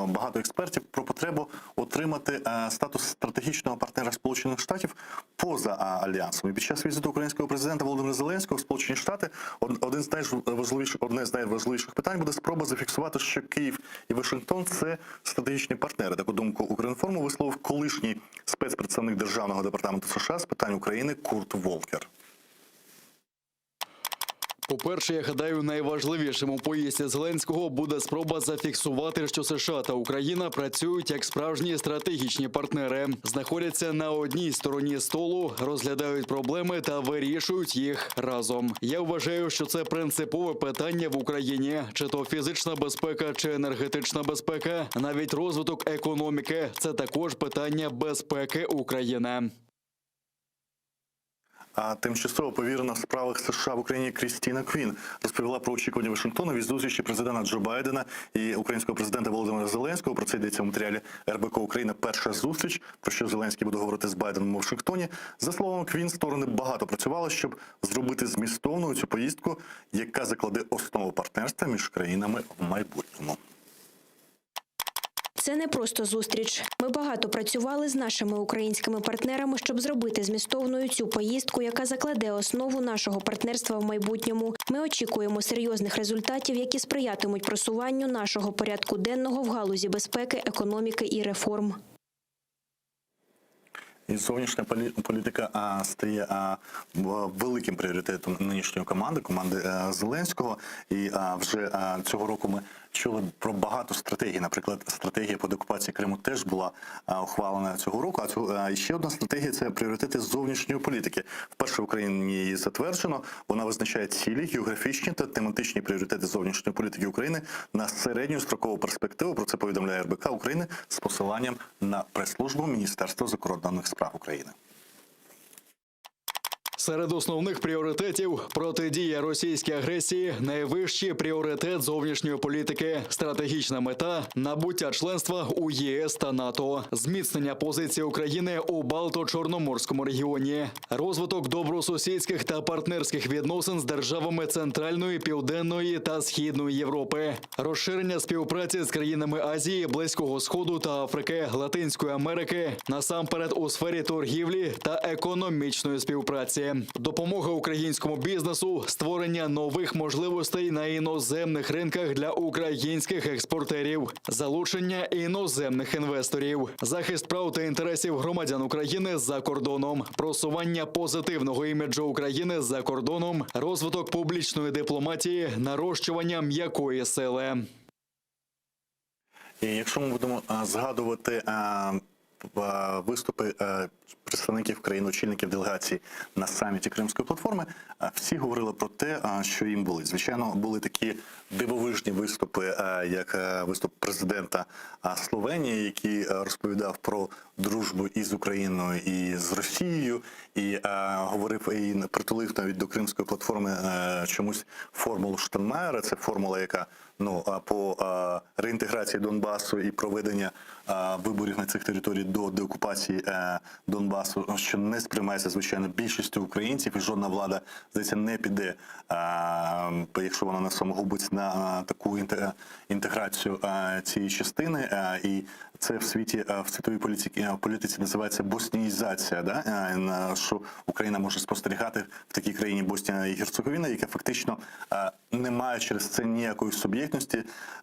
Багато експертів про потребу отримати е, статус стратегічного партнера Сполучених Штатів поза а, альянсом. І під час візиту українського президента Володимира Зеленського в Сполучені Штати од- один з найважливіших одне з найважливіших питань буде спроба зафіксувати, що Київ і Вашингтон це стратегічні партнери. Таку думку Укрінформу висловив колишній спецпредставник державного департаменту США з питань України Курт Волкер. По-перше, я гадаю, найважливішим у поїздці Зеленського буде спроба зафіксувати, що США та Україна працюють як справжні стратегічні партнери, знаходяться на одній стороні столу, розглядають проблеми та вирішують їх разом. Я вважаю, що це принципове питання в Україні: чи то фізична безпека, чи енергетична безпека, навіть розвиток економіки це також питання безпеки України. А тимчасово повірена в справах США в Україні Крістіна Квін розповіла про очікування Вашингтону від зустрічі президента Джо Байдена і українського президента Володимира Зеленського. Про це йдеться в матеріалі РБК Україна. Перша зустріч, про що Зеленський буде говорити з Байденом у Вашингтоні. За словами Квін, сторони багато працювали, щоб зробити змістовною цю поїздку, яка закладе основу партнерства між країнами в майбутньому. Це не просто зустріч. Ми багато працювали з нашими українськими партнерами, щоб зробити змістовною цю поїздку, яка закладе основу нашого партнерства в майбутньому. Ми очікуємо серйозних результатів, які сприятимуть просуванню нашого порядку денного в галузі безпеки, економіки і реформ. І зовнішня полі- політика а, стає а, в- великим пріоритетом нинішньої команди, команди е, Зеленського. І а, вже а, цього року ми чули про багато стратегій. Наприклад, стратегія по деокупації Криму теж була а, ухвалена цього року. А цього а, і ще одна стратегія це пріоритети зовнішньої політики. Вперше в Україні її затверджено. Вона визначає цілі, географічні та тематичні пріоритети зовнішньої політики України на середню строкову перспективу. Про це повідомляє РБК України з посиланням на прес-службу Міністерства закордонних справ України. Серед основних пріоритетів протидія російській агресії, найвищий пріоритет зовнішньої політики, стратегічна мета набуття членства у ЄС та НАТО, зміцнення позиції України у Балто-Чорноморському регіоні, розвиток добросусідських та партнерських відносин з державами Центральної, Південної та Східної Європи, розширення співпраці з країнами Азії, Близького Сходу та Африки, Латинської Америки, насамперед у сфері торгівлі та економічної співпраці. Допомога українському бізнесу, створення нових можливостей на іноземних ринках для українських експортерів, залучення іноземних інвесторів, захист прав та інтересів громадян України за кордоном, просування позитивного іміджу України за кордоном, розвиток публічної дипломатії, нарощування м'якої сили. І якщо ми будемо а, згадувати а, а, виступи а, представників країн, очільників делегацій на саміті Кримської платформи, а, всі говорили про те, а, що їм болить. Звичайно, були такі дивовижні виступи, а, як е, виступ президента а, Словенії, який е, розповідав про дружбу і з Україною, і з Росією, і е, говорив і притулив навіть до Кримської платформи е, чомусь формулу Штайнмаєра. Це формула, яка ну а, по е, реінтеграції Донбасу і проведення е, виборів на цих територіях до деокупації е, Донбасу, що не сприймається звичайно більшістю українців, і жодна влада здається не піде, е, якщо вона не самогубить на е, таку інте- інтеграцію е, цієї частини. Е, І це в світі е, в світовій політиці, політиці називається боснізація, да? Е, на що Україна може спостерігати в такій країні Боснія і Герцеговіна, яка фактично е, не має через це ніякої суб'єктності.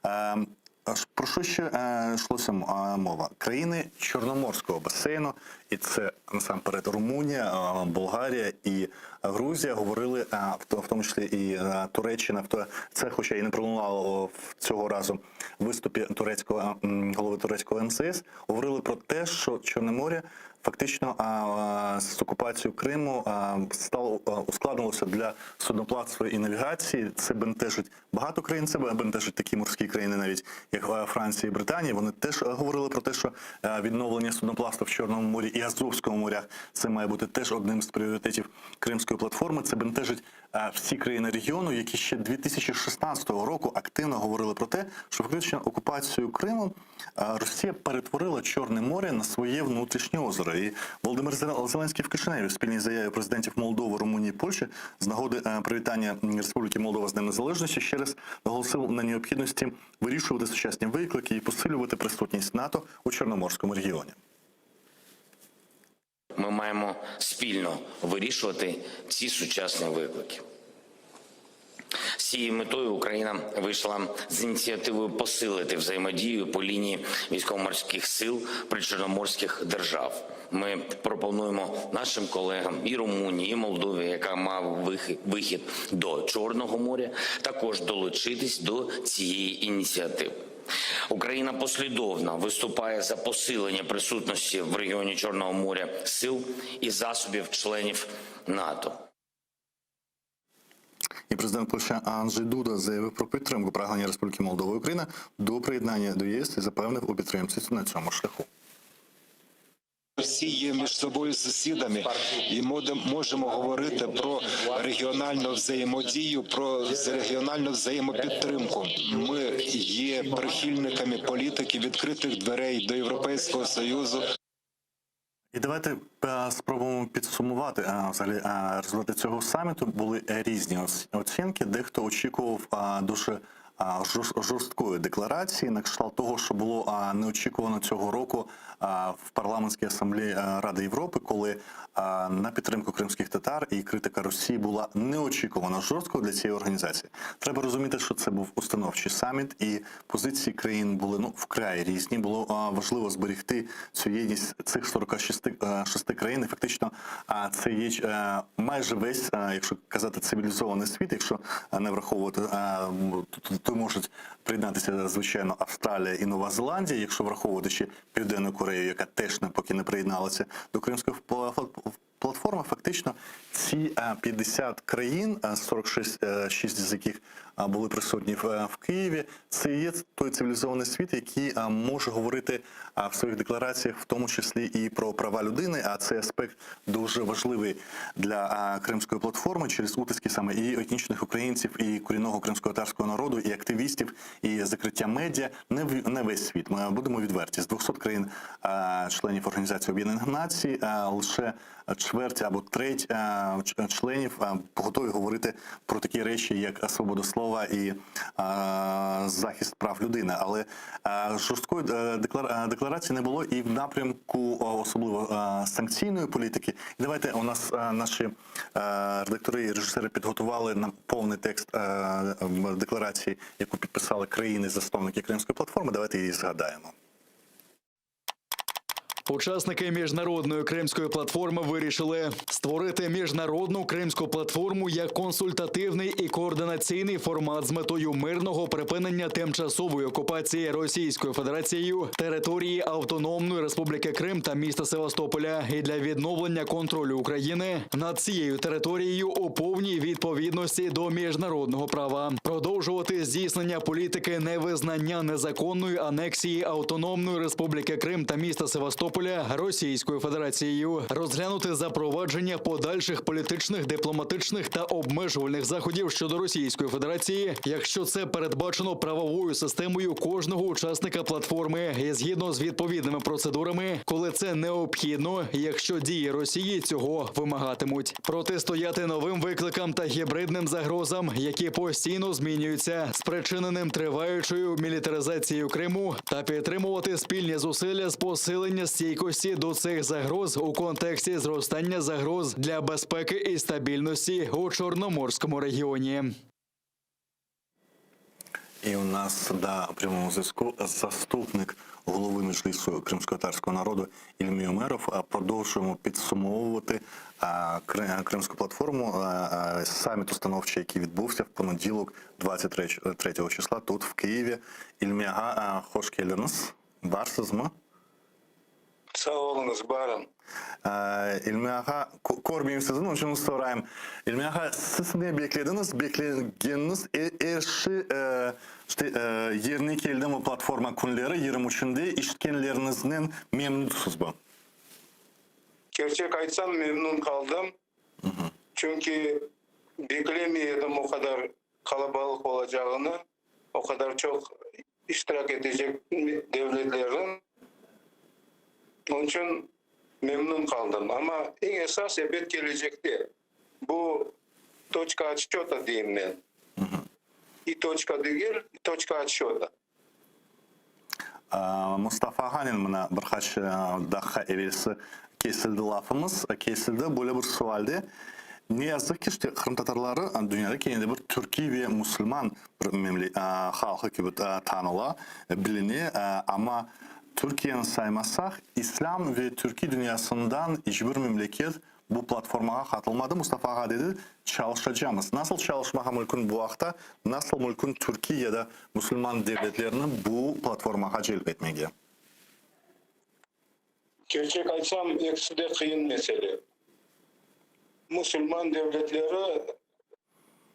Е, аж Про що ще е, йшлося м- е, мова? Країни Чорноморського басейну, і це насамперед Румунія, е, Болгарія і Грузія говорили, е, в то- в тому числі і е, Туреччина, в то- це хоча і не пролунало в цього разу в виступі турецького м, голови турецького МЗС, говорили про те, що Чорне море фактично а, а, з окупацією Криму а, стало а, ускладнилося для судноплавства і навігації. Це бентежить багато країн. Це бентежить такі морські країни, навіть як а, Франція і Британія. Вони теж а, говорили про те, що а, відновлення судноплавства в Чорному морі і Азовському морях це має бути теж одним з пріоритетів Кримської платформи. Це бентежить а, всі країни регіону, які ще 2016 року активно говорили про те, що фактично окупацію Криму а, Росія перетворила Чорне море на своє внутрішнє озеро. І Володимир Зел- Зеленський в Кишиневі в спільній заяві президентів Молдови, Румунії і Польщі з нагоди е, привітання Республіки Молдова з Днем Незалежності ще раз наголосив на необхідності вирішувати сучасні виклики і посилювати присутність НАТО у Чорноморському регіоні. Ми маємо спільно вирішувати ці сучасні виклики. З цією метою Україна вийшла з ініціативою посилити взаємодію по лінії військово-морських сил причорноморських держав. Ми пропонуємо нашим колегам і Румунії, і Молдові, яка мав вихід, вихід до Чорного моря, також долучитись до цієї ініціативи. Україна послідовно виступає за посилення присутності в регіоні Чорного моря сил і засобів членів НАТО. І президент Польщі Анджей Дуда заявив про підтримку прагнення Республіки Молдова і Україна до приєднання до ЄС і запевнив у підтримці на цьому шляху. Всі є між собою сусідами, і модем- можемо говорити про регіональну взаємодію, про регіональну взаємопідтримку. Ми є прихильниками політики відкритих дверей до Європейського союзу. І давайте е, спробуємо підсумувати е, взагалі е, результати цього саміту. Були різні оц- оцінки. Дехто очікував е, дуже е, жорст- жорсткої декларації на кшталт того, що було е, неочікувано цього року е, в парламентській асамблеї е, Ради Європи, коли е, на підтримку кримських татар і критика Росії була неочікувано жорсткою для цієї організації. Треба розуміти, що це був установчий саміт, і позиції країн були ну вкрай різні. Було а, важливо зберегти цю єдність цих 46 е, шести країн. І фактично, а, це є е, майже весь, е, якщо казати, цивілізований світ, якщо е, не враховувати, е, м, то, то можуть приєднатися звичайно Австралія і Нова Зеландія, якщо враховувати ще Південну Корею, яка теж не поки не приєдналася до Кримської пла- платформи, фактично ці е, 50 країн, е, 46 е, шість з яких е, були присутні в, е, в Києві, це є той цивілізований світ, який е, може говорити е, в своїх деклараціях, в тому числі і про права людини. А цей аспект дуже важливий для е, Кримської платформи через утиски саме і етнічних українців, і корінного кримсько-татарського народу, і активістів, і закриття медіа. Не в- не весь світ. Ми будемо відверті з 200 країн е, членів Організації Об'єднаних Націй е, лише членів. чверть або треть членів готові говорити про такі речі, як свобода слова і захист прав людини. Але жорсткої декларації не було і в напрямку особливо санкційної політики. Давайте у нас наші редактори і режисери підготували нам повний текст декларації, яку підписали країни-засновники Кримської платформи. Давайте її згадаємо. Учасники міжнародної кримської платформи вирішили створити міжнародну кримську платформу як консультативний і координаційний формат з метою мирного припинення тимчасової окупації Російською Федерацією території Автономної Республіки Крим та міста Севастополя і для відновлення контролю України над цією територією у повній відповідності до міжнародного права, продовжувати здійснення політики невизнання незаконної анексії Автономної Республіки Крим та міста Севастополя Російською Федерацією, розглянути запровадження подальших політичних, дипломатичних та обмежувальних заходів щодо Російської Федерації, якщо це передбачено правовою системою кожного учасника платформи і згідно з відповідними процедурами, коли це необхідно, якщо дії Росії цього вимагатимуть, протистояти новим викликам та гібридним загрозам, які постійно змінюються, спричиненим триваючою мілітаризацією Криму, та підтримувати спільні зусилля з посилення стійкості до цих загроз у контексті зростання загроз для безпеки і стабільності у Чорноморському регіоні. І у нас на прямому зв'язку заступник голови Меджлісу кримськотатарського народу Ільмі Умеров. Продовжуємо підсумовувати Кримську платформу, саміт установчий, який відбувся в понеділок, 23 числа, тут в Києві. İlmi ağa, hoş keldiñiz. Barsız mı? Sağ oluñız, barım. İlmi ağa, körmeyim sizni, onıñ içün sorayım. İlmi ağa, siz ne beklediñiz? Beklegeniñiz er şey işte yerine keldimi platforma künleri, 23-nde işitkenleriñiznen memnunsız mı? Kerçek aytsam, memnun qaldım. Çünki beklemey edim o qadar qalabalıq olacağını, o qadar çoq iştirak etecek devletlerniñ. Onıñ içün memnun qaldım. Amma eñ esas, ebet, kelecekte bu toçka otçöta deyim men. İ toçka degil, toçka otçöta. Mustafa ağanen mına bir qaç daqqa evelsi kesildi lafımız, kesildi böyle bir sualde. Ne yazıq ki, işte qırımtatarları dünyada kene de bir türkiy ve musulman bir halqı kibi tanıla, biline, amma Türkiyeni saymasaq, islâm ve türkiy dünyasından iç bir memleket Bu platformağa qatılmadı, Mustafa ağa dedi, çalışacamız. Nasıl çalışmağa mülkün bu aqta, nasıl mülkün türkiy ya da musulman devletlerini bu platformağa celp etmege? Kerçek aytsam, ekisi de qıyın mesele. Musulman devletleri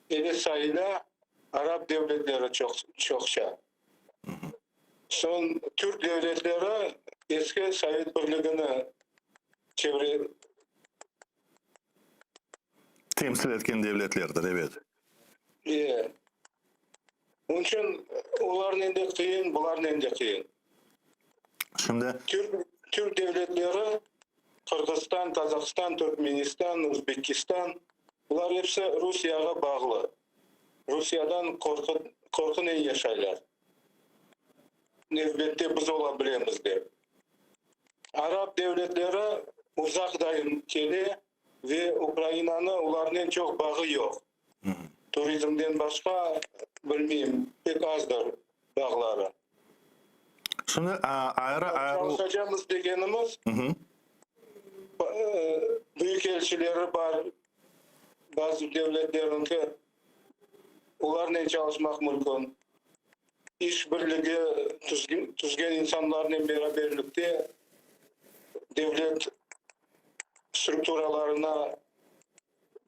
ele sayıla, arap devletleri çoqça. Soñ türk devletleri eski Sovet Birligini çevre. Temsil etken devletlerdir, ebet. E. Onıñ içün olarnen de qıyın, bularnen de qıyın. Şimdi. Türk, türk devletleri, Qırğızstan, Qazaqstan, Türkmenistan, Özbekistan, bular episi Rusiyağa bağlı. Rusiyadan qorqunen yaşaylar, nevbette biz ola bilemiz dep. Arap devletleri uzaqdayın kele ve Ukrainanı olarnen çoq bağı yoq. Turizmden başqa, bilmeyim, pek azdır bağları. Şimdi ayrı-ayrı. Çalışacamız degenimiz, büyükelçileri bar bazı devletlerniñki, olarnen çalışmaq mümkün. İş birligi tüzgen insanlarnen beraberlikte devlet strukturalarına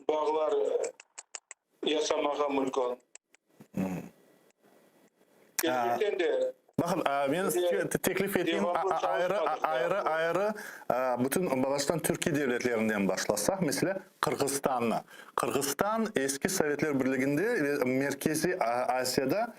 bağlar yasamağa mümkün. Kerçekten de. Baqın, men teklif eteyim, ayrı, ayrı, ayrı, bütün baştan türkiy devletlerinden başlasaq, meselâ, Qırğızstannı. Qırğızstan eski Sovetler Birliginde ve Merkeziy Asiyada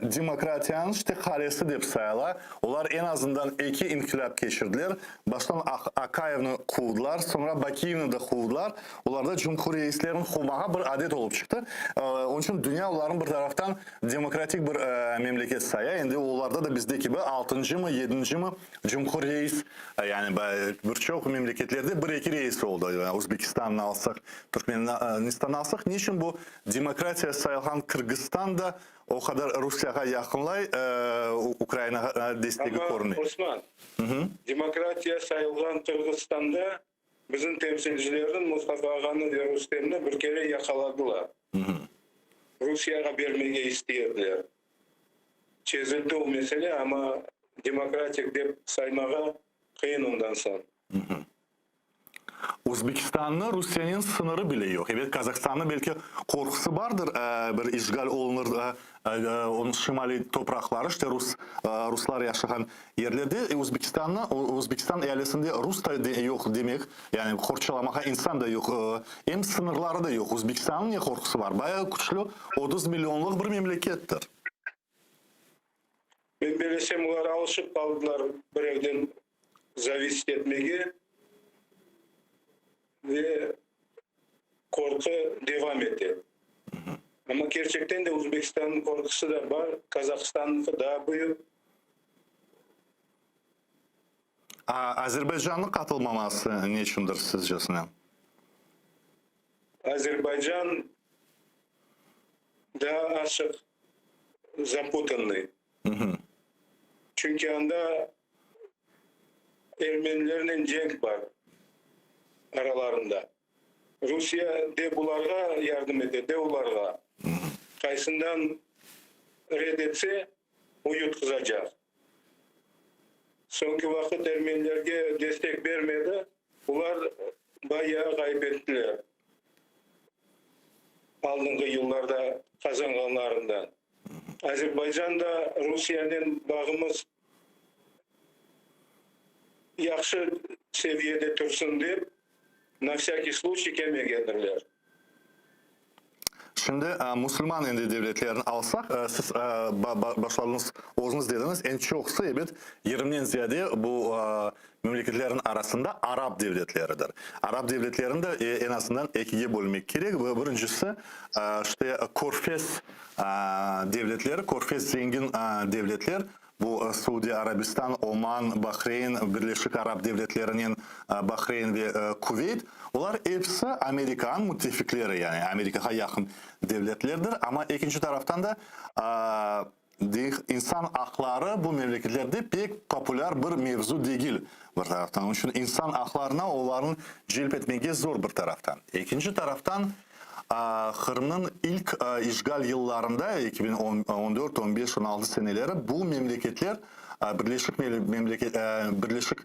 demokratiyanıñ işte qalesi dep sayıla. Olar eñ azından eki inqilâp keçirdiler. Baştan Akayevni quvdılar, soñra Bakiyevni de quvdılar. Olarda cumhurreislerini quvmağa bir adet olıp çıqtı. Onıñ içün dünya olarnı bir taraftan demokratik bir memleket saya. Endi olarda da bizde kibi altıncımı, yedincimi cumhurreis, yani bir çoq memleketlerde bir-eki reis oldı. Özbekistannı alsaq, Türkmenistanı alsaq, ne içün bu demokratiya sayılğan Kırgızstan da o qadar Rusiyağa yaqınlay, Ukrainağa destegi körünmey? Amma, Osman, demokratiya sayılğan Kırgızstanda Bizim temsilcilerni, Mustafa ağanı ve Rustemni bir kere yaqaladılar. Rusiyağa bermege istey ediler. Çezildi o mesele, amma demokratik dep saymağa qıyın ondan soñ. Özbekistannı Rusiyenen sıñırı bile yoq. Ebet, Kazahstannı belki qorqusı bardır, bir işğal olunır, onıñ şimaliy topraqları, işte rus, ruslar yaşağan yerlerde. Özbekistannı, Özbekistan ealesinde rus da yoq demek, yani qorçalamağa insan da yoq, em sıñırları da yoq. Özbekistannıñ ne qorqusı bar? Bayağı küçlü, 30 millionlıq bir memlekettir. Men belesem, olar alışıp qaldılar birevden zavisit etmege ve qorqu devam ete. Amma kerçekten de Uzbekistannıñ qorqusı da bar, Kazahstannıñki daa büyük. Azerbaycannıñ qatılmaması neçündir sizcesine? Azerbaycan daa açıq zaputannıy. Çünki anda ermenilernen cenk bar aralarında. Rusiye de bularğa yardım ete, de olarğa. Qaysından red etse, o yutqızacaq. Soñki vaqıt ermenilerge destek bermedi, olar bayağı ğayıp ettiler aldınğı yıllarda qazanğanlarından. Azerbaycan da Rusiyenen bağımız yahşı seviyede tursın dep, na vsâkiy sluçiy kelmegendirler. Şimdi musulman endi devletlerini alsaq, siz başladınız, özüñiz dediñiz, eñ çoqusı, ebet, yigirmiden ziyade bu memleketlerniñ arasında arap devletleridir. Arap devletlerini de eñ azından ekige bölmek kerek. Birincisi, işte, körfez devletleri, körfez zengin devletler, Bu Suudiy Arabistan, Oman, Bahreyn, Birleşik Arap Devletlerinen Bahreyn ve Kuveyt, olar episi amerikan müttefikleri, yani Amerikağa yaqın devletlerdir. Amma ekinci taraftan da, insan aqları bu memleketlerde pek populâr bir mevzu degil bir taraftan. Onıñ içün insan aqlarına olarnı celp etmege zor bir taraftan. Ekinci taraftan, Qırımnıñ ilk işğal yıllarında, 2014, 15, 16 seneleri, bu memleketler Birleşik Birleşik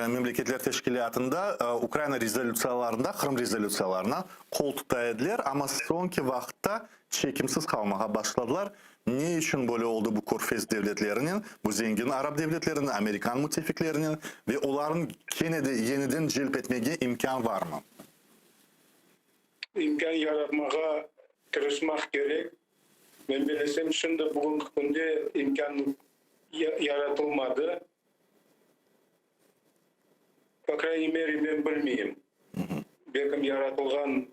Memleketler Teşkilâtında Ukraina rezolütsiyalarında, Qırım rezolütsiyalarına qol tuta ediler, amma soñki vaqıtta çekimsiz qalmağa başladılar. Ne içün böyle oldı bu körfez devletlerinen, bu zengin arap devletlerinen, amerikan müttefiklerinen ve olarnı kene de yeniden celp etmege imkân barmı? İmkân yaratmağa tırışmaq kerek. Men belesem, şimdi bugünki künde imkân yaratılmadı. Po krayniy mere, men bilmeyim. Belkim yaratılğan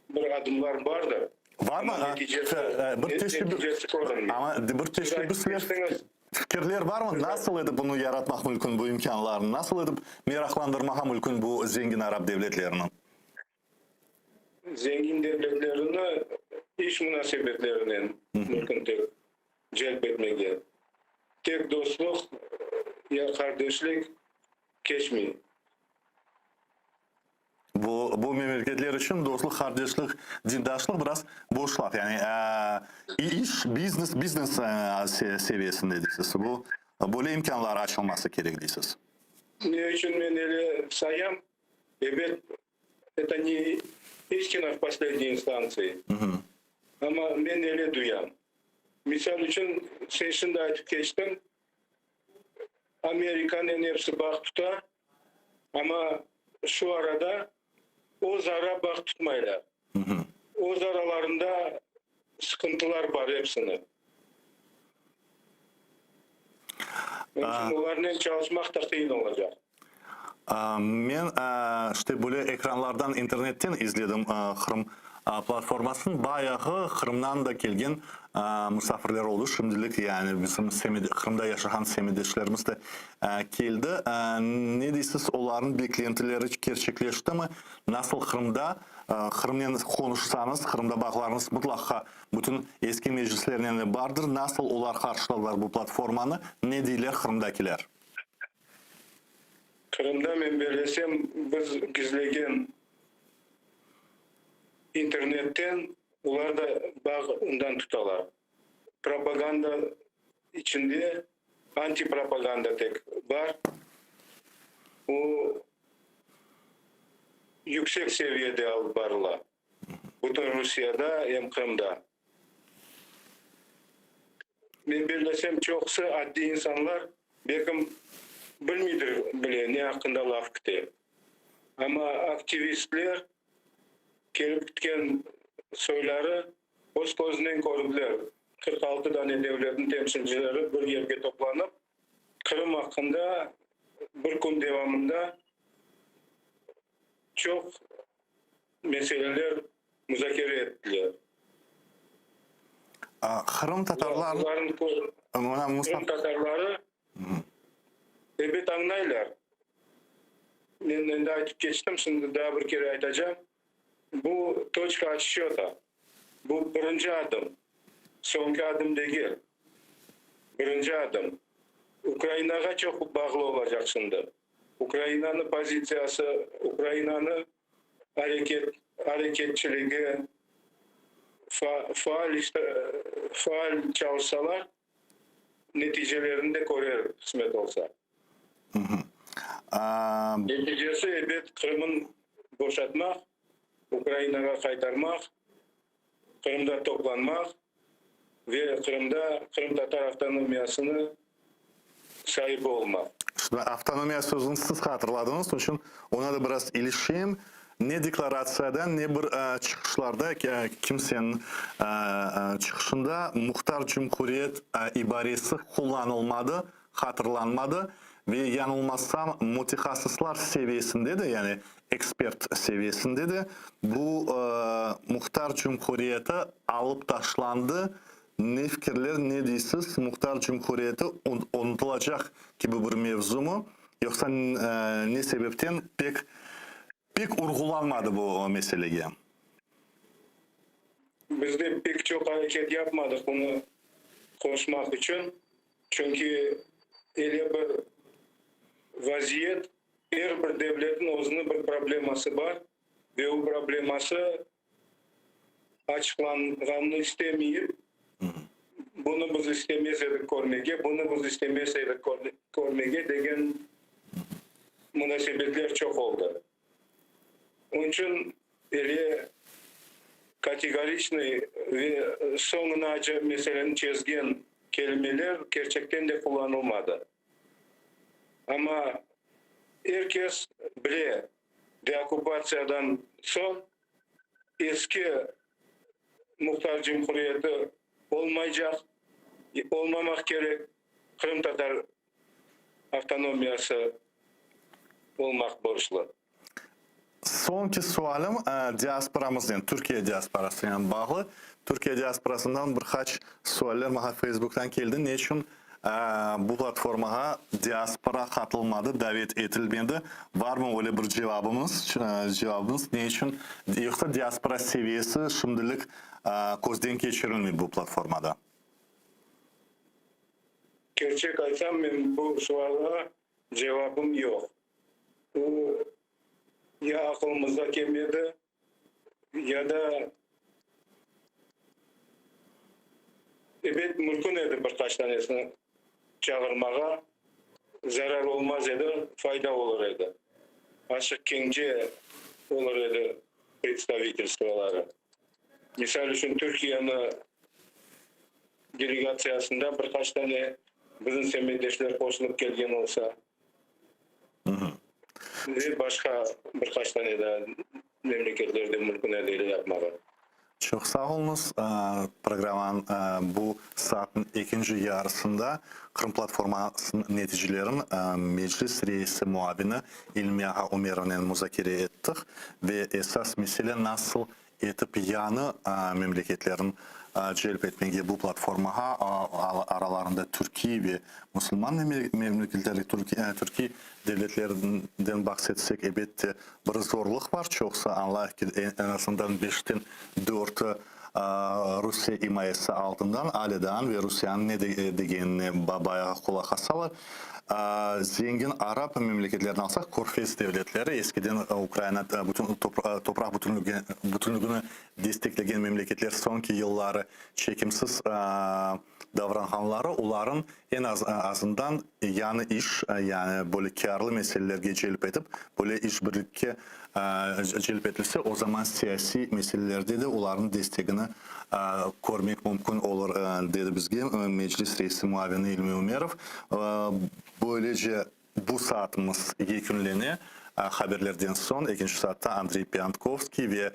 bir adımlar bardır. Barmı? Bir teşebbüs, amma bir teşebbüsler, fikirler barmı? Nasıl etip bunı yaratmaq mümkün, bu imkânlarnı? Nasıl etip meraqlandırmağa mümkün bu zengin arap devletlerini? Zengin devletlerini iş munasebetlerinen mümkün tek celp etmege. Tek dostluq ya qardeşlik keçmey. Bu, bu memleketler içün dostluq, qardeşlik, dindaşlıq biraz boş laf. Yani, iş, biznes, biznes seviyesinde deysiz. Bu, böyle imkânlar açılması kerek deysiz. Ne içün men ele sayam? Ebet, eto ne istina v posledney instantsiyi, amma men ele duyam. Misal içün, sen şimdi aytıp keçtiñ, Amerikanen episi bağ tuta, amma şu arada öz ara bağ tutmaylar. Öz aralarında sıqıntılar bar epsiniñ. Onıñ içün olarnen çalışmaq da qıyın olacaq. Men, işte, böyle ekranlardan, internetten izledim Qırım platformasını. Bayağı Qırımdan da kelgen musafirler oldı şimdilik, yani bizim Qırımda yaşağan semetdeşlerimiz de keldi. Ne deysiz, olarnıñ beklentileri kerçekleştimi? Nasıl Qırımda, Qırımnen qonuşsañız, Qırımda bağlarıñız mıtlaqqa bütün eski meclislernen de bardır, nasıl olar qarşıladılar bu platformanı, ne deyler Qırımdakiler? Qırımda, men bellesem, biz gizlegen internetten olar da bağ ondan tutalar. Propaganda içinde antipropaganda tek bar. O, yüksek seviyede alıp barıla. Bütün Rusiyada, em Qırımda. Men bellesem, çoqusı addiy insanlar belkim bilmeydir bile ne aqqında laf kite. Amma aktivistler, kelip kitken soyları öz közünen kördiler, 46 dane devletniñ temsilcileri bir yerge toplanıp, Qırım aqqında bir kün devamında çoq meseleler muzakere ettiler. Qırım tatarlar Qırım tatarları ebet añlaylar. Men endi aytıp keçtim, şimdi daa bir kere aytacam. Bu toçka otşçöta. Bu birinci adım. Soñki adım degil. Birinci adım. Ukrainağa çoq bağlı olacaq şimdi. Ukrainanı pozitsiyası, Ukrainanı areket, areketçiligi, faal, faal çalışsalar, neticelerini de körer, qısmet olsa. Neticesi, ebet, Qırımın boşatmaq, Ukrainağa qaytarmaq, Qırımda toplanmaq ve Qırımda qırımtatar avtonomiyasını saibi olmaq. Şimdi avtonomiya sözüni siz hatırladıñız, onıñ içün oña da biraz ilişeyim. Ne deklaratsiyada, ne bir çıqışlarda, kimseniñ çıqışında muhtar cumhuriyet ibaresi qullanılmadı, hatırlanmadı ve yañılmasam mütehassıslar seviyesinde de, yani ekspert seviyesinde de bu muhtar cumhuriyeti alıp taşlandı. Ne fikirler, ne deysiz, muhtar cumhuriyeti unutılacaq kibi bir mevzumı, yoqsa ne sebepten pek pek urğulanmadı bu meselege? Bizde pek çoq areket yapmadıq bunı qoşmaq içün. Çünki ele bir vaziyet, er bir devletniñ özüniñ bir probleması bar ve o probleması açıqlanğanını istemeyip, bunı biz istemez edik körmege, bunı biz istemez edik körmege degen munasebetler çoq oldı. Onıñ içün ele kategoriçnıy ve soñunace meseleni çezgen kelimeler kerçekten de qullanılmadı. Amma er kes bile, deokkupatsiyadan soñ eski Muhtar Cumhuriyeti olmaycaq, olmamaq kerek, qırımtatar avtonomiyası olmaq borclu. Soñki sualim diasporamıznen, Türkiye diasporasınen bağlı. Türkiye diasporasından bir qaç sualler maña Facebooktan keldi, ne içün bu platformağa diaspora qatılmadı, davet etilmedi? Barmı öyle bir cevabımız, cevabıñız, ne içün? Yoqsa diaspora seviyesi şimdilik közden keçirilmey bu platformada? Kerçek aytsam, men bu sualğa cevabım yoq. O, ya aqılımızda kelmedi, ya da, ebet, mümkün edi bir qaç tanesini çağırmağa, zarar olmaz edi, fayda olur edi. Açıq keñce olur edi predstavitelstvoları. Misal içün, Türkiyeni. delegatsiyasında bir qaç tane bizim semetdeşler qoşulıp kelgen olsa. Ve başqa bir qaç tane daa memleketlerde mümkün edi öyle yapmağa. Çoq sağ oluñız. Programmanıñ bu saatniñ ekinci yarısında Qırım platformasınıñ neticelerini Meclis reisi muavini İlmi ağa Umerovnen muzakere ettik ve esas mesele nasıl etip yañı memleketlerni celp etmege bu platformağa, aralarında türkiy ve musulman memleketleri, türkiy devletlerinden bahs etsek, ebette, bir zorluq bar, çoqusı añlay ki, eñ azından beşten dörtü Rusiye imayesi altından ale daa ve Rusiyeniñ ne degenine bayağı qulaq asalar. Zengin arap memleketlerini alsaq, Körfez devletleri, eskiden Ukraina bütün topraq bütünligini desteklegen memleketler soñki yılları çekimsiz davranğanları, olarnıñ eñ azından yañı iş, yani böyle kârlı meselelerge celp etip, böyle işbirlikke celp etilse, o zaman siyasiy meselelerde de olarnıñ destegini körmek mümkün olur, dedi bizge Meclis reisi muavini İlmi Ümerov. Böylece, bu saatımız yekünlene. Haberlerden soñ ekinci saatta Andrey Piântkovskiy ve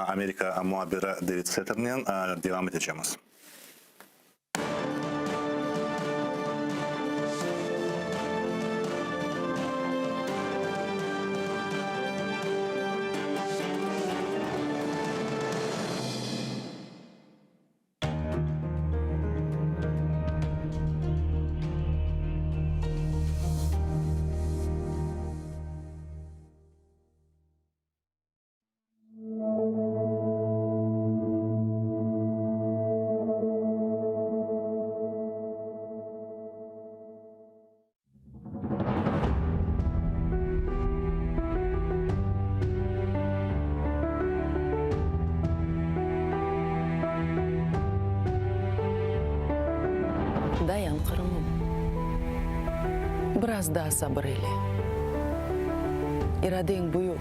Amerika muabiri Devid Setternen devam etecemiz. Dayan, Qırımım, biraz daa sabır eyle. İradeñ büyük,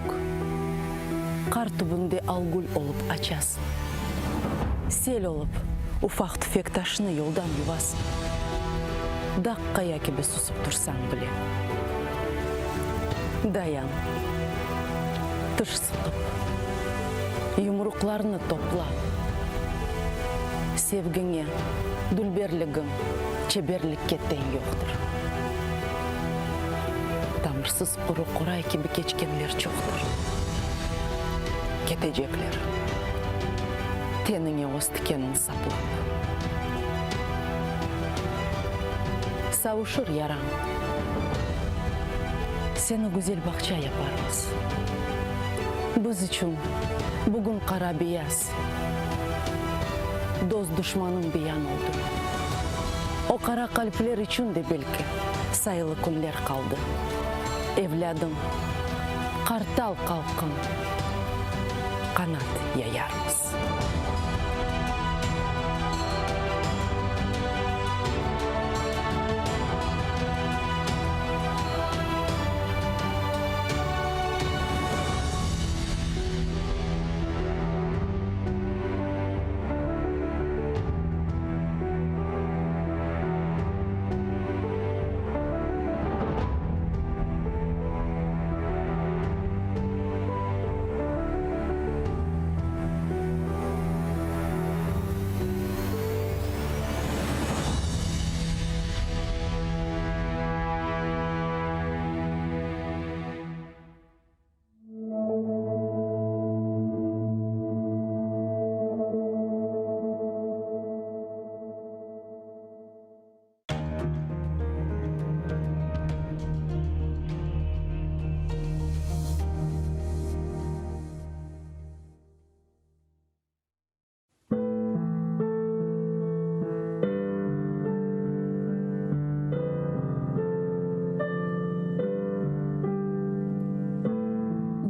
qar tübünde algül olıp açasıñ. Sel olıp, ufaq-tüfek taşnı yoldan yuvasıñ. Dağ qaya kibi susıp tursañ bile. Dayan, tış sıqıp, yumruqlarnı toplap, sevgiñe, dülberligiñ çeberlikke teñ yoqtır. Tamırsız quru qoray kibi keçkenler çoqtır. Ketecekler, teniñe öz tikenin saplap. Savuşır yarañ. Seni güzel bağça yaparmız. Biz içün bugün qara-beyaz, Dost-duşmanıñ beyan oldı. O qara qalpler içün de belki Sayılı künler qaldı. Evlâdım, qartal qalqın, Qanat yayarmız.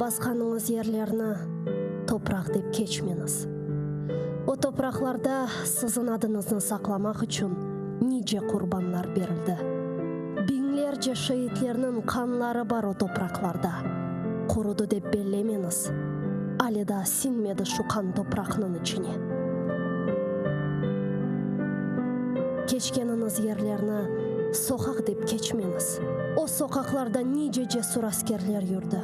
Basqanıñız yerlerni topraq dep keçmeñiz. O topraqlarda siziñ adıñıznı saqlamaq içün nice qurbanlar berildi. Biñlerce şeitlerniñ qanları bar o topraqlarda. Qurudı dep bellemeñiz, ale daa siñmedi şu qan topraqnıñ içine. Keçkeniñiz yerlerni soqaq dep keçmeñiz. O soqaqlarda nice cesur askerler yürdi.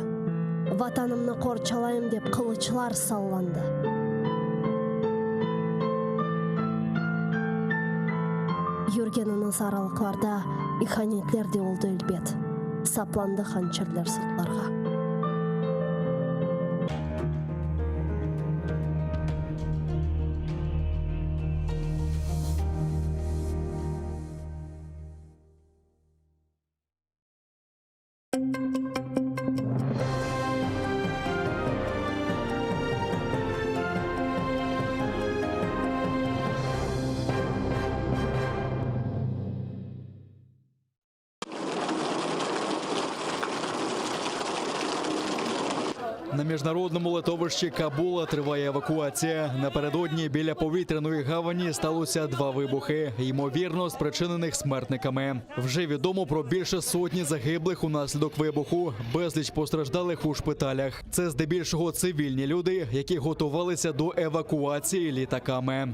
Vatanımnı qorçalayım dep qılıçlar sallandı. Yürgeniñiz aralıqlarda ihanetler de oldı elbet, saplandı hançerler sırtlarğa. На міжнародному летовищі Кабула триває евакуація. Напередодні біля повітряної гавані сталося два вибухи, ймовірно, спричинених смертниками. Вже відомо про більше сотні загиблих унаслідок вибуху, безліч постраждалих у шпиталях. Це здебільшого цивільні люди, які готувалися до евакуації літаками.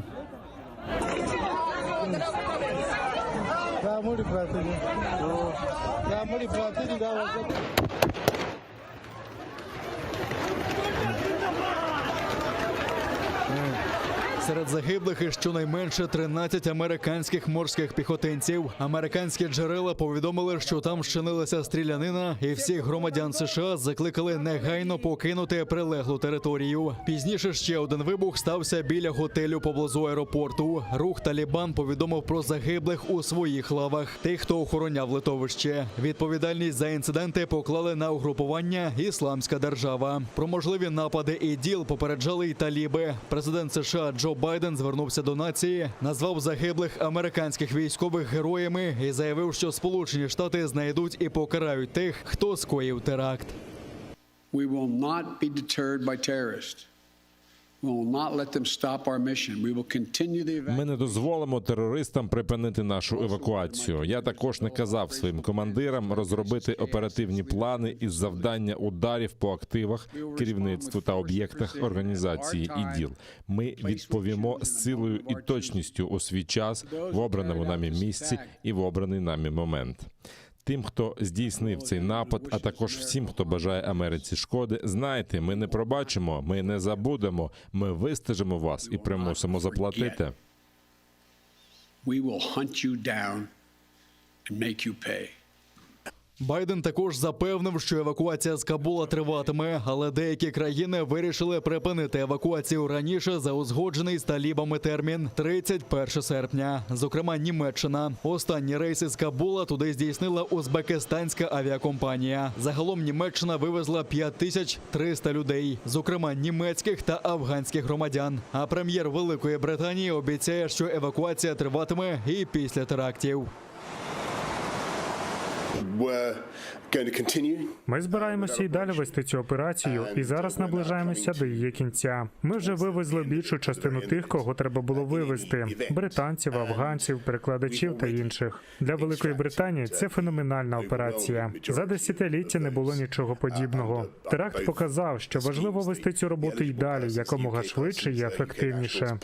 Серед загиблих і щонайменше 13 американських морських піхотинців. Американські джерела повідомили, що там щинилася стрілянина, і всіх громадян США закликали негайно покинути прилеглу територію. Пізніше ще один вибух стався біля готелю поблизу аеропорту. Рух Талібан повідомив про загиблих у своїх лавах. Тих, хто охороняв летовище. Відповідальність за інциденти поклали на угрупування Ісламська держава. Про можливі напади ІДІЛ попереджали й таліби. Президент США Джо Байден звернувся до нації, назвав загиблих американських військових героями і заявив, що Сполучені Штати знайдуть і покарають тих, хто скоїв теракт. We will not be deterred by terrorists. We will not let them stop our mission. We will continue the Ми не дозволимо терористам припинити нашу евакуацію. Я також наказав своїм командирам розробити оперативні плани із завдання ударів по активах, керівництву та об'єктах організації ІДІЛ. Ми відповімо з силою і точністю у свій час в обраному нами місці і в обраний нами момент. Тим, хто здійснив цей напад, а також всім, хто бажає Америці шкоди, знайте, ми не пробачимо, ми не забудемо, ми вистежимо вас і примусимо заплатити. We will hunt you down and make you pay. Байден також запевнив, що евакуація з Кабула триватиме, але деякі країни вирішили припинити евакуацію раніше за узгоджений з талібами термін 31 серпня. Зокрема, Німеччина. Останні рейси з Кабула туди здійснила узбекистанська авіакомпанія. Загалом Німеччина вивезла 5300 людей, зокрема німецьких та афганських громадян. А прем'єр Великої Британії обіцяє, що евакуація триватиме і після терактів. Ми збираємося і далі вести цю операцію, і зараз наближаємося до її кінця. Ми вже вивезли більшу частину тих, кого треба було вивезти: британців, афганців, перекладачів та інших. Для Великої Британії це феноменальна операція. За десятиліття не було нічого подібного. Теракт показав, що важливо вести цю роботу й далі, якомога швидше і ефективніше.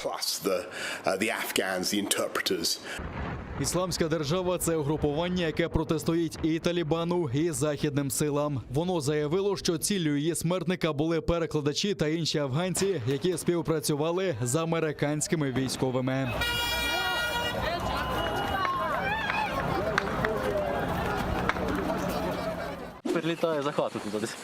Ісламська держава це угрупування, яке протистоїть і Талібану, і західним силам. Воно заявило, що ціллю її смертника були перекладачі та інші афганці, які співпрацювали з американськими військовими. Прилітає за хату туди десь.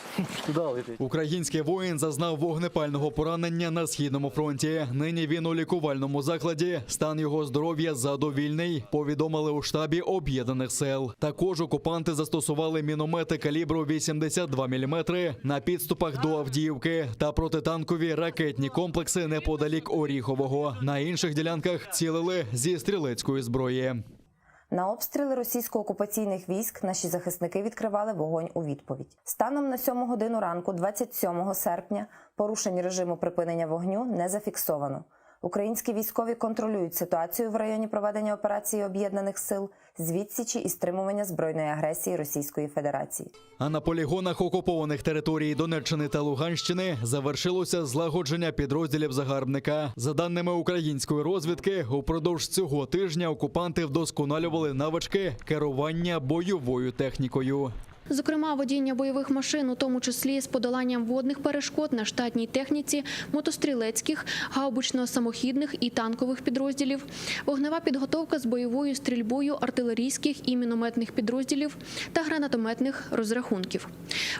Туди летить. Український воїн зазнав вогнепального поранення на східному фронті. Нині він у лікувальному закладі. Стан його здоров'я задовільний. Повідомили у штабі об'єднаних сил. Також окупанти застосували міномети калібру 82 мм на підступах до Авдіївки та протитанкові ракетні комплекси неподалік Оріхового. На інших ділянках цілили зі стрілецької зброї. На обстріли російсько-окупаційних військ наші захисники відкривали вогонь у відповідь. Станом на 7 годину ранку, 27 серпня, порушень режиму припинення вогню не зафіксовано. Українські військові контролюють ситуацію в районі проведення операції об'єднаних сил з відсічі і стримування збройної агресії Російської Федерації. А на полігонах окупованих територій Донеччини та Луганщини завершилося злагодження підрозділів загарбника. За даними української розвідки, упродовж цього тижня окупанти вдосконалювали навички керування бойовою технікою. Зокрема, водіння бойових машин, у тому числі з подоланням водних перешкод на штатній техніці, мотострілецьких, гаубично-самохідних і танкових підрозділів, вогнева підготовка з бойовою стрільбою артилерійських і мінометних підрозділів та гранатометних розрахунків.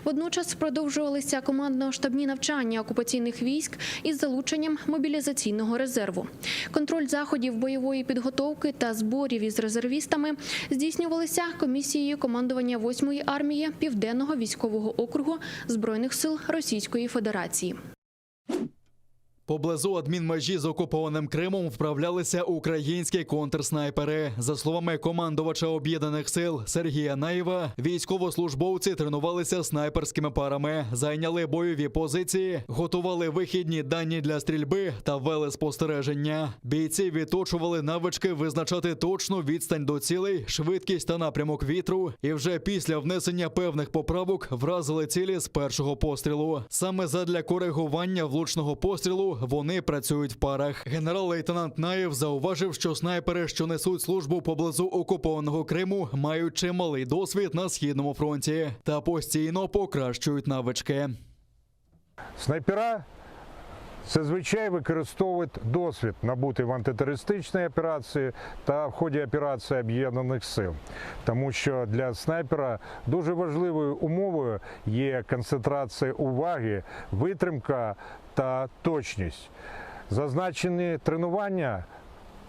Водночас продовжувалися командно-штабні навчання окупаційних військ із залученням мобілізаційного резерву. Контроль заходів бойової підготовки та зборів із резервістами здійснювалися комісією командування 8-ї армії Південного військового округу Збройних сил Російської Федерації. Поблизу адмінмежі з окупованим Кримом вправлялися українські контрснайпери. За словами командувача об'єднаних сил Сергія Наєва, військовослужбовці тренувалися снайперськими парами, зайняли бойові позиції, готували вихідні дані для стрільби та вели спостереження. Бійці відточували навички визначати точну відстань до цілей, швидкість та напрямок вітру. І вже після внесення певних поправок вразили цілі з першого пострілу. Саме задля коригування влучного пострілу вони працюють в парах. Генерал-лейтенант Наєв зауважив, що снайпери, що несуть службу поблизу окупованого Криму, мають чималий досвід на східному фронті та постійно покращують навички. Снайпера зазвичай використовують досвід, набутий в антитерористичній операції та в ході операції Об'єднаних сил. Тому що для снайпера дуже важливою умовою є концентрація уваги, витримка та точність. Зазначені тренування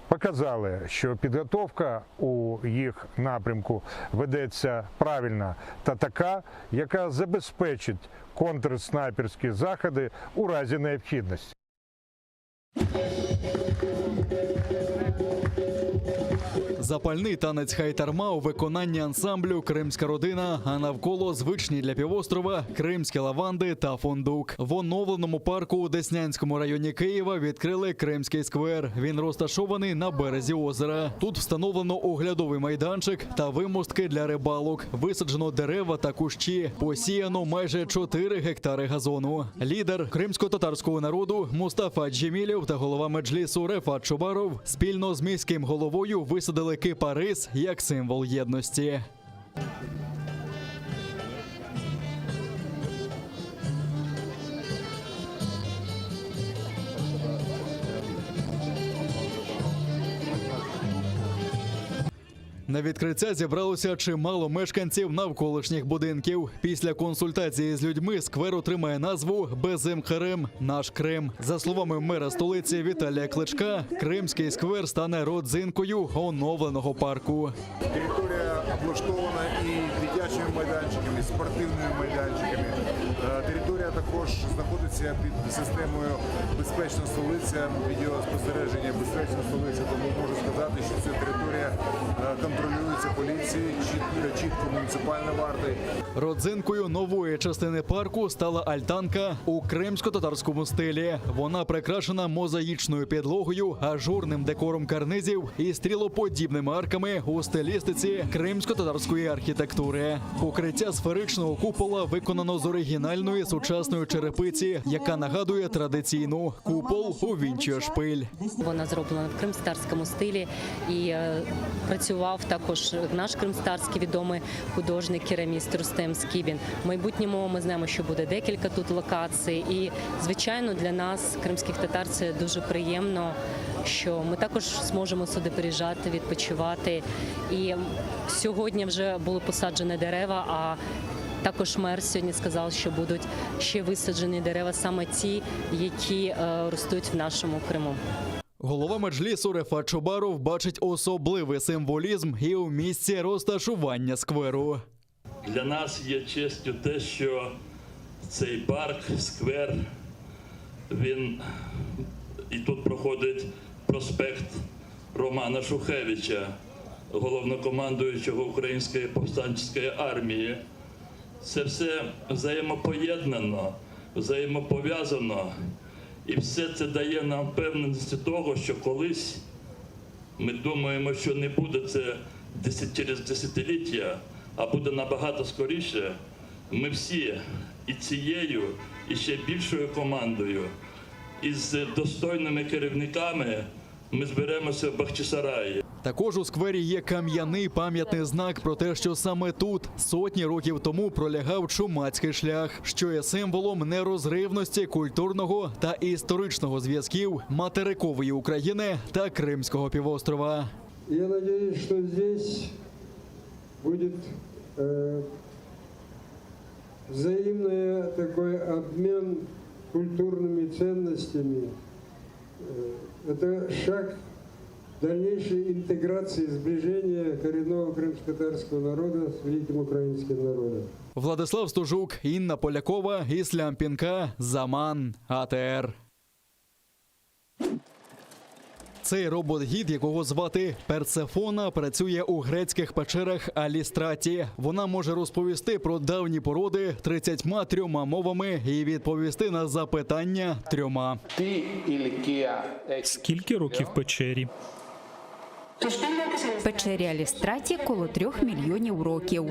показали, що підготовка у їх напрямку ведеться правильно та така, яка забезпечить контрснайперські заходи у разі необхідності. Запальний танець хайтарма у виконанні ансамблю Кримська родина, а навколо звичні для півострова кримські лаванди та фундук. В оновленому парку у Деснянському районі Києва відкрили Кримський сквер. Він розташований на березі озера. Тут встановлено оглядовий майданчик та вимостки для рибалок. Висаджено дерева та кущі. Посіяно майже 4 гектари газону. Лідер кримсько-татарського народу Мустафа Джемілєв та голова меджлісу Рефат Чубаров спільно з міським головою висадили кипарис як символ єдності. На відкриття зібралося чимало мешканців навколишніх будинків. Після консультації з людьми сквер отримає назву Безим Крим наш Крим. За словами мера столиці Віталія Кличка, Кримський сквер стане родзинкою оновленого парку. Територія облаштована і дитячими майданчиками, і спортивними майданчиками. Е, Територія також знаходиться під системою Безпечна столиця, відеоспостереження Безпечна столиця. Тому можу сказати, що ця територія е, контролюється поліцією, чітко, чітко муніципальна варта. Родзинкою нової частини парку стала альтанка у кримсько-татарському стилі. Вона прикрашена мозаїчною підлогою, ажурним декором карнизів і стрілоподібними арками у стилістиці кримсько-татарської архітектури. Покриття сферичного купола виконано з оригінальної сучасної черепиці, яка нагадує традиційну купол увінчує шпиль. Вона зроблена в кримстарському стилі і е, працював також наш кримстарський відомий художник кераміст Рустем Скібін. В майбутньому ми знаємо, що буде декілька тут локацій. І звичайно, для нас, кримських татар, це дуже приємно, що ми також зможемо сюди приїжджати, відпочивати. І сьогодні вже були посаджені дерева. А також мер сьогодні сказав, що будуть ще висаджені дерева, саме ті, які е, ростуть в нашому Криму. Голова меджлісу Рефат Чубаров бачить особливий символізм і у місці розташування скверу. Для нас є честю те, що цей парк, сквер, він і тут проходить проспект Романа Шухевича, головнокомандуючого Української повстанчої армії. Це все взаємопоєднано, взаємопов'язано. І все це дає нам впевненості того, що колись ми думаємо, що не буде це через десятиліття, а буде набагато скоріше. Ми всі і цією, і ще більшою командою, і з достойними керівниками ми зберемося в Бахчисараї. Також у сквері є кам'яний пам'ятний знак про те, що саме тут сотні років тому пролягав чумацький шлях, що є символом нерозривності культурного та історичного зв'язків материкової України та Кримського півострова. Я надеюсь, что здесь будет э, взаимный такой обмен культурными ценностями. Э, Это шаг дальнейшей интеграции, сближения коренного крымско-татарского народа с великим украинским народом. Владислав Стужук, Інна Полякова, Іслям Пінка, Заман, АТР. Цей робот-гід, якого звати Персефона, працює у грецьких печерах Алістраті. Вона може розповісти про давні породи 33 мовами і відповісти на запитання трьома. Скільки років печері? Печері Алістраті коло трьох мільйонів років.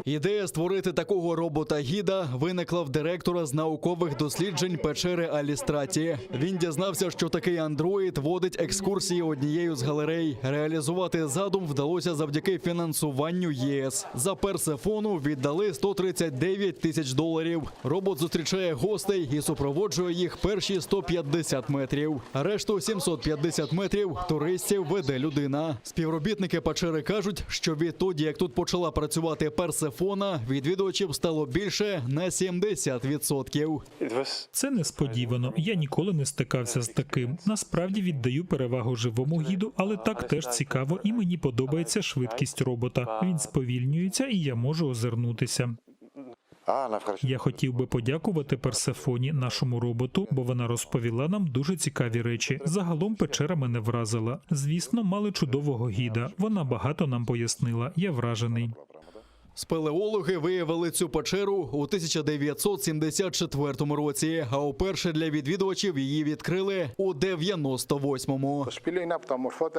Ідея створити такого робота-гіда виникла в директора з наукових досліджень печери Алістраті. Він дізнався, що такий андроїд водить екскурсії однією з галерей. Реалізувати задум вдалося завдяки фінансуванню ЄС. За Персефону віддали 139 тисяч доларів. Робот зустрічає гостей і супроводжує їх перші 150 метрів. Решту 750 метрів туристів веде людина. Співробітники печери кажуть, що відтоді, як тут почала працювати Персефона, відвідувачів стало більше на 70%. Це несподівано. Я ніколи не стикався з таким. Насправді віддаю перевагу живому гіду, але так теж цікаво, і мені подобається швидкість робота. Він сповільнюється, і я можу озирнутися. Я хотів би подякувати Персефоні, нашому роботу, бо вона розповіла нам дуже цікаві речі. Загалом печера мене вразила. Звісно, мали чудового гіда. Вона багато нам пояснила. Я вражений. Спелеологи виявили цю печеру у 1974 році, а уперше для відвідувачів її відкрили у 98-му.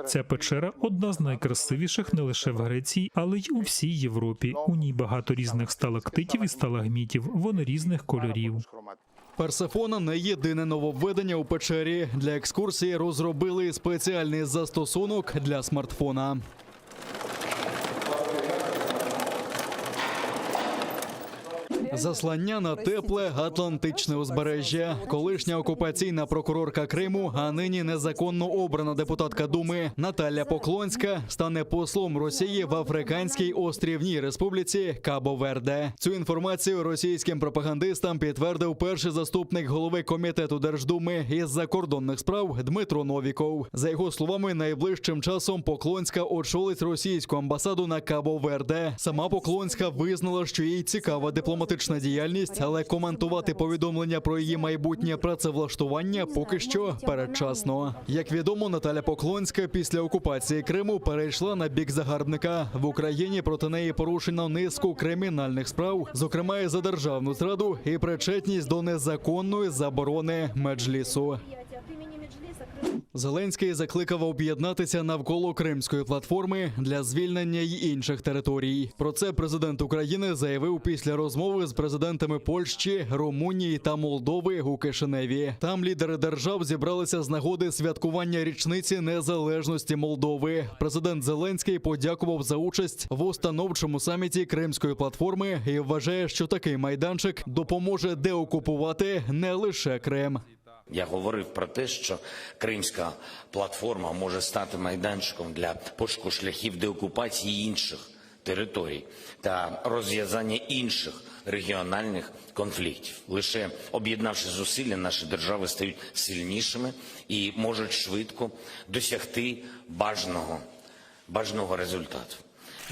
Ця печера одна з найкрасивіших не лише в Греції, але й у всій Європі. У ній багато різних сталактитів і сталагмітів. Вони різних кольорів. Персефона не єдине нововведення у печері. Для екскурсії розробили спеціальний застосунок для смартфона. Заслання на тепле Атлантичне узбережжя. Колишня окупаційна прокурорка Криму, а нині незаконно обрана депутатка Думи Наталя Поклонська стане послом Росії в Африканській острівній республіці Кабо-Верде. Цю інформацію російським пропагандистам підтвердив перший заступник голови комітету Держдуми із закордонних справ Дмитро Новіков. За його словами, найближчим часом Поклонська очолить російську амбасаду на Кабо-Верде. Сама Поклонська визнала, що їй цікава дипломатична діяльність, але коментувати повідомлення про її майбутнє працевлаштування поки що передчасно. Як відомо, Наталя Поклонська після окупації Криму перейшла на бік загарбника. В Україні проти неї порушено низку кримінальних справ, зокрема і за державну зраду і причетність до незаконної заборони меджлісу. Зеленський закликав об'єднатися навколо кримської платформи для звільнення й інших територій. Про це президент України заявив після розмови з президентами Польщі, Румунії та Молдови у Кишиневі. Там лідери держав зібралися з нагоди святкування річниці незалежності Молдови. Президент Зеленський подякував за участь в установчому саміті Кримської платформи і вважає, що такий майданчик допоможе деокупувати не лише Крим. Я говорив про те, що Кримська платформа може стати майданчиком для пошуку шляхів деокупації інших територій та розв'язання інших регіональних конфліктів. Лише об'єднавши зусилля, наші держави стають сильнішими і можуть швидко досягти бажаного, бажаного результату.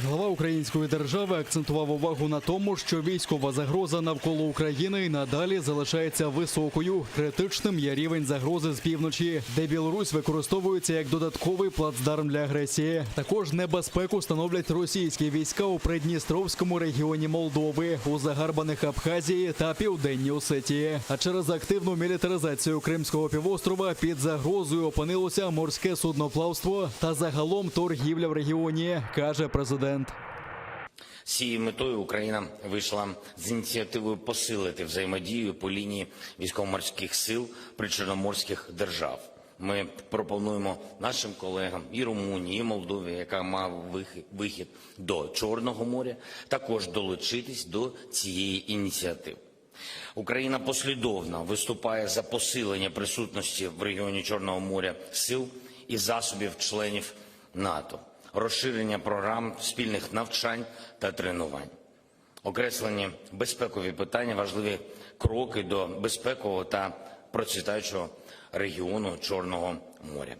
Глава української держави акцентував увагу на тому, що військова загроза навколо України і надалі залишається високою. Критичним є рівень загрози з півночі, де Білорусь використовується як додатковий плацдарм для агресії. Також небезпеку становлять російські війська у Придністровському регіоні Молдови, у загарбаних Абхазії та Південній Осетії. А через активну мілітаризацію Кримського півострова під загрозою опинилося морське судноплавство та загалом торгівля в регіоні, каже президент. З цією метою Україна вийшла з ініціативою посилити взаємодію по лінії військово-морських сил причорноморських держав. Ми пропонуємо нашим колегам і Румунії, і Молдові, яка має вихід до Чорного моря, також долучитись до цієї ініціативи. Україна послідовно виступає за посилення присутності в регіоні Чорного моря сил і засобів членів НАТО, розширення програм спільних навчань та тренувань. Окреслені безпекові питання, важливі кроки до безпекового та процвітаючого регіону Чорного моря.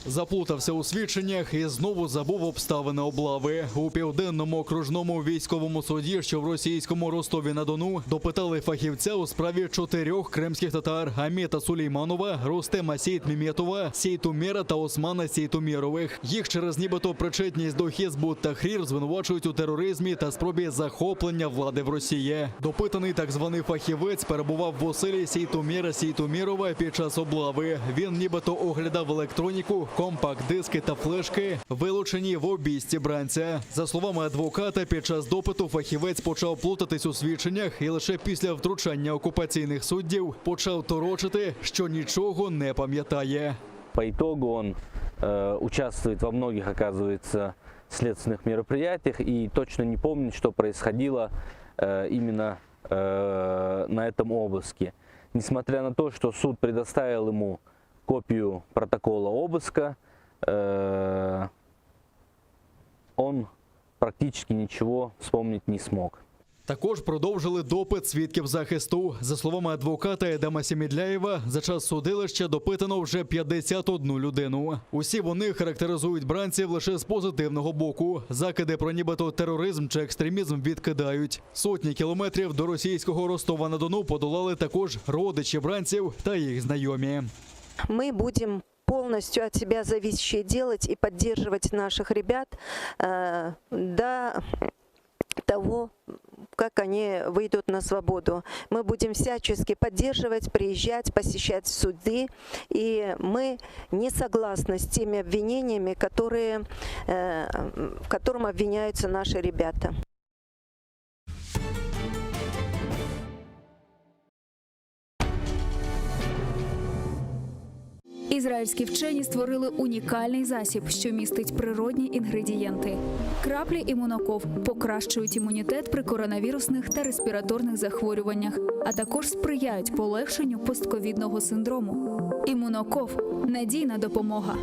Заплутався у свідченнях і знову забув обставини облави. У південному окружному військовому суді, що в російському Ростові на Дону, допитали фахівця у справі чотирьох кримських татар: Аміта Сулейманова, Рустема Сейтміметова, Сейтумєра та Османа Сейтумєрових. Їх через нібито причетність до Хізбут Тахрір звинувачують у тероризмі та спробі захоплення влади в Росії. Допитаний так званий фахівець перебував в оселі Сейтумєра Сейтумєрова під час облави. Він нібито оглядав електроніку, компакт-диски та флешки, вилучені в обійсті бранця. За словами адвоката, під час допиту фахівець почав плутатись у свідченнях і лише після втручання окупаційних суддів почав торочити, що нічого не пам'ятає. По итогу он э, участвует во многих, оказывается, следственных мероприятиях и точно не помнит, что происходило э, именно э, на этом обыске. Несмотря на то, что суд предоставил ему копию протокола обыска, э, он практически ничего вспомнить не смог. Також продовжили допит свідків захисту. За словами адвоката Едема Сімідляєва, за час судилища допитано вже 51 людину. Усі вони характеризують бранців лише з позитивного боку. Закиди про нібито тероризм чи екстремізм відкидають. Сотні кілометрів до російського Ростова на Дону подолали також родичі бранців та їх знайомі. Мы будем полностью от себя зависящее делать и поддерживать наших ребят э, до того, как они выйдут на свободу. Мы будем всячески поддерживать, приезжать, посещать суды. И мы не согласны с теми обвинениями, которые, э, в котором обвиняются наши ребята. Ізраїльські вчені створили унікальний засіб, що містить природні інгредієнти. Краплі імуноков покращують імунітет при коронавірусних та респіраторних захворюваннях, а також сприяють полегшенню постковідного синдрому. Імуноков надійна допомога.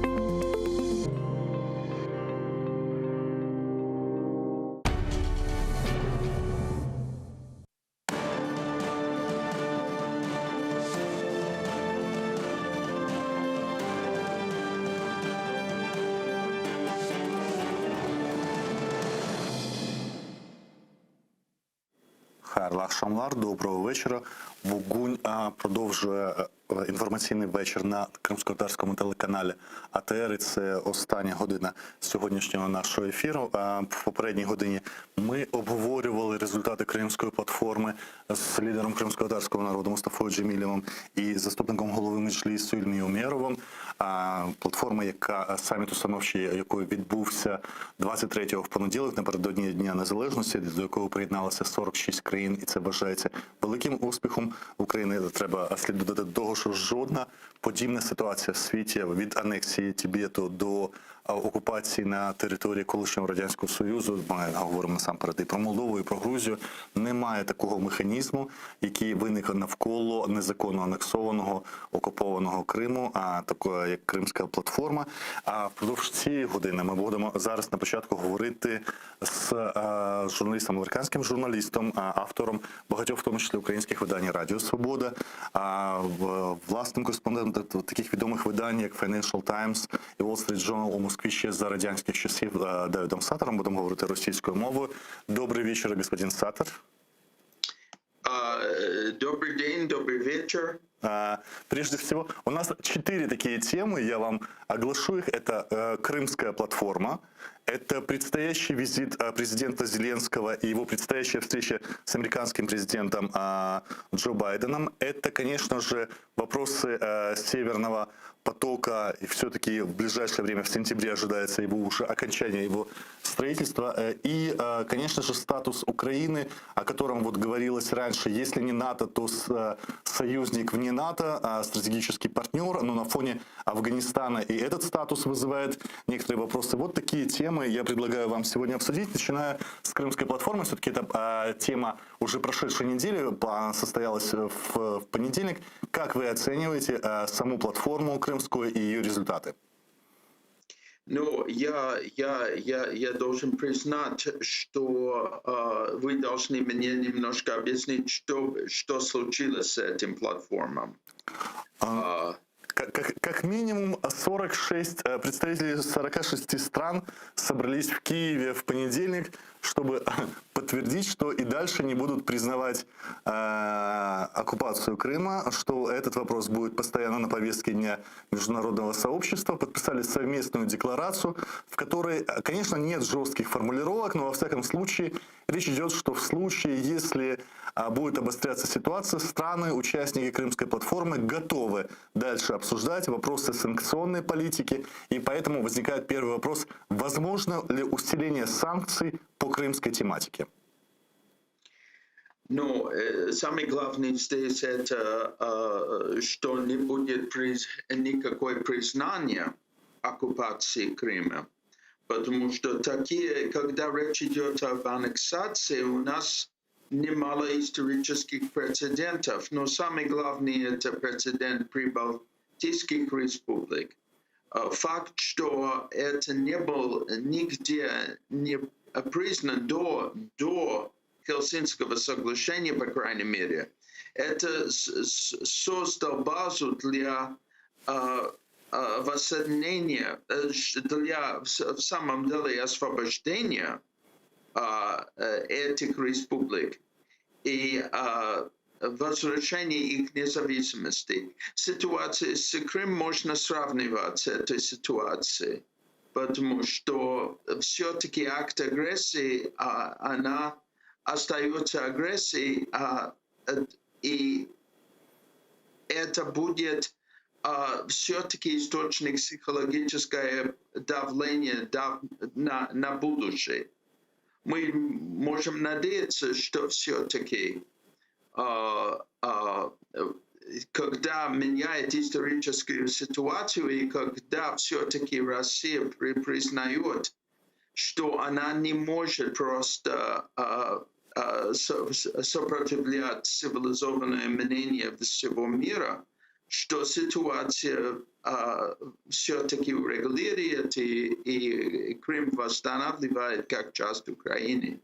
Hayırlı aqşamlar, доброго вечора. Bugün а, продовжує е, інформаційний вечір на кримськотатарському телеканалі АТР. І це остання година сьогоднішнього нашого ефіру. А, В попередній годині ми обговорювали результати Кримської платформи з лідером кримськотатарського народу Мустафою Джемілєвим і заступником голови Меджлісу Ільмі Умєровим. А, Платформа, яка саміт установчий, якої відбувся 23-го в понеділок напередодні Дня Незалежності, до якого приєдналося 46 країн, і це вважається великим успіхом України. Треба слід додати до того, що жодна подібна ситуація в світі від анексії Тібету до а, окупації на території колишнього радянського союзу. Ми говоримо насамперед і про Молдову, і про Грузію. Немає такого механізму, який виник навколо незаконно анексованого окупованого Криму, а такого як Кримська платформа. А впродовж цієї години ми будемо зараз на початку говорити з е, журналістом, американським журналістом, а, автором багатьох, в тому числі українських видань Радіо Свобода, а, в- власним кореспондентом таких відомих видань, як Financial Times і Wall Street Journal у Москві. Москві ще за радянських часів е, Давидом Саттером. Будемо говорити російською мовою. Добрый вечер, господин Саттер. Добрый день, добрый вечер. А, Прежде всего, у нас четыре такие темы, я вам оглашу их. Это э, Крымская платформа, это предстоящий визит э, президента Зеленского и его предстоящая встреча с американским президентом а, Джо Байденом. Это, конечно же, вопросы э, Северного потока. И все-таки в ближайшее время, в сентябре, ожидается его уже окончание его строительства. Э, И, э, конечно же, статус Украины, о котором вот говорилось раньше, если не НАТО, то с- э, союзник вне НАТО, а, стратегический партнер, но на фоне Афганистана и этот статус вызывает некоторые вопросы. Вот такие темы я предлагаю вам сегодня обсудить, начиная с Крымской платформы. Все-таки это а, тема уже прошедшей недели, она состоялась в, в понедельник. Как вы оцениваете а, саму платформу крымскую и ее результаты? Ну, я, я, я, я должен признать, что э, вы должны мне немножко объяснить, что, что случилось с этим платформом. А, Как, как, как минимум 46 э, представителей 46 стран собрались в Киеве в понедельник, чтобы подтвердить, что и дальше не будут признавать э, оккупацию Крыма, что этот вопрос будет постоянно на повестке дня международного сообщества. Подписали совместную декларацию, в которой, э, конечно, нет жестких формулировок, но во всяком случае речь идет, что в случае, если а, будет обостряться ситуация, страны, участники Крымской платформы готовы дальше обсуждать вопросы санкционной политики. И поэтому возникает первый вопрос, возможно ли усиление санкций по крымской тематике? Ну, э, самое главное здесь это, э, что не будет приз- никакой признания оккупации Крыма. Потому что такие, когда речь идет об аннексации, у нас немало исторических прецедентов, но самый главный это прецедент Прибалтийских республик. Э, Факт, что это не был нигде не признан до, до Хельсинского соглашения, по крайней мере, это с- с- создал базу для э, э, воссоединения, э, ш- для в с- в самом деле освобождения э, э, этих республик и э, возвращения их независимости. Ситуация с Крымом можно сравнивать с этой ситуацией, потому что все-таки акт агрессии, а, она остается агрессией, а, э, и это будет все-таки источник психологическое давления дав- на, на будущее. Мы можем надеяться, что все-таки, когда меняет историческую ситуацию и когда все-таки Россия при- признает, что она не может просто а, а, со- со- сопротивлять цивилизованное мнение всего мира, что ситуация все-таки урегулирует и, и Крым восстанавливает как часть Украины.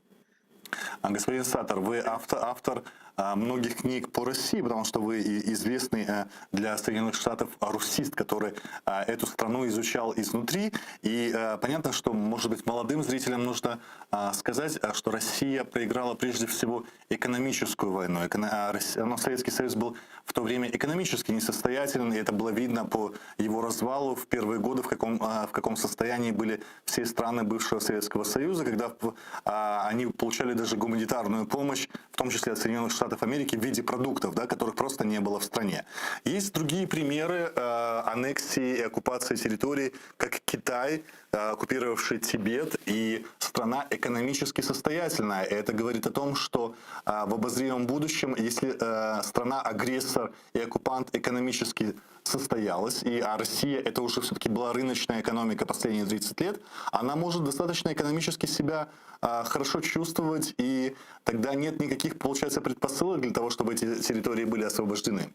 А, Господин Саттер, вы автор, автор а, многих книг по России, потому что вы и известный э, для Соединенных Штатов русист, который а, эту страну изучал изнутри. И э, понятно, что, может быть, молодым зрителям нужно а, сказать, а, что Россия проиграла прежде всего экономическую войну. Эконо- а, Рос- ну, Советский Союз был в то время экономически несостоятелен, и это было видно по его развалу в первые годы, в каком, а, в каком состоянии были все страны бывшего Советского Союза, когда в- а, они получали даже гуманитарную помощь, в том числе от Соединенных Штатов Америки, в виде продуктов, да, которых просто не было в стране. Есть другие примеры э, аннексии и оккупации территорий, как Китай, э, оккупировавший Тибет, и страна экономически состоятельная. И это говорит о том, что э, в обозримом будущем, если э, страна-агрессор и оккупант экономически состоялась, и, а Россия это уже все-таки была рыночная экономика последние 30 лет, она может достаточно экономически себя а, хорошо чувствовать, и тогда нет никаких, получается, предпосылок для того, чтобы эти территории были освобождены.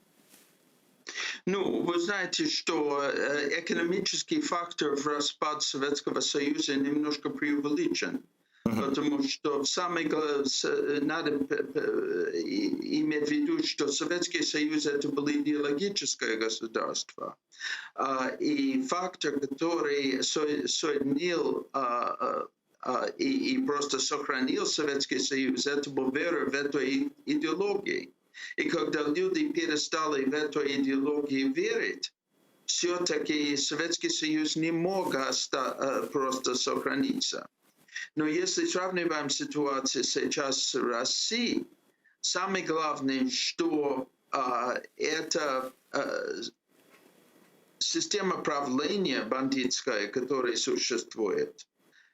Ну, вы знаете, что э, экономический фактор в распад Советского Союза немножко преувеличен. Потому что самое надо иметь в виду, что Советский Союз это было идеологическое государство. И фактор, который соединил и, и просто сохранил Советский Союз, это был вера в эту идеологию. И когда люди перестали в эту идеологию верить, все-таки Советский Союз не мог просто сохраниться. Но если сравниваем ситуацию сейчас с Россией, самое главное, что а, это а, система правления бандитская, которая существует,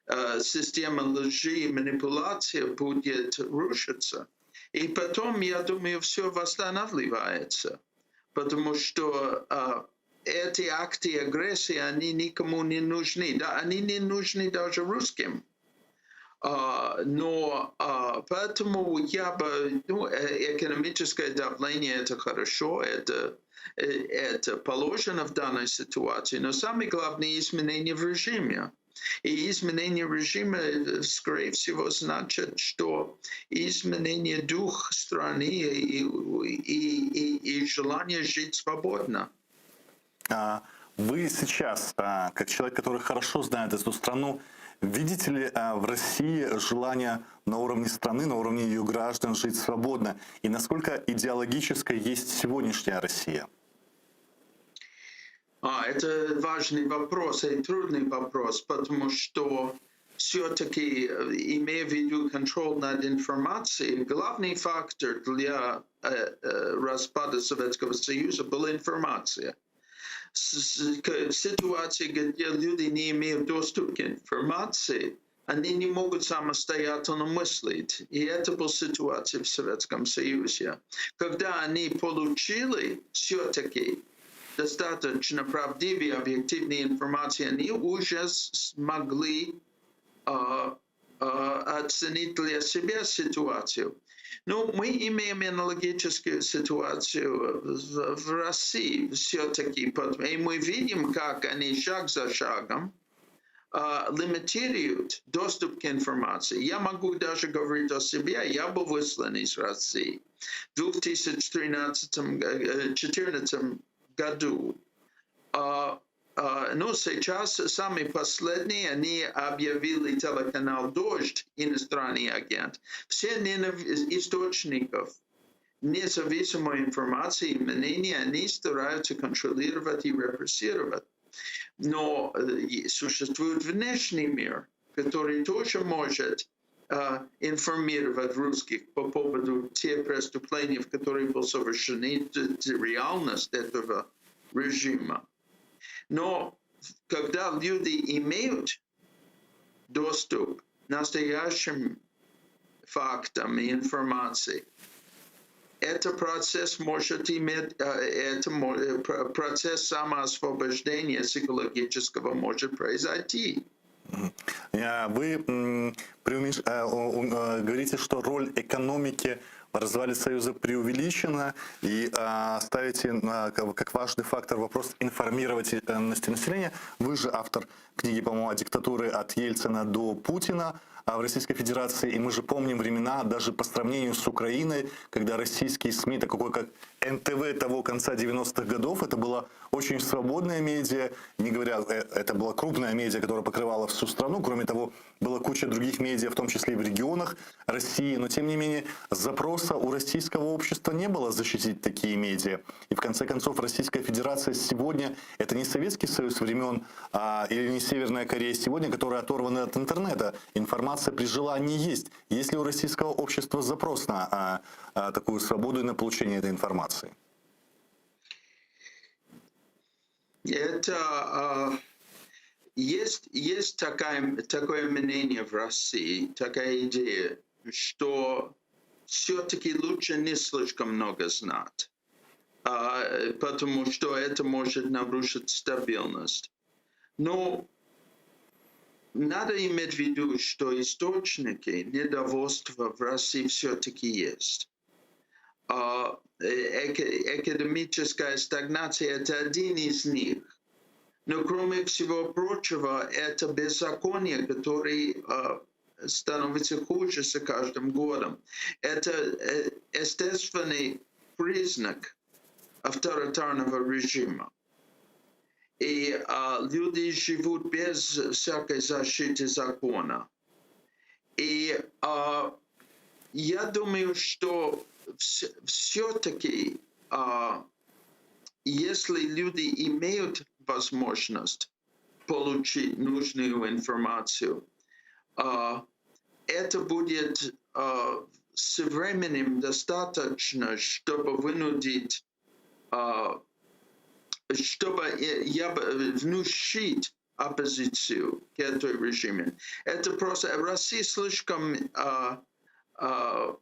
а, система лжи и манипуляции будет рушиться. И потом, я думаю, все восстанавливается, потому что а, эти акты агрессии, они никому не нужны. Да, они не нужны даже русским. А, но а, поэтому я бы, ну, э, экономическое давление это хорошо, это, э, это положено в данной ситуации, но самое главное изменение в режиме. И изменение режима, э, скорее всего, значит, что изменение духа страны и, и, и, и желание жить свободно. А, вы сейчас, как человек, который хорошо знает эту страну, видите ли в России желание на уровне страны, на уровне ее граждан жить свободно? И насколько идеологической есть сегодняшняя Россия? А, это важный вопрос и трудный вопрос, потому что все-таки, э, имея в виду контроль над информацией, главный фактор для э, э, распада Советского Союза была информация. В ситуации, где люди не имеют доступа к информации, они не могут самостоятельно мыслить. И это была ситуация в Советском Союзе. Когда они получили все-таки достаточно правдивой, объективной информации, они уже смогли э, э, оценить для себя ситуацию. Ну, мы имеем аналогическую ситуацию в, в России все-таки, и мы видим, как они шаг за шагом э, лимитируют доступ к информации. Я могу даже говорить о себе, я был выслан из России в 2013-2014 году. А, а, но сейчас, самые последние, они объявили телеканал «Дождь» иностранный агент. Все источников независимой информации и мнения они стараются контролировать и репрессировать. Но э, существует внешний мир, который тоже может э, информировать русских по поводу тех преступлений, которые были совершены, реальность этого режима. Но когда люди имеют доступ к настоящим фактам и информации, этот процесс может иметь, э, это э, процесс самоосвобождения психологического может произойти. Вы говорите, что роль экономики в развале Союза преувеличена и ставите как важный фактор вопрос информированности населения. Вы же автор книги, по-моему, о диктатуре от Ельцина до Путина в Российской Федерации. И мы же помним времена, даже по сравнению с Украиной, когда российские СМИ, такой как НТВ того конца 90-х годов, это было очень свободная медиа, не говоря, э, это была крупная медиа, которая покрывала всю страну. Кроме того, была куча других медиа, в том числе и в регионах России. Но, тем не менее, запроса у российского общества не было защитить такие медиа. И, в конце концов, Российская Федерация сегодня, это не Советский Союз времен а, или не Северная Корея сегодня, которая оторвана от интернета. Информация при желании есть. Есть ли у российского общества запрос на а, а, такую свободу и на получение этой информации? Это а, есть, есть такая, такое мнение в России, такая идея, что все-таки лучше не слишком много знать, а, потому что это может нарушить стабильность. Но надо иметь в виду, что источники недовольства в России все-таки есть. А, экономическая стагнация – это один из них. Но кроме всего прочего, это беззаконие, которое э, становится хуже с каждым годом. Это э, естественный признак авторитарного режима. И а, люди живут без всякой защиты закона. И а, я думаю, что все-таки, а, если люди имеют возможность получить нужную информацию, а, это будет а, со временем достаточно, чтобы вынудить, а, чтобы э, я бы внушить оппозицию к этой режиме. Это просто Россия слишком а, а,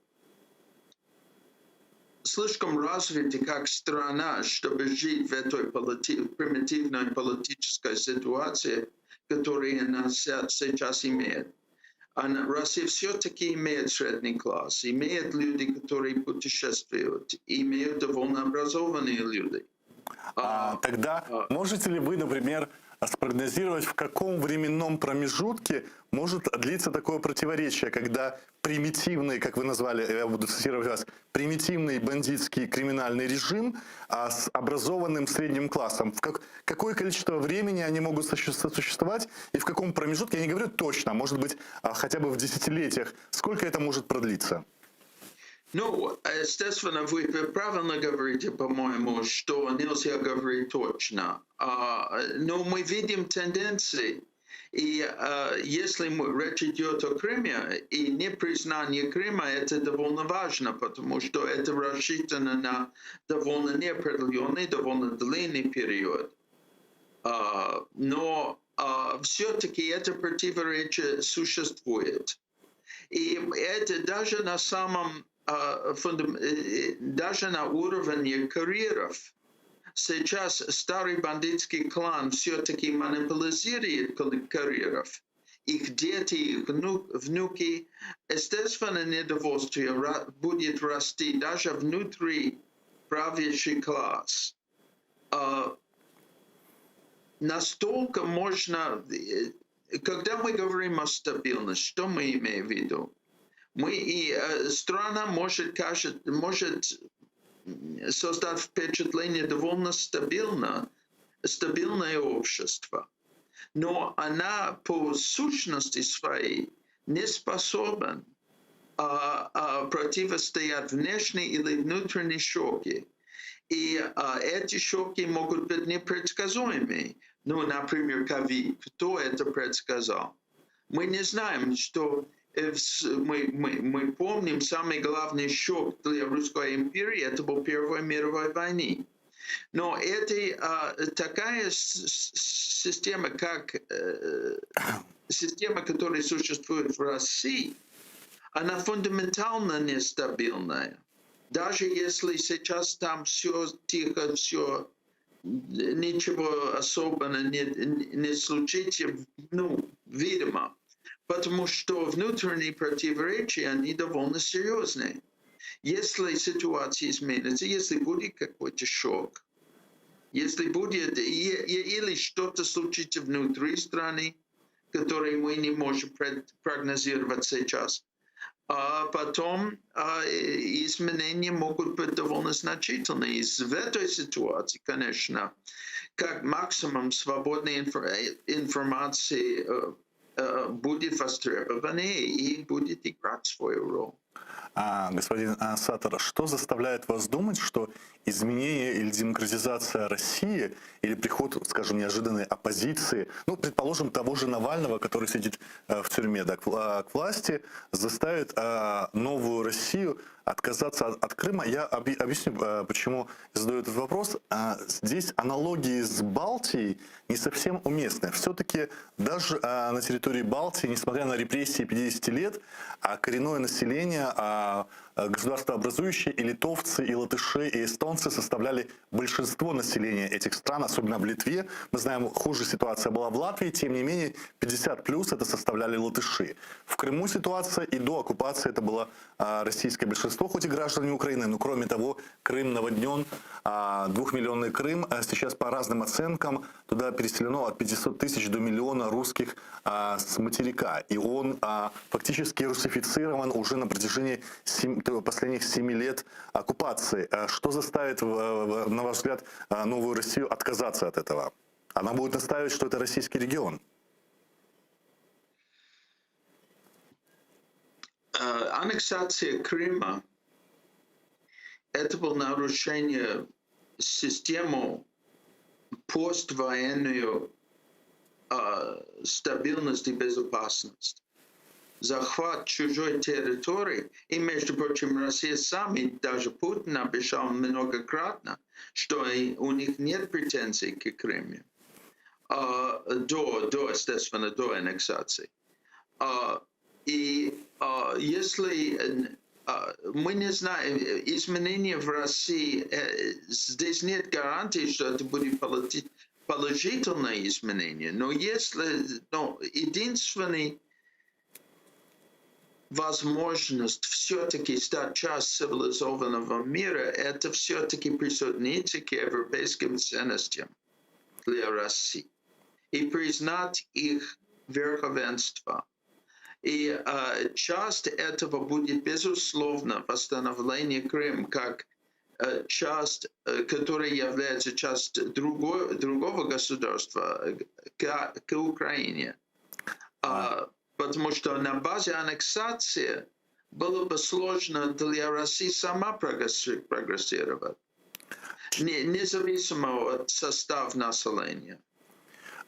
слишком развита как страна, чтобы жить в этой полити примитивной политической ситуации, которую она сейчас имеет. Она, Россия все-таки имеет средний класс, имеет люди, которые путешествуют, имеют довольно образованные люди. А, тогда можете ли вы, например, спрогнозировать, в каком временном промежутке может длиться такое противоречие, когда примитивный, как вы назвали, я буду цитировать вас, примитивный бандитский криминальный режим а, с образованным средним классом? В как, какое количество времени они могут существовать и в каком промежутке, я не говорю точно, может быть, а, хотя бы в десятилетиях, сколько это может продлиться? Ну, естественно, вы правильно говорите, по-моему, что нельзя говорить точно. А, но мы видим тенденции. И а, если мы, речь идет о Крыме, и непризнание Крыма, это довольно важно, потому что это рассчитано на довольно неопределенный, довольно длинный период. А, но а, все-таки это противоречие существует. И это даже на самом а, э, даже на уровне курьеров. Сейчас старый бандитский клан все-таки монополизирует курьеров. Их дети, их внуки. Естественно, недовольствие будет расти даже внутри правящий класс. А, настолько можно... Э, когда мы говорим о стабильности, что мы имеем в виду? Мы и э, страна может, кажет, может создать впечатление довольно стабильно, стабильное общество. Но она по сущности своей не способна а, а, противостоять внешней или внутренней шоки. И а, эти шоки могут быть непредсказуемы. Ну, например, ковид. Кто это предсказал? Мы не знаем, что Э, мы, мы, мы помним, самый главный шок для Русской империи это был Первая мировая война. Но это а, такая система, как э, система, которая существует в России, она фундаментально нестабильная. Даже если сейчас там все тихо, все ничего особенного не, не случится, ну, видимо потому что внутренние противоречия, они довольно серьезные. Если ситуация изменится, если будет какой-то шок, если будет или что-то случится внутри страны, которое мы не можем прогнозировать сейчас, а потом а, изменения могут быть довольно значительные. И в этой ситуации, конечно, как максимум свободной информации э, э, будет востребованы и будет играть свою роль. А, господин а, Саттер, что заставляет вас думать, что изменение или демократизация России или приход, скажем, неожиданной оппозиции, ну, предположим, того же Навального, который сидит э, в тюрьме, да, к, а, к власти, заставит а, новую Россию отказаться от, от Крыма? Я объясню, э, почему задаю этот вопрос. А, здесь аналогии с Балтией не совсем уместны. Все-таки даже а, на территории Балтии, несмотря на репрессии 50 лет, а коренное население. менее а, государствообразующие и литовцы, и латыши, и эстонцы составляли большинство населения этих стран, особенно в Литве. Мы знаем, хуже ситуация была в Латвии, тем не менее 50 плюс это составляли латыши. В Крыму ситуация и до оккупации это было а, российское большинство, хоть и граждане Украины, но кроме того, Крым наводнен, а, двухмиллионный Крым, а сейчас по разным оценкам туда переселено от 500 тысяч до миллиона русских а, с материка. И он а, фактически русифицирован уже на протяжении сем, последних семи лет оккупации. Что заставит, на ваш взгляд, новую Россию отказаться от этого? Она будет настаивать, что это российский регион. Аннексация Крыма – это было нарушение системы поствоенную стабильность и безопасность. Захват чужой территории, и, между прочим, Россия сами, даже Путин обещал многократно, что у них нет претензий к Крыму, до, до, естественно, до аннексации. И если мы не знаем, изменения в России, здесь нет гарантии, что это будет положительное изменение, но если, но единственный возможность все-таки стать частью цивилизованного мира, это все-таки присоединиться к европейским ценностям для России и признать их верховенство. И э, часть этого будет, безусловно, восстановление Крыма как э, часть, э, которая является частью другой, другого государства, к, к Украине. А, потому что на базе аннексации было бы сложно для России сама прогрессировать, не, независимо от состава населения.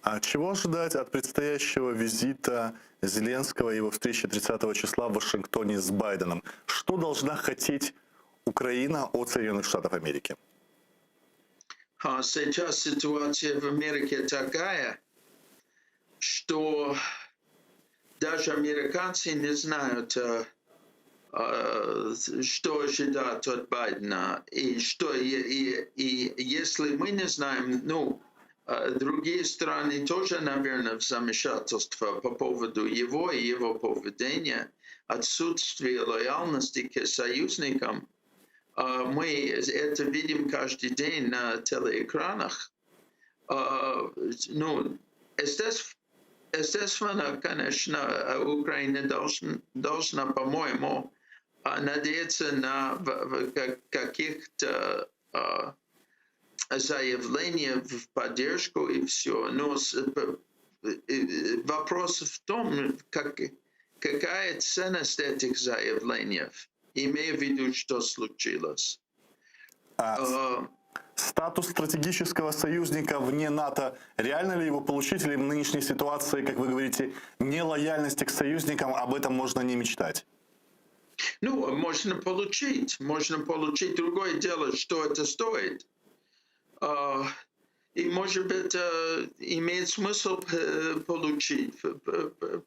А чего ожидать от предстоящего визита Зеленского и его встречи 30 числа в Вашингтоне с Байденом? Что должна хотеть Украина от Соединенных Штатов Америки? А сейчас ситуация в Америке такая, что даже американцы не знают, что ожидать от Байдена. И, что, и, и, и если мы не знаем, ну, другие страны тоже, наверное, в замешательстве по поводу его и его поведения, отсутствие лояльности к союзникам. Мы это видим каждый день на телеэкранах. Ну, естественно, Естественно, конечно, Украина должна, должна по-моему, надеяться на каких-то заявлениях в поддержку и все. Но вопрос в том, как, какая ценность этих заявлений, имея в виду, что случилось. А, статус стратегического союзника вне НАТО, реально ли его получить или в нынешней ситуации, как вы говорите, нелояльности к союзникам, об этом можно не мечтать? Ну, можно получить, можно получить. Другое дело, что это стоит. И, может быть, имеет смысл получить,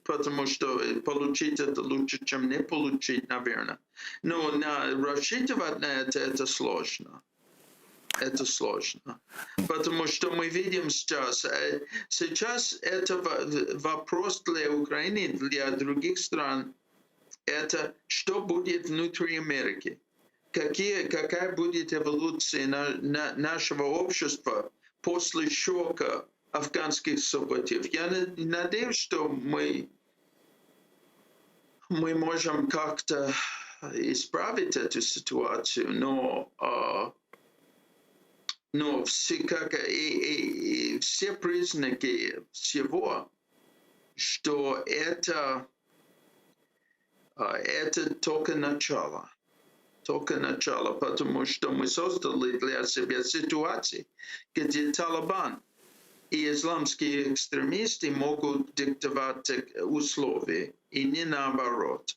потому что получить это лучше, чем не получить, наверное. Но на, рассчитывать на это, это сложно. Это сложно. Потому что мы видим сейчас, сейчас это вопрос для Украины, для других стран, это что будет внутри Америки. Какие, какая будет эволюция на, на, нашего общества после шока афганских событий. Я надеюсь, что мы, мы можем как-то исправить эту ситуацию, но но все, как, и, и, и все признаки всего, что это, это только начало. Только начало, потому что мы создали для себя ситуации, где Талибан и исламские экстремисты могут диктовать условия, и не наоборот.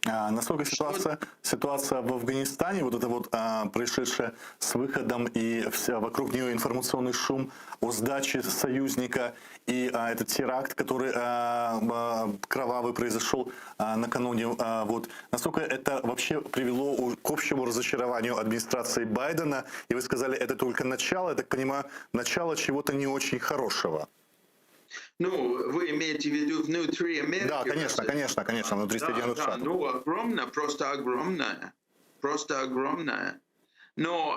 А насколько ситуация, ситуация в Афганистане, вот это вот а, происшедшее с выходом и вся, вокруг нее информационный шум о сдаче союзника и а, этот теракт, который а, а, кровавый произошел а, накануне, а, вот, насколько это вообще привело у- к общему разочарованию администрации Байдена? И вы сказали, это только начало, я так понимаю, начало чего-то не очень хорошего. Ну, вы имеете в виду внутри Америки? Да, конечно, конечно, конечно, внутри Да, Соединенных да, Штатов. ну, огромное, просто огромное, просто огромное. Но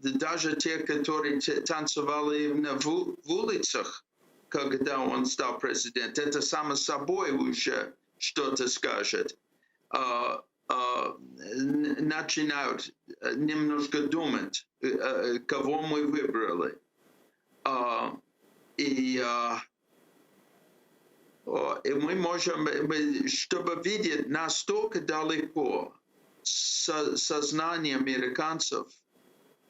э, даже те, которые те- танцевали на в, в улицах, когда он стал президентом, это само собой уже что-то скажет. Э, э, н- начинают э, немножко думать, э, э, кого мы выбрали. Э, и э, о, и мы можем, мы, чтобы видеть настолько далеко со- сознание американцев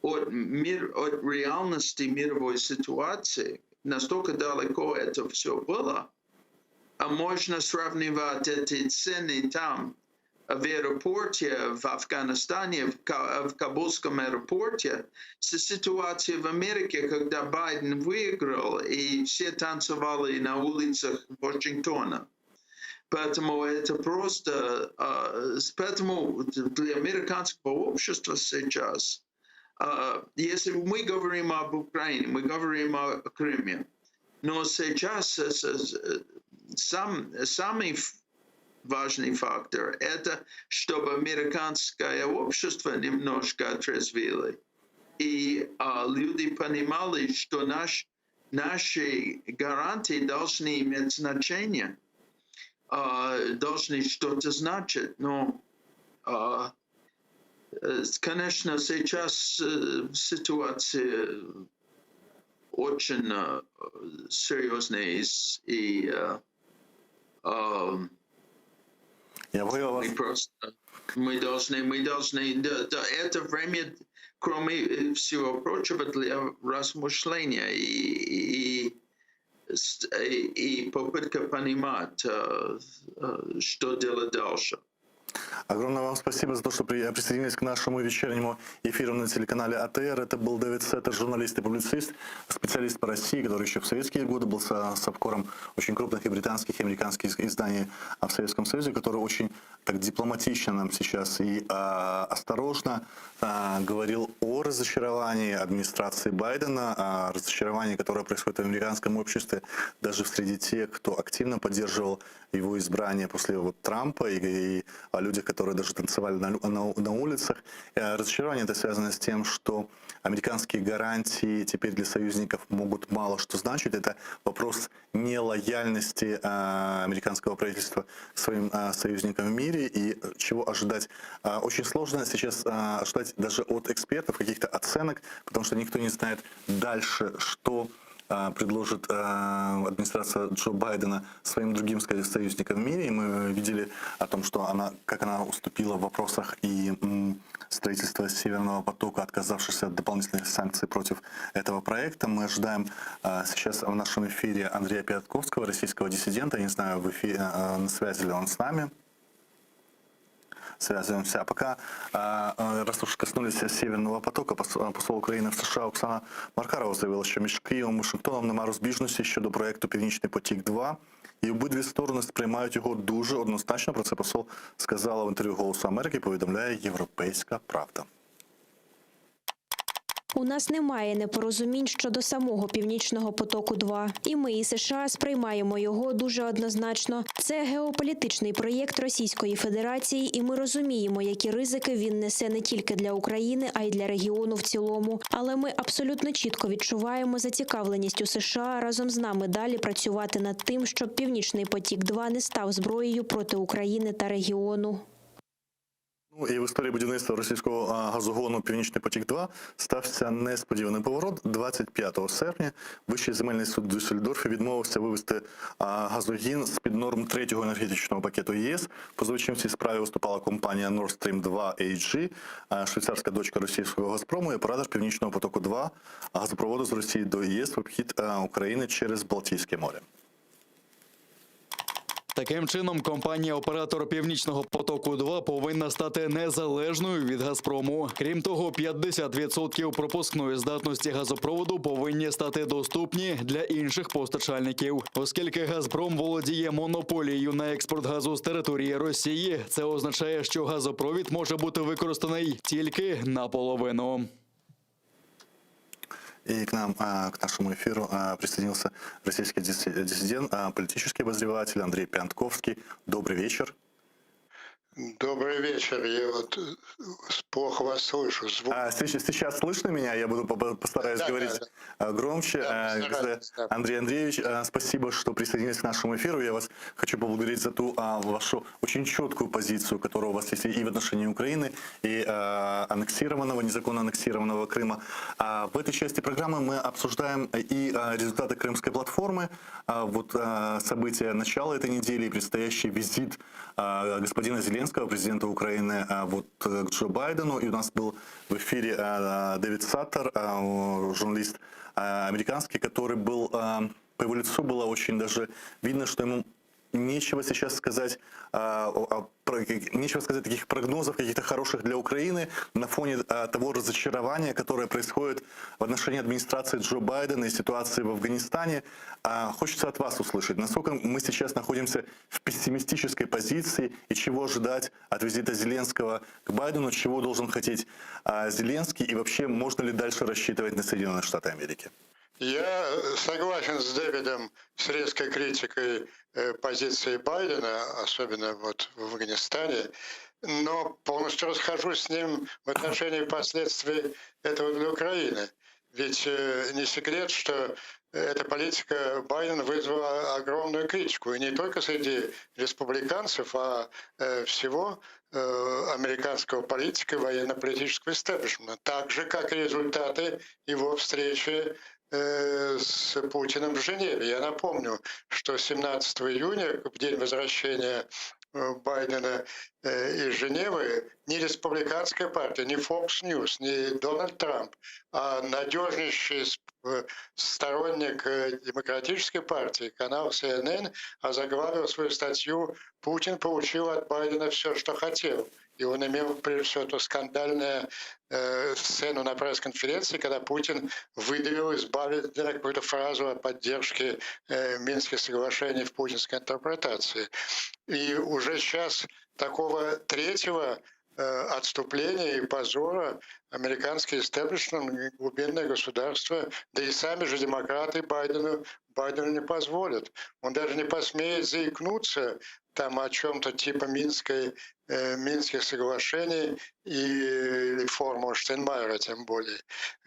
от, мир, от реальности мировой ситуации, настолько далеко это все было, а можно сравнивать эти цены там, в аэропорте в Афганистане, в, Ка- в Кабульском аэропорте, с ситуацией в Америке, когда Байден выиграл, и все танцевали на улицах Вашингтона. Поэтому это просто... э, Поэтому для американского общества сейчас, э, если мы говорим об Украине, мы говорим о Крыме, но сейчас э, с- э, сам, самый важный фактор – это чтобы американское общество немножко отрезвили. И а, люди понимали, что наш, наши гарантии должны иметь значение, а, должны что-то значить. Но, а, э, конечно, сейчас э, ситуация очень э, серьезная и, с- и э, ам, Я понял вас. мы просто, мы должны, мы должны, да, да, это время, кроме э, всего прочего, для размышления и, и, с- и, и попытка понимать, э, э, что делать дальше. Огромное вам спасибо за то, что при- присоединились к нашему вечернему эфиру на телеканале АТР. Это был Дэвид Сеттер, журналист и публицист, специалист по России, который еще в советские годы был со собкором очень крупных и британских, и американских изданий а, в Советском Союзе, который очень так дипломатично нам сейчас и а, осторожно а, говорил о разочаровании администрации Байдена, о разочаровании, которое происходит в американском обществе, даже среди тех, кто активно поддерживал его избрание после вот Трампа и, и о людях, которые даже танцевали на, лю- на, на улицах. Э, Разочарование это связано с тем, что американские гарантии теперь для союзников могут мало что значить. Это вопрос нелояльности э, американского правительства к своим э, союзникам в мире и э, чего ожидать. Э, Очень сложно сейчас э, ожидать даже от экспертов каких-то оценок, потому что никто не знает дальше, что э, предложит э, администрация Джо Байдена своим другим сказать, союзникам в мире. И мы видели о том, что она, как она уступила в вопросах и м, строительства Северного потока, отказавшись от дополнительных санкций против этого проекта. Мы ожидаем э, сейчас в нашем эфире Андрея Пятковского, российского диссидента. Я не знаю, в эфире, э, на связи ли он с нами связываемся. А пока, э, э, раз уж коснулись Северного потока, пос- посол України в США Оксана Маркарова заявила, що між Києвом і Вашингтоном нема розбіжності щодо проекту Північний потік 2 і обидві сторони сприймають його дуже однозначно. Про це посол сказала в інтерв'ю Голосу Америки. Повідомляє Європейська Правда. У нас немає непорозумінь щодо самого північного потоку. 2 і ми і США сприймаємо його дуже однозначно. Це геополітичний проєкт Російської Федерації, і ми розуміємо, які ризики він несе не тільки для України, а й для регіону в цілому. Але ми абсолютно чітко відчуваємо зацікавленість у США разом з нами далі працювати над тим, щоб північний потік 2 не став зброєю проти України та регіону. Ну і в історії будівництва російського а, газогону Північний потік 2 стався несподіваний поворот. 25 серпня Вищий земельний суд в Дюссельдорфі відмовився вивести а, газогін з під норм третього енергетичного пакету ЄС. Позивачем в цій справі виступала компанія Nord Stream 2 AG, а, швейцарська дочка російського Газпрому і оператор Північного потоку 2 газопроводу з Росії до ЄС в обхід а, України через Балтійське море. Таким чином, компанія-оператор Північного потоку 2 повинна стати незалежною від Газпрому. Крім того, 50% пропускної здатності газопроводу повинні стати доступні для інших постачальників. Оскільки Газпром володіє монополією на експорт газу з території Росії, це означає, що газопровід може бути використаний тільки наполовину. И к нам, а, к нашему эфиру а, присоединился российский диссидент, а, политический обозреватель Андрей Пионтковский. Добрый вечер. Добрый вечер. Я вот э, плохо вас слышу. Звук. А, сейчас, сейчас слышно меня? Я буду постараюсь да, говорить да, да. громче. Да, да. Андрей Андреевич, спасибо, что присоединились к нашему эфиру. Я вас хочу поблагодарить за ту а, вашу очень четкую позицию, которая у вас есть и в отношении Украины, и а, аннексированного, незаконно аннексированного Крыма. А, в этой части программы мы обсуждаем и а, результаты Крымской платформы, а, вот а, события начала этой недели и предстоящий визит а, господина Зеленского, президента Украины, а, вот э, к Джо Байдену. И у нас был в эфире а, Дэвид Саттер, журналист американский, который был, по его лицу было очень даже видно, что ему нечего сейчас сказать, а, нечего сказать таких прогнозов каких-то хороших для Украины на фоне того разочарования, которое происходит в отношении администрации Джо Байдена и ситуации в Афганистане. Хочется от вас услышать, насколько мы сейчас находимся в пессимистической позиции и чего ожидать от визита Зеленского к Байдену, чего должен хотеть Зеленский и вообще можно ли дальше рассчитывать на Соединенные Штаты Америки? Я согласен с Дэвидом с резкой критикой э, позиции Байдена, особенно вот в Афганистане, но полностью расхожусь с ним в отношении последствий этого для Украины. Ведь э, не секрет, что эта политика Байдена вызвала огромную критику. И не только среди республиканцев, а э, всего американского политика и военно-политического истеблишмента. Так же, как и результаты его встречи с Путиным в Женеве. Я напомню, что 17 июня, в день возвращения э, Байдена э, из Женевы, ни республиканская партия, ни Fox News, ни Дональд Трамп, а надежнейший сторонник демократической партии, канал CNN, озаглавил свою статью «Путин получил от Байдена все, что хотел». И он имел, прежде всего, эту скандальную э, сцену на пресс-конференции, когда Путин выдавил из Байдена какую-то фразу о поддержке э, Минских соглашений в путинской интерпретации. И уже сейчас такого третьего э, отступления и позора американский истеблишмент, глубинное государство, да и сами же демократы Байдену, Байдену не позволят. Он даже не посмеет заикнуться там о чем-то типа Минской, э, Минских соглашений и формулы Штайнмайера тем более.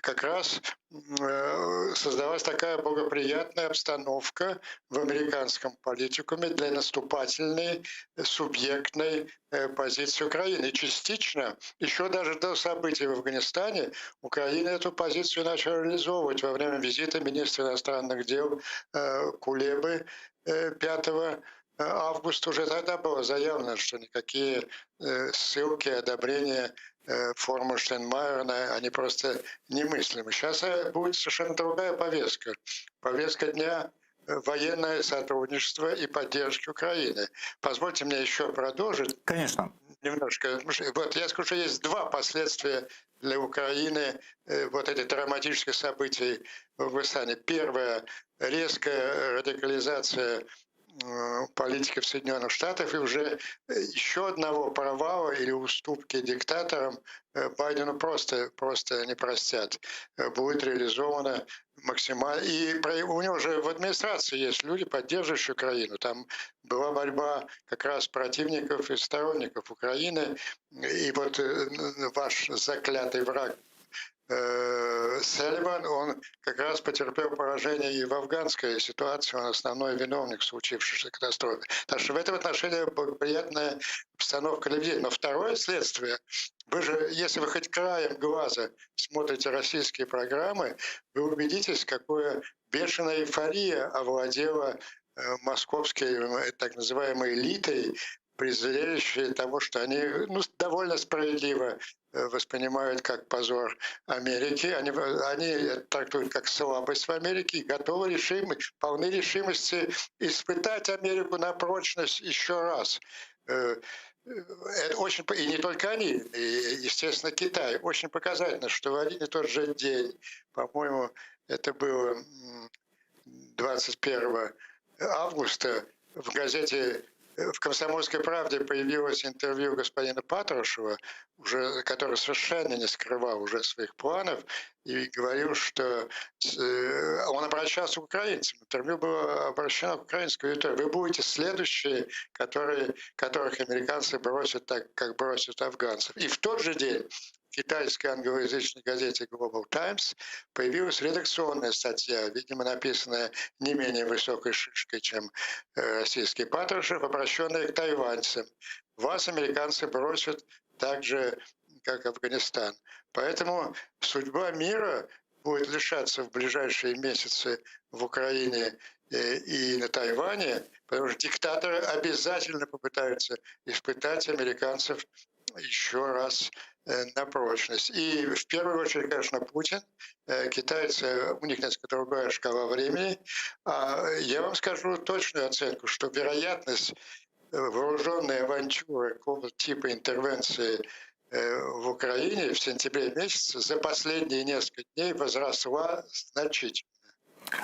Как раз э, создалась такая благоприятная обстановка в американском политикуме для наступательной, субъектной э, позиции Украины. И частично, еще даже до событий в Афганистане, Украина эту позицию начала реализовывать во время визита министра иностранных дел Кулебы 5 августа уже тогда было заявлено, что никакие э, ссылки, одобрения э, формы Штайнмайера, они просто немыслимы. Сейчас э, будет совершенно другая повестка. Повестка дня военное сотрудничество и поддержка Украины. Позвольте мне еще продолжить. Конечно. Немножко. Вот я скажу, что есть два последствия для Украины вот этих драматических событий в Афганистане. Первое – резкая радикализация политики в Соединенных Штатах и уже еще одного провала или уступки диктаторам э, Байдену просто, просто не простят. Э, будет реализовано максимально. И у него же в администрации есть люди, поддерживающие Украину. Там была борьба как раз противников и сторонников Украины. И вот э, ваш заклятый враг Салливан, он как раз потерпел поражение и в афганской ситуации, он основной виновник случившейся катастрофы. Так что в этом отношении благоприятная обстановка для людей. Но второе следствие, вы же, если вы хоть краем глаза смотрите российские программы, вы убедитесь, какая бешеная эйфория овладела э, московской э, так называемой элитой. При зрелище того, что они ну, довольно справедливо э, воспринимают как позор Америки, они, они это трактуют как слабость в Америке и готовы решим, полны решимости испытать Америку на прочность еще раз. Э, это очень, и не только они, и, естественно, Китай. Очень показательно, что в один и тот же день, по-моему, это было 21 августа, в газете в «Комсомольской правде» появилось интервью господина Патрушева, уже, который совершенно не скрывал уже своих планов и говорил, что э, он обращался к украинцам. Интервью было обращено к украинской аудитории. Вы будете следующие, которые, которых американцы бросят так, как бросят афганцев. И в тот же день в китайской англоязычной газете Global Times появилась редакционная статья, видимо, написанная не менее высокой шишкой, чем э, российский Патрушев, обращенная к тайваньцам. Вас американцы бросят так же, как Афганистан. Поэтому судьба мира будет лишаться в ближайшие месяцы в Украине э, и на Тайване, потому что диктаторы обязательно попытаются испытать американцев еще раз э, на прочность. И в первую очередь, конечно, Путин. Э, китайцы, у них несколько другая шкала времени. А я вам скажу точную оценку, что вероятность вооруженной авантюры какого-то типа интервенции в Украине в сентябре месяце за последние несколько дней возросла значительно.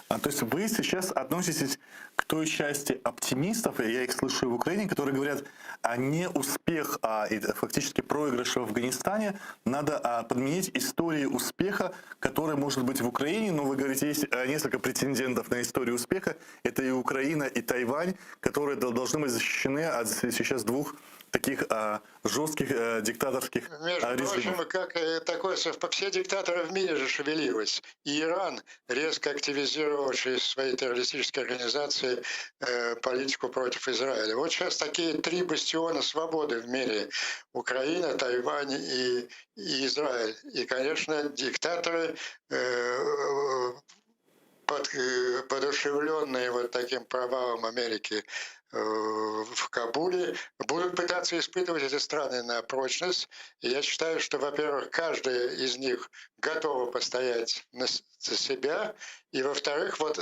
А, то есть вы сейчас относитесь к той части оптимистов, и я их слышу в Украине, которые говорят, а не успех, а и фактически проигрыш в Афганистане надо а, подменить историей успеха, который может быть в Украине. Но вы говорите, есть а, несколько претендентов на историю успеха. Это и Украина, и Тайвань, которые должны быть защищены от сейчас двух таких а, жестких а, диктаторских Между а, режимов. прочим, как э, такое совпадение, все диктаторы в мире же шевелилось. И Иран резко активизировал через свои террористические организации э, политику против Израиля. Вот сейчас такие три бастиона свободы в мире. Украина, Тайвань и, и Израиль. И, конечно, диктаторы э, под, э, подушевленные вот таким провалом Америки э, в Кабуле, будут пытаться испытывать эти страны на прочность. И я считаю, что, во-первых, каждая из них готова постоять на, за себя, и, во-вторых, вот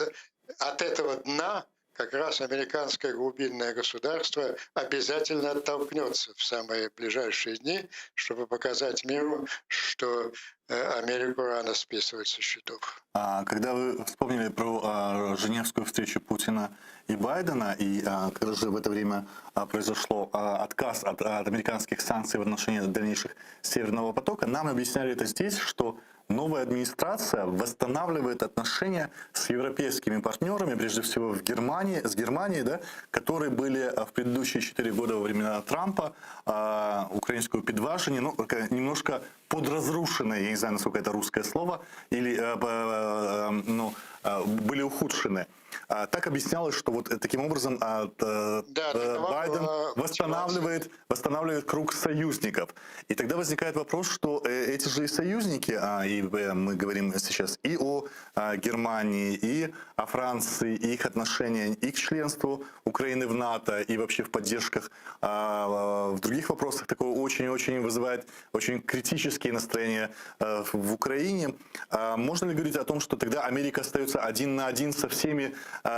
от этого дна как раз американское глубинное государство обязательно оттолкнется в самые ближайшие дни, чтобы показать миру, что э, Америку рано списывать со счетов. А, когда вы вспомнили про а, Женевскую встречу Путина и Байдена, и а, когда же в это время произошло отказ от, от американских санкций в отношении дальнейших Северного потока, нам объясняли это здесь, что новая администрация восстанавливает отношения с европейскими партнерами, прежде всего в Германии, с Германией, да, которые были в предыдущие 4 года во времена Трампа, э, украинскую підважені, ну, немножко подразрушенные, я не знаю, насколько это русское слово, или э, э, ну, э, были ухудшены. Так объяснялось, что вот таким образом да, Байден восстанавливает, восстанавливает круг союзников. И тогда возникает вопрос, что эти же союзники, а, и мы говорим сейчас и о Германии, и о Франции, и их отношения и к членству Украины в НАТО, и вообще в поддержках в других вопросах, такое очень-очень вызывает очень критические настроения в Украине. Можно ли говорить о том, что тогда Америка остается один на один со всеми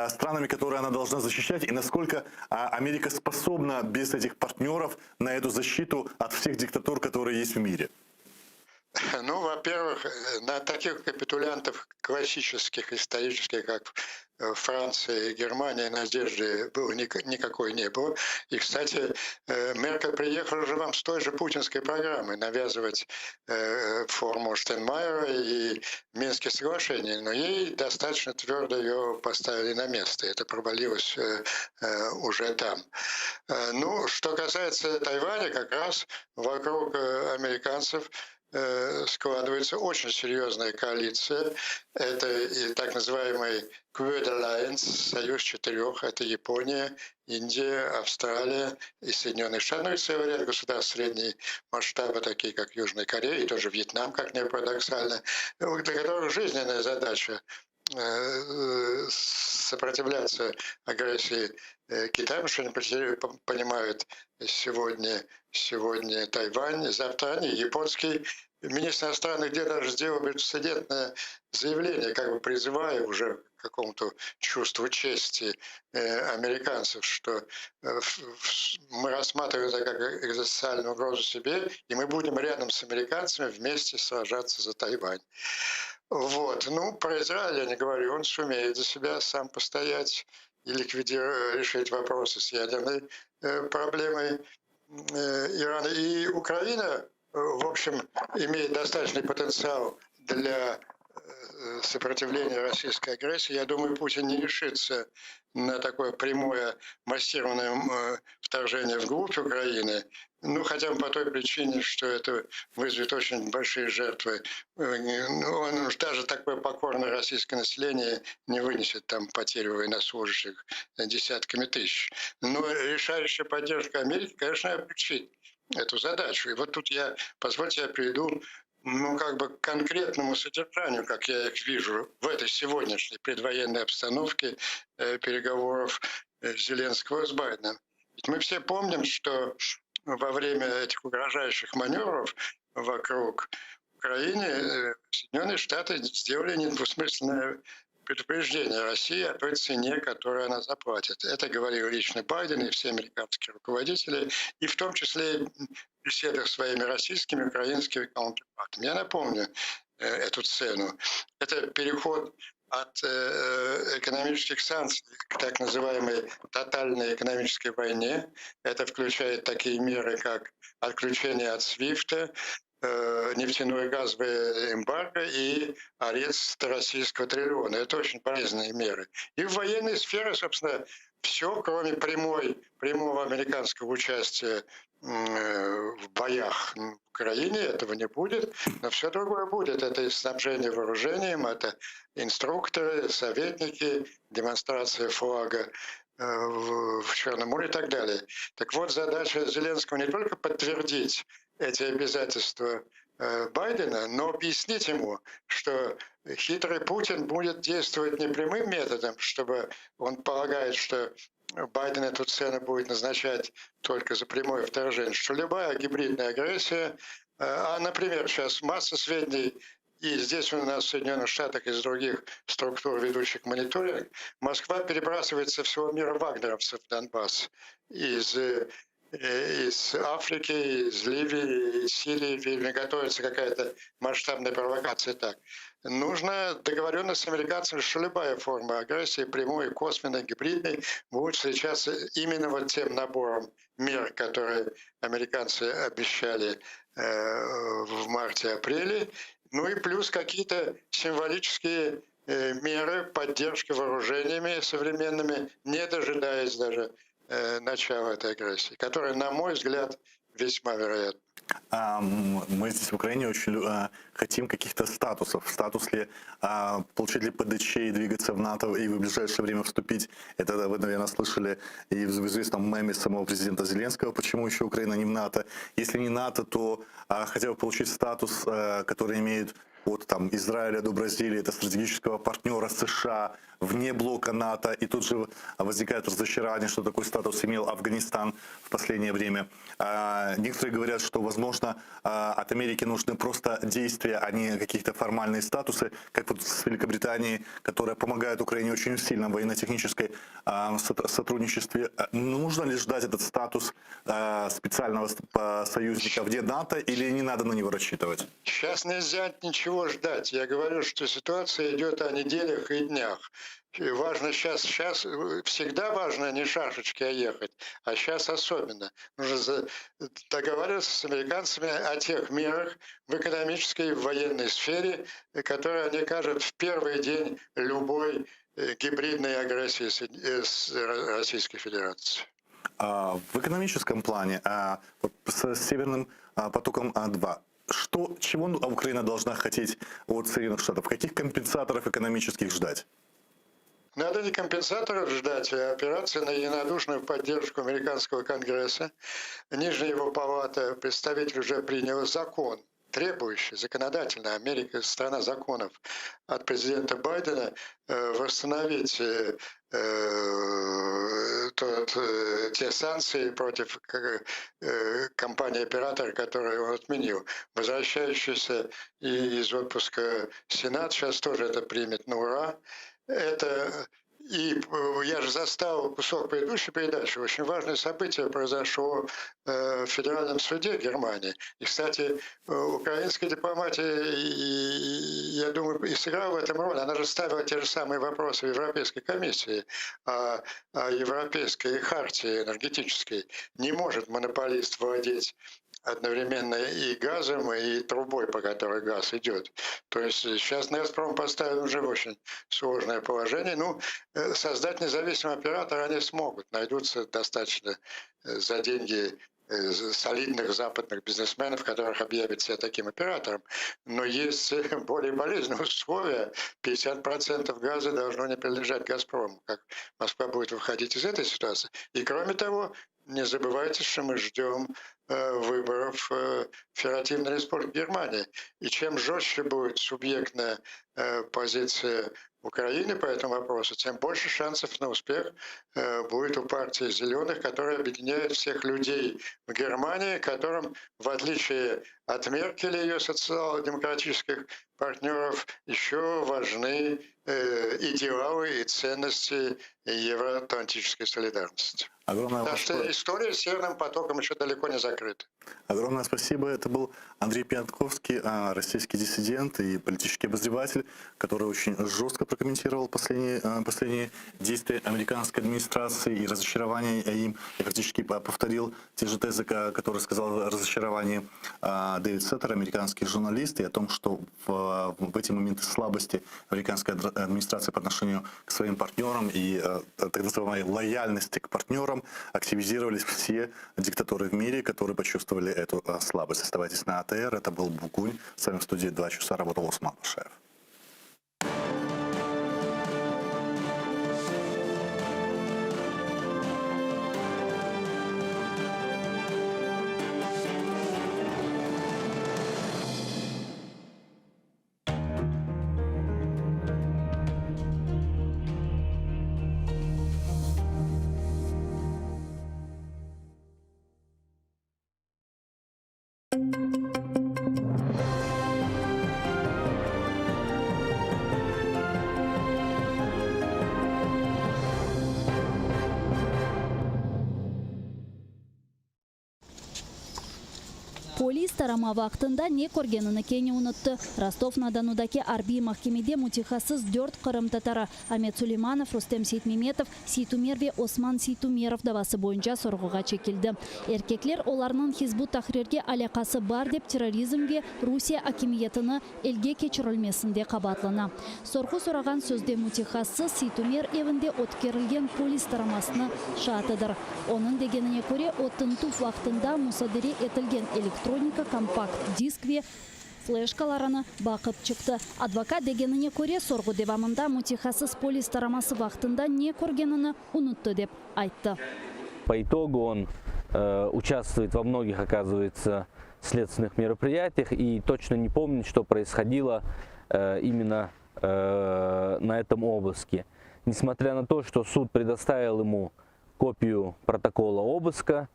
странами, которые она должна защищать, и насколько Америка способна без этих партнеров на эту защиту от всех диктатур, которые есть в мире? Ну, во-первых, на таких капитулянтов классических, исторических, как Франция и Германия, надежды было никакой не было. И, кстати, э, Меркель приехала же вам с той же путинской программой навязывать э, форму Штайнмайера и Минские соглашения, но ей достаточно твердо ее поставили на место. Это провалилось э, уже там. Ну, что касается Тайваня, как раз вокруг американцев складывается очень серьезная коалиция. Это и так называемый Quad Alliance, союз четырех, это Япония, Индия, Австралия и Соединенные Штаты, ну и целый ряд государств средней масштаба, такие как Южная Корея и тоже Вьетнам, как ни парадоксально, для которых жизненная задача. сопротивляться агрессии Китая, потому что они понимают сегодня, сегодня Тайвань, завтра они. Японский министр иностранных дел даже сделал беспрецедентное заявление, как бы призывая уже к какому-то чувству чести американцев, что мы рассматриваем это как экзистенциальную угрозу себе, и мы будем рядом с американцами вместе сражаться за Тайвань. Вот. Ну, про Израиль я не говорю, он сумеет за себя сам постоять и ликвидировать, решить вопросы с ядерной проблемой Ирана. И Украина, в общем, имеет достаточный потенциал для сопротивления российской агрессии. Я думаю, Путин не решится на такое прямое массированное вторжение вглубь Украины, ну, хотя бы по той причине, что это вызовет очень большие жертвы. Он уж даже такое покорное российское население не вынесет там потерю военнослужащих десятками тысяч. Но решающая поддержка Америки, конечно, облегчит эту задачу. И вот тут я, позвольте, я приведу ну, как бы к конкретному содержанию, как я их вижу в этой сегодняшней предвоенной обстановке переговоров Зеленского с Байденом. Ведь мы все помним, что во время этих угрожающих маневров вокруг Украины Соединенные Штаты сделали недвусмысленное предупреждение России о той цене, которую она заплатит. Это говорил лично Байден и все американские руководители, и в том числе в беседах с своими российскими, украинскими каунтерпартами. Я напомню эту цену. Это переход от экономических санкций к так называемой тотальной экономической войне. Это включает такие меры, как отключение от Свифта, нефтяное и газовое эмбарго и арест российского триллиона. Это очень полезные меры. И в военной сфере, собственно, все, кроме прямой, прямого американского участия в боях в Украине, этого не будет, но все другое будет. Это и снабжение вооружением, это инструкторы, советники, демонстрация флага в Черном море и так далее. Так вот, задача Зеленского не только подтвердить эти обязательства Байдена, но объяснить ему, что хитрый Путин будет действовать не прямым методом, чтобы он полагает, что Байден эту цену будет назначать только за прямое вторжение, что любая гибридная агрессия, а, например, сейчас масса сведений, и здесь у нас в Соединенных Штатах из других структур, ведущих мониторинг, Москва перебрасывает со всего мира вагнеровцев в Донбасс из, из Африки, из Ливии, из Сирии, видимо, готовится какая-то масштабная провокация так. Нужно договоренность с американцами, что любая форма агрессии, прямой, косвенной, гибридной, будет встречаться именно вот тем набором мер, которые американцы обещали в марте-апреле. Ну и плюс какие-то символические меры поддержки вооружениями современными, не дожидаясь даже начала этой агрессии, которая, на мой взгляд, весьма вероятна. Мы здесь в Украине очень хотим каких-то статусов. Статус ли, получить ли ПДЧ и двигаться в НАТО и в ближайшее время вступить. Это вы, наверное, слышали и в известном меме самого президента Зеленского, почему еще Украина не в НАТО. Если не НАТО, то хотя бы получить статус, который имеет от там, Израиля до Бразилии, это стратегического партнера США вне блока НАТО. И тут же возникает разочарование, что такой статус имел Афганистан в последнее время. Некоторые говорят, что, возможно, от Америки нужны просто действия, а не какие-то формальные статусы, как вот с Великобританией, которая помогает Украине очень сильно в военно-технической сотрудничестве. Нужно ли ждать этот статус специального союзника вне НАТО или не надо на него рассчитывать? Сейчас нельзя ничего ждать. Я говорю, что ситуация идет о неделях и днях. И важно сейчас, сейчас всегда важно не шашечки, а ехать, а сейчас особенно. Нужно договариваться с американцами о тех мерах в экономической и в военной сфере, которые они окажут в первый день любой гибридной агрессии с Российской Федерацией. В экономическом плане, вот с Северным потоком-2, что, чего Украина должна хотеть от Соединенных Штатов? Каких компенсаторов экономических ждать? Надо не компенсаторов ждать, а опираться на единодушную поддержку американского конгресса. Нижняя его палата, представитель уже принял закон. требующая законодательно, Америка страна законов, от президента Байдена э, восстановить э, э, тот, те санкции против компании-оператора, которые он отменил. Возвращающийся из отпуска Сенат сейчас тоже это примет на ура. Это и я же застал кусок предыдущей передачи. Очень важное событие произошло в Федеральном суде Германии. И, кстати, украинская дипломатия, я думаю, и сыграла в этом роль. Она же ставила те же самые вопросы в Европейской комиссии о, о Европейской хартии энергетической. Не может монополист владеть одновременно и газом, и трубой, по которой газ идет. То есть сейчас «Газпром» поставлен уже в очень сложное положение. Ну, э, создать независимого оператора они смогут. Найдутся достаточно э, за деньги э, солидных западных бизнесменов, которых объявят себя таким оператором. Но есть более болезненные условия. 50% газа должно не принадлежать «Газпрому». Как Москва будет выходить из этой ситуации. И кроме того, не забывайте, что мы ждем э, выборов э, в Федеративной Республике Германии. И чем жестче будет субъектная э, позиция Украины по этому вопросу, тем больше шансов на успех будет у партии «Зеленых», которая объединяет всех людей в Германии, которым, в отличие от Меркель и ее социал-демократических партнеров, еще важны идеалы и ценности евроатлантической солидарности. Огромное так что история с Северным потоком еще далеко не закрыта. Огромное спасибо. Это был Андрей Пионтковский, а, российский диссидент и политический обозреватель, который очень жестко прокомментировал последние, а, последние действия американской администрации и разочарование им. И практически повторил те же тезы, которые сказал в разочаровании а, Дэвид Саттер, американский журналист, и о том, что в, в эти моменты слабости американской администрации по отношению к своим партнерам и так называемой лояльности к партнерам активизировались все диктатуры в мире, которые почувствовали эту слабость. Оставайтесь на АТР. Это был Бугунь. С вами в студии два часа работал Усман Пашаев. Polis tarama vaqtında ne körgenini kene unuttı. Rostov-na-Donudaki arbiy mahkemede mütehassıs dört qırımtatarı, Amet Suleymanov, Rustem Seytmemetov, Seytumer ve Osman Seytumerov davası boyunca sorğuğa çekildi. Erkekler olarnıñ Hizb ut-Tahrirge alâqası bar dep terrorizm ve Rusiye akimiyetini elge keçirilmesinde qabaatlana. Sorğu sorağan sözde mütehassıs Seytumer evinde ötkerilgen polis taramasını şaatıdır. Onıñ degenine köre, o tintüv vaqtında musadere etilgen elektronika, kompakt disk ve fleşkalarını baqıp çıqtı. Advokat degenine köre, sorğu devamında mütehassıs polis taraması vaqtında ne körgenini unuttı, dep ayttı. По итогу он э, участвует во многих, оказывается, следственных мероприятиях и точно не помнит, что происходило э, именно э, на этом обыске. Несмотря на то, что суд предоставил ему копию протокола обыска,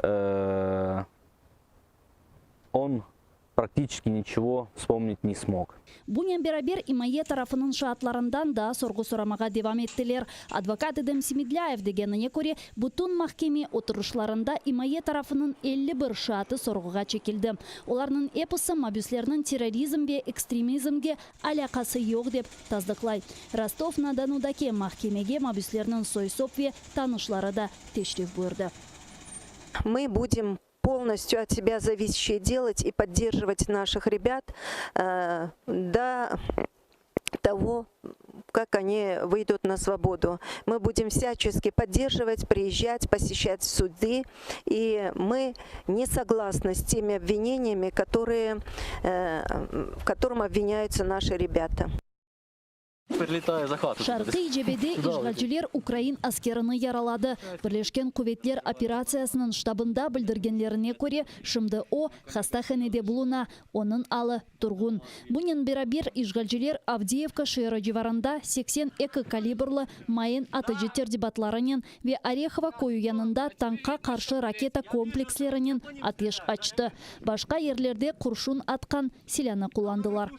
э, он практически ничего вспомнить не смог. Bunen beraber imaye tarafınıñ şaatlarından da sorğu soramağa devam ettiler. Advokat Edem Semedlâyev degenine köre, bütün mahkeme oturışlarında imaye tarafınıñ 51 şaatı sorğuğa çekildi. Olarnıñ episi mabüslerniñ terrorizm ve ekstremizmge alâqası yoq dep tasdıqlay. Rostov-na-Donudaki mahkemege mabüslerniñ soy-sop ve tanışları da teşrif buyurdı. Мы будем полностью от себя зависящее делать и поддерживать наших ребят э, до того, как они выйдут на свободу. Мы будем всячески поддерживать, приезжать, посещать суды. И мы не согласны с теми обвинениями, которые, э, в котором обвиняются наши ребята. Prilitає за хату. Şarqiy cebede işğalciler ukrain askerini yaraladı. Birleşken quvetler operatsiyasınıñ ştabında bildirgenlerine köre, şimdi o, hastahanede buluna, onıñ alı turğun. Bunen beraber, işğalciler Avdiyevka şeeri civarında 82 kalibrlı mayın atıcı tertibatlarınen ve Orehovo köyü yanında tankqa qarşı raketa komplekslerinen ateş açtı. Başqa yerlerde qurşun atqan silânı qullandılar.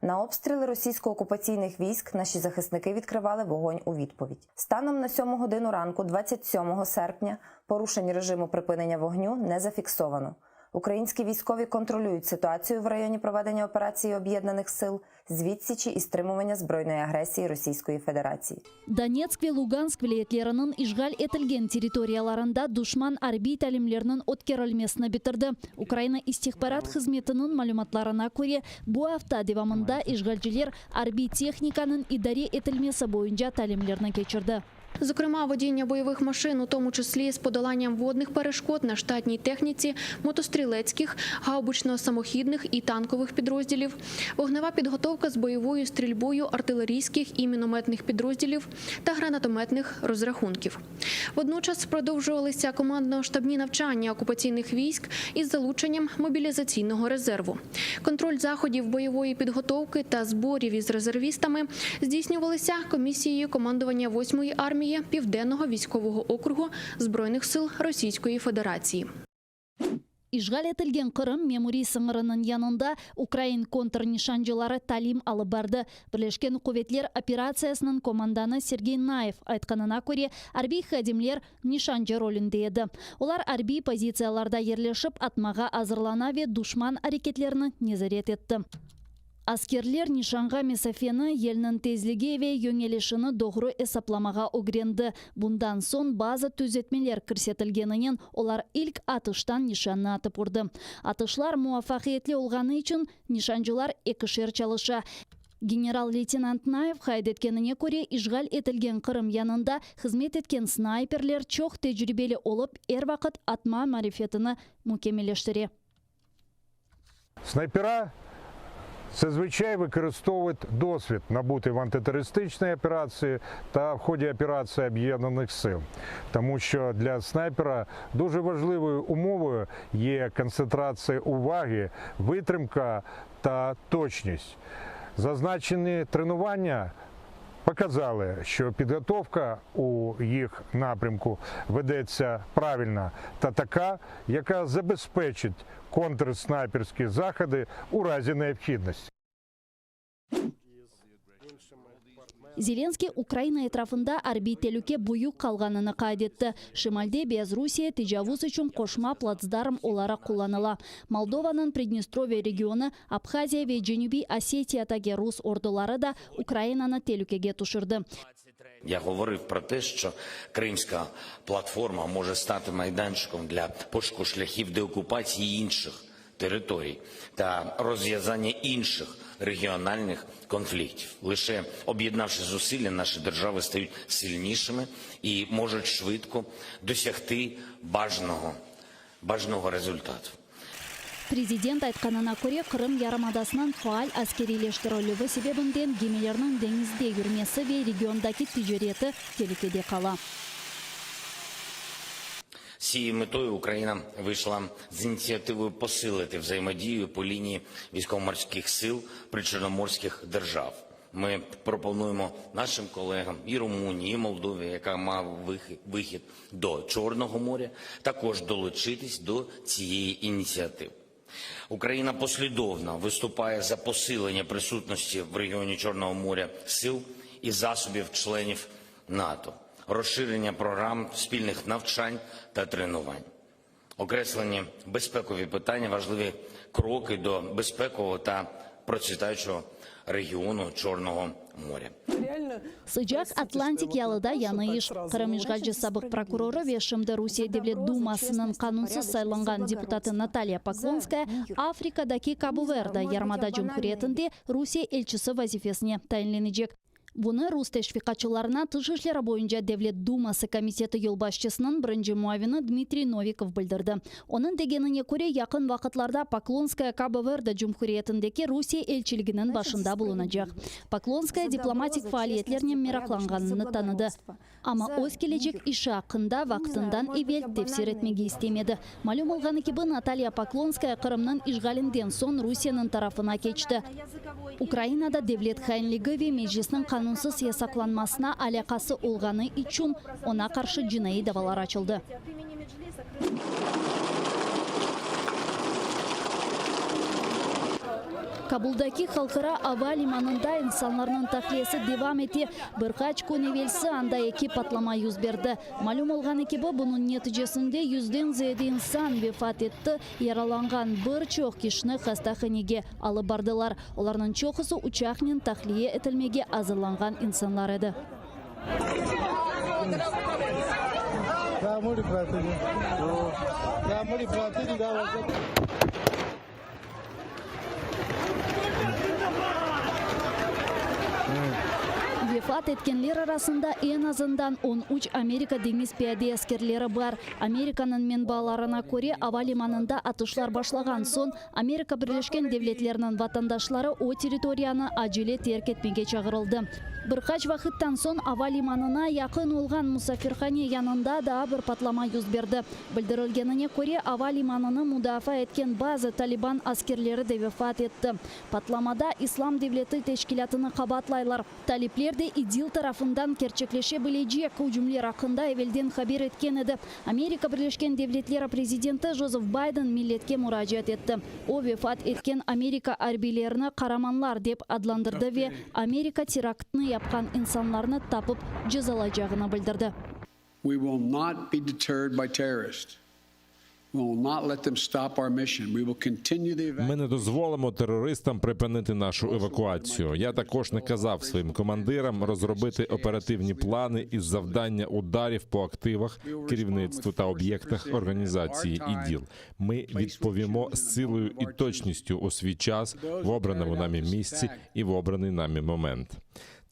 На обстріли російсько-окупаційних військ наші захисники відкривали вогонь у відповідь. Станом на 7 годину ранку, 27 серпня, порушень режиму припинення вогню не зафіксовано. Українські військові контролюють ситуацію в районі проведення операції об'єднаних сил з відсічі і стримування збройної агресії Російської Федерації. Donetsk ve Lugansk vilâyetleriniñ işğal etilgen territoriyalarında duşman arbiy talimlerniñ ötkerilmesini bitirdi. Ukraina istihbarat hızmetiniñ malümatlarına köre, bu afta devamında işğalciler arbiy tehnikanıñ idare etilmesi boyunca talimlerni keçirdi. Зокрема, водіння бойових машин, у тому числі з подоланням водних перешкод на штатній техніці мотострілецьких, гаубично-самохідних і танкових підрозділів, вогнева підготовка з бойовою стрільбою артилерійських і мінометних підрозділів та гранатометних розрахунків. Водночас продовжувалися командно-штабні навчання окупаційних військ із залученням мобілізаційного резерву. Контроль заходів бойової підготовки та зборів із резервістами здійснювалися комісією командування 8-ї армії Південного військового округу Збройних сил Російської Федерації. İşğal etilgen Qırım memuriy sıñırınıñ yanında ukrain kontr-nişancıları talim alıp bardı. Birleşken quvetler operatsiyasınıñ komandanı Sergey Nayev aytqanına köre, arbiy hadimler nişancı rolünde edi. Olar arbiy pozitsiyalarda yerleşip, atmağa azırlana ve duşman areketlerini nezaret etti. Askerler nişanğa mesafeni, yelniñ tezligi ve yöñelişini doğru esaplamağa ögrendi. Bundan soñ bazı tüzetmeler kirsetilgeninen olar ilk atıştan nişannı atıp urdı. Atışlar muvafaqiyetli olğanı içün nişancılar ekişer çalışa. General-leytenant Nayev qayd etkenine köre, işğal etilgen Qırım yanında hızmet etken snayperler çoq tecribeli olıp, er vaqıt atma marifetini mükemmelleştire. Снайпера зазвичай використовують досвід, набутий в антитерористичній операції та в ході операції Об'єднаних сил. Тому що для снайпера дуже важливою умовою є концентрація уваги, витримка та точність. Зазначені тренування показали, що підготовка у їх напрямку ведеться правильна та така, яка забезпечить контрснайперські заходи у разі необхідності. Zelenskıy Ukraina etrafında arbiy telüke büyük qalğanını qayd etti. Şimalde Beyazrusiye tecavuz içün qoşma platsdarm olaraq qullanıla. Moldovanıñ Pridnestrovye regionı, Abhaziya ve Cenübiy Osetiyadaki rus orduları da Ukrainanı telükege tüşürdi. Я говорив про те, що Кримська платформа може стати майданчиком для пошуку шляхів деокупації інших територій та розв'язання інших регіональних конфліктів. Лише об'єднавши зусилля, наші держави стають сильнішими і можуть швидко досягти бажаного, бажаного результату. Prezident aytqanına köre, Qırım yarımadasınıñ faal askeriyleştirilüvi sebebinden gemilerniñ deñizde yürmesi ve regiondaki ticareti telükede qala. З цією метою Україна вийшла з ініціативою посилити взаємодію по лінії військово-морських сил причорноморських держав. Ми пропонуємо нашим колегам і Румунії, і Молдові, яка має вихід до Чорного моря, також долучитись до цієї ініціативи. Україна послідовно виступає за посилення присутності в регіоні Чорного моря сил і засобів членів НАТО, розширення програм спільних навчань та тренувань. Окреслені безпекові питання, важливі кроки до безпекового та процвітаючого регіону Чорного моря. Sıcaq Atlantik yalıda yañı iş. Qırım işğalci sabıq prokurorı ve şimdi Rusiye Devlet Dumasınıñ qanunsız saylanğan deputatı Natalya Poklonskaya Afrikadaki Kabu-Verde yarımada cumhuriyetinde Rusiye elçisi vazifesine tayinlenecek. Bunı rus teşviqatçılarına Tış işleri boyunca Devlet duması komiteti yolbaşçısınıñ birinci muavini Dmitriy Novikov bildirdi. Onıñ degenine köre, yaqın vaqıtlarda Poklonskaya Kabo-Verde Cumhuriyetindeki Rusiye elçiliginiñ başında bulunacaq. Poklonskaya diplomatik faaliyetlernen meraqlanğanını tanıdı. Amma öz kelecek işi aqqında vaqtından evel tefsir etmege istemedi. Malüm olğanı kibi, Natalya Poklonskaya Qırımnıñ işğalinden soñ Rusiyeniñ tarafına keçti. Ukrainada devlet hainligi ve Meclisniñ qanunsız yasaqlanmasına alâqası olğanı içün oña qarşı cinaiy davalar açıldı. Kabuldaki halqara ava limanında insanlarnıñ tahliyesi devam ete. Bir qaç kün evelsi anda eki patlama yüz berdi. Malüm olğanı kibi, bunıñ neticesinde yüzden ziyade insan vefat etti, yaralanğan bir çoq kişini hastahanege alıp bardılar. Olarnıñ çoqusı uçaqnen tahliye etilmege azırlanğan insanlar edi. Vefat etkenler arasında eñ azından 13 Amerika deñiz piyade askerleri bar. Amerikanıñ menbalarına köre, ava limanında atışlar başlağan soñ, Amerika Birleşken Devletleriniñ vatandaşları o territoriyanı acele terk etmege çağırıldı. Bir qaç vaqıttan soñ ava limanına yaqın olğan musafirhane yanında daa bir patlama yüz berdi. Bildirilgenine köre, ava limanını mudafaa etken bazı Taliban askerleri de vefat etti. Patlamada İslam devleti teşkilâtını qabaatlaylar. Talipler de İDİL tarafından kerçekleşe bilecek ücümler aqqında evelden haber etken edi. Amerika Birleşken Devletleri prezidenti Jozef Bayden milletke muracaat etti. O, vefat etken Amerika arbiylerini qaramanlar dep adlandırdı ve Amerika teraktnı yapqan insanlarnı tapıp cezalaycağını bildirdi. We will not be deterred by terrorists. We will not let them stop our mission. We will continue the Ми не дозволимо терористам припинити нашу евакуацію. Я також наказав своїм командирам розробити оперативні плани із завдання ударів по активах, керівництву та об'єктах організації ІДІЛ. Ми відповімо з силою і точністю у свій час в обраному нами місці і в обраний нами момент.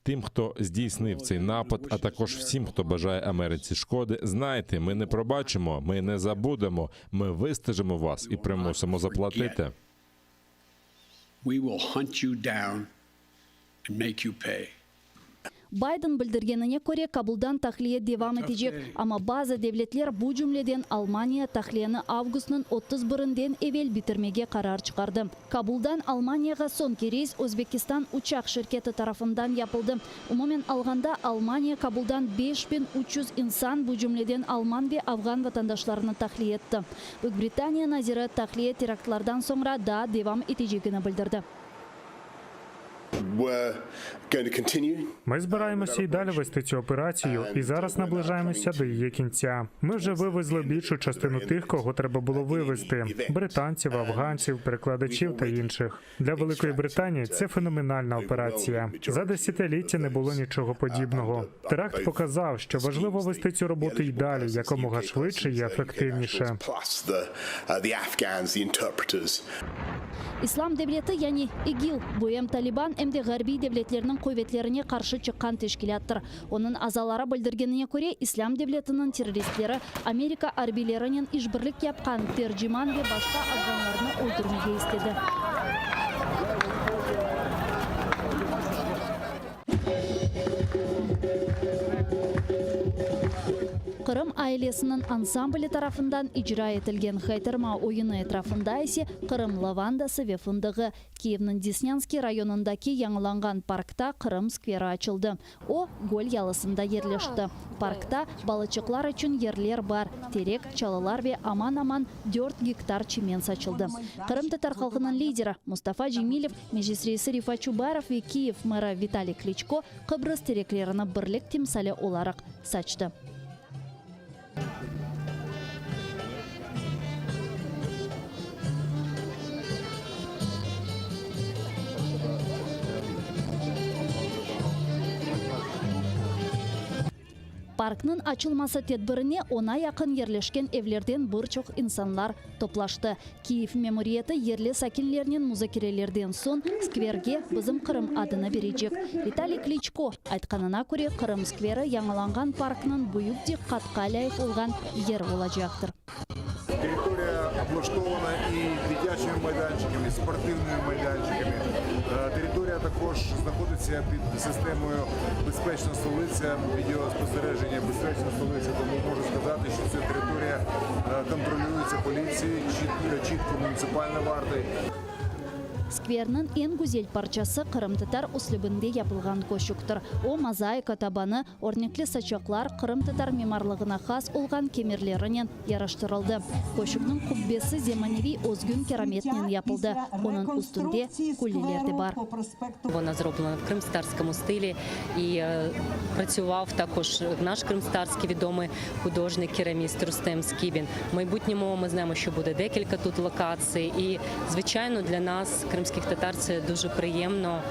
Тим, хто здійснив цей напад, а також всім, хто бажає Америці шкоди, знайте, ми не пробачимо, ми не забудемо, ми вистежимо вас і примусимо заплатити. We will hunt you down and make you pay. Bayden bildirgenine köre, Kabuldan tahliye devam etecek, amma bazı devletler, bu cümleden Almaniya, tahliyeni avgustnıñ 31-inden evel bitirmege qarar çıqardı. Kabuldan Almaniyağa soñki reys Özbekistan uçaq şirketi tarafından yapıldı. Umumen alğanda, Almaniya Kabuldan 5300 insan, bu cümleden alman ve afğan vatandaşlarını tahliye etti. Büyük Britaniya naziri, tahliye teraktlardan soñra daa devam etecegini bildirdi. Ми збираємося й далі вести цю операцію, і зараз наближаємося до її кінця. Ми вже вивезли більшу частину тих, кого треба було вивезти: британців, афганців, перекладачів та інших. Для Великої Британії це феноменальна операція. За десятиліття не було нічого подібного. Теракт показав, що важливо вести цю роботу й далі, якомога швидше і ефективніше. İslam devleti, yani İGİL, bu em Taliban, em de ğarbiy devletlerniñ quvetlerine qarşı çıqqan teşkilâttır. Onıñ azaları bildirgenine köre, İslâm devletiniñ terroristleri Amerika arbiylerinen işbirlik yapqan terciman ve başqa afğanlarnı öldürmege istedi. Qırım ailesiniñ ansambli tarafından icra etilgen Haytarma oyunı etrafında ise Qırım lavandası ve fındığı. Kiyevniñ Desnânskiy rayonındaki yañılanğan parkta Qırım skveri açıldı. O, göl yalısında yerleşti. Parkta balıçıqlar içün yerler bar, terek, çalılar ve aman-aman dört gektar çimen saçıldı. Qırımtatar halqınıñ lideri Mustafa Cemilev, Meclis reisi Refat Çubarov ve Kiyev meri Vitaliy Kliçko Qıbrız tereklerini birlik timsali olaraq saçtı. Parknıñ açılması tedbirine oña yaqın yerleşken evlerden bir çoq insanlar toplaştı. Kiyev memuriyeti yerli sakinlernen muzakerelerden soñ skverge Bizim Qırım adını berecek. Vitaliy Kliçko aytqanına köre, Qırım skveri yañılanğan parknıñ büyük diqqatqa lâyıq olğan yeri olacaqtır. Territoriya облаштована і дитячими майданчиками, спортивними майданчиками. Територія також знаходиться під системою Безпечна столиця, відеоспостереження Безпечна столиця, тому можу сказати, що ця територія контролюється поліцією, чітко муніципальна варта. Skverniñ eñ güzel parçası qırımtatar üslübinde yapılğan köşüktir. O, mozaika tabanı, Örnekli saçaqlar qırımtatar mimarlığına has olğan kemerlerinen yaraştırıldı. Köşükniñ qubbesi zemaneviy özgün kerametnen yapıldı, onıñ üstünde külleler de bar. Вона зроблена в кримськотатарському стилі і працював також наш кримськотатарський відомий художник-кераміст Рустем Скібін. В майбутньому ми знаємо, що буде декілька тут локацій. І, звичайно, для нас, кримських татар, це дуже приємно,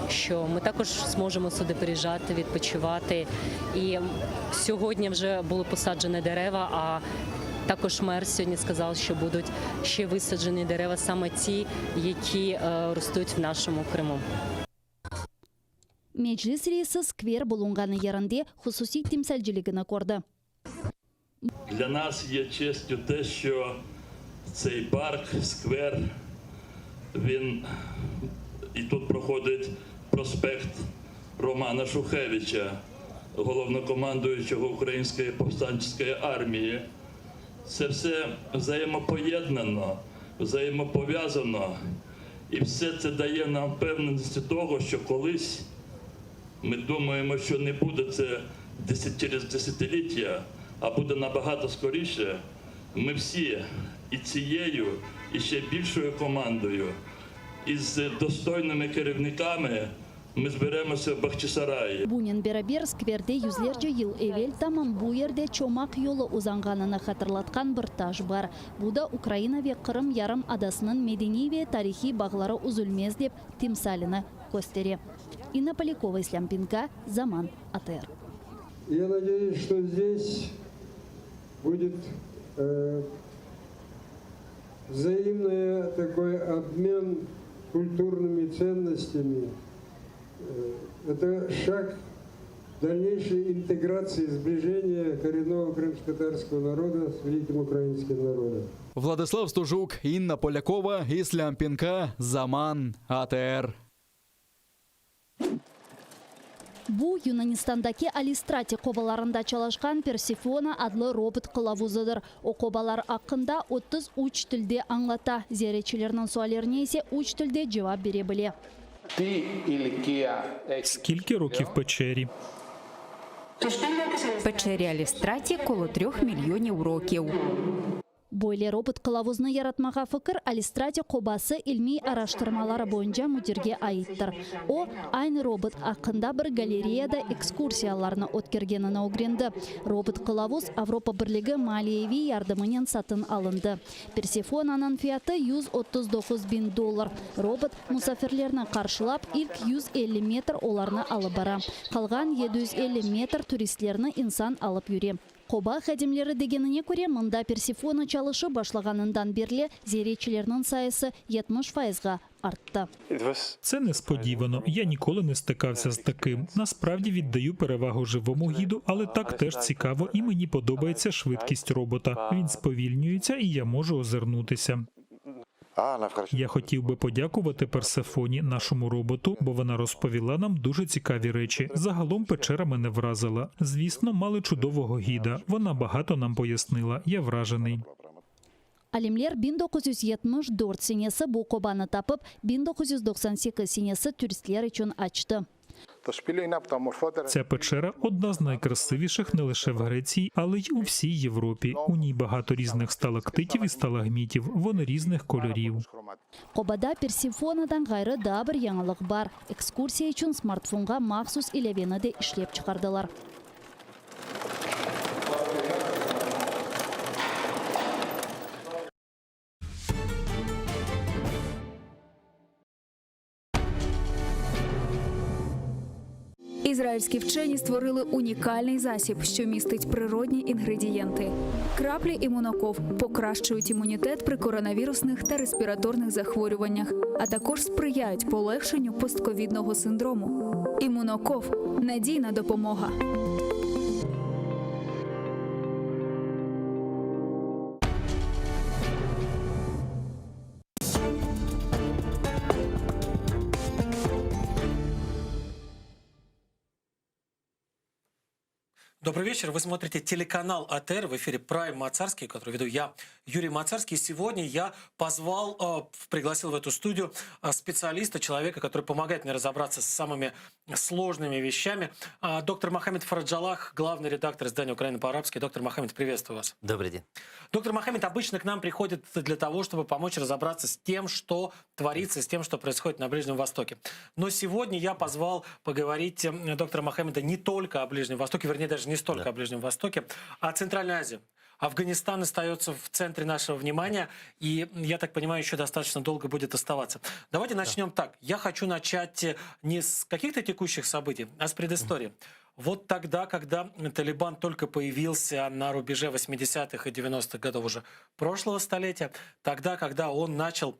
що ми також зможемо сюди приїжджати, відпочивати. І сьогодні вже були посаджені дерева, а також мер сьогодні сказав, що будуть ще висаджені дерева, саме ті, які ростуть в нашому Криму. Meclis reisi skver bulunğanı yerinde hususiy timsalciligini kördi. Для нас є честю те, що цей парк, сквер, він і тут проходить проспект Романа Шухевича, головнокомандуючого Української повстанчої армії. Це все взаємопоєднано, взаємопов'язано, і все це дає нам впевненості того, що колись ми думаємо, що не буде це через десятиліття, а буде набагато скоріше. Ми всі і цією, і ще більшою командою, і з достойними керівниками ми зберемося в Бахчисараї. Bunen beraber, skverde yüzlerce yıl evel tamam bu yerde Çomaq yolu uzanğanını hatırlatqan bir taş bar. Bu da Ukraina ve Qırım yarım adasınıñ medeniy ve tarihiy bağları üzülmez dep timsalini köstere. İnna Polâkova, İslâm Pinka, Zaman, ATR. Я надеюсь, что здесь будет взаимный такой обмен культурными ценностями. Это шаг дальнейшей интеграции, сближения коренного крымско-татарского народа с великим украинским народом. Владислав Стужук, Інна Полякова, Іслям Пінка, Заман, АТР. Bu, Yunanistandaki Alistrati qobalarında çalışqan Persefona adlı robot qılavuzıdır. O, qobalar aqqında 33 tilde añlata, ziyaretçilerniñ suallerine ise üç tilde cevap bere bile. Скільки років печері? Печері Алістраті коло трьох мільйонів років. Böyle robot qılavuznı yaratmağa fikir Alistrati qobası ilmiy araştırmaları boyunca müdirge aittir. O, aynı robot aqqında bir galereyada ekskursiyalarnı ötkergenini ögrendi. Robot qılavuz Avropa Birligi maliyeviy yardımınen satın alındı. Persefonanıñ fiyatı 139 biñ dollar. Robot, musafirlerni qarşılap, ilk 150 metr olarnı alıp bara. Qalğan 750 metr turistlerni insan alıp yüre. Qoba hadimleri degenine köre, mında Persefona çalışıp başlağanından berli ziyaretçilerniñ sayısı 70 fayızğa arttı. Це несподівано. Я ніколи не стикався з таким. Насправді віддаю перевагу живому гіду, але так теж цікаво, і мені подобається швидкість робота. Він сповільнюється, і я можу озирнутися. Я хотів би подякувати Персефоні, нашому роботу, бо вона розповіла нам дуже цікаві речі. Загалом печера мене вразила. Звісно, мали чудового гіда. Вона багато нам пояснила. Я вражений. Alimler 1974 senesi bu qobanı tapıp, 1998 senesi turistler içün açtı. Ця печера одна з найкрасивіших не лише в Греції, але й у всій Європі. У ній багато різних сталактитів і сталагмітів. Вони різних кольорів. Qobada Persefonadan ğayrı daa bir yañılıq bar, ekskursiya içün smartfonğa mahsus ilâveni de işlep çıqardılar. Ізраїльські вчені створили унікальний засіб, що містить природні інгредієнти. Краплі імуноков покращують імунітет при коронавірусних та респіраторних захворюваннях, а також сприяють полегшенню постковідного синдрому. Імуноков надійна допомога. Добрый вечер. Вы смотрите телеканал АТР. В эфире Прайм Мацарский, который веду я, Юрий Мацарский. Сегодня я позвал, э, пригласил в эту студию э, специалиста, человека, который помогает мне разобраться с самыми сложными вещами. Э, доктор Мохаммед Фараджаллах, главный редактор издания «Украина по-арабски». Доктор Мохаммед, приветствую вас. Добрый день. Доктор Мохаммед обычно к нам приходит для того, чтобы помочь разобраться с тем, что творится, с тем, что происходит на Ближнем Востоке. Но сегодня я позвал поговорить э, доктора Мохаммеда не только о Ближнем Востоке, вернее, даже не столько о Ближнем Востоке, а о Центральной Азии. Афганистан остается в центре нашего внимания, и, я так понимаю, еще достаточно долго будет оставаться. Давайте начнем так. Я хочу начать э, не с каких-то текущих событий, а с предыстории. Вот тогда, когда Талибан только появился на рубеже 80-х и 90-х годов уже прошлого столетия, тогда, когда он начал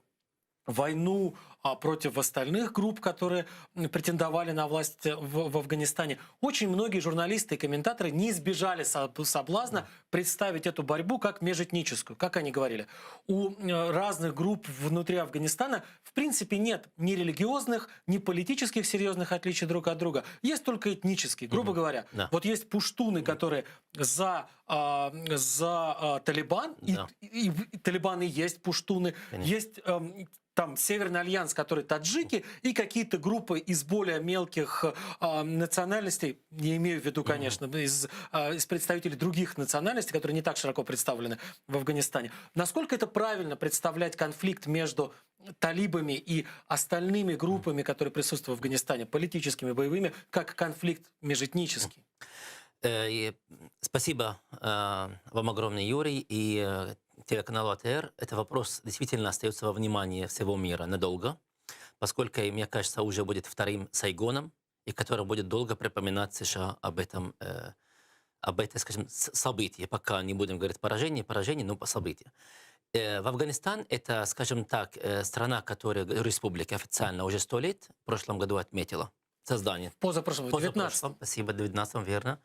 войну а, против остальных групп, которые м, претендовали на власть э, в, в Афганистане. Очень многие журналисты и комментаторы не избежали со- соблазна представить эту борьбу как межэтническую, как они говорили. У э, разных групп внутри Афганистана в принципе нет ни религиозных, ни политических серьезных отличий друг от друга. Есть только этнические, грубо говоря. Да. Вот есть пуштуны, которые за, а, за а, Талибан, и- Да. и, и талибаны есть пуштуны, есть эм, там Северный альянс, который таджики, и какие-то группы из более мелких э, национальностей, не имею в виду, конечно, из, э, из представителей других национальностей, которые не так широко представлены в Афганистане. Насколько это правильно представлять конфликт между талибами и остальными группами, которые присутствуют в Афганистане, политическими, боевыми, как конфликт межэтнический? Э, и Спасибо э, вам огромное, Юрий, и э, телеканалу АТР. Это вопрос действительно остается во внимании всего мира надолго, поскольку, и мне кажется, уже будет вторым Сайгоном, и который будет долго припоминать США об этом, э, об этой, скажем, с- событии. Пока не будем говорить поражение, поражение, но по событию. Э, В Афганистан это, скажем так, э, страна, которая республика официально уже сто лет, в прошлом году отметила создание. Позапрошлом, в Позапрошлом, спасибо, в 19 верно.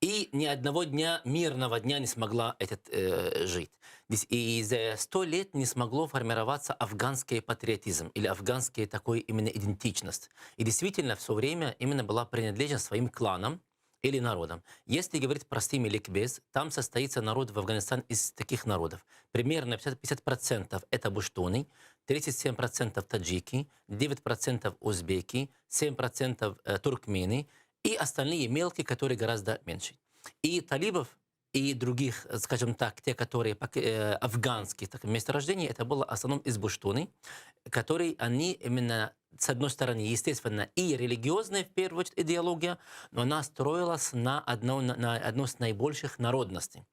И ни одного дня, мирного дня не смогла этот, э, жить. Здесь И за сто лет не смогло формироваться афганский патриотизм или афганский такой именно идентичность. И действительно, все время именно была принадлежность своим кланам или народам. Если говорить простыми ликбез, там состоится народ в Афганистан из таких народов. Примерно 50%, 50% это буштуны, 37% таджики, 9% узбеки, 7% э, туркмены и остальные мелкие, которые гораздо меньше. И талибов, и других, э, скажем так, те, которые пак- э, афганские так, месторождения, это было в основном из буштуны, которые они именно, с одной стороны, естественно, и религиозная, в первую очередь, идеология, но она строилась на одно, на, на одну из наибольших народностей.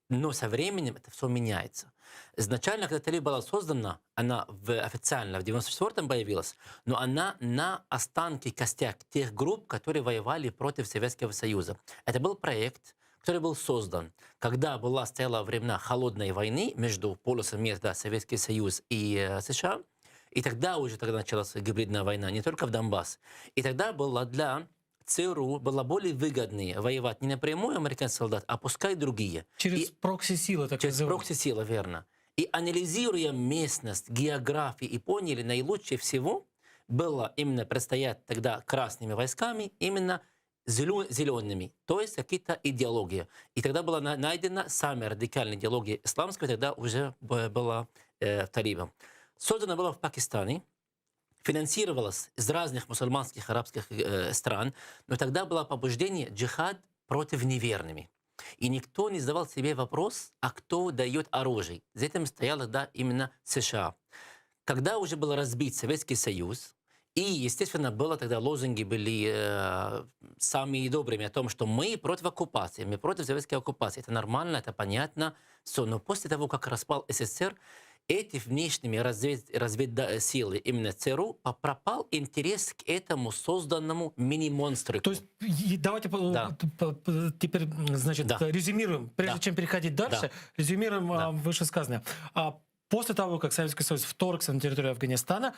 Но со временем это все меняется. Изначально, когда Талиб была создана, она в, официально в 94-м появилась, но она на останки, костяк тех групп, которые воевали против Советского Союза. Это был проект, который был создан, когда была стояла времена холодной войны между полюсом мира, да, Советский Союз и э, США, и тогда уже тогда началась гибридная война, не только в Донбасс. И тогда было для ЦРУ было более выгоднее воевать не напрямую американских солдат, а пускай другие. Через прокси-силы, так Через прокси-силы, верно. И анализируя местность, географию, и поняли, наилучшее всего было именно предстоять тогда красными войсками, именно зелеными, то есть какие-то идеологии. И тогда была на- найдена самая радикальная идеология исламская, тогда уже б- была э, в Талибом. Создана была в Пакистане, финансировалась из разных мусульманских арабских э, стран, но тогда было побуждение джихад против неверными. И никто не задавал себе вопрос, а кто дает оружие. За этим стояла да, именно США. Когда уже был разбит Советский Союз, и, естественно, было тогда лозунги были э, самые добрыми о том, что мы против оккупации, мы против советской оккупации. Это нормально, это понятно. Все. Но после того, как распал СССР, Эти внешними развед, разведсилы именно ЦРУ пропал интерес к этому созданному мини-монстрику. То есть давайте да. теперь, значит, да. резюмируем. Прежде да. чем переходить дальше, да. резюмируем да. вышесказанное. А, после того, как Советский Союз вторгся на территорию Афганистана,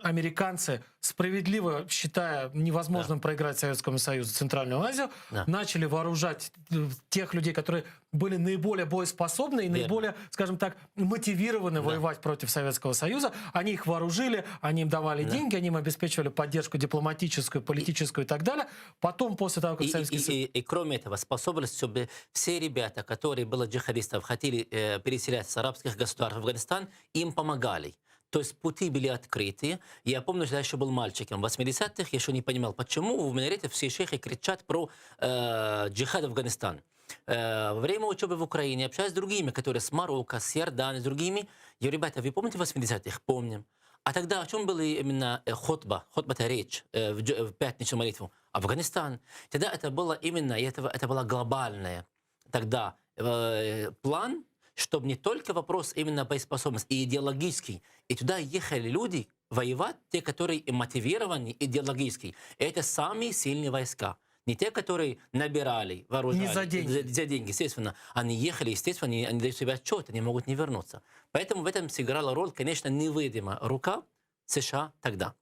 американцы, справедливо считая невозможным да. проиграть Советскому Союзу Центральную Азию, да. начали вооружать э, тех людей, которые были наиболее боеспособны и Верно. наиболее, скажем так, мотивированы да. воевать против Советского Союза. Они их вооружили, они им давали да. деньги, они им обеспечивали поддержку дипломатическую, политическую и, и так далее. Потом, после того, как и, Советский и, Союз... И, и, и кроме этого, способность, чтобы все ребята, которые были джихадистов, хотели э, переселяться с арабских государств в Афганистан, им помогали. То есть пути были открыты. Я помню, что я еще был мальчиком. В 80-х я еще не понимал, почему в минарете все шейхи кричат про э, джихад в Афганистан. Э, во время учебы в Украине, общаясь с другими, которые с Марокко, с Иорданией, с другими, я говорю, ребята, вы помните 80-х? Помним. А тогда о чем была именно э, хотба? Хотба – это речь э, в, в пятницу молитву. Афганистан. Тогда это было именно, это, это была глобальная тогда э, план, чтобы не только вопрос именно боеспособности, и идеологический. И туда ехали люди воевать, те, которые мотивированы идеологически. Это самые сильные войска. Не те, которые набирали, вооружали. Не за деньги. За, за деньги, естественно. Они ехали, естественно, они, они дают себе отчет, они могут не вернуться. Поэтому в этом сыграла роль, конечно, невидимая рука США тогда.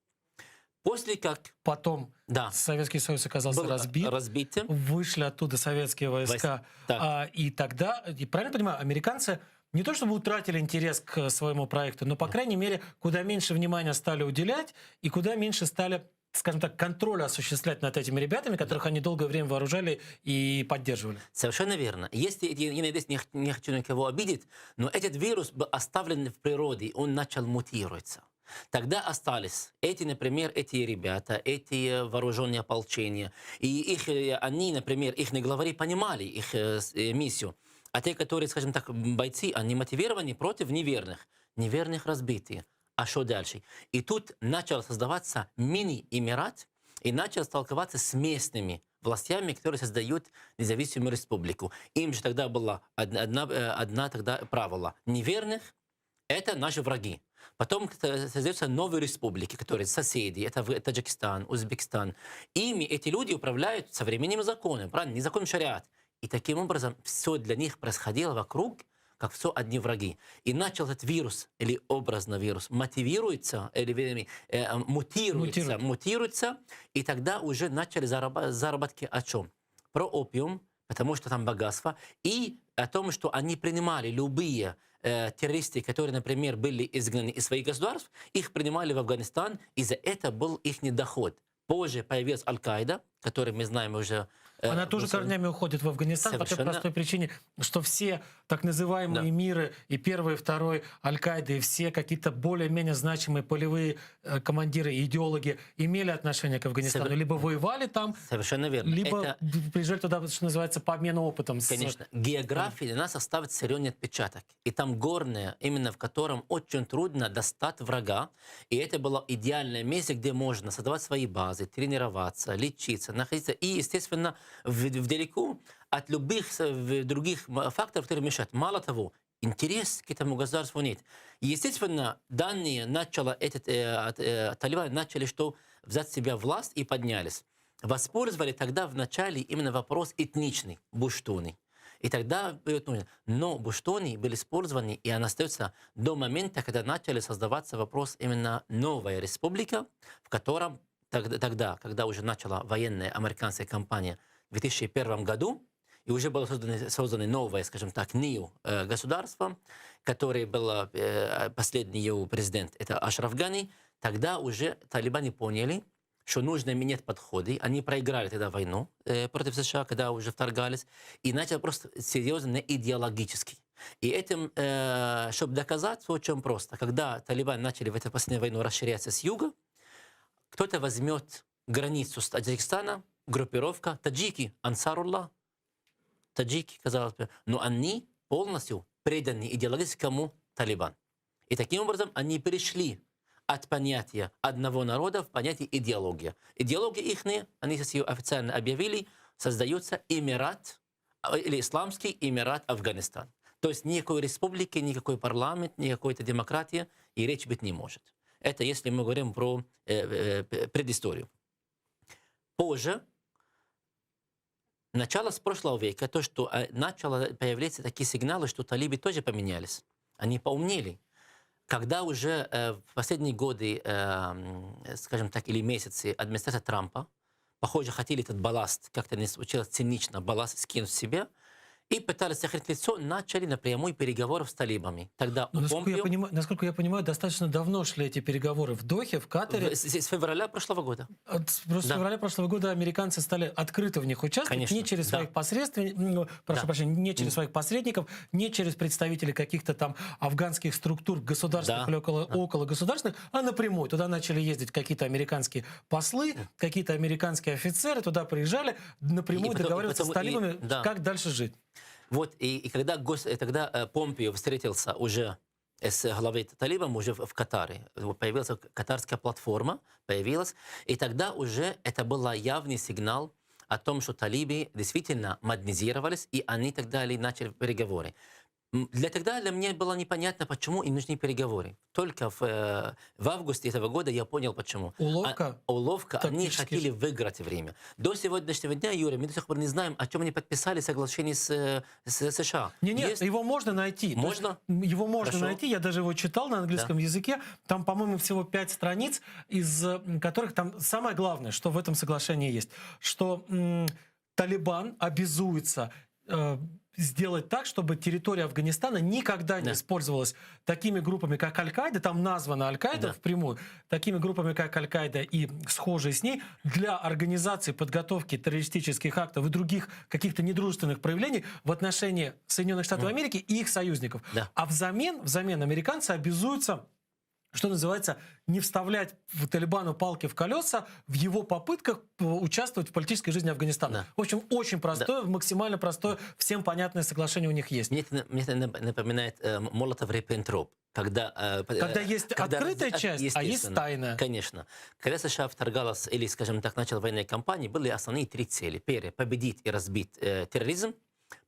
После как... Потом да. Советский Союз оказался Был разбит. разбит. Вышли оттуда советские войска. Войс... А, и тогда, и правильно понимаю, американцы не то чтобы утратили интерес к своему проекту, но, по крайней мере, куда меньше внимания стали уделять и куда меньше стали скажем так, контроль осуществлять над этими ребятами, которых они долгое время вооружали и поддерживали. Совершенно верно. Если, я надеюсь, не, не хочу никого обидеть, но этот вирус был оставлен в природе, он начал мутироваться. Тогда остались эти, например, эти ребята, эти вооруженные ополчения. И их, они, например, их главари понимали их миссию. А те, которые, скажем так, бойцы, они мотивированы против неверных. Неверных разбитые. А что дальше? И тут начал создаваться мини-эмират и начал сталкиваться с местными властями, которые создают независимую республику. Им же тогда была одна, одна, одна тогда правило. Неверных – это наши враги. Потом создаются новые республики, которые соседи, это Таджикистан, Узбекистан. Ими эти люди управляют современными законами, правильно? Не законом шариат. И таким образом все для них происходило вокруг, как все одни враги. И начал этот вирус, или образно вирус, мотивируется, или вернее, э, мутируется, Мутирует. мутируется, и тогда уже начали зараба- заработки о чем? Про опиум, потому что там богатство, и о том, что они принимали любые э, террористы, которые, например, были изгнаны из своих государств, их принимали в Афганистан, и за это был их доход. Позже появилась Аль-Каида, которую мы знаем уже. э, Она тоже в- корнями уходит в Афганистан по той Совершенно. простой причине, что все так называемые Да. миры и первый, и второй Аль-Каиды, и все какие-то более-менее значимые полевые э, командиры и идеологи имели отношение к Афганистану. Совер- Либо воевали там, Совершенно верно. либо Это- приезжали туда, что называется, по обмену опытом. с- Конечно. География для нас оставит серьезный отпечаток. И там горное, именно в котором очень трудно достать врага. И это было идеальное место, где можно создавать свои базы, тренироваться, лечиться, находиться. И, естественно, в- вдалеку от любых с- в- других м- факторов, которые мешают. Мало того, интерес к этому государству нет. Естественно, данные начало этот, э, от, э, Талибан начали что взять себя власть и поднялись. Воспользовали тогда в начале именно вопрос этничный, буштуны. И тогда было нужно. Но буштуны были использованы, и она остается до момента, когда начали создаваться вопрос именно новая республика, в котором тогда, тогда когда уже начала военная американская кампания в 2001 году, и уже было создано, создано новое, скажем так, НИУ э, государство, которое было э, последний его президент, это Ашраф Гани, тогда уже талибане поняли, что нужно менять подходы. Они проиграли тогда войну э, против США, когда уже вторгались, и начали просто серьезно идеологически. И этим, э, чтобы доказать, все очень просто. Когда талибан начали в эту последнюю войну расширяться с юга, кто-то возьмет границу с Таджикистана, группировка таджики, Ансарулла, таджики, казалось бы, но они полностью преданы идеологическому Талибан. И таким образом они перешли от понятия одного народа в понятие идеология. Идеология ихняя, они сейчас ее официально объявили, создается Эмират, э, или Исламский Эмират Афганистан. То есть никакой республики, никакой парламент, никакой-то демократии и речи быть не может. Это если мы говорим про э, э, предысторию. Позже, начало с прошлого века, то, что э, начало появляться такие сигналы, что талибы тоже поменялись. Они поумнели. Когда уже э, в последние годы, э, скажем так, или месяцы администрация Трампа, похоже, хотели этот балласт, как-то не случилось цинично, балласт скинуть себе, и пытались сохранить лицо, начали напрямую переговоры с талибами. Тогда Но, у насколько, я Помпео- понимаю, насколько я понимаю, достаточно давно шли эти переговоры в Дохе, в Катаре. в- с, с февраля прошлого года. От, просто с Да. февраля прошлого года американцы стали открыто в них участвовать, Конечно, не через да. своих посредственников, ну, прошу Да. прощения, не через своих посредников, не через представителей каких-то там афганских структур государственных Да. или около, около государственных, а напрямую. Туда начали ездить какие-то американские послы, какие-то американские офицеры туда приезжали напрямую И потом- и договариваться потом- с талибами, и- да. как дальше жить. Вот, и, и когда, гос, э, тогда э, Помпео встретился уже с главой Талибом уже в, в Катаре, Вот появилась катарская платформа, появилась, и тогда уже это был явный сигнал о том, что талибы действительно модернизировались, и они тогда ли начали переговоры. М, Для тогда для меня было непонятно, почему им нужны переговоры. Только в, э, в августе этого года я понял, почему. Уловка? А, уловка. Они Тактически. хотели выиграть время. До сегодняшнего дня, Юрий, мы до сих пор не знаем, о чем они подписали соглашение с, э, с США. Не, нет, Есть- его можно найти. То есть, Можно? м, его можно Хорошо. найти. Я даже его читал на английском Да. языке. Там, по-моему, всего пять страниц, из м, которых там самое главное, что в этом соглашении есть, что м, Талибан обязуется э, сделать так, чтобы территория Афганистана никогда не использовалась такими группами, как Аль-Каида, там названа Аль-Каида впрямую, такими группами, как Аль-Каида и схожие с ней, для организации подготовки террористических актов и других каких-то недружественных проявлений в отношении Соединенных Штатов Америки и их союзников. Да. А взамен, взамен американцы обязуются что называется, не вставлять в Талибану палки в колеса в его попытках э, участвовать в политической жизни Афганистана. В общем, очень простое, максимально простое, всем понятное соглашение у них есть. Мне это, мне это нап- напоминает э, Молотов-Риббентроп. Когда, э, п- Когда э, есть открытая раз- часть, а есть естественно, тайная. Конечно. Когда США вторгалась, или, скажем так, начала военная кампания, были основные три цели. Первое – победить и разбить э, терроризм,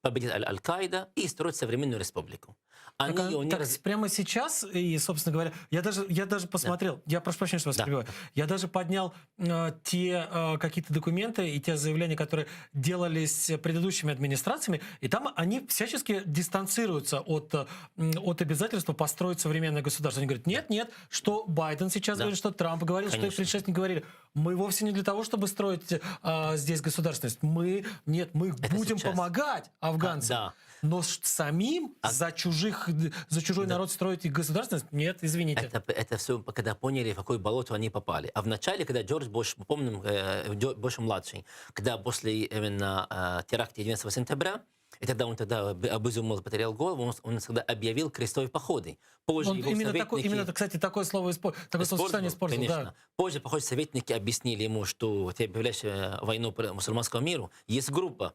победить Аль- Аль-Каида и строить современную республику. Они Так, а, её не так, раз- прямо сейчас, и, собственно говоря, я даже, я даже посмотрел, я прошу прощения, что вас Да. перебиваю, я даже поднял э, те э, какие-то документы и те заявления, которые делались предыдущими администрациями, и там они всячески дистанцируются от, э, м, от обязательства построить современное государство. Они говорят, нет, нет, что Байден сейчас Да. говорит, что Трамп говорил, что их Конечно. предшественники говорили, мы вовсе не для того, чтобы строить э, здесь государственность, мы, нет, мы будем сейчас. помогать афганцам. А, да. Но с- самим за чужих, за чужой народ строить их государственность? Нет, извините. Это, это все, когда поняли, в какое болото они попали. А вначале, когда Джордж Буш, мы помним, э, Джо- Буш-младший, когда после именно э, теракта 11 сентября, и тогда он тогда об- обезумел, потерял голову, он, он тогда объявил крестовые походы. Позже Он его именно, такой, советники- именно, кстати, такое слово, испо- такое словосочетание использовал. Конечно. Да. Позже, похоже, советники объяснили ему, что ты объявляешь э, войну пр- мусульманскому миру. Есть группа.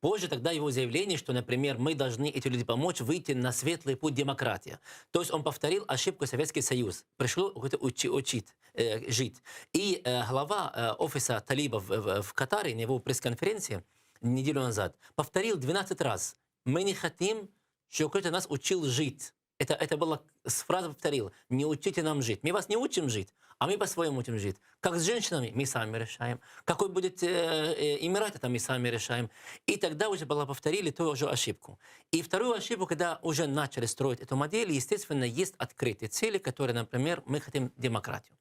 Позже тогда его заявление, что, например, мы должны эти люди помочь выйти на светлый путь демократии. То есть он повторил ошибку Советский Союз. Пришло какой-то учи, учить, э, жить. И э, глава э, офиса талибов в, в- в Катаре на его пресс-конференции неделю назад повторил 12 раз. Мы не хотим, чтобы кто-то нас учил жить. Это, это была с фраза повторил. Не учите нам жить. Мы вас не учим жить, а мы по-своему учим жить. Как с женщинами, мы сами решаем. Какой будет э, э, Эмират, это мы сами решаем. И тогда уже было повторили ту же ошибку. И вторую ошибку, когда уже начали строить эту модель, естественно, есть открытые цели, которые, например, мы хотим демократию.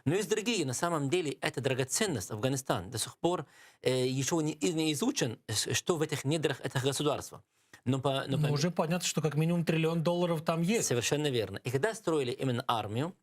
Но есть другие, на самом деле, это драгоценность Афганистан. До сих пор э, еще не, не изучен, с- что в этих недрах этого государства. Но, по, но Но по- уже понятно, что как минимум триллион долларов там есть. Совершенно верно. И когда строили именно армию,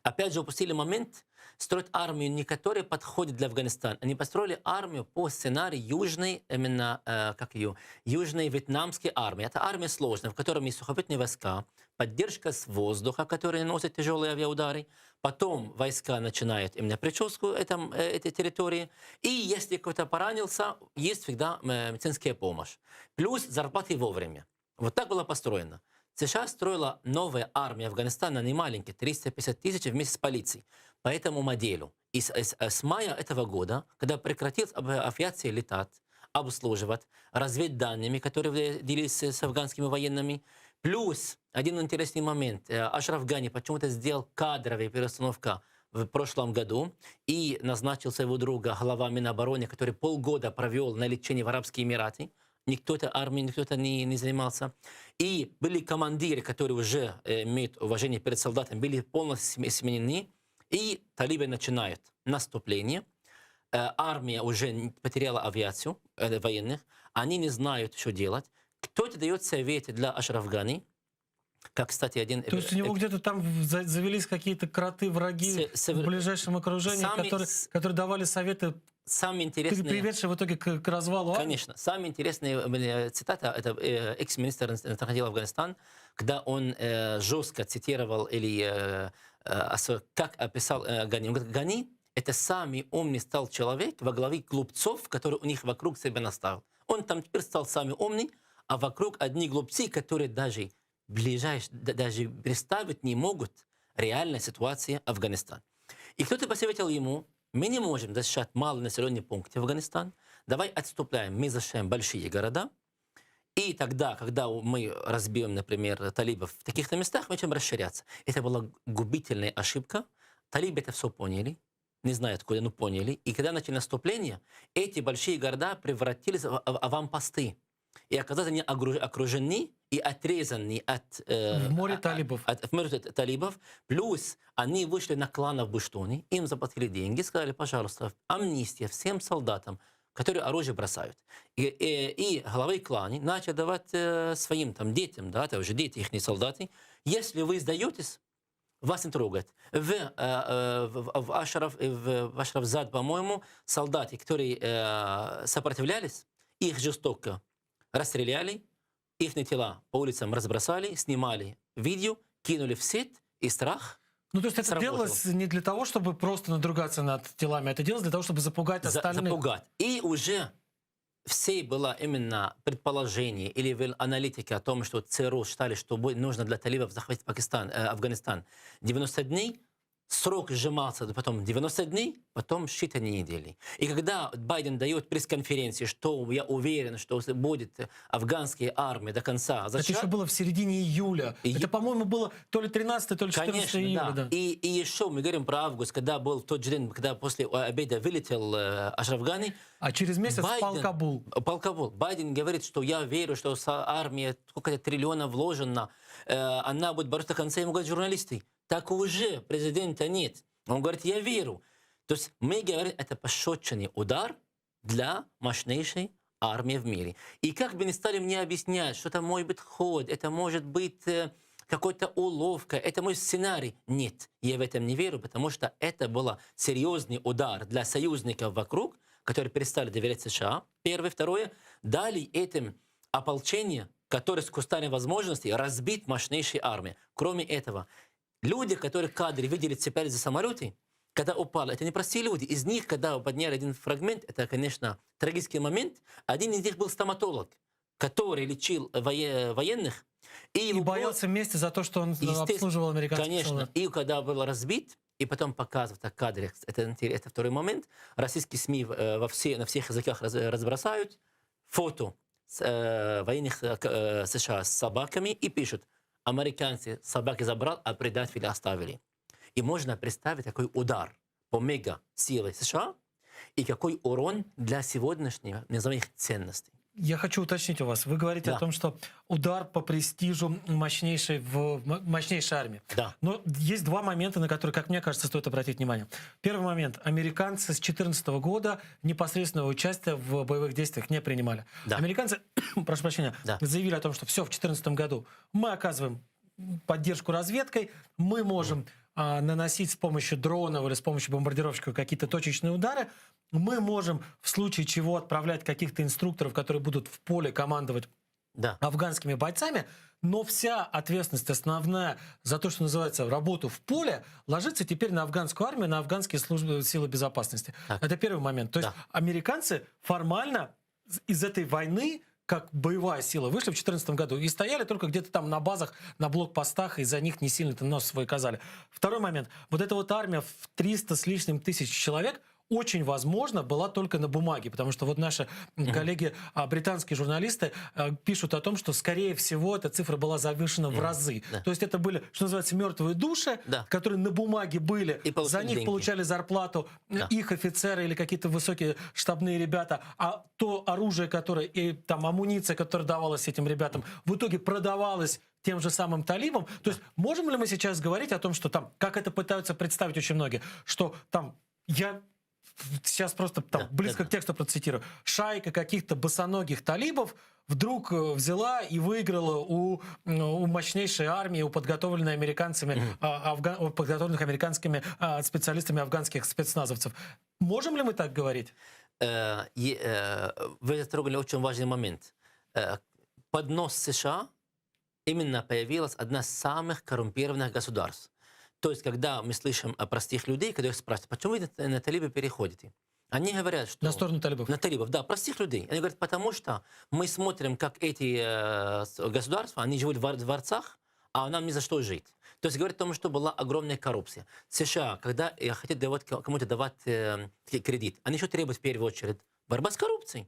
опять же упустили момент строить армию, не которая подходит для Афганистана. Они построили армию по сценарию южной, именно, э, как ее, южной вьетнамской армии. Это армия сложная, в которой есть сухопутные войска, поддержка с воздуха, которая наносит тяжелые авиаудары. Потом войска начинают именно прическу этом, э, этой территории. И если кто-то поранился, есть всегда э, медицинская помощь. Плюс зарплаты вовремя. Вот так было построено. США строила новая армия Афганистана, не маленькая, 350 тысяч вместе с полицией. По этому моделю. И с, с- с мая этого года, когда прекратилась ав- авиация летать, обслуживать разведданными, которые делились с афганскими военными. Плюс один интересный момент. Э, Ашраф Гани почему-то сделал кадровая перестановка в прошлом году и назначил своего друга глава Минобороны, который полгода провел на лечении в Арабские Эмираты. Никто это армией, никто это не, не занимался. И были командиры, которые уже э, имеют уважение перед солдатами, были полностью сменены. И талибы начинают наступление. Э, армия уже потеряла авиацию э, военных. Они не знают, что делать. Кто-то дает советы для Ашраф Гани, как, кстати, один... То есть у него где-то там завелись какие-то кроты, враги с, в ближайшем окружении, сами, которые, которые давали советы, самые интересные... приведшие в итоге к, к развалу армии? Конечно. Самая интересная цитата, это экс-министр иностранных дел Афганистана, когда он э, жестко цитировал или э, как описал э, Гани. Он говорит, Гани – это самый умный стал человек во главе глупцов, который у них вокруг себя наставил. Он там теперь стал самый умный, а вокруг одни глупцы, которые даже ближайшие, даже представить не могут реальной ситуации Афганистана. И кто-то посоветовал ему, мы не можем защищать малый населенный пункт Афганистан, давай отступляем, мы защищаем большие города, и тогда, когда мы разбьем, например, талибов в таких-то местах, мы начнем расширяться. Это была губительная ошибка. Талибы это все поняли, не знаю откуда, но поняли. И когда начали наступление, эти большие города превратились в аванпосты. И оказались они окружены и отрезаны от... Э, в море талибов. От, в море талибов. Плюс они вышли на кланов Буштуни, им заплатили деньги, сказали, пожалуйста, амнистия всем солдатам, которые оружие бросают. И, и, и главы кланы начали давать э, своим там детям, да, это уже дети, их солдаты, если вы сдаетесь, вас не трогают. В, э, э, в, в, Ашраф, в, в Ашрафзад, по-моему, солдаты, которые э, сопротивлялись, их жестоко расстреляли, их тела по улицам разбросали, снимали видео, кинули в сеть, и страх ну, то есть это сработал. делалось не для того, чтобы просто надругаться над телами, это делалось для того, чтобы запугать остальных. Запугать. И уже все было именно предположение или аналитика о том, что ЦРУ считали, что нужно для талибов захватить Пакистан, э, Афганистан 90 дней, срок сжимался потом 90 дней, потом считанные недели. И когда Байден дает пресс-конференцию, что я уверен, что будет афганская армия до конца защищать. Это еще было в середине июля. И... Это, по-моему, было то ли 13, то ли 14 Конечно, июля. Да. Да. И, и еще мы говорим про август, когда был тот же день, когда после обеда вылетел э, Ашраф Гани. А через месяц Байден, пал Кабул. Пал Кабул. Байден говорит, что я верю, что армия, сколько-то триллионов вложено, э, она будет бороться до конца. Ему говорят журналисты, так уже президента нет. Он говорит, я верю. То есть мы говорим, это пощечный удар для мощнейшей армии в мире. И как бы ни стали мне объяснять, что это может быть ход, это может быть э, какой-то уловка, это мой сценарий. Нет, я в этом не верю, потому что это был серьезный удар для союзников вокруг, которые перестали доверять США. Первое. Второе. Дали этим ополчение, которое с кустами возможностей разбить мощнейшие армии. Кроме этого, Люди, которые в кадре видели, цеплялись за самолеты, когда упало, это не простые люди. Из них, когда подняли один фрагмент, это, конечно, трагический момент, один из них был стоматолог, который лечил военных. И, и боялся вместе за то, что он обслуживал американских Конечно. солдат. И когда был разбит, и потом показывают на кадре, это, это второй момент, российские СМИ э, во все, на всех языках раз, разбросают фото с, э, военных э, США с собаками и пишут, американцы собаки забрал, а предатели оставили. И можно представить такой удар по мега силе США и какой урон для сегодняшних, назовем их, ценностей. Я хочу уточнить у вас. Вы говорите Да. о том, что удар по престижу мощнейшей, в, мощнейшей армии. Да. Но есть два момента, на которые, как мне кажется, стоит обратить внимание. Первый момент. Американцы с 2014 года непосредственного участия в боевых действиях не принимали. Да. Американцы, прошу прощения, Да. заявили о том, что все, в 2014 году мы оказываем поддержку разведкой, мы можем а, наносить с помощью дронов или с помощью бомбардировщиков какие-то точечные удары, мы можем в случае чего отправлять каких-то инструкторов, которые будут в поле командовать да. афганскими бойцами, но вся ответственность основная за то, что называется работу в поле, ложится теперь на афганскую армию, на афганские службы силы безопасности. Так. Это первый момент. То есть Да. американцы формально из этой войны как боевая сила вышли в 2014 году и стояли только где-то там на базах, на блокпостах, и за них не сильно-то нос свой казали. Второй момент. Вот эта вот армия в 300 с лишним тысяч человек. очень возможно, была только на бумаге, потому что вот наши коллеги, а, британские журналисты, а, пишут о том, что, скорее всего, эта цифра была завышена в разы. Да. То есть это были, что называется, мертвые души, Да. которые на бумаге были, И получали за них деньги. получали зарплату э, Да. их офицеры или какие-то высокие штабные ребята, а то оружие, которое и там амуниция, которая давалась этим ребятам, в итоге продавалась тем же самым талибам. То есть можем ли мы сейчас говорить о том, что там, как это пытаются представить очень многие, что там я сейчас просто там близко к тексту процитирую, шайка каких-то босоногих талибов вдруг э, взяла и выиграла у, м, у мощнейшей армии, у подготовленной американцами, а, афга- у подготовленных американскими а, специалистами афганских спецназовцев. Можем ли мы так говорить? Э, е- э, Вы затрогали очень важный момент. Э, Под нос США именно появилась одна из самых коррумпированных государств. То есть, когда мы слышим о простых людей, когда их спрашивают, почему вы на, на талибы переходите? Они говорят, что... На сторону талибов. На талибов, да, простых людей. Они говорят, потому что мы смотрим, как эти э, с- государства, они живут в двор- дворцах, а нам ни за что жить. То есть говорит о том, что была огромная коррупция. США, когда э, хотят давать, кому-то давать э, кредит, они что требуют в первую очередь? Борьба с коррупцией.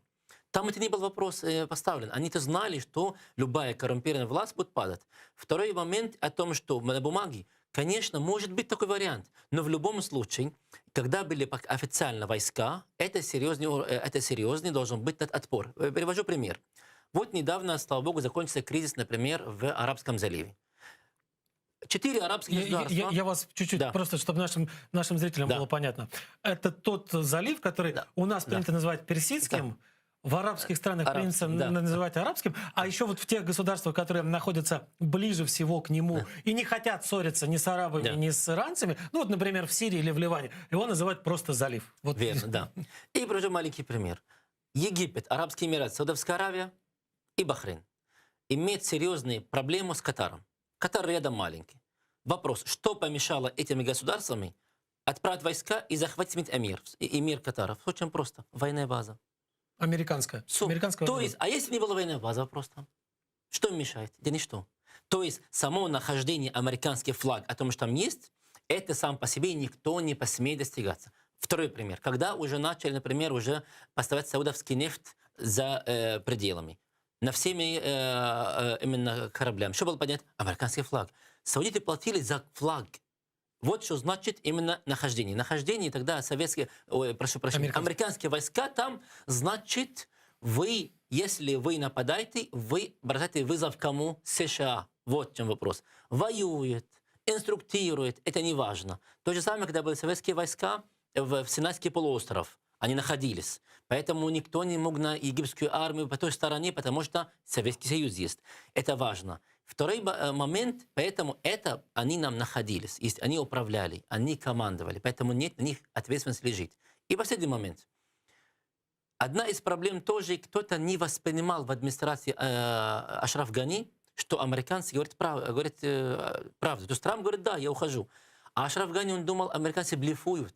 Там это не был вопрос э, поставлен. Они-то знали, что любая коррумпированная власть будет падать. Второй момент о том, что на бумаге, конечно, может быть такой вариант, но в любом случае, когда были пок- официально войска, это серьезный, ур- э, это серьезный должен быть этот отпор. Э, Привожу пример. Вот недавно, слава богу, закончился кризис, например, в Арабском заливе. Четыре арабских Я, я- государства... я- я вас чуть-чуть просто, чтобы нашим, нашим зрителям было понятно. Это тот залив, который у нас принято называть персидским, в арабских странах Арабским, принято да. на- называть арабским, а еще вот в тех государствах, которые находятся ближе всего к нему и не хотят ссориться ни с арабами, Да. ни с иранцами, ну вот, например, в Сирии или в Ливане, его называют просто залив. Вот. Верно, да. И привожу маленький пример. Египет, Арабские Эмираты, Саудовская Аравия и Бахрейн имеют серьезные проблемы с Катаром. Катар рядом маленький. Вопрос, что помешало этими государствами отправить войска и захватить эмир, эмир Катара? Очень просто. Военная база. Американская. Всё. Американская То военная есть, а если не было военной базы, вопрос там? Что им мешает? Да ничто. То есть, само нахождение американский флаг о том, что там есть, это сам по себе никто не посмеет достигаться. Второй пример. Когда уже начали, например, уже поставлять саудовский нефть за э, пределами, на всеми э, э, именно кораблями, что было поднят? Американский флаг. Саудиты платили за флаг. Вот что значит именно нахождение. Нахождение тогда советские, ой, прошу прощения, американские войска там, значит, вы, если вы нападаете, вы бросаете вызов кому? США. Вот в чем вопрос. Воюет, инструктирует, это не важно. То же самое, когда были советские войска в, в Синайский полуостров. Они находились. Поэтому никто не мог на египетскую армию по той стороне, потому что Советский Союз есть. Это важно. Второй ба- э, момент, поэтому это они нам находились, есть, они управляли, они командовали, поэтому нет, на них ответственность лежит. И последний момент. Одна из проблем тоже, кто-то не воспринимал в администрации э, Ашраф Гани, что американцы говорят, прав, говорят э, правду. То есть Трамп говорит, да, я ухожу. А Ашраф Гани, он думал, американцы блефуют.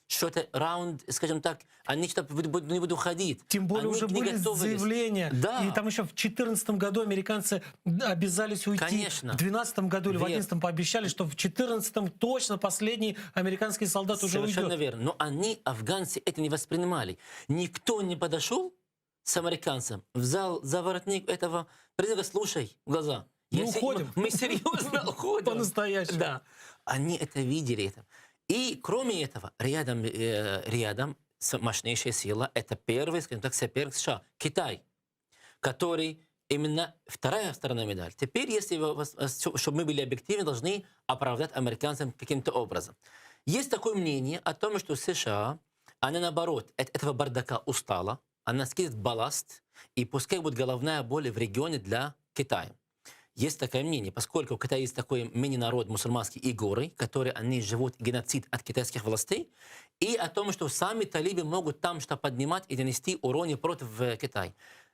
Что это раунд, скажем так, они что-то не будут уходить. Тем более Они уже не были готовились. заявления. Да. И там еще в 2014 году американцы обязались уйти. Конечно. В 2012 году или в Верно. 2011 пообещали, что в 2014 точно последний американский солдат уже Совершенно уйдет. верно. Но они, афганцы, это не воспринимали. Никто не подошел с американцем, взял за воротник этого президента, слушай, в глаза. Мы Я се- уходим. Мы серьезно уходим. По-настоящему. Да. Они это видели. Это. И кроме этого, рядом, э, рядом с- мощнейшая сила, это первый, скажем так, соперник США, Китай, который именно вторая сторона медали. Теперь, если вы вас- э, чтобы мы были объективны, должны оправдать американцам каким-то образом. Есть такое мнение о том, что США, она наоборот от этого бардака устала, она скидывает балласт, и пускай будет головная боль в регионе для Китая. Есть такое мнение, поскольку у Китая есть такой мини-народ мусульманский и горы, которые они живут геноцид от китайских властей, и о том, что сами талибы могут там что поднимать и нанести урон против э, Китая.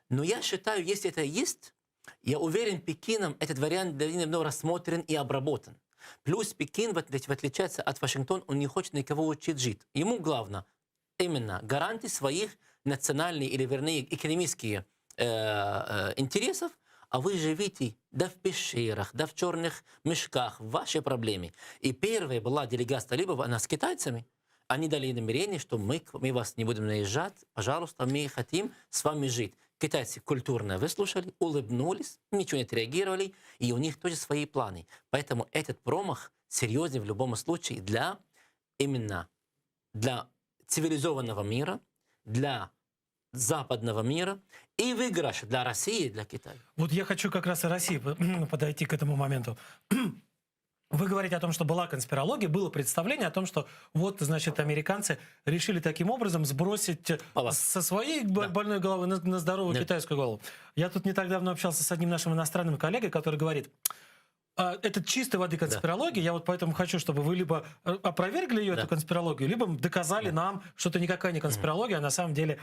Но я считаю, если это есть, я уверен, Пекином этот вариант давно рассмотрен и обработан. Плюс Пекин, в отли- в отличие от Вашингтона, он не хочет никого учить жить. Ему главное именно гарантии своих национальных или, вернее, экономических э, э, интересов, а вы живете да в пещерах, да в черных мешках, ваши проблемы. И первая была делегация талибов, она с китайцами. Они дали намерение, что мы, мы вас не будем наезжать, пожалуйста, мы хотим с вами жить. Китайцы культурно выслушали, улыбнулись, ничего не отреагировали, и у них тоже свои планы. Поэтому этот промах серьезный в любом случае для именно для цивилизованного мира, для западного мира и выигрыш для России и для Китая. Вот я хочу как раз и России подойти к этому моменту. Вы говорите о том, что была конспирология, было представление о том, что вот, значит, американцы решили таким образом сбросить со своей да. больной головы на, на здоровую да. китайскую голову. Я тут не так давно общался с одним нашим иностранным коллегой, который говорит, «А, это чистой воды конспирология. Да. Я вот поэтому хочу, чтобы вы либо э, опровергли ее, да. эту конспирологию, либо доказали да. нам, что это никакая не конспирология, а на самом деле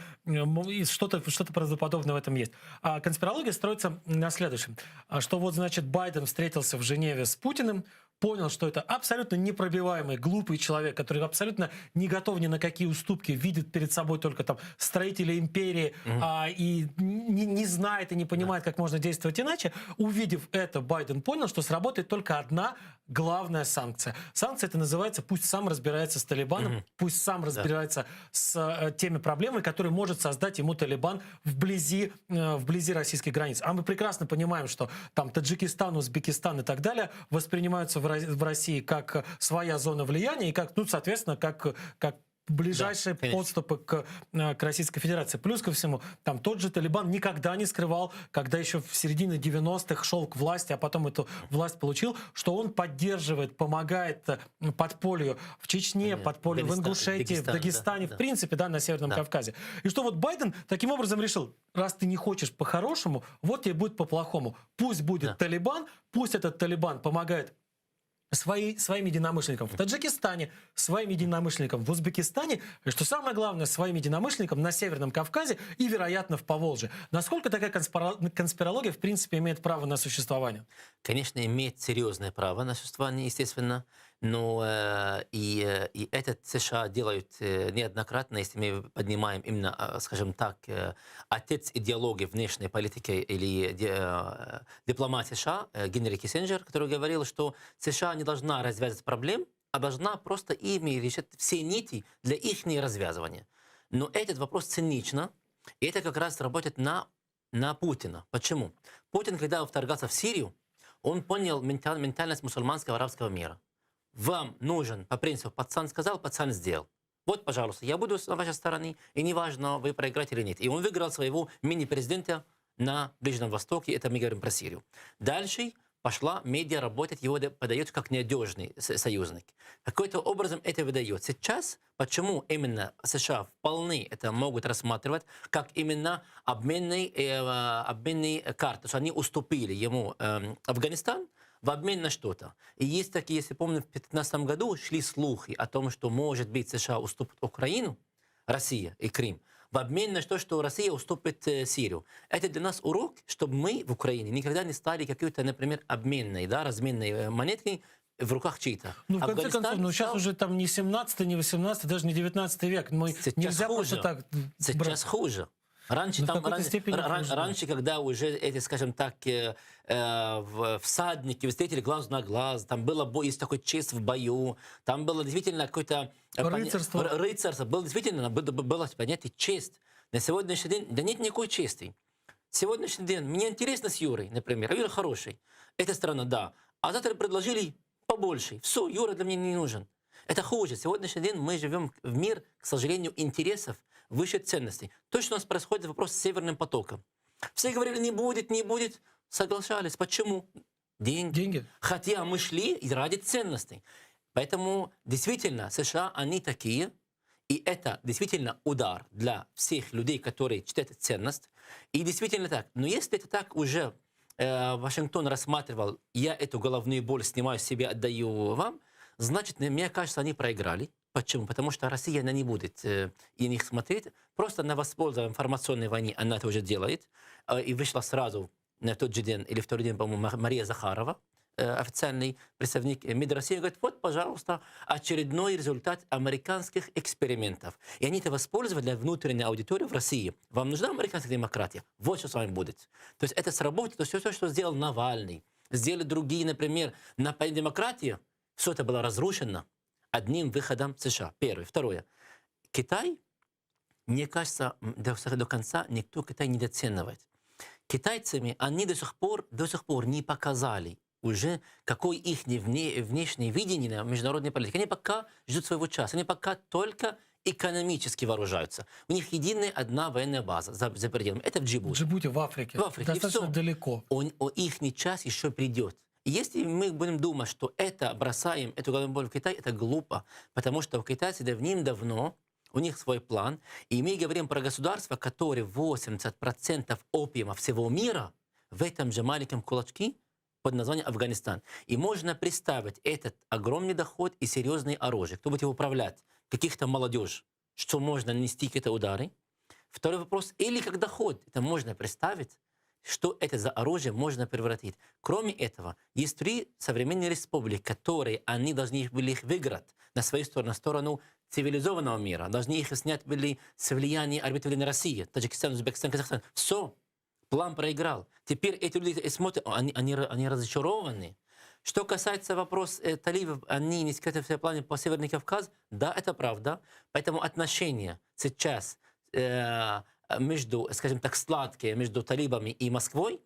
что-то что правдоподобное в этом есть. А конспирология строится на следующем. А что вот, значит, Байден встретился в Женеве с Путиным, понял, что это абсолютно непробиваемый, глупый человек, который абсолютно не готов ни на какие уступки, видит перед собой только там строителя империи mm-hmm. а, и не, не знает и не понимает, да. как можно действовать иначе. Увидев это, Байден понял, что сработает только одна главная санкция. Санкция это называется «пусть сам разбирается с Талибаном, mm-hmm. пусть сам разбирается да. с э, теми проблемами, которые может создать ему Талибан вблизи, э, вблизи российских границ». А мы прекрасно понимаем, что там Таджикистан, Узбекистан и так далее воспринимаются в в России как своя зона влияния и как, ну, соответственно, как, как ближайшие да, подступы к, э, к Российской Федерации. Плюс ко всему, там тот же Талибан никогда не скрывал, когда еще в середине 90-х шел к власти, а потом эту власть получил, что он поддерживает, помогает э, подполью в Чечне, Нет, подполью в Ингушетии, Дагестан, в Дагестане, да, в принципе, да, на Северном да. Кавказе. И что вот Байден таким образом решил, раз ты не хочешь по-хорошему, вот тебе будет по-плохому. Пусть будет да. Талибан, пусть этот Талибан помогает свои, своим единомышленникам в Таджикистане, своим единомышленникам в Узбекистане, и, что самое главное, своим единомышленникам на Северном Кавказе и, вероятно, в Поволжье. Насколько такая конспирология, в принципе, имеет право на существование? Конечно, имеет серьезное право на существование, естественно, но э, и, э, и этот США делают э, неоднократно, если мы поднимаем именно, э, скажем так, э, отец идеологии внешней политики или э, дипломатии США, э, Генри Киссинджер, который говорил, что США не должна развязывать проблем, а должна просто ими решить все нити для их развязывания. Но этот вопрос цинично, и это как раз работает на, на Путина. Почему? Путин, когда вторгался в Сирию, он понял менталь, ментальность мусульманского арабского мира. Вам нужен, по принципу, пацан сказал, пацан сделал. Вот, пожалуйста, я буду на вашей стороне, и неважно, вы проиграете или нет. И он выиграл своего мини-президента на Ближнем Востоке, это мы говорим про Сирию. Дальше пошла медиа работать, его подает как надежный союзник. Каким-то образом это выдает. Сейчас, почему именно США вполне это могут рассматривать как именно обменный, э, обменный карты. То есть они уступили ему э, Афганистан, в обмен на что-то. И есть такие, если помню, в 2015 году шли слухи о том, что, может быть, США уступят Украину, Россия и Крым, в обмен на то, что Россия уступит э, Сирию. Это для нас урок, чтобы мы в Украине никогда не стали какой-то, например, обменной, да, разменной э, монеткой в руках чьей-то. Ну, в конце концов, ну, сейчас уже там не 17 не 18 даже не 19 век. Мы сейчас нельзя хуже. просто так Сейчас брать. хуже. Раньше, Ну, в там, какой-то ран- степени ран- хуже, да. раньше, когда уже эти, скажем так, э, э, в- всадники встретили глаз на глаз, там было бой, есть такой честь в бою, там было действительно какое-то... э, поня- Рыцарство. р- Рыцарство. Было действительно, было, было понятие честь. На сегодняшний день, да нет никакой чести. Сегодняшний день, мне интересно с Юрой, например, а Юра хороший. Эта страна, да. А завтра предложили побольше. Все, Юра для меня не нужен. Это хуже. Сегодняшний день мы живем в мир, к сожалению, интересов выше ценностей. То, что у нас происходит вопрос с Северным потоком. Все говорили, не будет, не будет. Соглашались. Почему? Деньги. Деньги. Хотя мы шли и ради ценностей. Поэтому действительно США, они такие, и это действительно удар для всех людей, которые читают ценность. И действительно так. Но если это так уже э, Вашингтон рассматривал, я эту головную боль снимаю себе, отдаю вам, значит, мне кажется, они проиграли. Почему? Потому что Россия, она не будет э, и них смотреть. Просто она воспользовалась информационной войне, она это уже делает. Э, и вышла сразу на тот же день, или второй день, по-моему, Мар- Мария Захарова, э, официальный представник МИД России, говорит, вот, пожалуйста, очередной результат американских экспериментов. И они это воспользовали для внутренней аудитории в России. Вам нужна американская демократия? Вот что с вами будет. То есть это сработает, то есть все, что сделал Навальный, сделали другие, например, на демократии, все это было разрушено. Одним выходом США. Первое. Второе. Китай, мне кажется, до, до конца никто Китай недооценивает. Китайцами они до сих пор, до сих пор не показали уже, какой их вне, внешнее видение на международной политике. Они пока ждут своего часа, они пока только экономически вооружаются. У них единая одна военная база за, за пределами. Это в Джибути. Джибути в Африке. В Африке. И Достаточно всё. далеко. Он, о, ихний час еще придет. И если мы будем думать, что это бросаем, эту головную боль в Китай, это глупо, потому что у китайцев давным-давно у них свой план, и мы говорим про государство, которое 80% опиума всего мира в этом же маленьком кулачке под названием Афганистан. И можно представить этот огромный доход и серьезное оружие. Кто будет его управлять? Каких-то молодежь, что можно нанести какие-то удары. Второй вопрос, или как доход, это можно представить, что это за оружие можно превратить. Кроме этого, есть три современные республики, которые они должны их были их выиграть на свою сторону, на сторону цивилизованного мира. Должны их снять были с влияния орбиты влияния России, Таджикистан, Узбекистан, Казахстан. Все, план проиграл. Теперь эти люди смотрят, они, они, они разочарованы. Что касается вопроса э, талибов, они не скрыты в своем плане по Северный Кавказ, да, это правда. Поэтому отношения сейчас э, между, скажем так, сладкие между талибами и Москвой,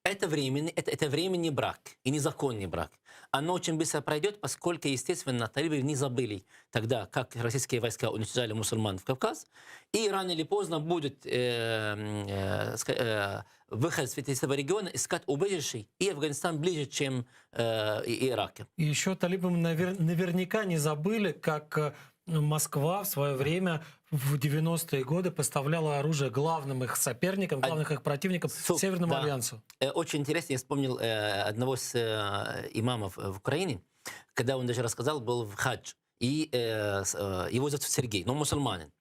это временный, это, это временный брак и незаконный брак. Оно очень быстро пройдет, поскольку, естественно, талибы не забыли тогда, как российские войска уничтожали мусульман в Кавказ. И рано или поздно будет э, э, э, выход из этого региона искать убежище, и Афганистан ближе, чем э, Ирак. И еще талибы навер- наверняка не забыли, как э, Москва в свое время в 90-е годы поставляла оружие главным их соперникам, главных их противникам, Северному Да. Альянсу. Э, Очень интересно, я вспомнил э, одного из э, имамов в Украине, когда он даже рассказал, был в хадж, и его зовут Сергей, но мусульманин.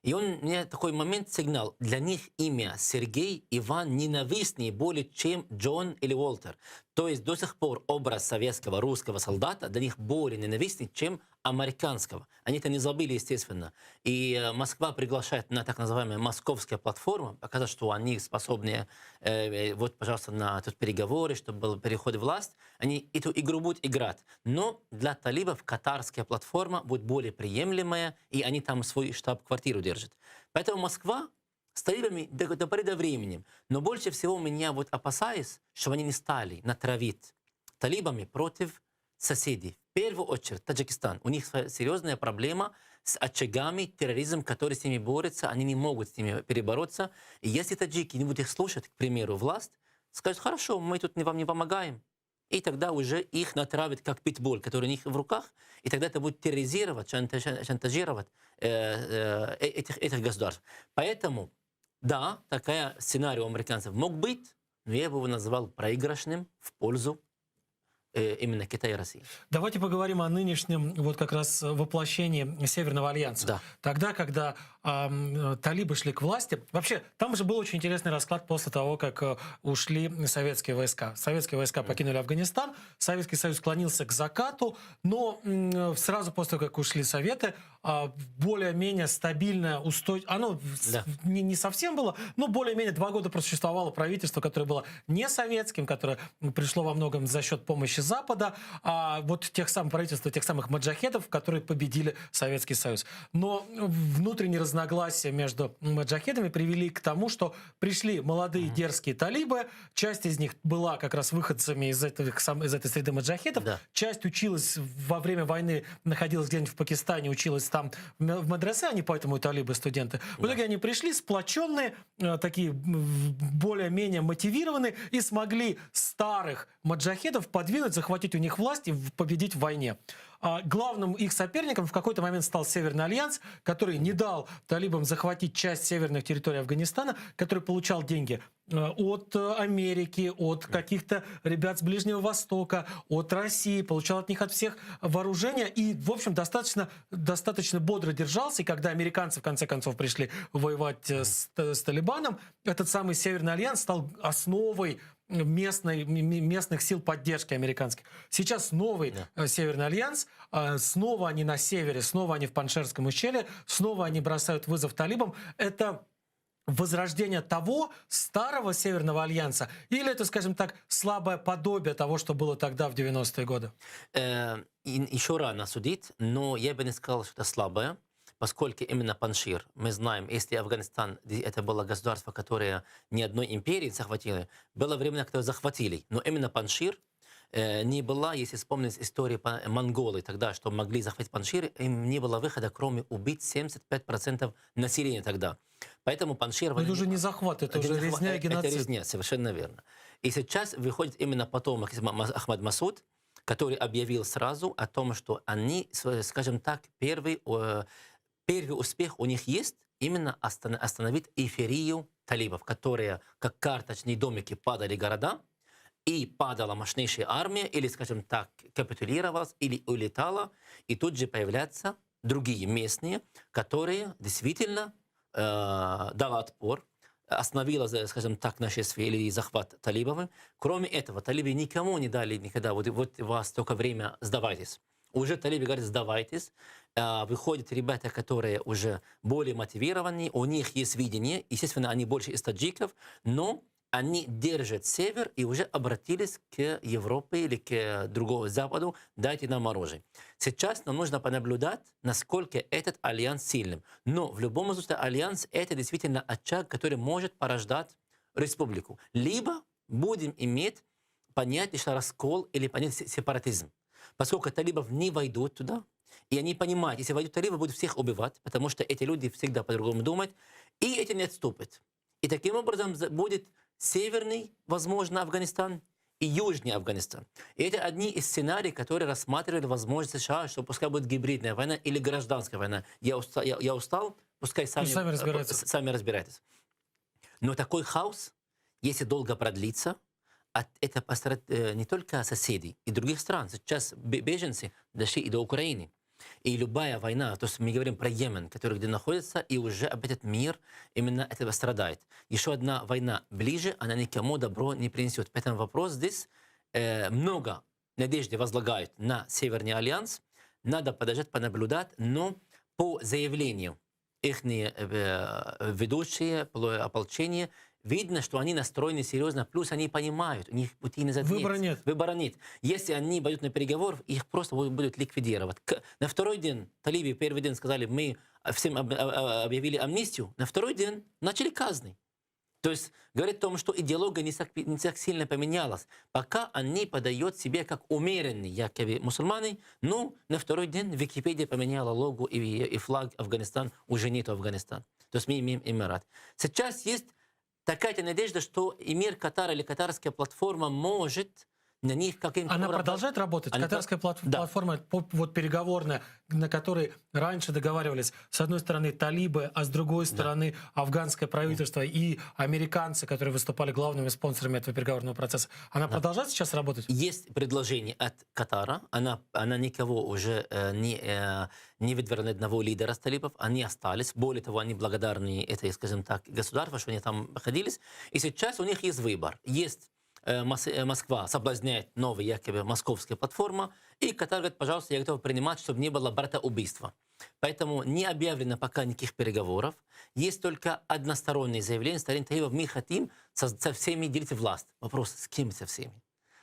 И он мне такой момент сигнал. Для них имя Сергей, Иван ненавистнее более, чем Джон или Уолтер. То есть до сих пор образ советского русского солдата для них более ненавистный, чем американского. Они это не забыли, естественно. И э, Москва приглашает на так называемую московская платформа, показать, что они способны, э, э, вот, пожалуйста, на тут переговоры, чтобы был переход в власть. Они эту игру будут играть. Но для талибов катарская платформа будет более приемлемая, и они там свой штаб-квартиру держат. Поэтому Москва с талибами до, до поры до времени. Но больше всего меня вот опасаюсь, чтобы они не стали натравить талибами против соседей. В первую очередь Таджикистан. У них своя серьезная проблема с очагами терроризм, который с ними борется, они не могут с ними перебороться. И если таджики не будут их слушать, к примеру, власть, скажут, хорошо, мы тут не- вам не помогаем. И тогда уже их натравят как питбуль, который у них в руках, и тогда это будет терроризировать, шантаж- шантажировать э, э, этих, этих государств. Поэтому, да, такая сценарий у американцев мог быть, но я бы его назвал проигрышным в пользу э, именно Китая и России. Давайте поговорим о нынешнем вот как раз воплощении Северного Альянса. Тогда, когда ам, талибы шли к власти, вообще там же был очень интересный расклад после того, как э, ушли советские войска. Советские войска покинули Афганистан, Советский Союз склонился к закату, но м, сразу после того, как ушли Советы, а, более-менее стабильное, устой... оно с- Да. не, не совсем было, но более-менее два года просуществовало правительство, которое было не советским, которое пришло во многом за счет помощи Запада, а вот тех самых правительств, тех самых маджахедов, которые победили Советский Союз. Но внутренние разногласия между маджахедами привели к тому, что пришли молодые дерзкие талибы, часть из них была как раз выходцами из, этих, сам- из этой среды маджахедов, часть училась во время войны, находилась где-нибудь в Пакистане, училась там в м- в мадресе, они поэтому и талибы студенты. В итоге они пришли сплоченные, э, такие м, более-менее мотивированные и смогли старых маджахедов подвинуть, захватить у них власть и в- победить в войне. А главным их соперником в какой-то момент стал Северный Альянс, который не дал талибам захватить часть северных территорий Афганистана, который получал деньги э, от э, Америки, от каких-то ребят с Ближнего Востока, от России, получал от них от всех вооружения и, в общем, достаточно, достаточно бодро держался. И когда американцы, в конце концов, пришли воевать э, с, с Талибаном, этот самый Северный Альянс стал основой местной, м- м- местных сил поддержки американских. Сейчас новый э, Северный Альянс, э, снова они на севере, снова они в Паншерском ущелье, снова они бросают вызов талибам. Это... возрождение того старого Северного Альянса или это, скажем так, слабое подобие того, что было тогда в 90-е годы? Э, еще рано судить, но я бы не сказал, что это слабое, поскольку именно Паншир, мы знаем, если Афганистан это было государство, которое ни одной империи захватили, было время, когда захватили, но именно Паншир э, не была, если вспомнить историю монголы тогда, что могли захватить Паншир, им не было выхода, кроме убить 75% населения тогда. Поэтому Паншир... Но это уже не захват, это, это уже не резня и геноцид. Это резня, совершенно верно. И сейчас выходит именно потомок Ахмад Масуд, который объявил сразу о том, что они, скажем так, первый, э, первый успех у них есть именно остановить эйфорию талибов, которые как карточные домики падали города, и падала мощнейшая армия, или, скажем так, капитулировалась, или улетала, и тут же появляются другие местные, которые действительно э, дала отпор, остановила, скажем так, нашествие или захват талибов. Кроме этого, талибы никому не дали никогда, вот, вот у вас только время, сдавайтесь. Уже талибы говорят, сдавайтесь. Э, выходят ребята, которые уже более мотивированы, у них есть видение, естественно, они больше из таджиков, но они держат север и уже обратились к Европе или к другому Западу, дайте нам оружие. Сейчас нам нужно понаблюдать, насколько этот альянс сильным. Но в любом случае альянс — это действительно очаг, который может порождать республику. Либо будем иметь понятие, что раскол или понятие сепаратизм. Поскольку талибов не войдут туда, и они понимают, если войдут талибы, будут всех убивать, потому что эти люди всегда по-другому думают, и эти не отступят. И таким образом будет северный, возможно, Афганистан и южный Афганистан. И это одни из сценариев, которые рассматривали возможность США, что пускай будет гибридная война или гражданская война. Я устал, я, я устал пускай сами, сами, разбираются. сами разбирайтесь. Но такой хаос, если долго продлится, это пострадает э, не только соседей и других стран. Сейчас беженцы дошли и до Украины. И любая война, то есть мы говорим про Йемен, который где находится, и уже об этот мир именно этого страдает. Еще одна война ближе, она никому добро не принесет. Поэтому вопрос здесь э, много надежды возлагают на Северный Альянс. Надо подождать, понаблюдать, но по заявлению их э, ведущие ополчения Видно, что они настроены серьезно, плюс они понимают, у них пути назад Выбора нет. нет. Выбора нет. Если они пойдут на переговор, их просто будут ликвидировать. На второй день талибы первый день сказали, мы всем объявили амнистию, на второй день начали казни. То есть говорит о том, что идеология не так, не так сильно поменялась. Пока они подают себя как умеренные якобы мусульмане, но на второй день Википедия поменяла лого и, и флаг Афганистан, уже нет Афганистан. То есть мы имеем Эмират. Сейчас есть такая надежда, что эмир Катара или катарская платформа может на них каким-то Она образом... продолжает работать? Она... Катарская плат... Да. платформа вот, переговорная, на которой раньше договаривались, с одной стороны, талибы, а с другой стороны, да. афганское правительство да. и американцы, которые выступали главными спонсорами этого переговорного процесса. Она да. продолжает сейчас работать? Есть предложение от Катара. Она, она никого уже э, не, э, не выдворила одного лидера с талибов. Они остались. Более того, они благодарны этой, скажем так, государству, что они там находились. И сейчас у них есть выбор. Есть Э, Москва соблазняет новая якобы московская платформа, и Катар говорит, пожалуйста, я готов принимать, чтобы не было братоубийства. Поэтому не объявлено пока никаких переговоров. Есть только одностороннее заявление сторон Талибов, мы хотим со, со всеми делить власть. Вопрос, с кем со всеми?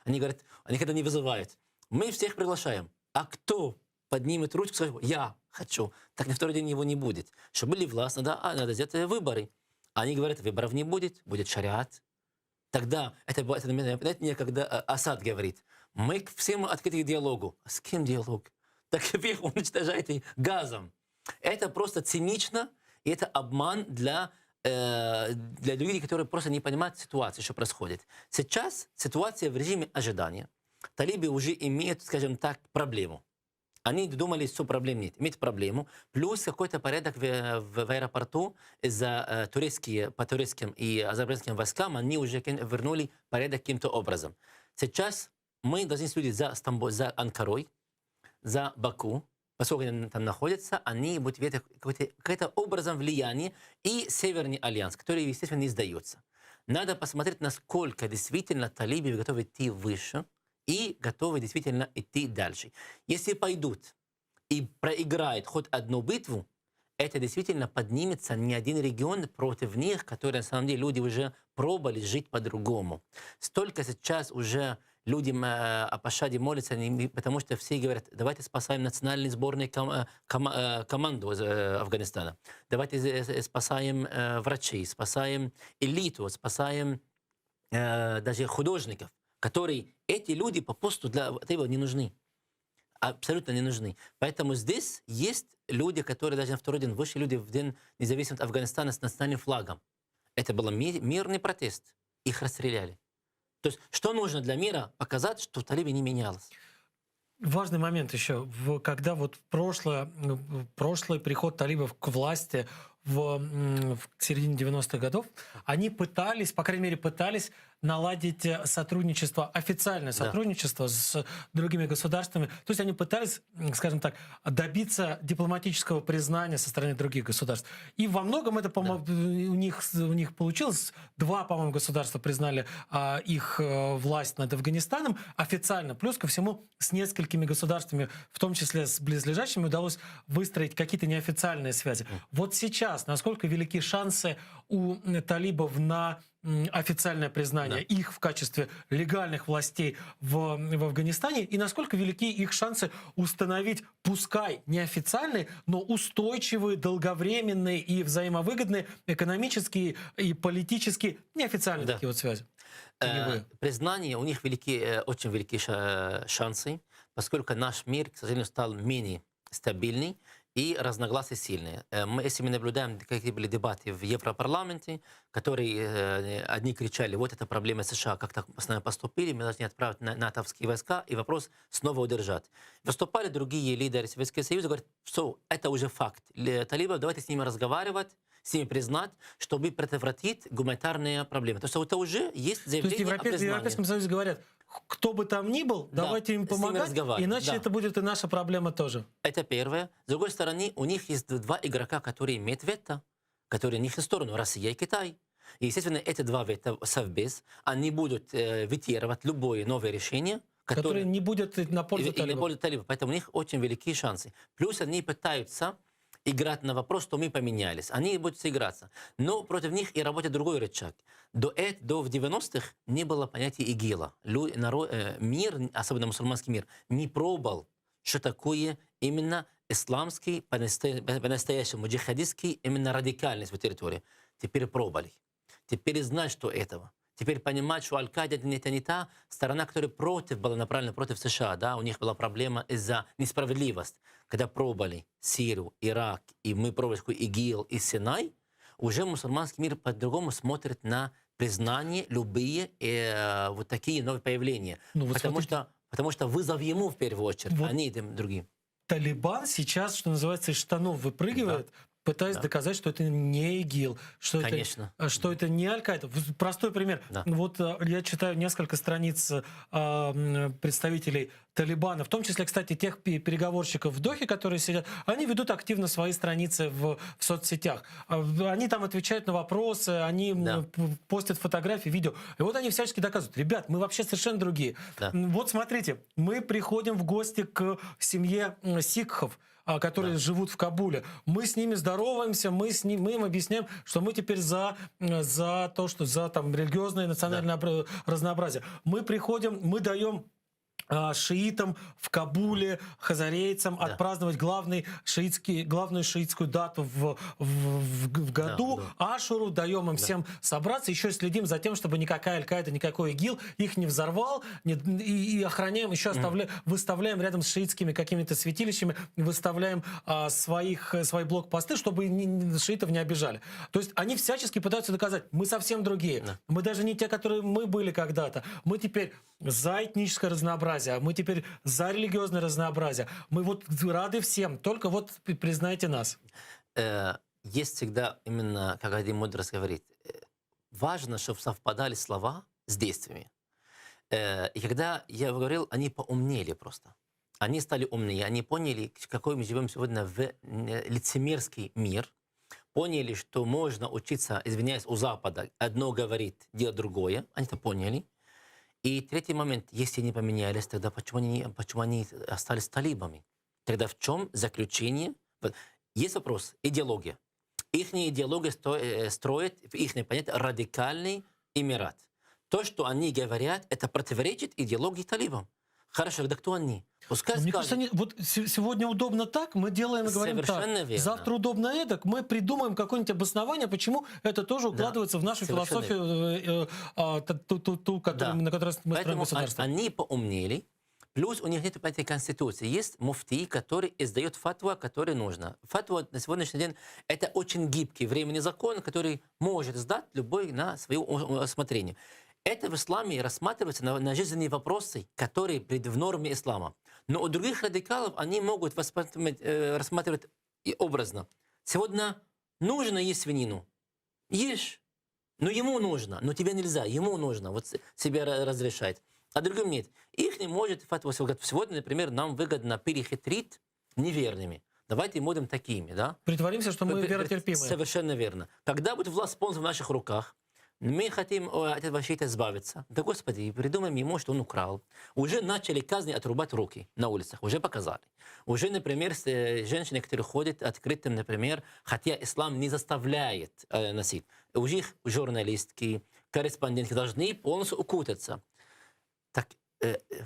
Они говорят, они когда не вызывают. Мы всех приглашаем. А кто поднимет ручку и скажет, я хочу. Так на второй день его не будет. Чтобы были власть, надо, а, надо сделать выборы. Они говорят, выборов не будет, будет шариат, Тогда, это, это напоминает мне, когда э, Асад говорит, мы всем открыты к диалогу. А с кем диалог? Так их уничтожает газом. Это просто цинично, и это обман для, э, для людей, которые просто не понимают ситуацию, что происходит. Сейчас ситуация в режиме ожидания. Талибы уже имеют, скажем так, проблему. Они думали, что проблем нет. Имеют проблему. Плюс какой-то порядок в, в, в аэропорту из-за э, турецкие, по турецким и азербайджанским войскам они уже вернули порядок каким-то образом. Сейчас мы должны следить за, Стамбул, за Анкарой, за Баку, поскольку они там находятся, они будут иметь какое-то, какое-то образом влияние и Северный альянс, который, естественно, не сдается. Надо посмотреть, насколько действительно талибы готовы идти выше, и готовы действительно идти дальше. Если пойдут и проиграют хоть одну битву, Это действительно поднимется не один регион против них, которые на самом деле люди уже пробовали жить по-другому. Столько сейчас уже люди э, о пощаде молятся, потому что все говорят, давайте спасаем национальную сборную ком э, ком э, команду Афганистана, давайте спасаем врачей, спасаем элиту, спасаем даже художников, которые эти люди по посту для этого не нужны абсолютно не нужны. Поэтому здесь есть люди, которые даже на второй день вышли, люди в день независимости Афганистана с национальным флагом. Это был мирный протест. Их расстреляли. То есть что нужно для мира? Показать, что в Талибе не менялось. Важный момент еще, когда вот прошлое, прошлый приход талибов к власти в, в середине 90-х годов, они пытались, по крайней мере, пытались наладить э, сотрудничество, официальное сотрудничество да. с другими государствами. То есть они пытались, скажем так, добиться дипломатического признания со стороны других государств. И во многом это, да. у, них, у них получилось. Два, по-моему, государства признали а, их э, власть над Афганистаном официально. Плюс ко всему с несколькими государствами, в том числе с близлежащими, удалось выстроить какие-то неофициальные связи. Вот сейчас насколько велики шансы у талибов на официальное признание да. их в качестве легальных властей в, в Афганистане и насколько велики их шансы установить, пускай неофициальные, но устойчивые, долговременные и взаимовыгодные экономические и политические неофициальные да. такие вот связи. Э, признание у них велики, э, очень велики шансы, поскольку наш мир, к сожалению, стал менее стабильный и разногласия сильные. Э, мы, если мы наблюдаем, какие были дебаты в Европарламенте, которые э, одни кричали, вот это проблема США, как так с нами поступили, мы должны отправить на, натовские войска, и вопрос снова удержать. Выступали другие лидеры Советского Союза, говорят, все, это уже факт. Талибов, давайте с ними разговаривать, с ними признать, чтобы предотвратить гуманитарные проблемы. То есть это уже есть заявление То есть Европе, в Европейском Союзе говорят, кто бы там ни был, да, давайте им помогать, иначе да. это будет и наша проблема тоже. Это первое. С другой стороны, у них есть два игрока, которые имеют вето, которые не в сторону, Россия и Китай. И, естественно, эти два вето, совбез, они будут э, ветировать любое новое решение, которое, которое не будет на пользу талибов. На пользу талибов. Поэтому у них очень великие шансы. Плюс они пытаются играть на вопрос, что мы поменялись. Они будут играться. Но против них и работает другой рычаг. До, этого, до в 90-х не было понятия ИГИЛа. Лю, народ, э, мир, особенно мусульманский мир, не пробовал, что такое именно исламский, по-настоящему джихадистский, именно радикальность в территории. Теперь пробовали. Теперь знают, что этого. Теперь понимать, что Аль-Каида это не та сторона, которая против была направлена против США. Да? У них была проблема из-за несправедливости. Когда пробовали Сирию, Ирак, и мы пробовали ИГИЛ и Синай, уже мусульманский мир по-другому смотрит на признание любые э, вот такие новые появления. Ну, вот потому, смотрите. что, потому что вызов ему в первую очередь, вот а не тем другим. Талибан сейчас, что называется, из штанов выпрыгивает, Да. пытаясь Да. доказать, что это не ИГИЛ, что Конечно. это, что это не Аль-Каида. Простой пример. Да. Вот э, я читаю несколько страниц э, м, представителей Талибана, в том числе, кстати, тех переговорщиков в Дохе, которые сидят, они ведут активно свои страницы в, в соцсетях. А, Они там отвечают на вопросы, они Да. постят фотографии, видео. И вот они всячески доказывают, ребят, мы вообще совершенно другие. Да. Вот смотрите, мы приходим в гости к семье сикхов, а, которые да. живут в Кабуле. Мы с ними здороваемся, мы, с ним, мы им объясняем, что мы теперь за, за то, что за там, религиозное и национальное да. разнообразие. Мы приходим, мы даем а, шиитам в Кабуле, хазарейцам да. отпраздновать главный шиитский, главную шиитскую дату в, в, в, в году, Да, да. Ашуру, даем им Да. всем собраться, еще следим за тем, чтобы никакая Аль-Каида, никакой ИГИЛ их не взорвал, не, и, и охраняем, еще оставля, выставляем рядом с шиитскими какими-то святилищами, выставляем а, своих, свои блокпосты, чтобы ни, ни, шиитов не обижали. То есть они всячески пытаются доказать, мы совсем другие, Да. мы даже не те, которые мы были когда-то, мы теперь за этническое разнообразие, мы теперь за религиозное разнообразие, мы вот рады всем, только вот признайте нас. Э, Есть всегда именно, как один мудрец говорит, э, важно, чтобы совпадали слова с действиями. Э, И когда я говорил, они поумнели просто. Они стали умнее, они поняли, какой мы живем сегодня в э, лицемерский мир, поняли, что можно учиться, извиняюсь, у Запада, одно говорит, делать другое, они это поняли. И третий момент, если они поменялись, тогда почему они, почему они остались талибами? Тогда в чем заключение? Есть вопрос идеология. Их идеология э, строит, их понятие, радикальный эмират. То, что они говорят, это противоречит идеологии талибам. Хорошо, тогда кто они? Пускай Мне кажется, они, вот сегодня удобно так, мы делаем и говорим Совершенно так. Верно. Завтра удобно эдак, мы придумаем какое-нибудь обоснование, почему это тоже укладывается да. в нашу Совершенно философию, э, э, а, ту, ту, ту, которую, Да. на которой мы строим Поэтому государство. они поумнели, плюс у них нет понятия конституции. Есть муфти, который издает фатва, который нужно. Фатва на сегодняшний день это очень гибкий временный закон, который может сдать любой на свое усмотрение. Это в исламе рассматривается на, на жизненные вопросы, которые пред- в норме ислама. Но у других радикалов они могут воспринимать, э, рассматривать и образно. Сегодня нужно есть свинину. Ешь. Но ему нужно, но тебе нельзя, ему нужно, вот с- себе ра- разрешать. А другим нет. Их не может фатва. Говорят, Сегодня, например, нам выгодно перехитрить неверными. Давайте будем такими, да? Притворимся, что мы Пр- пр- веротерпимые. Совершенно верно. Когда будет власть полностью в наших руках, мы хотим э, от этого шиита избавиться. Да господи, придумаем ему, что он украл. Уже начали казни отрубать руки на улицах, уже показали. Уже, например, с, э, женщины, которые ходят открытым, например, хотя ислам не заставляет э, носить. Уже их журналистки, корреспондентки должны полностью укутаться. Так, э, э,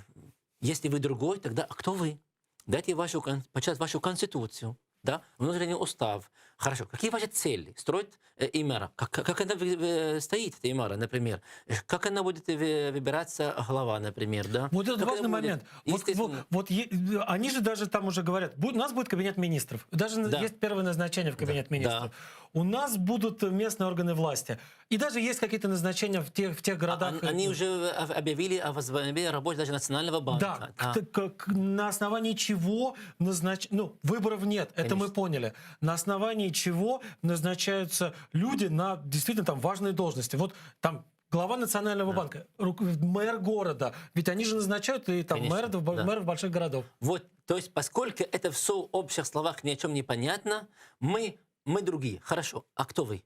если вы другой, тогда а кто вы? Дайте вашу, кон- почитать вашу конституцию, да, внутренний устав. Хорошо, какие ваши цели? Строить э, имара. Как, как она вы- э, стоит, эта имара, например? Э, Как она будет э, выбираться глава, например, да? Вот это Как важный она будет? момент. Вот, вот, Естественно. вот е- они же даже там уже говорят, «Бу- у нас будет кабинет министров. Даже Да. есть первое назначение в кабинет министров. У нас будут местные органы власти. И даже есть какие-то назначения в тех, в тех городах. А, Они уже э, объявили о возобновлении работы даже Национального банка. Да, к- к- к- на основании чего назнач... Ну, выборов нет, это мы поняли. На основании чего назначаются люди на действительно там важные должности. Вот там глава Национального банка, рук- мэр города. Ведь они же назначают и там Конечно, мэров, да. мэров больших городов. Вот, то есть, поскольку это все в общих словах ни о чем не понятно, мы, мы другие. Хорошо, а кто вы?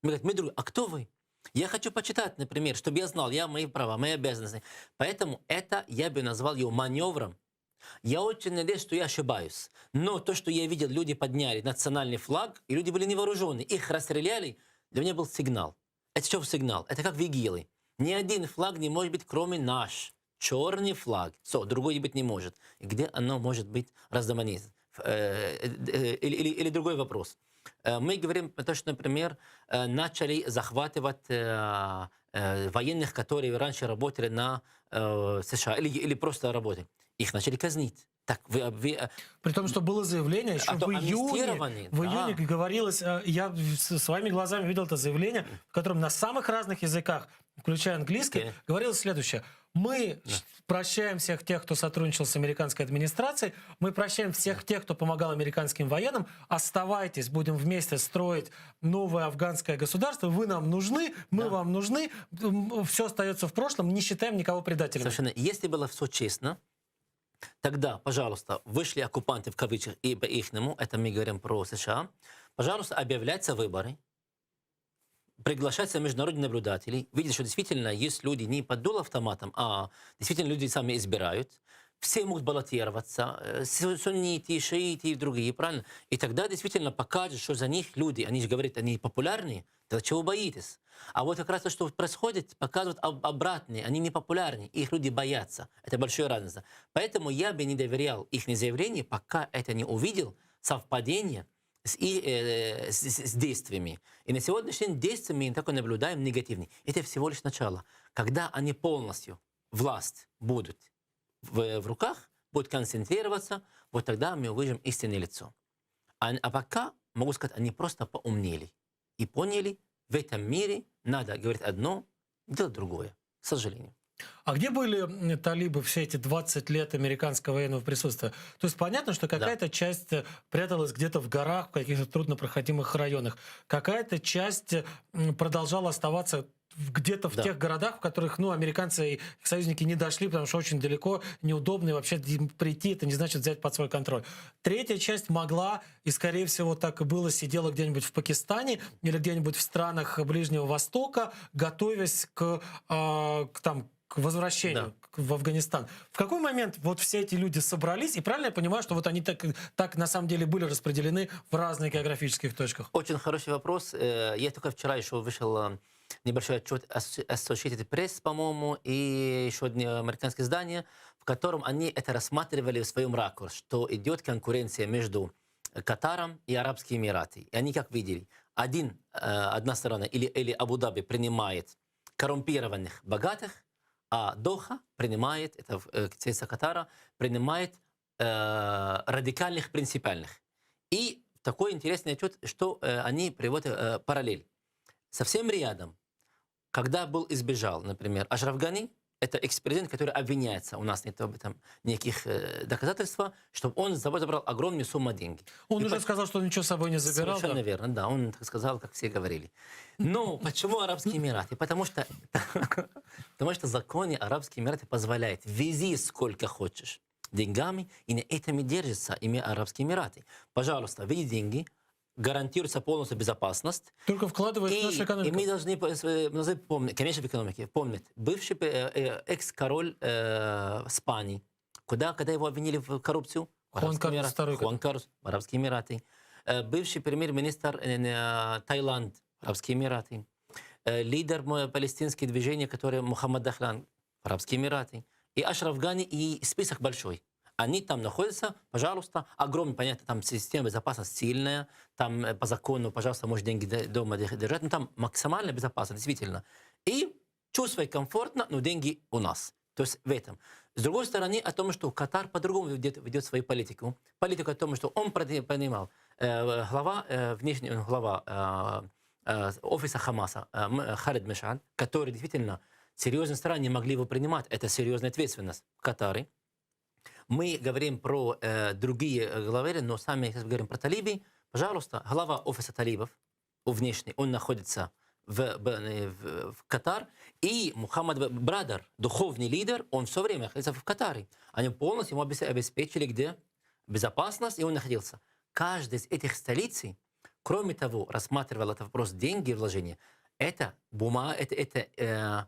Мы говорим, мы другие. А кто вы? Я хочу почитать, например, чтобы я знал, я мои права, мои обязанности. Поэтому это я бы назвал его маневром. Я очень надеюсь, что я ошибаюсь. Но то, что я видел, люди подняли национальный флаг, и люди были невооружены. Их расстреляли, для меня был сигнал. Это что сигнал? Это как вигилы. Ни один флаг не может быть, кроме наш. Черный флаг. Все, другой быть не может. И где оно может быть раздоманизм? Э, э, Или, или, или другой вопрос. Э, Мы говорим про то, что, например, э, начали захватывать э, э, военных, которые раньше работали на э, США или, или просто работали. Их начали казнить. Так, вы, вы, э, При том, что было заявление еще А то в июне, амнистированы, в да. июне говорилось, э, я с- своими глазами видел это заявление, в котором на самых разных языках, включая английский, говорилось следующее. Мы прощаем всех тех, кто сотрудничал с американской администрацией, мы прощаем всех тех, кто помогал американским военным. Оставайтесь, будем вместе строить новое афганское государство. Вы нам нужны, мы вам нужны. Все остается в прошлом, не считаем никого предателями. Совершенно. Если было все честно, тогда, пожалуйста, вышли оккупанты в кавычках и по ихнему, это мы говорим про США, пожалуйста, объявляются выборы, приглашаются международные наблюдатели, видят, что действительно есть люди не под дуло автоматом, а действительно люди сами избирают, все могут баллотироваться, э, су- сунниты, шииты и другие, правильно? И тогда действительно покажут, что за них люди, они же говорят, они популярны, тогда чего боитесь? А вот как раз то, что происходит, показывают об- обратное, они не популярны, их люди боятся. Это большая разница. Поэтому я бы не доверял их заявлению, пока это не увидел совпадение с, и, э, с, с- с действиями. И на сегодняшний день действиями мы только наблюдаем негативные. Это всего лишь начало. Когда они полностью, власть будут в, в руках, будут концентрироваться, вот тогда мы увидим истинное лицо. А, а пока, могу сказать, они просто поумнели и поняли, в этом мире надо говорить одно, делать другое, к сожалению. А где были м, талибы все эти 20 лет американского военного присутствия? То есть понятно, что какая-то часть э, пряталась где-то в горах, в каких-то труднопроходимых районах. Какая-то часть э, м, продолжала оставаться в- где-то в Да. тех городах, в которых ну, американцы и их союзники не дошли, потому что очень далеко, неудобно, и вообще им прийти, это не значит взять под свой контроль. Третья часть могла, и скорее всего так и было, сидела где-нибудь в Пакистане или где-нибудь в странах Ближнего Востока, готовясь к, э, к, там, к к возвращению да. в Афганистан. В какой момент вот все эти люди собрались? И правильно я понимаю, что вот они так, так на самом деле были распределены в разных географических точках? Очень хороший вопрос. Э, я только вчера еще вышел э, небольшой отчет Associated Press, по-моему, и еще одно американское издание, в котором они это рассматривали в своем ракурсе, что идет конкуренция между Катаром и Арабскими Эмираты. И они как видели, один, э, одна сторона или, или Абу-Даби принимает коррумпированных богатых, а Доха принимает, это столица Катара, принимает э, радикальных принципиальных. И такой интересный отчет, что э, они приводят э, параллель. Совсем рядом, когда был избежал, например, Ашраф Гани, это экс-президент, который обвиняется, у нас нет об этом никаких э, доказательств, чтобы он с собой забрал огромную сумму денег. Он и уже по... сказал, что он ничего с собой не забирал. Совершенно да? верно, да. Он так сказал, как все говорили. Но почему Арабские Эмираты? Потому что, потому что законы Арабские Эмираты позволяют вези сколько хочешь деньгами, и на этом и держится ими Арабские Эмираты. Пожалуйста, вези деньги, гарантируется полностью безопасность. Только вкладывает и, в нашу экономику. И мы должны, э, должны помнить, конечно, в экономике, помнить, бывший э, э, экс-король э, Испании, куда, когда его обвинили в коррупцию? Хуан Карлос II. Хуан Карлос, Арабские Эмираты. Бывший премьер-министр э, Таиланд, Арабские Эмираты. Лидер палестинского движения, который Мухаммад Дахлан, Арабские Эмираты. И Ашраф Гани, и список большой. Они там находятся, пожалуйста, огромный, понятно, там система безопасности сильная, там э, по закону, пожалуйста, можешь деньги дома держать, но там максимально безопасно, действительно. И чувствуй комфортно, но деньги у нас. То есть в этом. С другой стороны, о том, что Катар по-другому ведет, ведет свою политику. Политику о том, что он понимал, э, глава, э, внешний, глава э, офиса Хамаса Халид Мешан, который действительно серьезные страны не могли его принимать. Это серьезная ответственность в Катаре. Мы говорим про э, другие главы, но сами сейчас говорим про талиби. Пожалуйста, глава офиса талибов, внешний, он находится в, в, в Катар. И Мухаммад Брадер, духовный лидер, он все время находился в Катаре. Они полностью ему обеспечили где безопасность, и он находился. Каждая из этих столиц, кроме того, рассматривал этот вопрос деньги вложения. Это бумага, это, это э,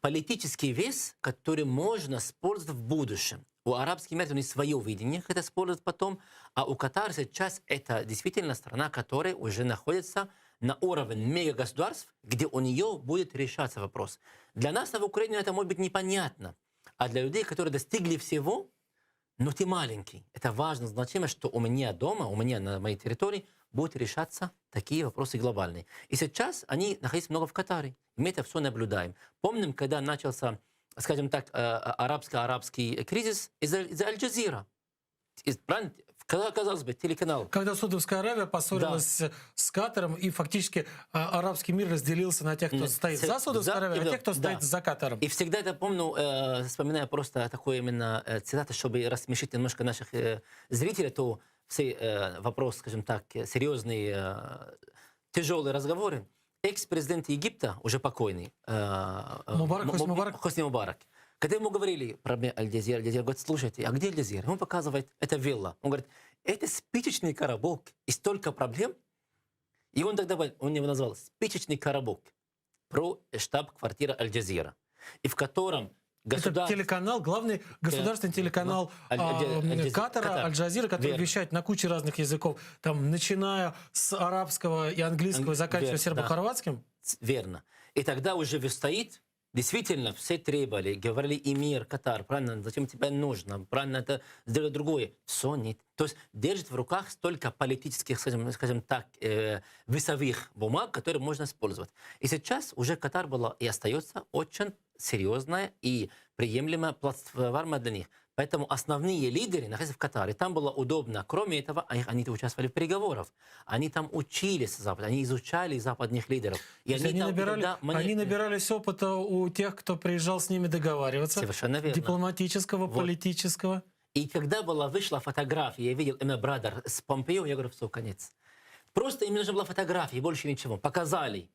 политический вес, который можно использовать в будущем. У арабских эмиратов у них свое видение, как это использовать потом, а у Катара сейчас это действительно страна, которая уже находится на уровне мегагосударств, где у нее будет решаться вопрос. Для нас в Украине это может быть непонятно, а для людей, которые достигли всего, но ты маленький. Это важно, значимо, что у меня дома, у меня на моей территории будут решаться такие вопросы глобальные. И сейчас они находятся много в Катаре. Мы это все наблюдаем. Помним, когда начался, скажем так, э, арабско-арабский кризис из-за из Аль-Джазира. Правильно? Когда, казалось бы, телеканал. Когда Саудовская Аравия поссорилась да. с Катаром, и фактически а, арабский мир разделился на тех, кто стоит за Саудовской Аравией, а тех, кто стоит да. за Катаром. И всегда это помню, э, вспоминая просто такое именно э, цитату, чтобы рассмешить немножко наших э, зрителей, то все э, вопрос, скажем так, серьезные, э, тяжелые разговоры. Экс-президент Египта, уже покойный, э, Мубарак, Хосни Мубарак. Хосни Мубарак, когда ему говорили про Аль-Джазира, Аль-Джазира говорит, слушайте, а где Аль-Джазира? Он показывает, это вилла. Он говорит, это спичечный коробок, и столько проблем. И он тогда, он его назвал спичечный коробок про штаб-квартира Аль-Джазира, и в котором Государ... Это телеканал, главный государственный телеканал Аль Аль Катара, Аль-Джазира, который Верно. вещает на куче разных языков, там, начиная с арабского и английского, и заканчивая сербо-хорватским. Да. Верно. И тогда уже стоит Действительно, все требовали, говорили эмир, Катар, правильно, зачем тебе нужно, правильно, это сделать другое. Все нет. То есть держит в руках столько политических, скажем, скажем так, э, весовых бумаг, которые можно использовать. И сейчас уже Катар была и остается очень серьезная и приемлемая платформа для них. Поэтому основные лидеры находятся в Катаре. Там было удобно. Кроме этого, они, они участвовали в переговорах. Они там учились Запад, они изучали западных лидеров. И они, они, там, набирали, тогда, они набирались опыта у тех, кто приезжал с ними договариваться. Совершенно верно. Дипломатического, вот. политического. И когда была вышла фотография, я видел именно Брадер с Помпео, я говорю, все, конец. Просто им нужна была фотография, больше ничего. Показали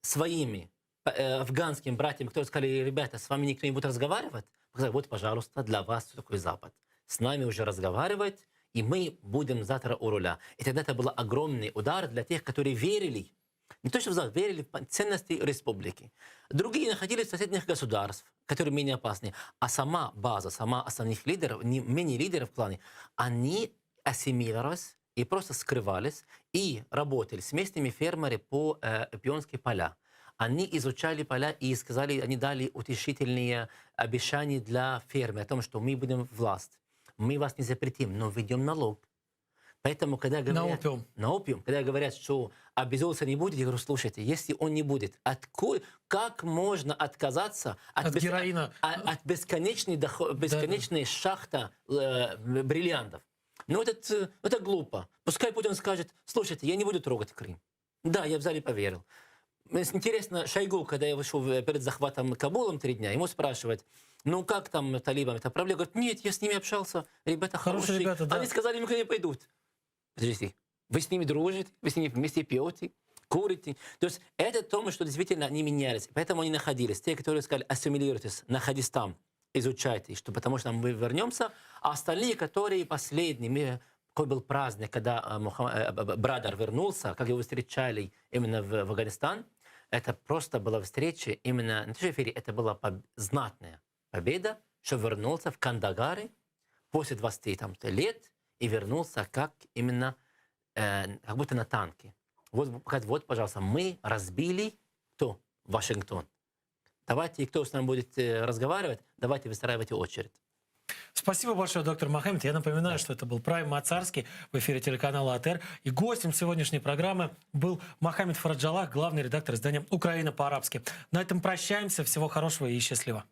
своими э, афганским братьям, которые сказали, ребята, с вами никто не будет разговаривать, Сказали, вот, пожалуйста, для вас такой Запад. С нами уже разговаривать, и мы будем завтра у руля. И тогда это был огромный удар для тех, которые верили. Не то, что в верили в ценности республики. Другие находились в соседних государств, которые менее опасны. А сама база, сама основных лидеров, не менее лидеров в клане, они ассимилировались и просто скрывались и работали с местными фермерами по э, пионские поля. Они изучали поля и сказали, они дали утешительные обещания для фермы о том, что мы будем власть, мы вас не запретим, но введем налог. Поэтому, когда говорят... На опиум. На опиум. Когда говорят, что обезолца не будет, я говорю, слушайте, если он не будет, откуда, как можно отказаться от, от бес... героина? От, от бесконечной, доход, бесконечной да, да. шахта э, бриллиантов? Ну, это, э, это глупо. Пускай Путин скажет, слушайте, я не буду трогать Крым. Да, я в зале поверил. Интересно, Шойгу, когда я вышел перед захватом Кабулом три дня, ему спрашивают, ну как там талибам это проблема? Говорит, нет, я с ними общался, ребята хорошие. хорошие. Ребята, да. Они сказали, никуда не пойдут. Подождите, вы с ними дружите, вы с ними вместе пьете, курите. То есть это то, что действительно они менялись. Поэтому они находились. Те, которые сказали, ассимилируйтесь, находись там, изучайте, что, потому что мы вернемся. А остальные, которые последние, какой был праздник, когда э, Мухаммад, э, Брадар вернулся, как его встречали именно в, в Афганистан, это просто была встреча именно на том эфире, это была поб- знатная победа, что вернулся в Кандагаре после 20 там, лет и вернулся как именно, э, как будто на танке. Вот, вот, пожалуйста, мы разбили кто? Вашингтон. Давайте, кто с нами будет э, разговаривать, давайте выстраивайте очередь. Спасибо большое, доктор Мохаммед. Я напоминаю, что это был Прайм Мацарский в эфире телеканала АТР. И гостем сегодняшней программы был Мохаммед Фараджаллах, главный редактор издания «Украина по-арабски». На этом прощаемся. Всего хорошего и счастливо.